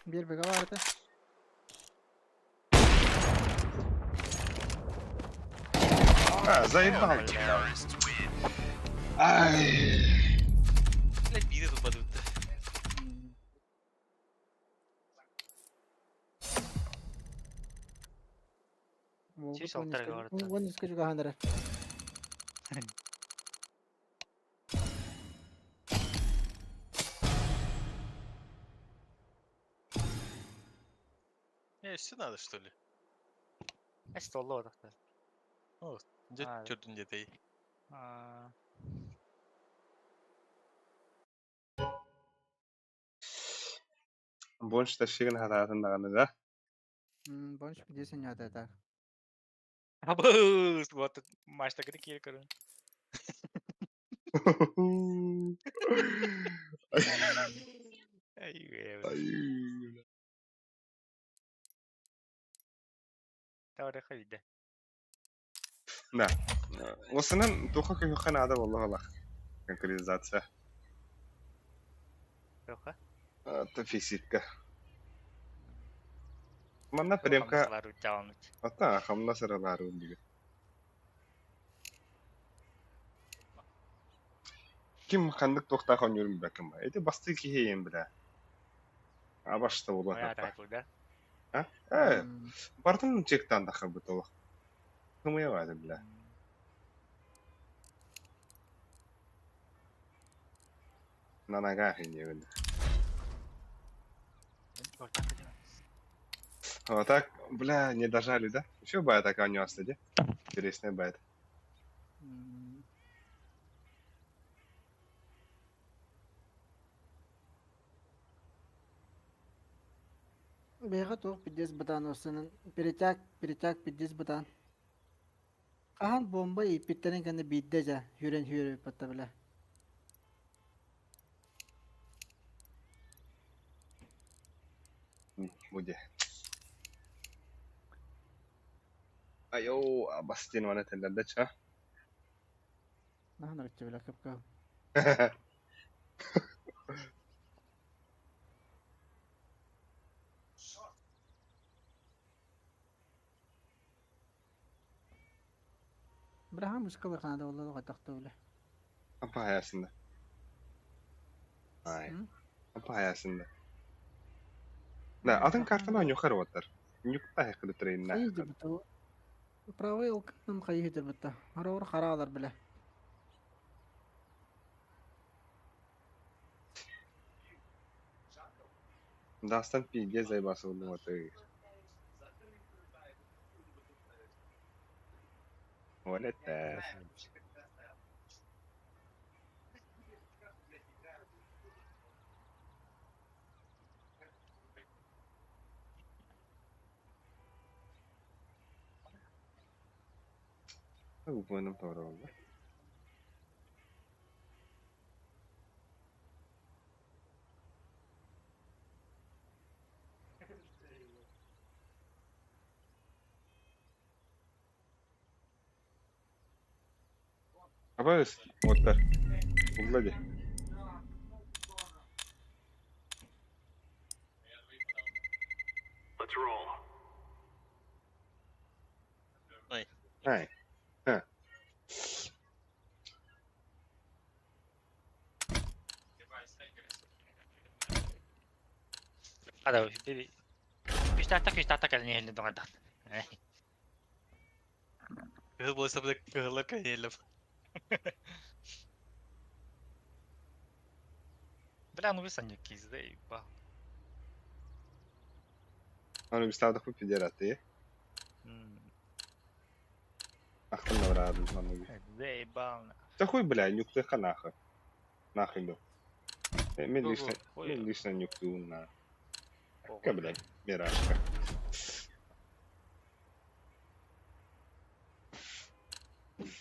Биир бэгэ баар этэ. А, заебал. Ай. Блядь, биири тупа тутта. Чис алтарга барыта. Уон үскэ чугаһан эрэр. Э, все надо, что ли? Эс толло отахта. Дьэ, А. төрдүн диэтэй. А, Больше тащигин хатаатын даҕаны да. Больше 50 не так. Абыс, вот мачта кыды киир көрүн. Ай, Ай, Тавра хайда. Да. Осынан туха көһүххэ наада буолла Конкретизация. Тоха. Фисикка. Манна премка Лару чаунут. ата хамна сыралары диги. Ким ханнык тохта хонюрум бакым. Эти басты кихейем бля. Абашта була. Моя тайтл, да? А? Э, бартын чектан да хабытылы. Кымыя бады бля. На ногах и не видно. Вот так, бля, не дожали, да? Еще бая такая у него где? Интересная байт. Бэйҕэ туох пиздец бытаан осынан перетяг перетяг пиздец бытаан. Хаһан бомба ииппиттэрин кэннэ биирдэ дьэ хүрэн хүрүппэттэ бile. Буде. Айо, бастин вана теллерде ча. Наһан ырыччы бile кыпка. Браха мускала ханада болла тохто бile. Апа hayasında. Ай. Апа hayasında. Да, атын картана нюхар ватар. Нюкта хекли трейнна. Хайы битта. Правый олкным хайы битта. Харор харалар бile. Дастан пиге зайбасы вот. Олете. Выполним второго. Абайс, вот так. Углади. Let's roll. Ай. Ай. Ха. Ада, биби. Күстәтә күстәтә кәлне хелне доңа дат. Кыһыл болса бile кыһыллар кәйелеп. Бля, ну вы санюки, заебал. Аны бистадык бу педераты. Ахтын наврадым аны. Заебал. Да хуй, бля, нюкты ханаха. Нахуй ду. Мен лично, мен лично нюкту на. Ка, блядь, миражка.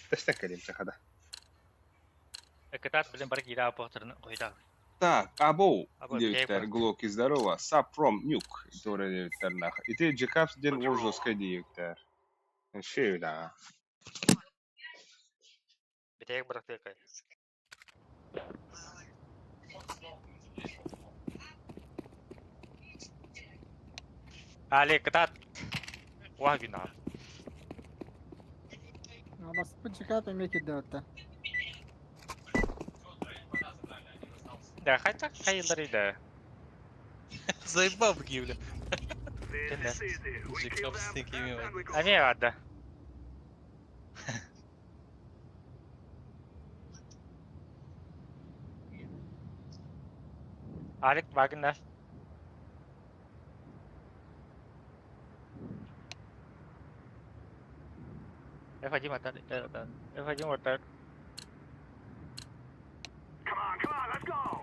Тэстэн кэлим чахада. Кытаат билин бары киирэ аппахтарын хойдаа. Так, абоу, Або, диэбиттэр, бэйэ Глоки, здорово, Сапром, Нюк, туора диэбиттэр нах. Ити Джекапс диэн уол жесткай диэбиттэр. Вообще, да. Бүтэйик бырахтыакай. Али, кытаат. Уа гүнаа. Баспыт чекап эмиэ кирдэ батта. Да, хайта хайылар да. Заебал б бля. Кэннэ. Джекоб с такими вот. Эмиэ баарда. Алик Вагнер. F1 matar, F1 matar. Come on, come on, let's go!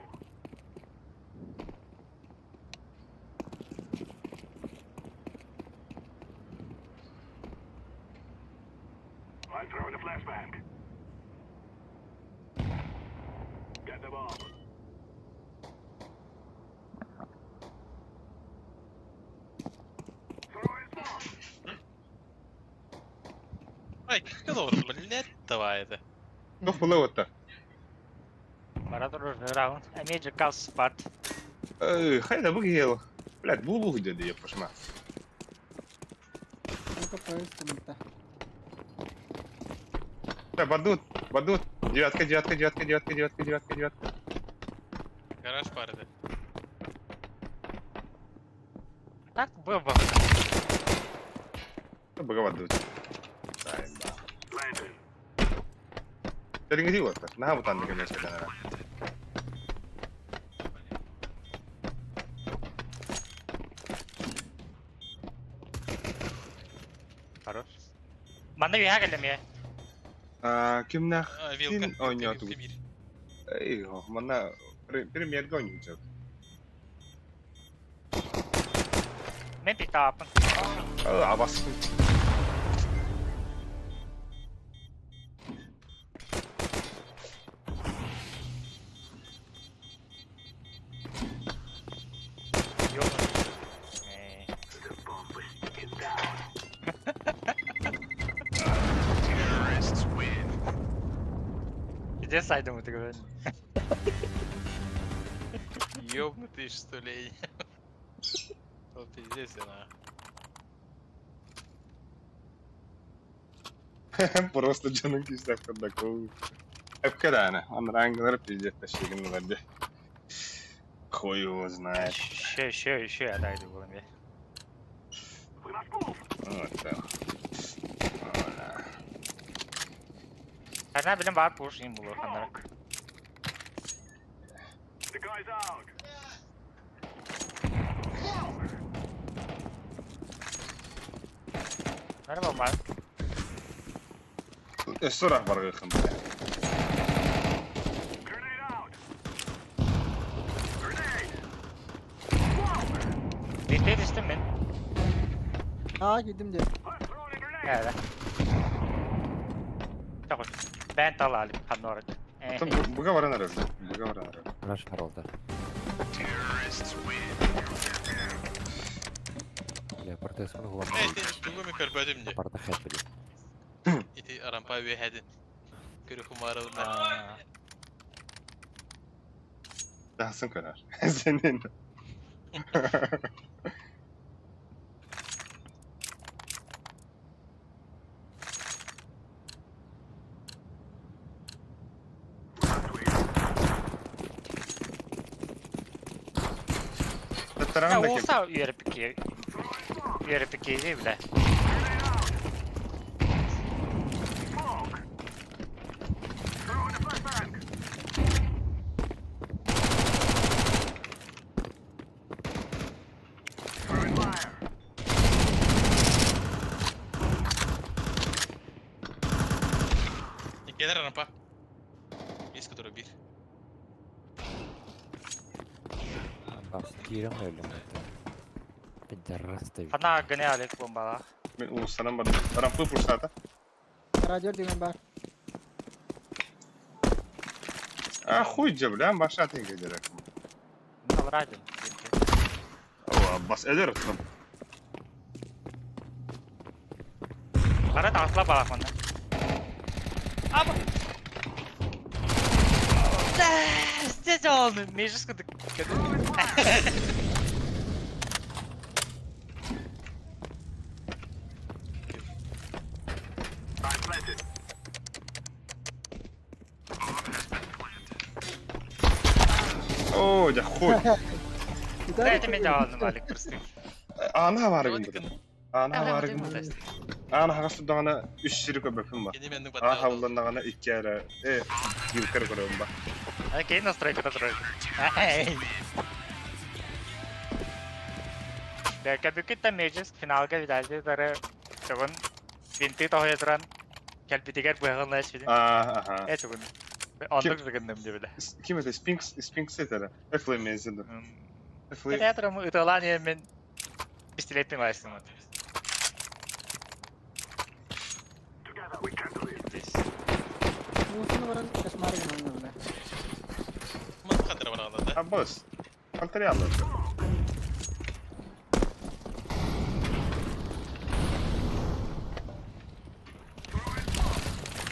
I'm throwing a flashbang. Get the bomb. Throwing smoke. Ай, как это, блядь, давай это. Туох була оттар. Бара турар раунд. Эмиэ Джекас спарт. Эй, хайда бу киһи Блядь, бу диэди еппашма. Ну-ка, поезд мта. Да, бадут, бадут. Девятка, девятка, девятка, девятка, девятка, девятка, девятка. Гараж пары, Так было. Да, бага бадут. Да, да. Тэриҥи оттар. Наһаа бутанды кэмэскэ Хорош. Манна үһэ кэллэм А, кимнах А, вилка. Кин оонньоотугут? Премьер. Эй, манна премьерга оонньуучат. Мен питаапын. Абас. Э, Где сайдом ты говоришь? Ёбнутый, что ли? Вот пиздец, я на. Просто дьонун киһи курдук. Эпкэрээнэ, анарааҥҥылар пиздец тащигин ди. Хуй его знает. Еще, еще, еще я дайду было мне. Вот так. Она, блин, бар пуш им было, ханарак. The guy's out. Нормально. Сурах баргыхын. Grenade out. Grenade. Битте түстүм мен. Аа, киирдим дии. I'm throwing a grenade. Ээ. Так. Бен талали ханорик. Там буга баран эрэр. Буга баран эрэр. Раш харалда. Бля, протез он Эй, ты тугу ми көрбөтүм дии. Парта хэт, бля. Ити арампа үөһэдин. Көрү хумарылна. Тахсын көрөр. Сенин. Я Таран да кем. уса үөрепики. Үөрепики бля. Smoke. Throwing a flashbang. Throwing fire. Келер арампа. Есть который бир. Бас киирэн өлүм это. Пидорасты. Хана гыне алек бомбалаах. Мин уулуссанан бардым. Рампы пурсаата. Радио деген бар. А хуй же, бля, баша тенге дерек. Ал радио. О, бас эдер там. Бара тағысла балақ онда. Аба! Здесь он, межес кудык. О, дя хуй. Дайте мен жауабын алик просто. Ана бар гын. Ана бар гын. Ана хагас даҕаны үс сири көрбөппүн ба. Кини менник Аа баттаҕа. хабылланнаҕына икки эрэ э килкер көрөбүн ба. Окей, настройка тройка. Бэкэ межес финалга видалди дары чогун винты тоһуйа туран кэлбитигэр быһаҕын эс видин. Аа аха. Э чогун. Оннук зыгынным дебиле. Ким это Спинкс Спинкс это Эфлейм Эфлейм. Театрым ыталан мен пистолетпен лайсың. Уусуну баран кошмар гынан бля. Ман кадр бар ала да. Аббас. Алтариалла.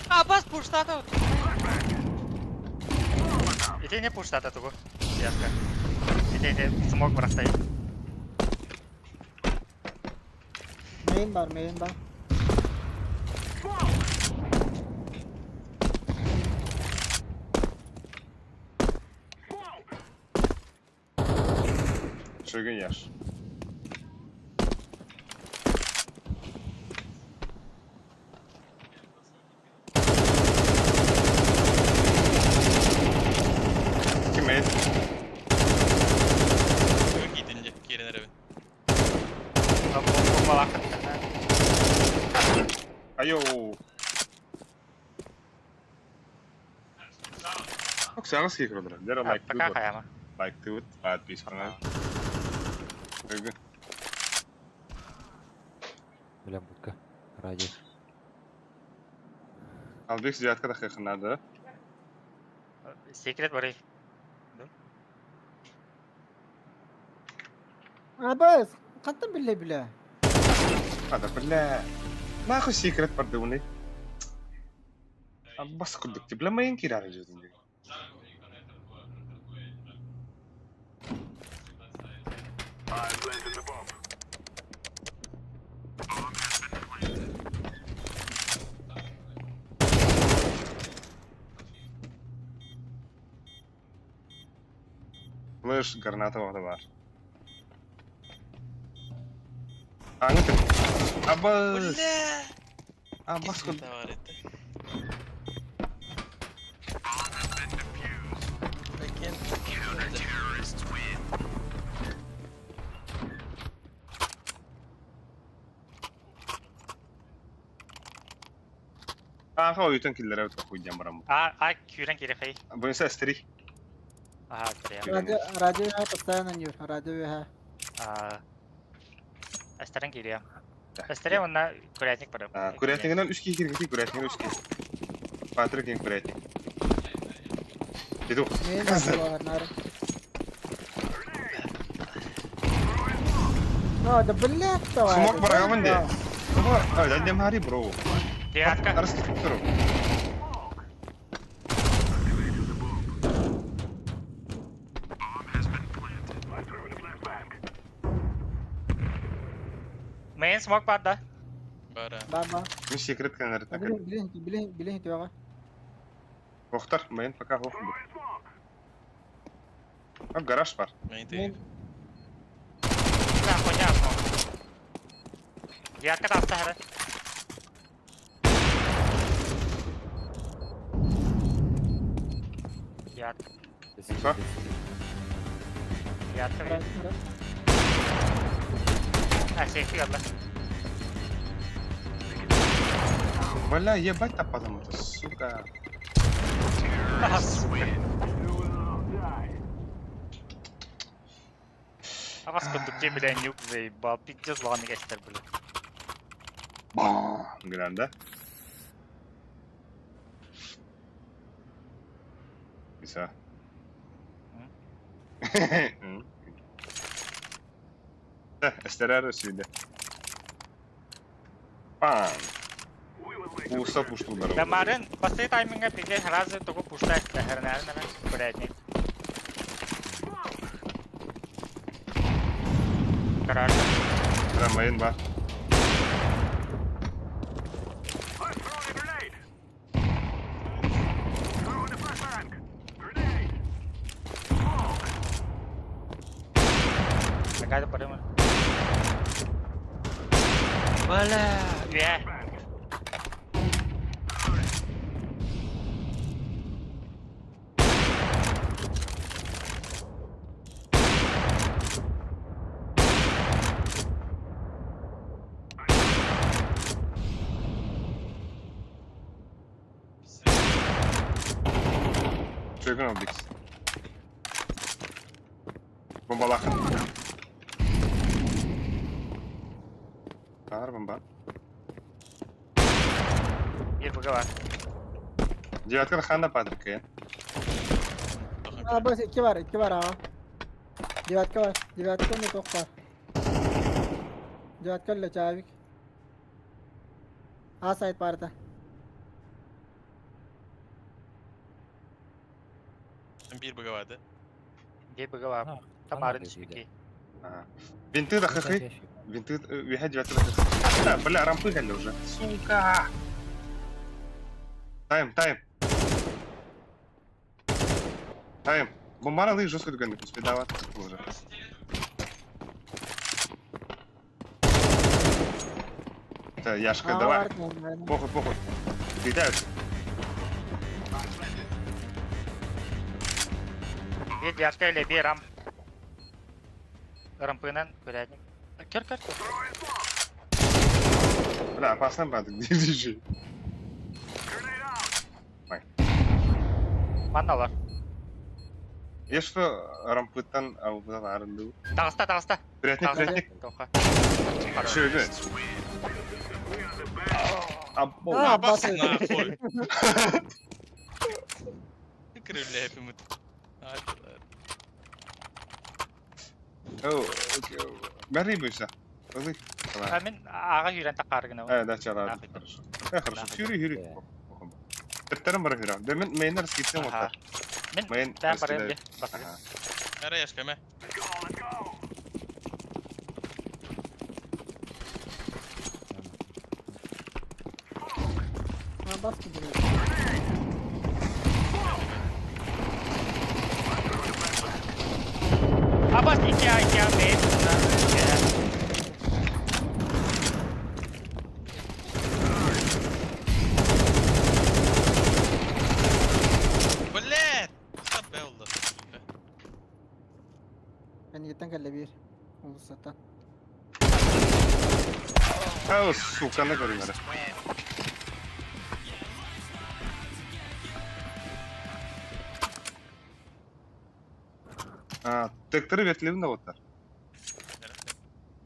Аббас пуштата. Ите не пуштата тугу. Яска. Ите ите смог брахтай. Main бар, main бар. Çılgın yer. Kime? Бүгүн киитинже киирен эрэбин. Айо. Оксана скикродра. Дера лайк Пока тут. хаяма. Лайк тут, подписка. Çılgın. Бля, будка. Ради. Албек девятка да хехнада. Секрет бар. Абас, кантан биле биле. А да бля. Нахуй секрет бардыуны. Аббас курдук ти бля майын кирары жүзүндө. Флеш граната бар. Аңы Аббас. Бля. Аббас курдук. бар этте. I can't. Аха ойтон киллер өтө хуйдям барам. А, а кюрен керек хай. Буюнса эстери. Ага, прям. Радио, радио постоянно нюр, радио А. Астерен кириям. Астерен онна курятник бар. Курятнигинен үч кии киргити, курятнигин үч кии. Патрик кин курятник. Иду. Main бар булар нары. А, да блядь, давай. Смок барагамын де. Ой, дадем хари бро. Девятка. Арски туру. Мейн смок бар да. Бара. Бар бар. Мен секрет кенер так. Билин, билин, билин тюга. Охтар, мен пока хох. А гараж бар. Мен те. Да, хуйня смок. Девятка да астары. Девятка. Что? Девятка. А, сейфи алла. Бля, ебать там потом это, сука. А, сука. Аҕас курдук дьэ бля нюк заебал, пиздец улаханнык эстэр бля. Бам! Гынан да? Иса. Эстерер сүйдэ. Пам! Ууса пуштулар. Да марын бастыы тайминга пиздец сразу тугу пушта эстэ, хернәрин эмэ курятник. Гараж. Рамайын ба. Такая подумай. Бля, я. Чөкөн обикс. Бомбалахын. Бар бомба. Биир быга бар. Девятка хана падрка. А, бас икки бар, икки бар аҕа. Девятка бар, девятка уонна туох баар. Девятка өллө чаабик. А сайт баарта. Биир быгавады. Биир быга бар. Тамарын түспүкки. Винты да хахы. Винты үһэ девятка да хахы. Да, бля, рампы галли уже. Сука! Тайм, тайм. Тайм. Бомбара лы жестко дүгәнник успедават уже. Да, Яшка, давай. Похуй, похуй. Кидают. Биир девятка или биир рам. Рампынан курятник. Көр көр. Бля, опасно, брат, где держи. Манналар. Я что, рампыттан албыдан арынды. Таҕыста, таҕыста. Курятник, курятник. Тоха. Что это? А, А, бас нахуй. Крылья Бәрі бұйса. А мен аға үйрен таққарыгына. Э, да, чара. Хорошо. Э, хорошо. Хюри, хюри. Тептерім бар хюри. Да мен мейнер скиттем ота. Мен Мейн. бән барайым де. Әре яшка мә. А, бас кидiriyor. Абас 2 А, 2 А, Б. Блядь! Сап бе oldu. Кэнниттэн кэллэ биир. Улуссаттан. А, сука, на көрүңөр. А, тектері ветлевин да оттар.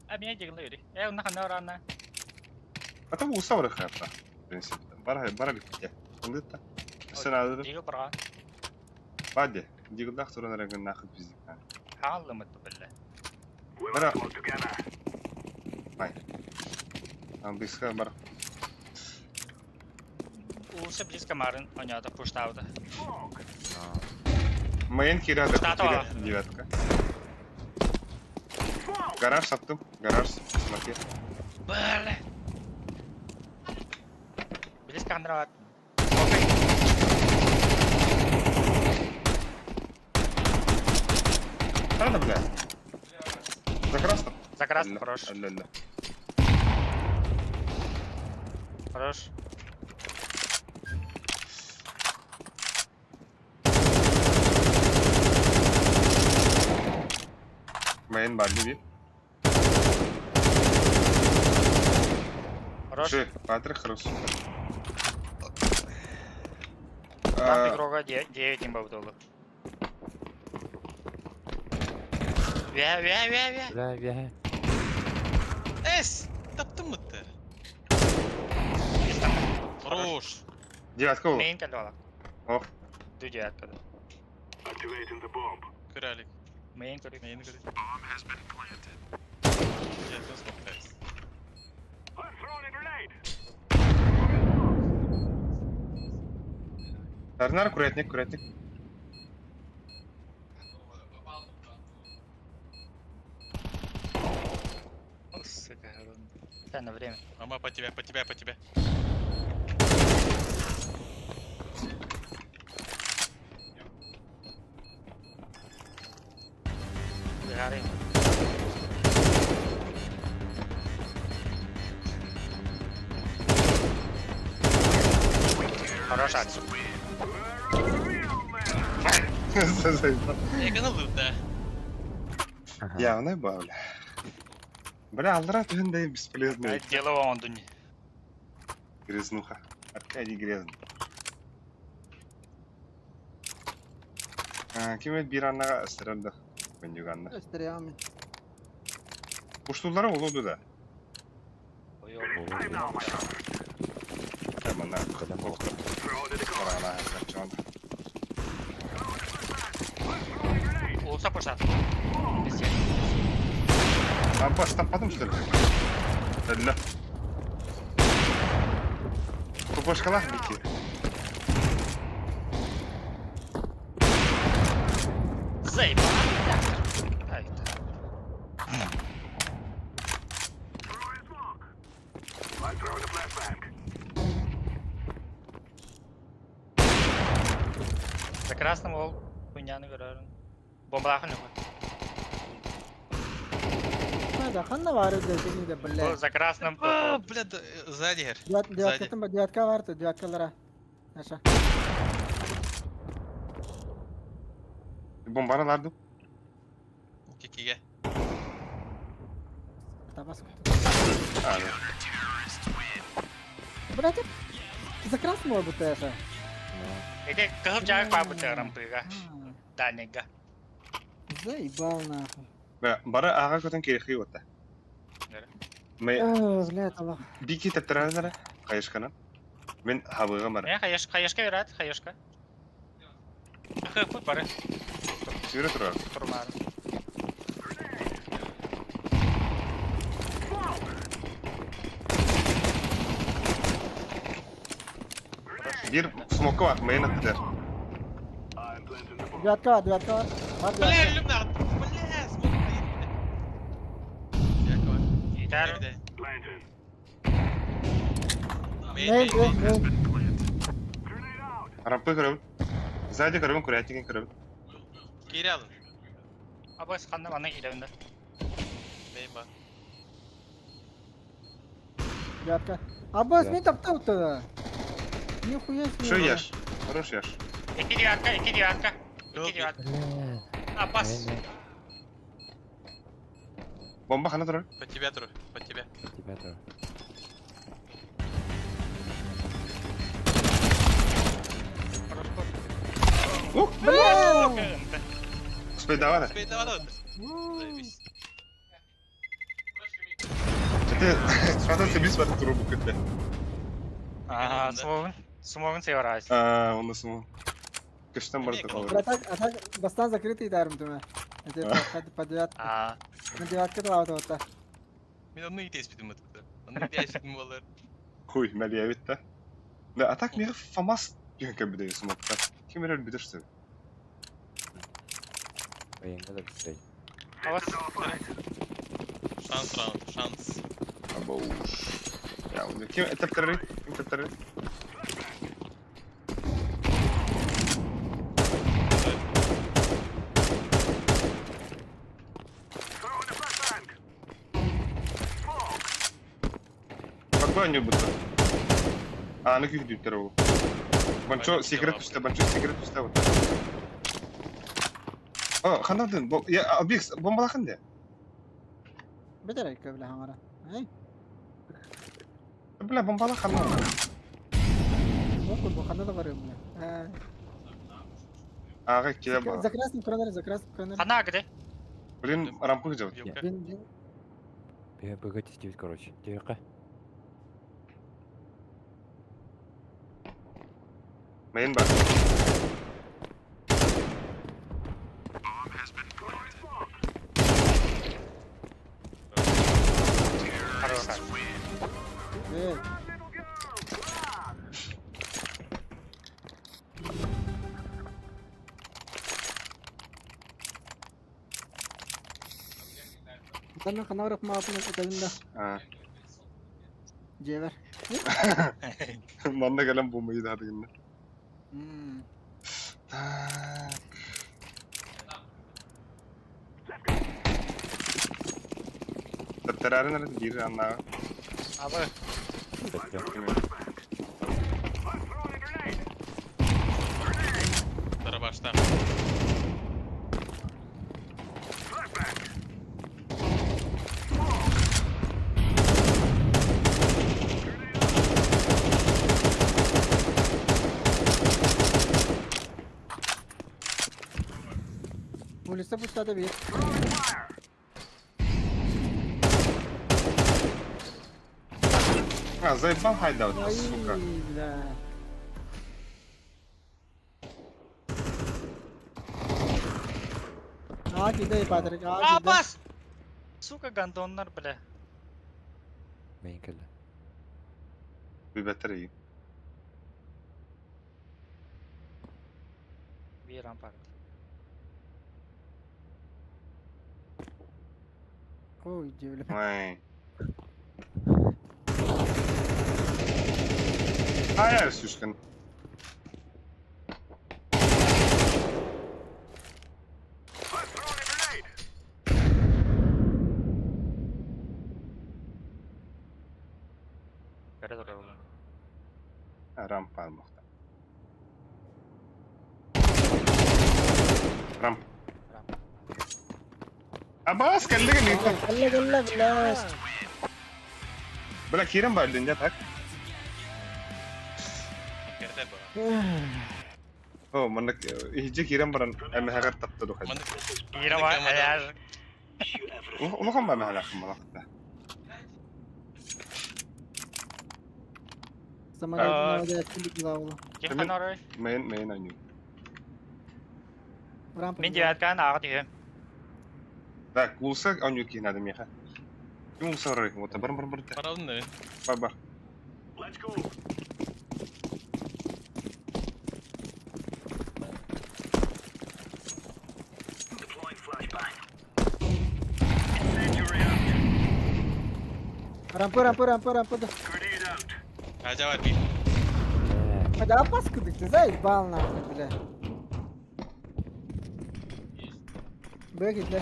А меня дегін үйрі. Э, онна ханна оранна. А там уса бар хата. В принципе, бара бара битте. Ылытта. Сен адыр. Дигіл барға. Баде. Дигилдах туран реген нахуй пиздик. Хааллымыт билле. Бара. Ай. Там близко бар. Улуса близко марын оняда пуштауды. Мейн киря Штат да девятка. Гараж саттым. Гараж смотри. Бля. Близко хандрат. Правда, бля? За красным? За красным, хорош. Ля-ля. Хорош. Мейн бадли би. Хорош. Ши, Патрик, хорош. Там игрока 9 имба было. Үөһэ, үөһэ, үөһэ, үөһэ. Бля, үөһэ. Эс! Таптым бытты. Хорош. Девятка ол. Мейн кэллэ олох. Ох. Ду девятка. Көрөлік. Мейн көрүк. Мейін көрі. Девятка смоктайс. Тарнар курятник, курятник. О, сука, Дай на время. Мама, по тебе, по тебе, по тебе. Быһаарыым. Хорош акция. Заебал. Я канал да. Явно бабля. Бля, алдыра түһүн бесполезный. Дело он дуни. Грязнуха. Аркадий грязный. А, ким бир аннаға ыстырырды. Күндүг Өстереамын. Уштулары олуду да. Ой, Мына Карана качан. Улса пошат. Пиздец. Аббас, там потом что ли? Ля. Пупошкалах бики. Заебал. Ай, За красным ол хуйняны көрөрүн. Бомбалахын yok. Да, ханна бар өдө да бля. За красным. А, бля, да, сзади, гер. Девятка там, девятка бар, девятка лара. Наша. Бомбараларды. Кикиге. Табас. А, да. Блядь, за красного будто это. Эти кыһыл жаак баа бутырам быга. Дальнийга. Заебал нахуй. Бля, бары ага көтөн керехи отта. Ме Блядь, Аллах. бики тептерәләр кайышканан. Мен хабыга мара. Э, хаешка, хаешка берет, хаешка. Хы, бары. Сүйрө турар. Турмар. Бир смока бар, мен аттылар. Девятка бар, девятка бар. Бар Бля, девятка. люм нахуй. Бля, смок стоит, бля. Девятка бар. Итар. Мейн, мейн, Мейн, мейн. мейн. Рампы көрөм. Сзади көрөм, курятигин көрөм. Кири алын. Абас ханна мана килебинде. Мейн бар. Девятка. Аббас, мен таптал тогда. Нихуя себе. Шо ешь? Хорош ешь. Эки девятка, эки девятка. Эки девятка. Бля. Абас. Бомба хана турар. По тебе, Тру, по тебе. Тебя тоже. Ух, Бля! Успей давай. Успей, давай, давай. Заебись. Ты смотри, ты бис в эту трубу көтө. Ага, смогун. Смогун северайс. А, он смог. Кыштан бар такого. Бля, так, а так, бастан закрытый даром тума. Это по девятку. А, На девятка два вот вот. Мен онны итеспитим это. Онны итеспитим болар. Хуй, мэлиэбит да. Да, а так мега фамас деген кебиде смокта. Ким эрер билерсиң. Военный да быстрей. абас. Шанс раунд, шанс. Абоуш. Я, ким этептерри? Ким тептерри? Какой они будут? А, ну как дютеру. Банчо секрет пусте, банчо секрет пусте вот. О, ханадын, бо я абикс бомбалахын де. Бетерек бля хамара. Эй, Бля, бомбалахан. бокul бу хана да бар бля. Ага, келе ба. За красным кронер, за красным кронер. Хана где? Блин, рампы где? Вилка. Бин, бин. БГ тестивит, короче. Тихо. Мейн бар. Хорош. Э, Там ханарах маапын этебин да. А. Жевер. Манна кэлэн бумайы да дегеннер. Мм. Так. Таптарарын арасы биир аннааҕа. Абы. Тарабашта. Улица пустата бир. А, заебал хайдаут, Ай, сука. бля. А, кидай, Патрик, а, А, кидай. бас! Сука, гандоннар, бля. Мейн кэллэ. Bir iyi. Bir rampa. Ой, дивлю. Ой. Ай, сучкин. Көрө турар. Рампа мохта. Рамп. Рамп. Абас кэллиги Кэллэ, кэллэ, бля. Бля, киирэн бардын дьэ так. Кердер бар. О, манна иһдьэ киирэн баран эмэһэҕэр тапта духай. Маннык Биир ама Улахан ба эмэһэлээхпин балахта. Самолет наводят, главу. Ким ханарой? Мейн мейн аню. Рампа. Мин девяткан ааҕа түһүм. Так, улса аню киинады меха. Ким улса рой? Вот бар бар бар. Баралын да. Бар бар. Рампа, рампа, рампа, рампа. Ажа бар бир. А да опаска ты заебал нахуй, бля. Бэги, бля.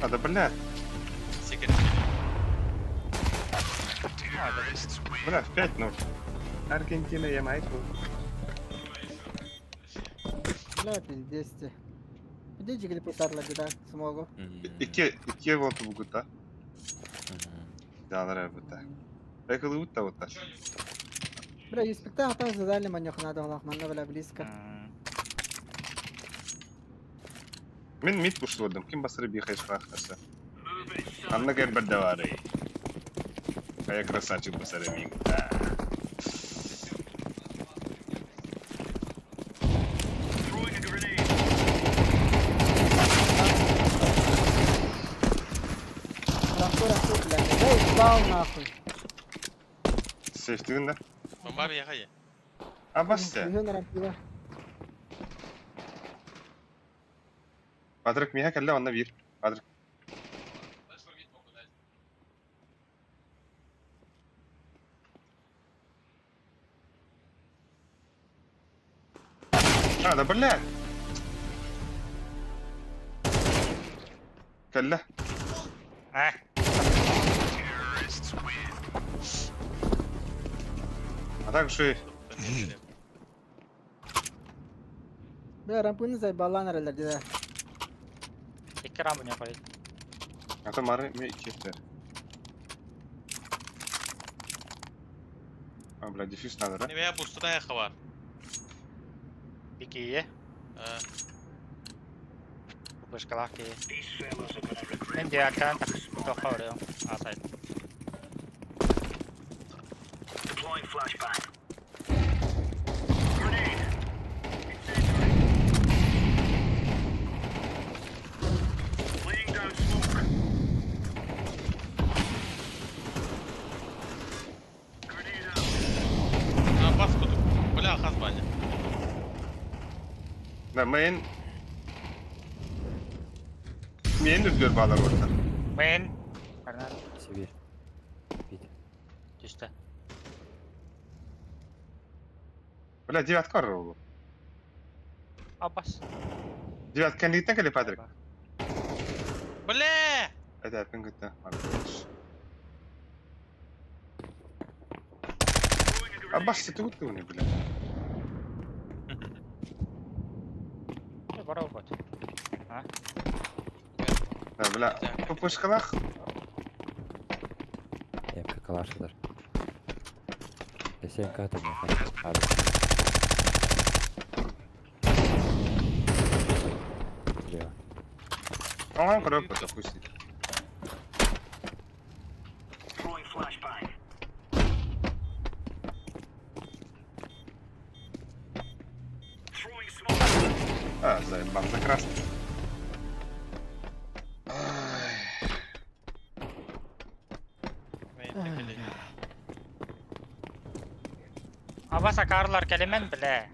А да бля, Секер. бля, в 5-0. Аргентина, Ямайка. Бля, пиздец ты. Где жигли путарла беда, смогу. Икки икки вот бугута. Далара бута. Эколы утта утта. Бля, и спектакль там задали манёх надо, Аллах, манна, бля, близко. Мин мид пушлодым. Ким басыры бихай шрахтасы. Анна кэр бардавары. А я красавчик басыры мин. Рампа, рампа, бля. Заебал нахуй. Сейфтигин да. Бомба бияха я. А басты. Үһүн рампыга. Патрик миха кэллэ онна бир. Патрик. А, да бля. Кэллэ. Э, А так что Бля, рампыны заебала наралар, да. икки рампа не koyayım. А то мары ме иккеттер. А, бля, дефьюз надо, да? Не, бустана хабар. Бикие. Вышкалах кие. Мен диактан тоққа өрем. Асайт. Deploying flashbang. Grenade. Incendiary. Laying down smoke. Grenade out. А, бас кудук. Бля, хас баня. Да, мейн... Мейн үрдүгэр баалар уолаттар. Мен. Карнар. Сибирь. Бит. Түстэ. Бля, девятка барар ол. Абас. Девятка кэнниттэн кэлэ Патрик. Бля! Это кытта. Аббас ты тут не, бля. Бара бот. Да, бля, ППшкалах. МК калаш даже. С7К там Слева. Оҥон көрөр бата пусть. Throwing flashbang. Throwing smoke. А, заебал, за красный. Ай. Абас акарлар кэлимэн бля.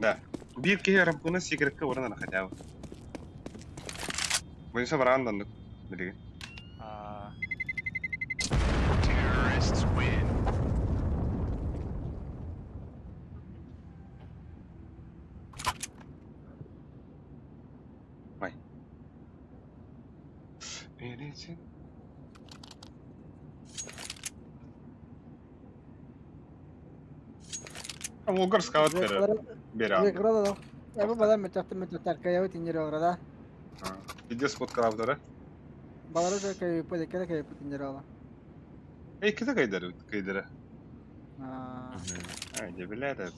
Да. Биир киһи рампыны секретке уран хотя бы. Бойынша баран даннык. Билиги. А, Terrorists win. Ой. Волгар скаут бере. Выиграла да. Я бы бала мөтәхтә мөтәхтә кая тинер да. Видео спот калабдара. Балары да кая пөдә кая кая тинер ала. Эй, киде кайдары, кайдары. А. Ай, де бля, это.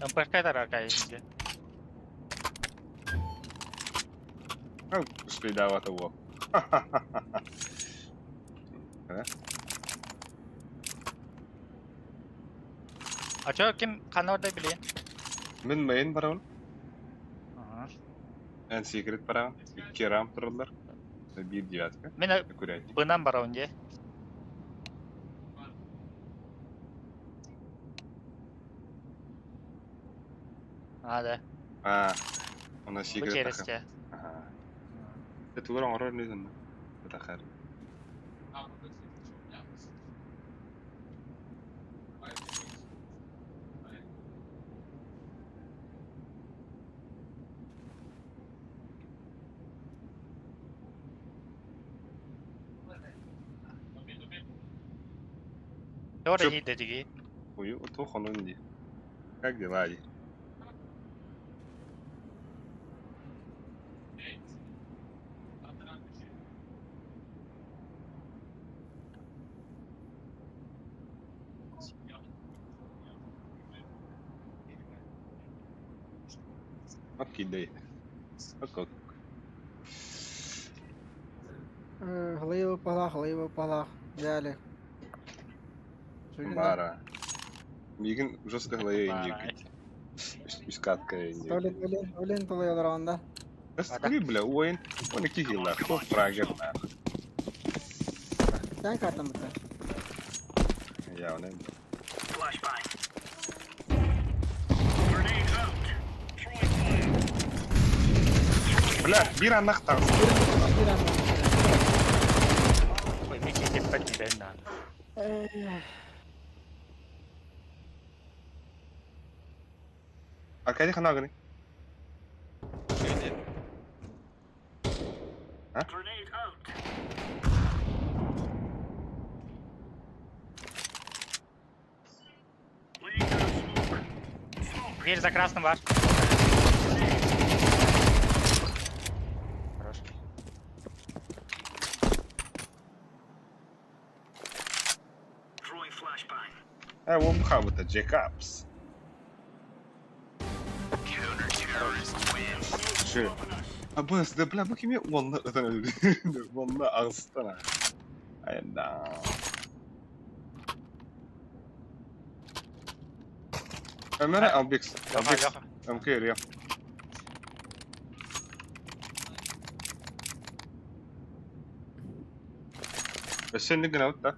МПшка тарар кай. А, успей того. А чё, ким канорда били? Мен мейн барабын. Эн секрет барабын. Икки рам тураллар. Бир девятка. Мен Аккуратней. бынан барабын де. А, да. А, у нас Бу секрет. через Ага. Это уран орор не знаю. Это хар. Тора Чё? иди диги. Ой, то хонун Как дела? Окей, Окей. Хлыева палах, хлыева палах. Дяли. Бара. Мигин жестко глая индик. Искатка индик. Толин, толин, толин, толин, ранда. Да бля, уин. Он и кигила. Кто фрагер на. Sen kartın mı Я он. Flashbang. Grenade out. Throwing fire. Бля, бир анах тагыс. Bir an. Ой, мен кетіп бітті на. Аркадий ханаганы. Grenade out. Laying down smoke. Smoke. Дверь за красным ваш. Хорош. Throwing flashbang. Э, уол хаалбыта, Джекапс. Чы. Абыс, да бля, бу кими уонна ытан өлдү. Уонна аҕыстан. Айда. Өмөрө Албекс. Леха, Албекс. Леха. МК Илья. Өссө инник гынабыт да.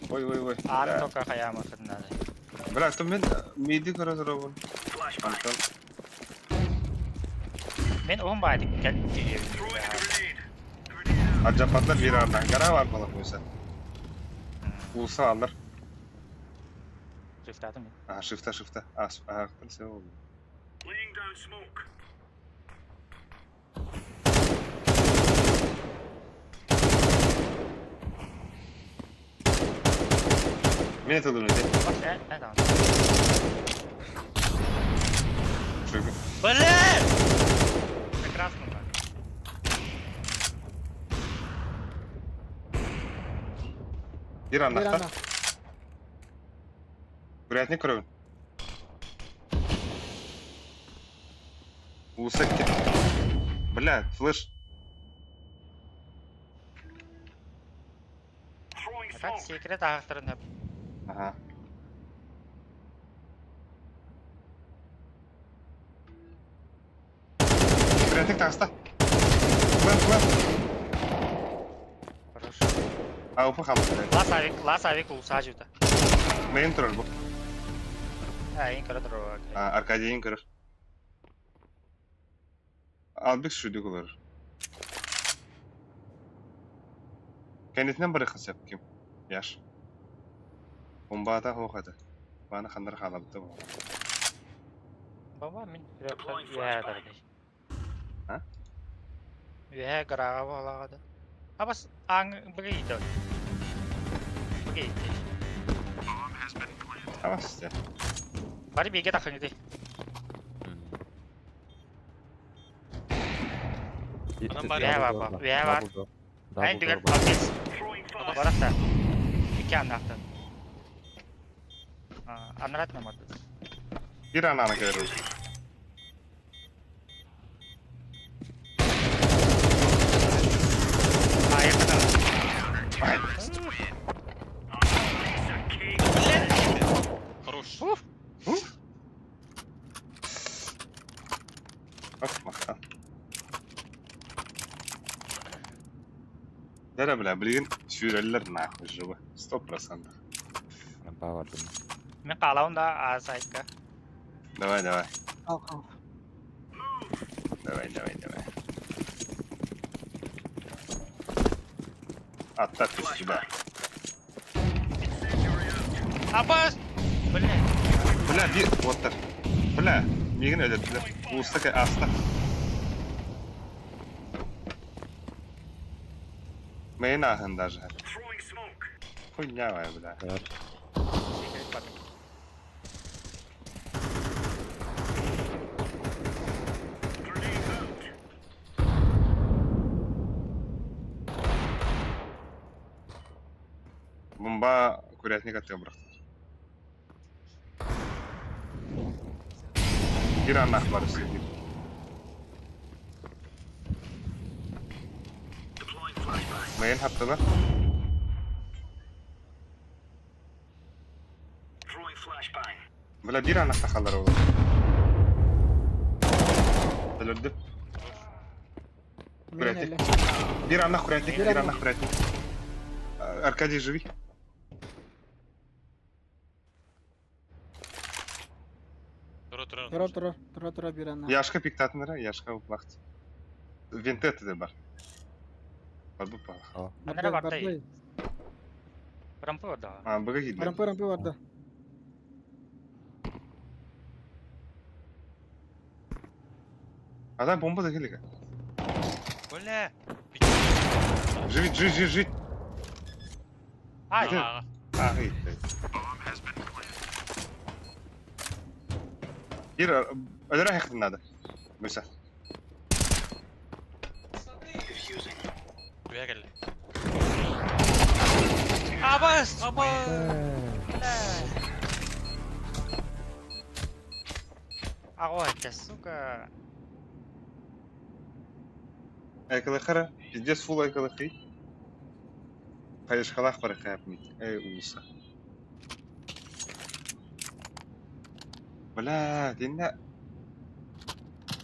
Ой, ой, ой. Ааны Бля, только хайаамахын надо. Бля, то мен миди көрө турабын. Антон. Мен уһун баайдык кэл Аджапатлар bir ардан гара бар бала койса. Улса алыр. Шифтатым мен. А, шифта, шифта. А, аяқтан сен oldu. Мен это думаю, Бас, э, э, даҕаны. Шуга. Бля! Прекрасно так. Bir Bir anlakta. anda. Курятник көрөбүн. Улса ке. Бля, флеш. А так секрет аахтарын хөп. Ага. Курятник таҕыста. План, план. Хорошо. А, упа хаалбыт. Лас авик, лас авик улса жута. Мейн турар бу. Э, ин көрө турар. А, Аркадийин көрөр. Албек шүдүк олорор. Кэннитинэн барыахха сөп ким? Яш. Бомбаата суох этэ. Бааны ханнара хаалабыта буолуо. Баба мин үөһээ тарды. А? Үөһээ гарага буолаҕа Абас аң быгыйды. Быгыйды. Абас дьэ. Бары бииргэ тахсыҥ ити. Анам бар. Үөһээ бар, бар. Үөһээ бар. Эн түгэр алгыс. Барахта. Икки аннаахтан. Анарат намады. Биир анааны кэлэр. Айыкта. Ай, Блядь! Хорош. Ох, махтан. Дәрә бля, билигин сүүрэллэр нахуй живы. 100%. Бавардым. Мен хаалабын да асайка. Давай, давай. Ал ал. Давай, давай, давай. Аттак ты сюда. Абас! Бля. Бля, би... Вот так. Бля, миигин өлөрдүлэр. Ууста аста. Мейн ааһын даже. Хуйня бля. Секрет бар. Бомба курятник аттыга бырахтылар. Биир аннаах бар өссө биир. Мейн хаптылар. Бля, биир аннаахта хаалар ол. Өлөрдү. Мен Курятник. эле. Биир аннаах курятник, Биир биир аннаах. аннаах курятник. Аркадий, живи. Тура тура. Тура тура тура тура биир анна. Яшка пиктатынара, Яшка уплахт. Винтет де бар. Бар бу пах. Анара Барда барда. барда. Рампы да. А, быга киирдэ. Рампы рампы барда. А там бомба да келеге. Бля! Живи, живи, живи, живи. Ай, Ага. А, ый. Биир өлөрө хайхтын надо. Мыса. Үөһээ кэллэ. Абас! Абас! Аҕа сука. Айкалахара, пиздец фул айкалахи. Хайышкалах барахапмит. Эй, улуса. Бля, динна.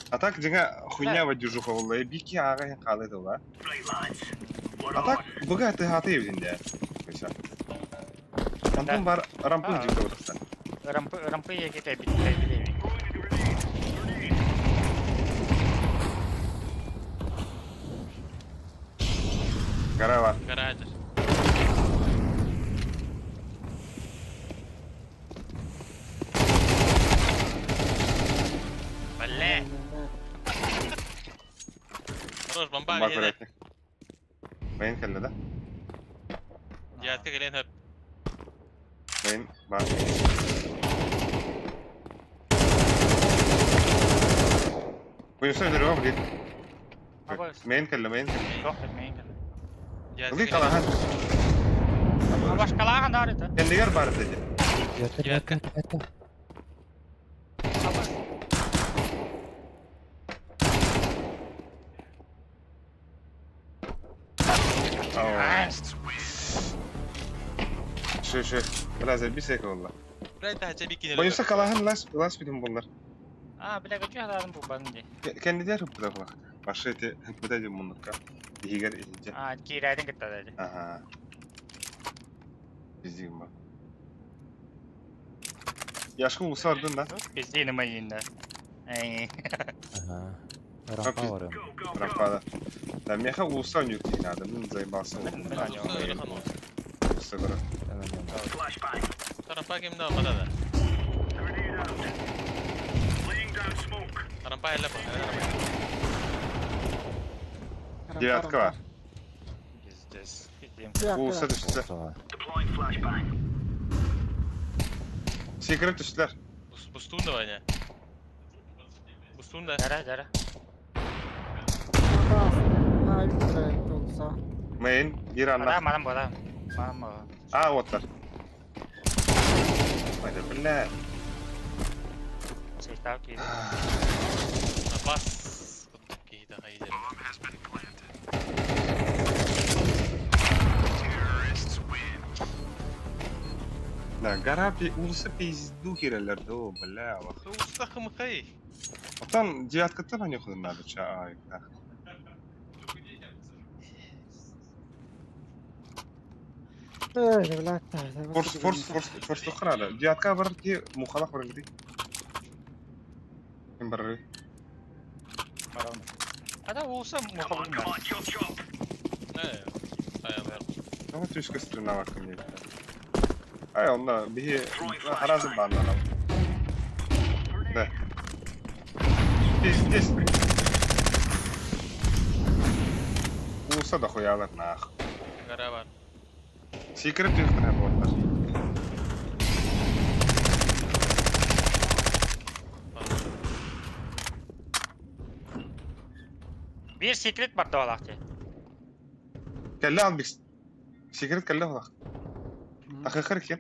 А так дьиҥэ хуйня водюжуха буолла. Бики ааҕа иһин хаалыы тыла. А так быга тыһаата эбитин дээ. Онтон бар рампы дьикте утахсан. Рампы, рампы яки кайбит, кайбит. Гора бар. Гаражер. Бля. Хорош, бомба Бар биһиэнэ. көрөтүк. Бэйин кэллэ да? Дьиэтке кэлэн хөп. Бэйин бар. Буйуса өлөрүө билин. Абас. Мейн кэллэ, мейн кэллэ. Жоқ, мен кэллэ. Дьиэтке Ылый кэлэн. калахан. Башкалааҕын даар это. Кэннигэр бар деді. Девятка. Абас. Şu şu. Бля, забейся олла. Бля, таһыча бикини Буйуса калахан лас лас битим буллар. А, бля, качу хадаарын бу бан ди. Кэннигэр хыппыта була. Башы эти хыппыта дем муннукка. Дигер ихинче. А, киирээдин кытта деді. Ага. Биздигим бар. Яшкы улуса бардын да. Пизди на майында. Эй. Ага. Рампа барым. Рампада. Да, меха улуса нюк не надо. Мен заебался. Улуса көрө. Тарампа кимде алмада да. Тарампа эле бар. Девятка бар. Пиздец. Пиздим. Улуса түштү. Секіріп түштілер. Бустун да Ваня. Бустун да. Дара, дара. Мейн, бір Адам, анна. адам, адам. Мама. А, оттар. Майда, бля. Сейтау киирэ. Бас. Киһи хайдер. Да, гора пи... Улуса пизду кирелер, да, бля. Уста хымхай. Оттан девяткаттан они худын надо, ча, ай, да. Форс, форс, форс, форс тухрада. Девятка бар ки мухалах бар ди. Ким бар? Ада улуса мухабын бар. Э. Аян. Давай түшкө стрена бар ким. Ай, онда бихи харазы баннана. Да. Пиздец. Улуса да хуялар нах. Гора бар. Секіріп түшкө болар. Бир секрет бар да Кәлле ал бик. Секрет кәлле алақ. Ақиқыр екен.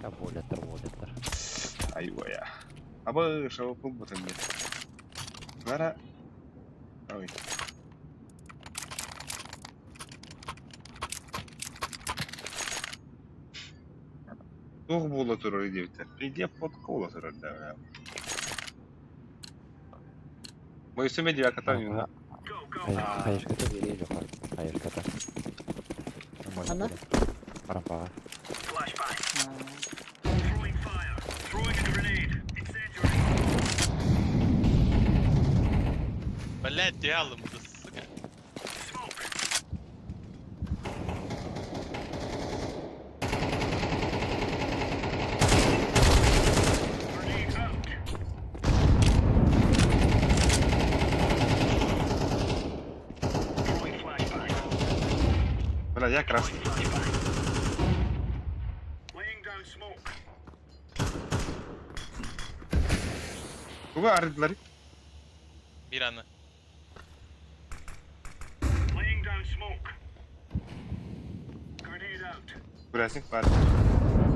Да, болеттер, болеттер. Айва я. Абы шауып бұтын бет. Бара. Ой. Тух була турар диэбиттэр. Иде фотка була турар да. Мойсуме девятка юна. Хайышката бере жоқ. Хайышката. Ана? Рампаға. Блять, диалым, сука. Бля, я красный. Тугу арыйдылар? Bir anı. Laying down smoke. Grenade out. Курятник бар.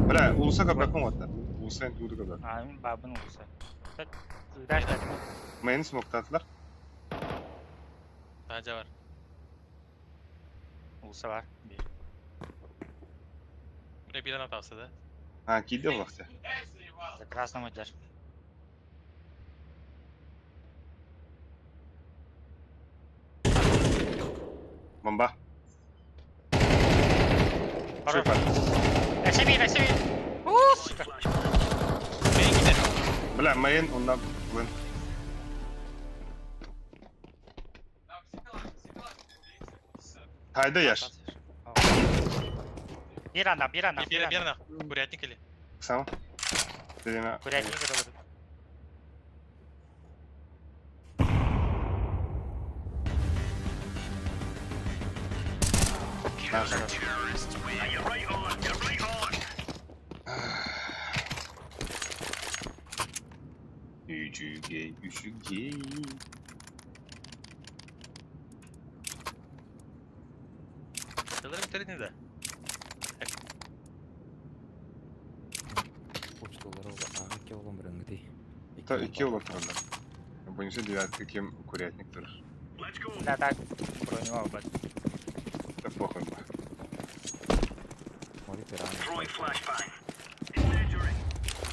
Бля, улуса кабаком отта. Улуса туду кабак. А, мин бабын улуса. Дальше дальше. Мейн смоктатылар. Taca var. Улуса бар. Bir. Buraya bir an hatası da. А, киде влахта. За красным идешь. Бомба. Хорош. Шипа. Эсэби, эсэби. У, сука. Main gider. Бля, мейн, онна блин. Хайда яш. Bir anda, bir anda, Bir, bir, bir ana. Курятник или? Сама. Деме. Курятник это Наша. You're right on. You're right on. Үчүгэй, үчүгэй. Yıllarım bitirdin de. Почталар ол ага олом бирыңгыти. То икки олор тураллар. Бойынша девятка кем курятник турар. Let's go. Да, так, броневал, бат. Да похуй ба. Моли пиран. Throwing flashbang. Incendiary.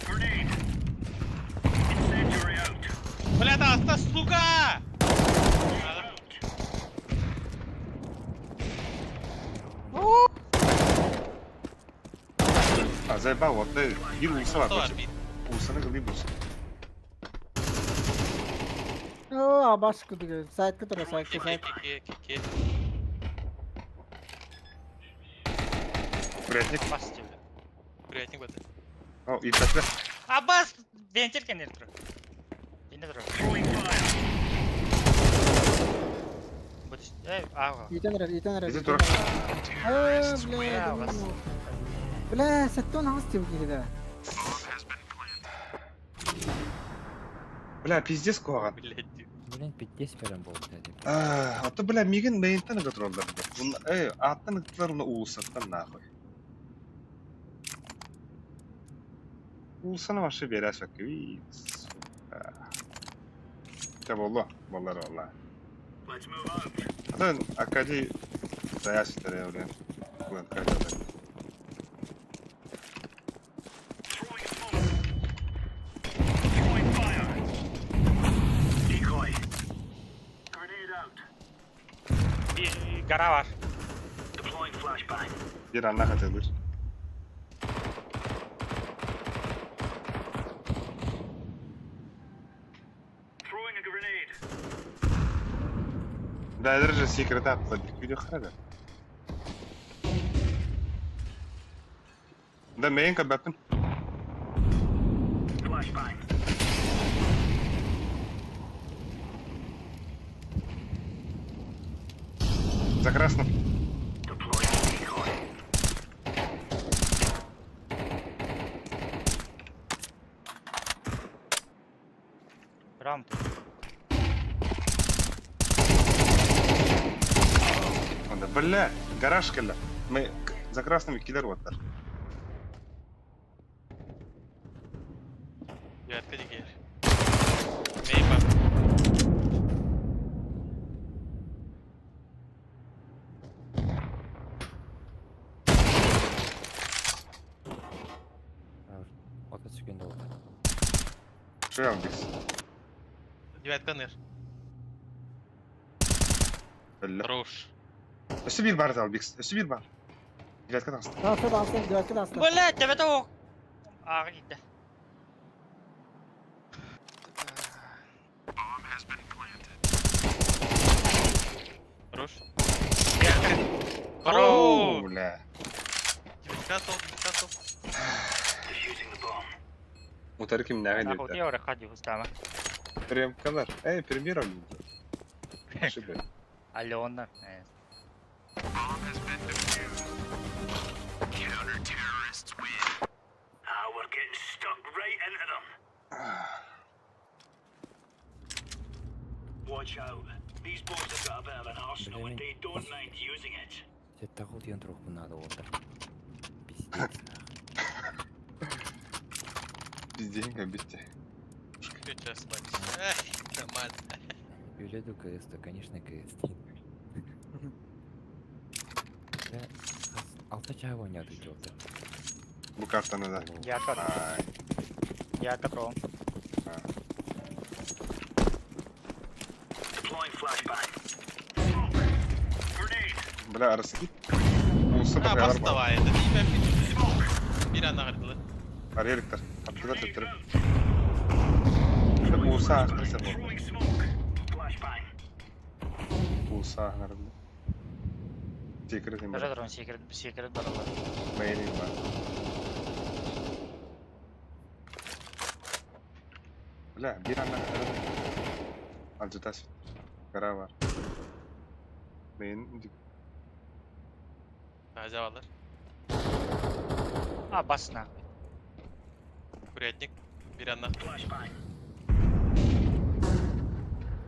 Grenade. Incendiary out. Бля, да, аста, сука! Out. А заебал, вот да, bir улуса бар. Usta var bir. Улусаны кылый булса. Оо, абаш кудуга. Сайтка тура, сайтка, İki, сайт. iki, iki, iki. Курятник. Бас тебе. Курятник баты. О, и петля. А бас! Вентиль не тур. Не тур. Throwing fire. Будешь. Эй, ага. Итен эрэр, итен эрэр. Иди итен тура. эрэр. Ээ, Бля, бля, бас. Бля, сеттон аңыз тип киһи Бля, пиздец куаган. Блядь. Блин, пиздец берем болду деди. А то, бля, мигин мейнтен гытроллар. Эй, аттан гытлар уны улусаттан нахуй. Улусаны вообще берәс өккү. Сука. Те болла, боллар болла. Let's move out. Атын Акади заяс итере öyle. Буын кайда. Throwing smoke. Throwing fire. Decoy. Grenade out. Bir gara var. Deploying flashbang. Bir anna katılır. Throwing a grenade. Дайдер же секрет атла bir видео харада. Да мейн кабатын. Flashbang. За красным. Deploying decoy. Раунд. Онда, бля, гараж келді. Мы за красными киллер оттар. Девятка дигер. Main var. Ота сүгенде болду. Şu an biz. Девятка ныр. Бля. Хорош. Өсі bir бар зал, Бикс. Өсі bir бар. Девятка таңсты. Dansa dansa, девятка dansa. Бля, тебе то. Ага, gitti. Хорош. Хорош. Бля. Девятка сол, девятка сол. Defusing the bomb. Утары ким нәгән Нахуй, дип. я уже ходил устама. Премкалар. Эй, премьер алды. Шибе. Алена. Ah, we're getting stuck right into them. Бля, мин Сеттэҕэ утуйан туруохпун наада уолаттар. Пиздец нахуй. Пиздец кэлбит. Сейчас спать. Эх, нормально. Үлэ ду КС да, конечно КС. Бля, хас алта чаа оонньоотуй дьуолта. Бу картаны да. Я кат. Ай. Я катрон. Бля, арасыки. Улса А, такая бас давай, это не ben Bir anda kırdılar. Ареликтер. Аттыгар төттөрү. Улса ахтырса бу. Улса ахнарында. Секрет им Даже бар. дрон секрет, секрет баралар. Мейрин бар. Бля, бир анда Алжытас. Кара бар. Мейн Acaba А, бас нахуй. Курятник. Bir anda.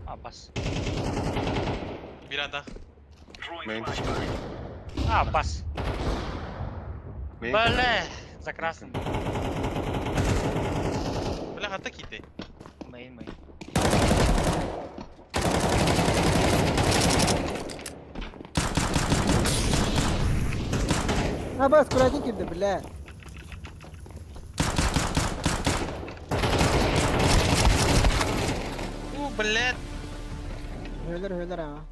А, бас. Bir anda. Мейн А, бас. Мейн Бля, за красным. Бля, хата киты. Мейн, мейн. А бас, курятник кирди, бля. У, блядь. Өлөр өлөр а.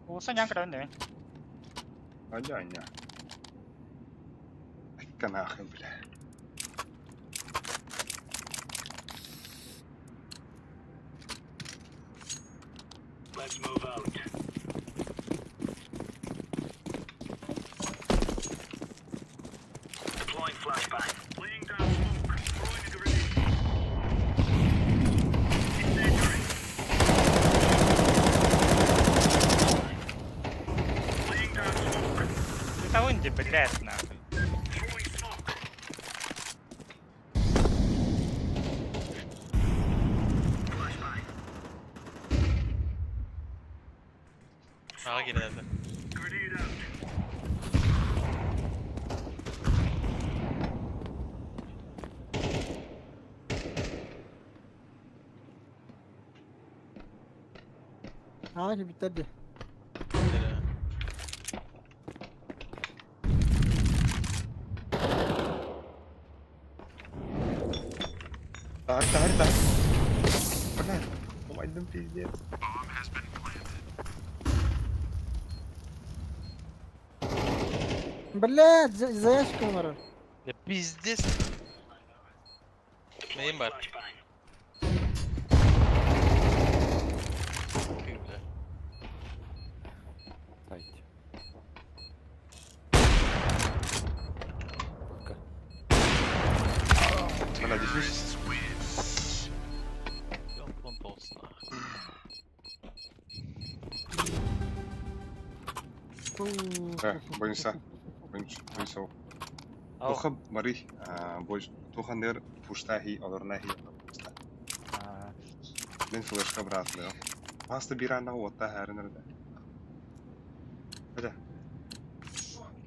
Улса нян кыран да. Аня, аня. Айка нахуй, бля. Ты того не блядь, нахуй. Ağa girerler. А, биттер Так, так, так. Бля, умайдым пиздец. Бля, за ящиком олорор. Ya пиздец. Neyim var? Бля. Сайт. Пока. Бля, дефьюз. Yok olsun ha. Бойынса. Бойынса. Ау. Тоха мари, бой, тоха нер пуштахи, олорнахи. А, Мен флешка брат, лео. Маста бирана ота хәрнерде. Бля.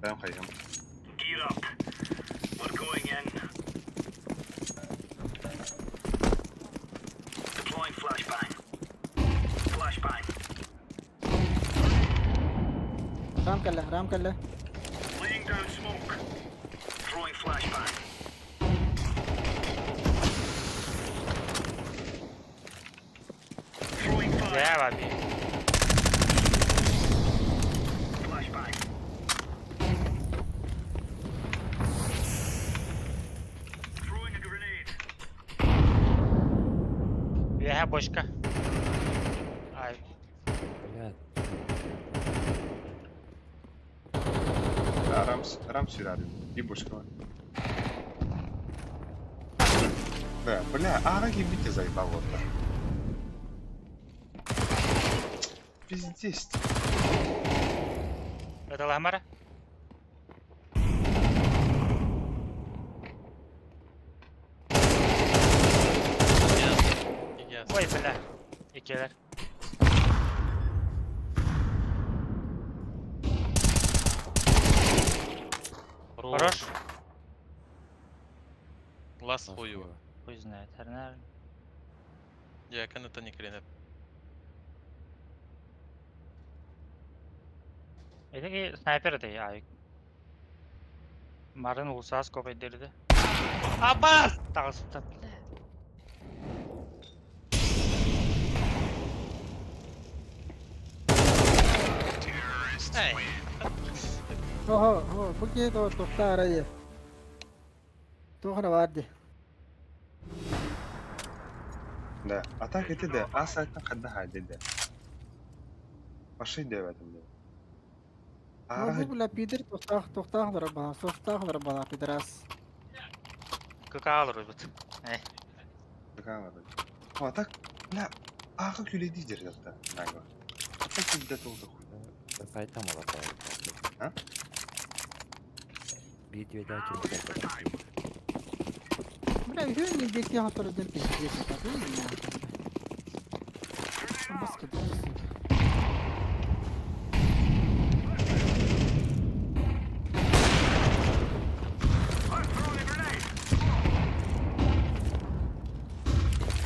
Бәм хайым. Рам кэллэ, рам кэллэ. Бля, баби. Я бочка. Ай, Бля, Да, рамс, рамс сюда. И бочка бар. Бля, бля, ара гибите заебал вот. пиздец. Ыталаһымара. Ой, бля. Иккилэр. Хорош. Лас хуево. Хуй знает. Харнар. Я это не кренеп. Эти снайпер это я. Марын улсаас копайдырды. Абас! Тағысыпта, бля. Эй, Ого, ого, бу киһи то тохта арайы. Туохана баар дии. Да. А так это да. А сайтан хадда хайды да. Пошли да в этом деле. Ну, бу бля пидор тохтаах тохтаах барар сохтаах барар бала пидорас. Кыкаалыр бут. Эй. А так, бля, ағы күледі дерді. Нагла. А так күлді толды хуй. Сайтам алата. А? Биир түөтэ ким Бля, үһүн беки хатырдын пиздец. Баска сука.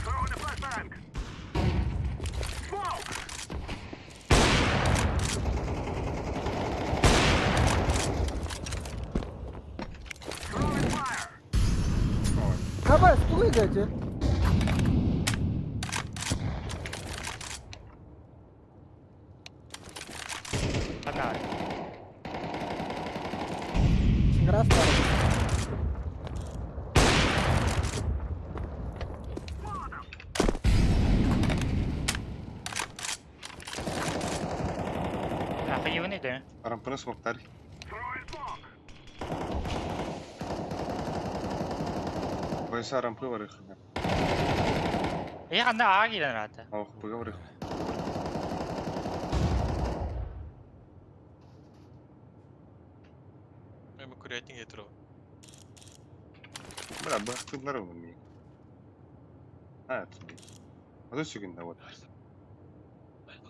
Throwing a flashbang. Smoke. Throwing fire. Абас, тугуй дядя. Хана. Раз Ахуевный, да? Рампаны смоктар. Throwing smoke. Бойса рампы варых. Эй, хана ага киирэн рата. Ох, быга варых. я бы курятник я тру. Бля, бахтыдлар у меня. А, это. А то сегодня вот.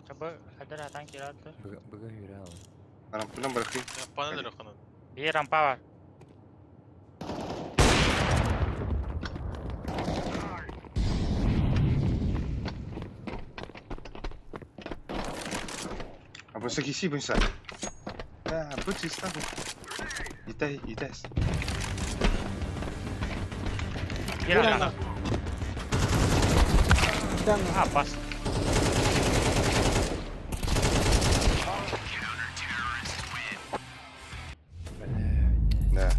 Кабы хадыр атан киират. Быга хүрэ ал. Рампынан барахы. Пана дырахана. Бир рампа бар. А бойса киси бойса. Да, будь чиста. Итай, итай. Бир рампа. Там, А, бас. Да.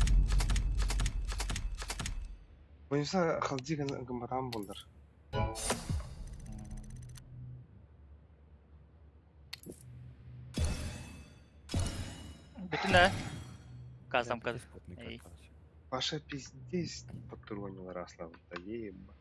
Бойса халдиган гамарам болдар. Бүтүн да. Казам каз. Эй. Паша пиздец подтуронила расла. Да еба.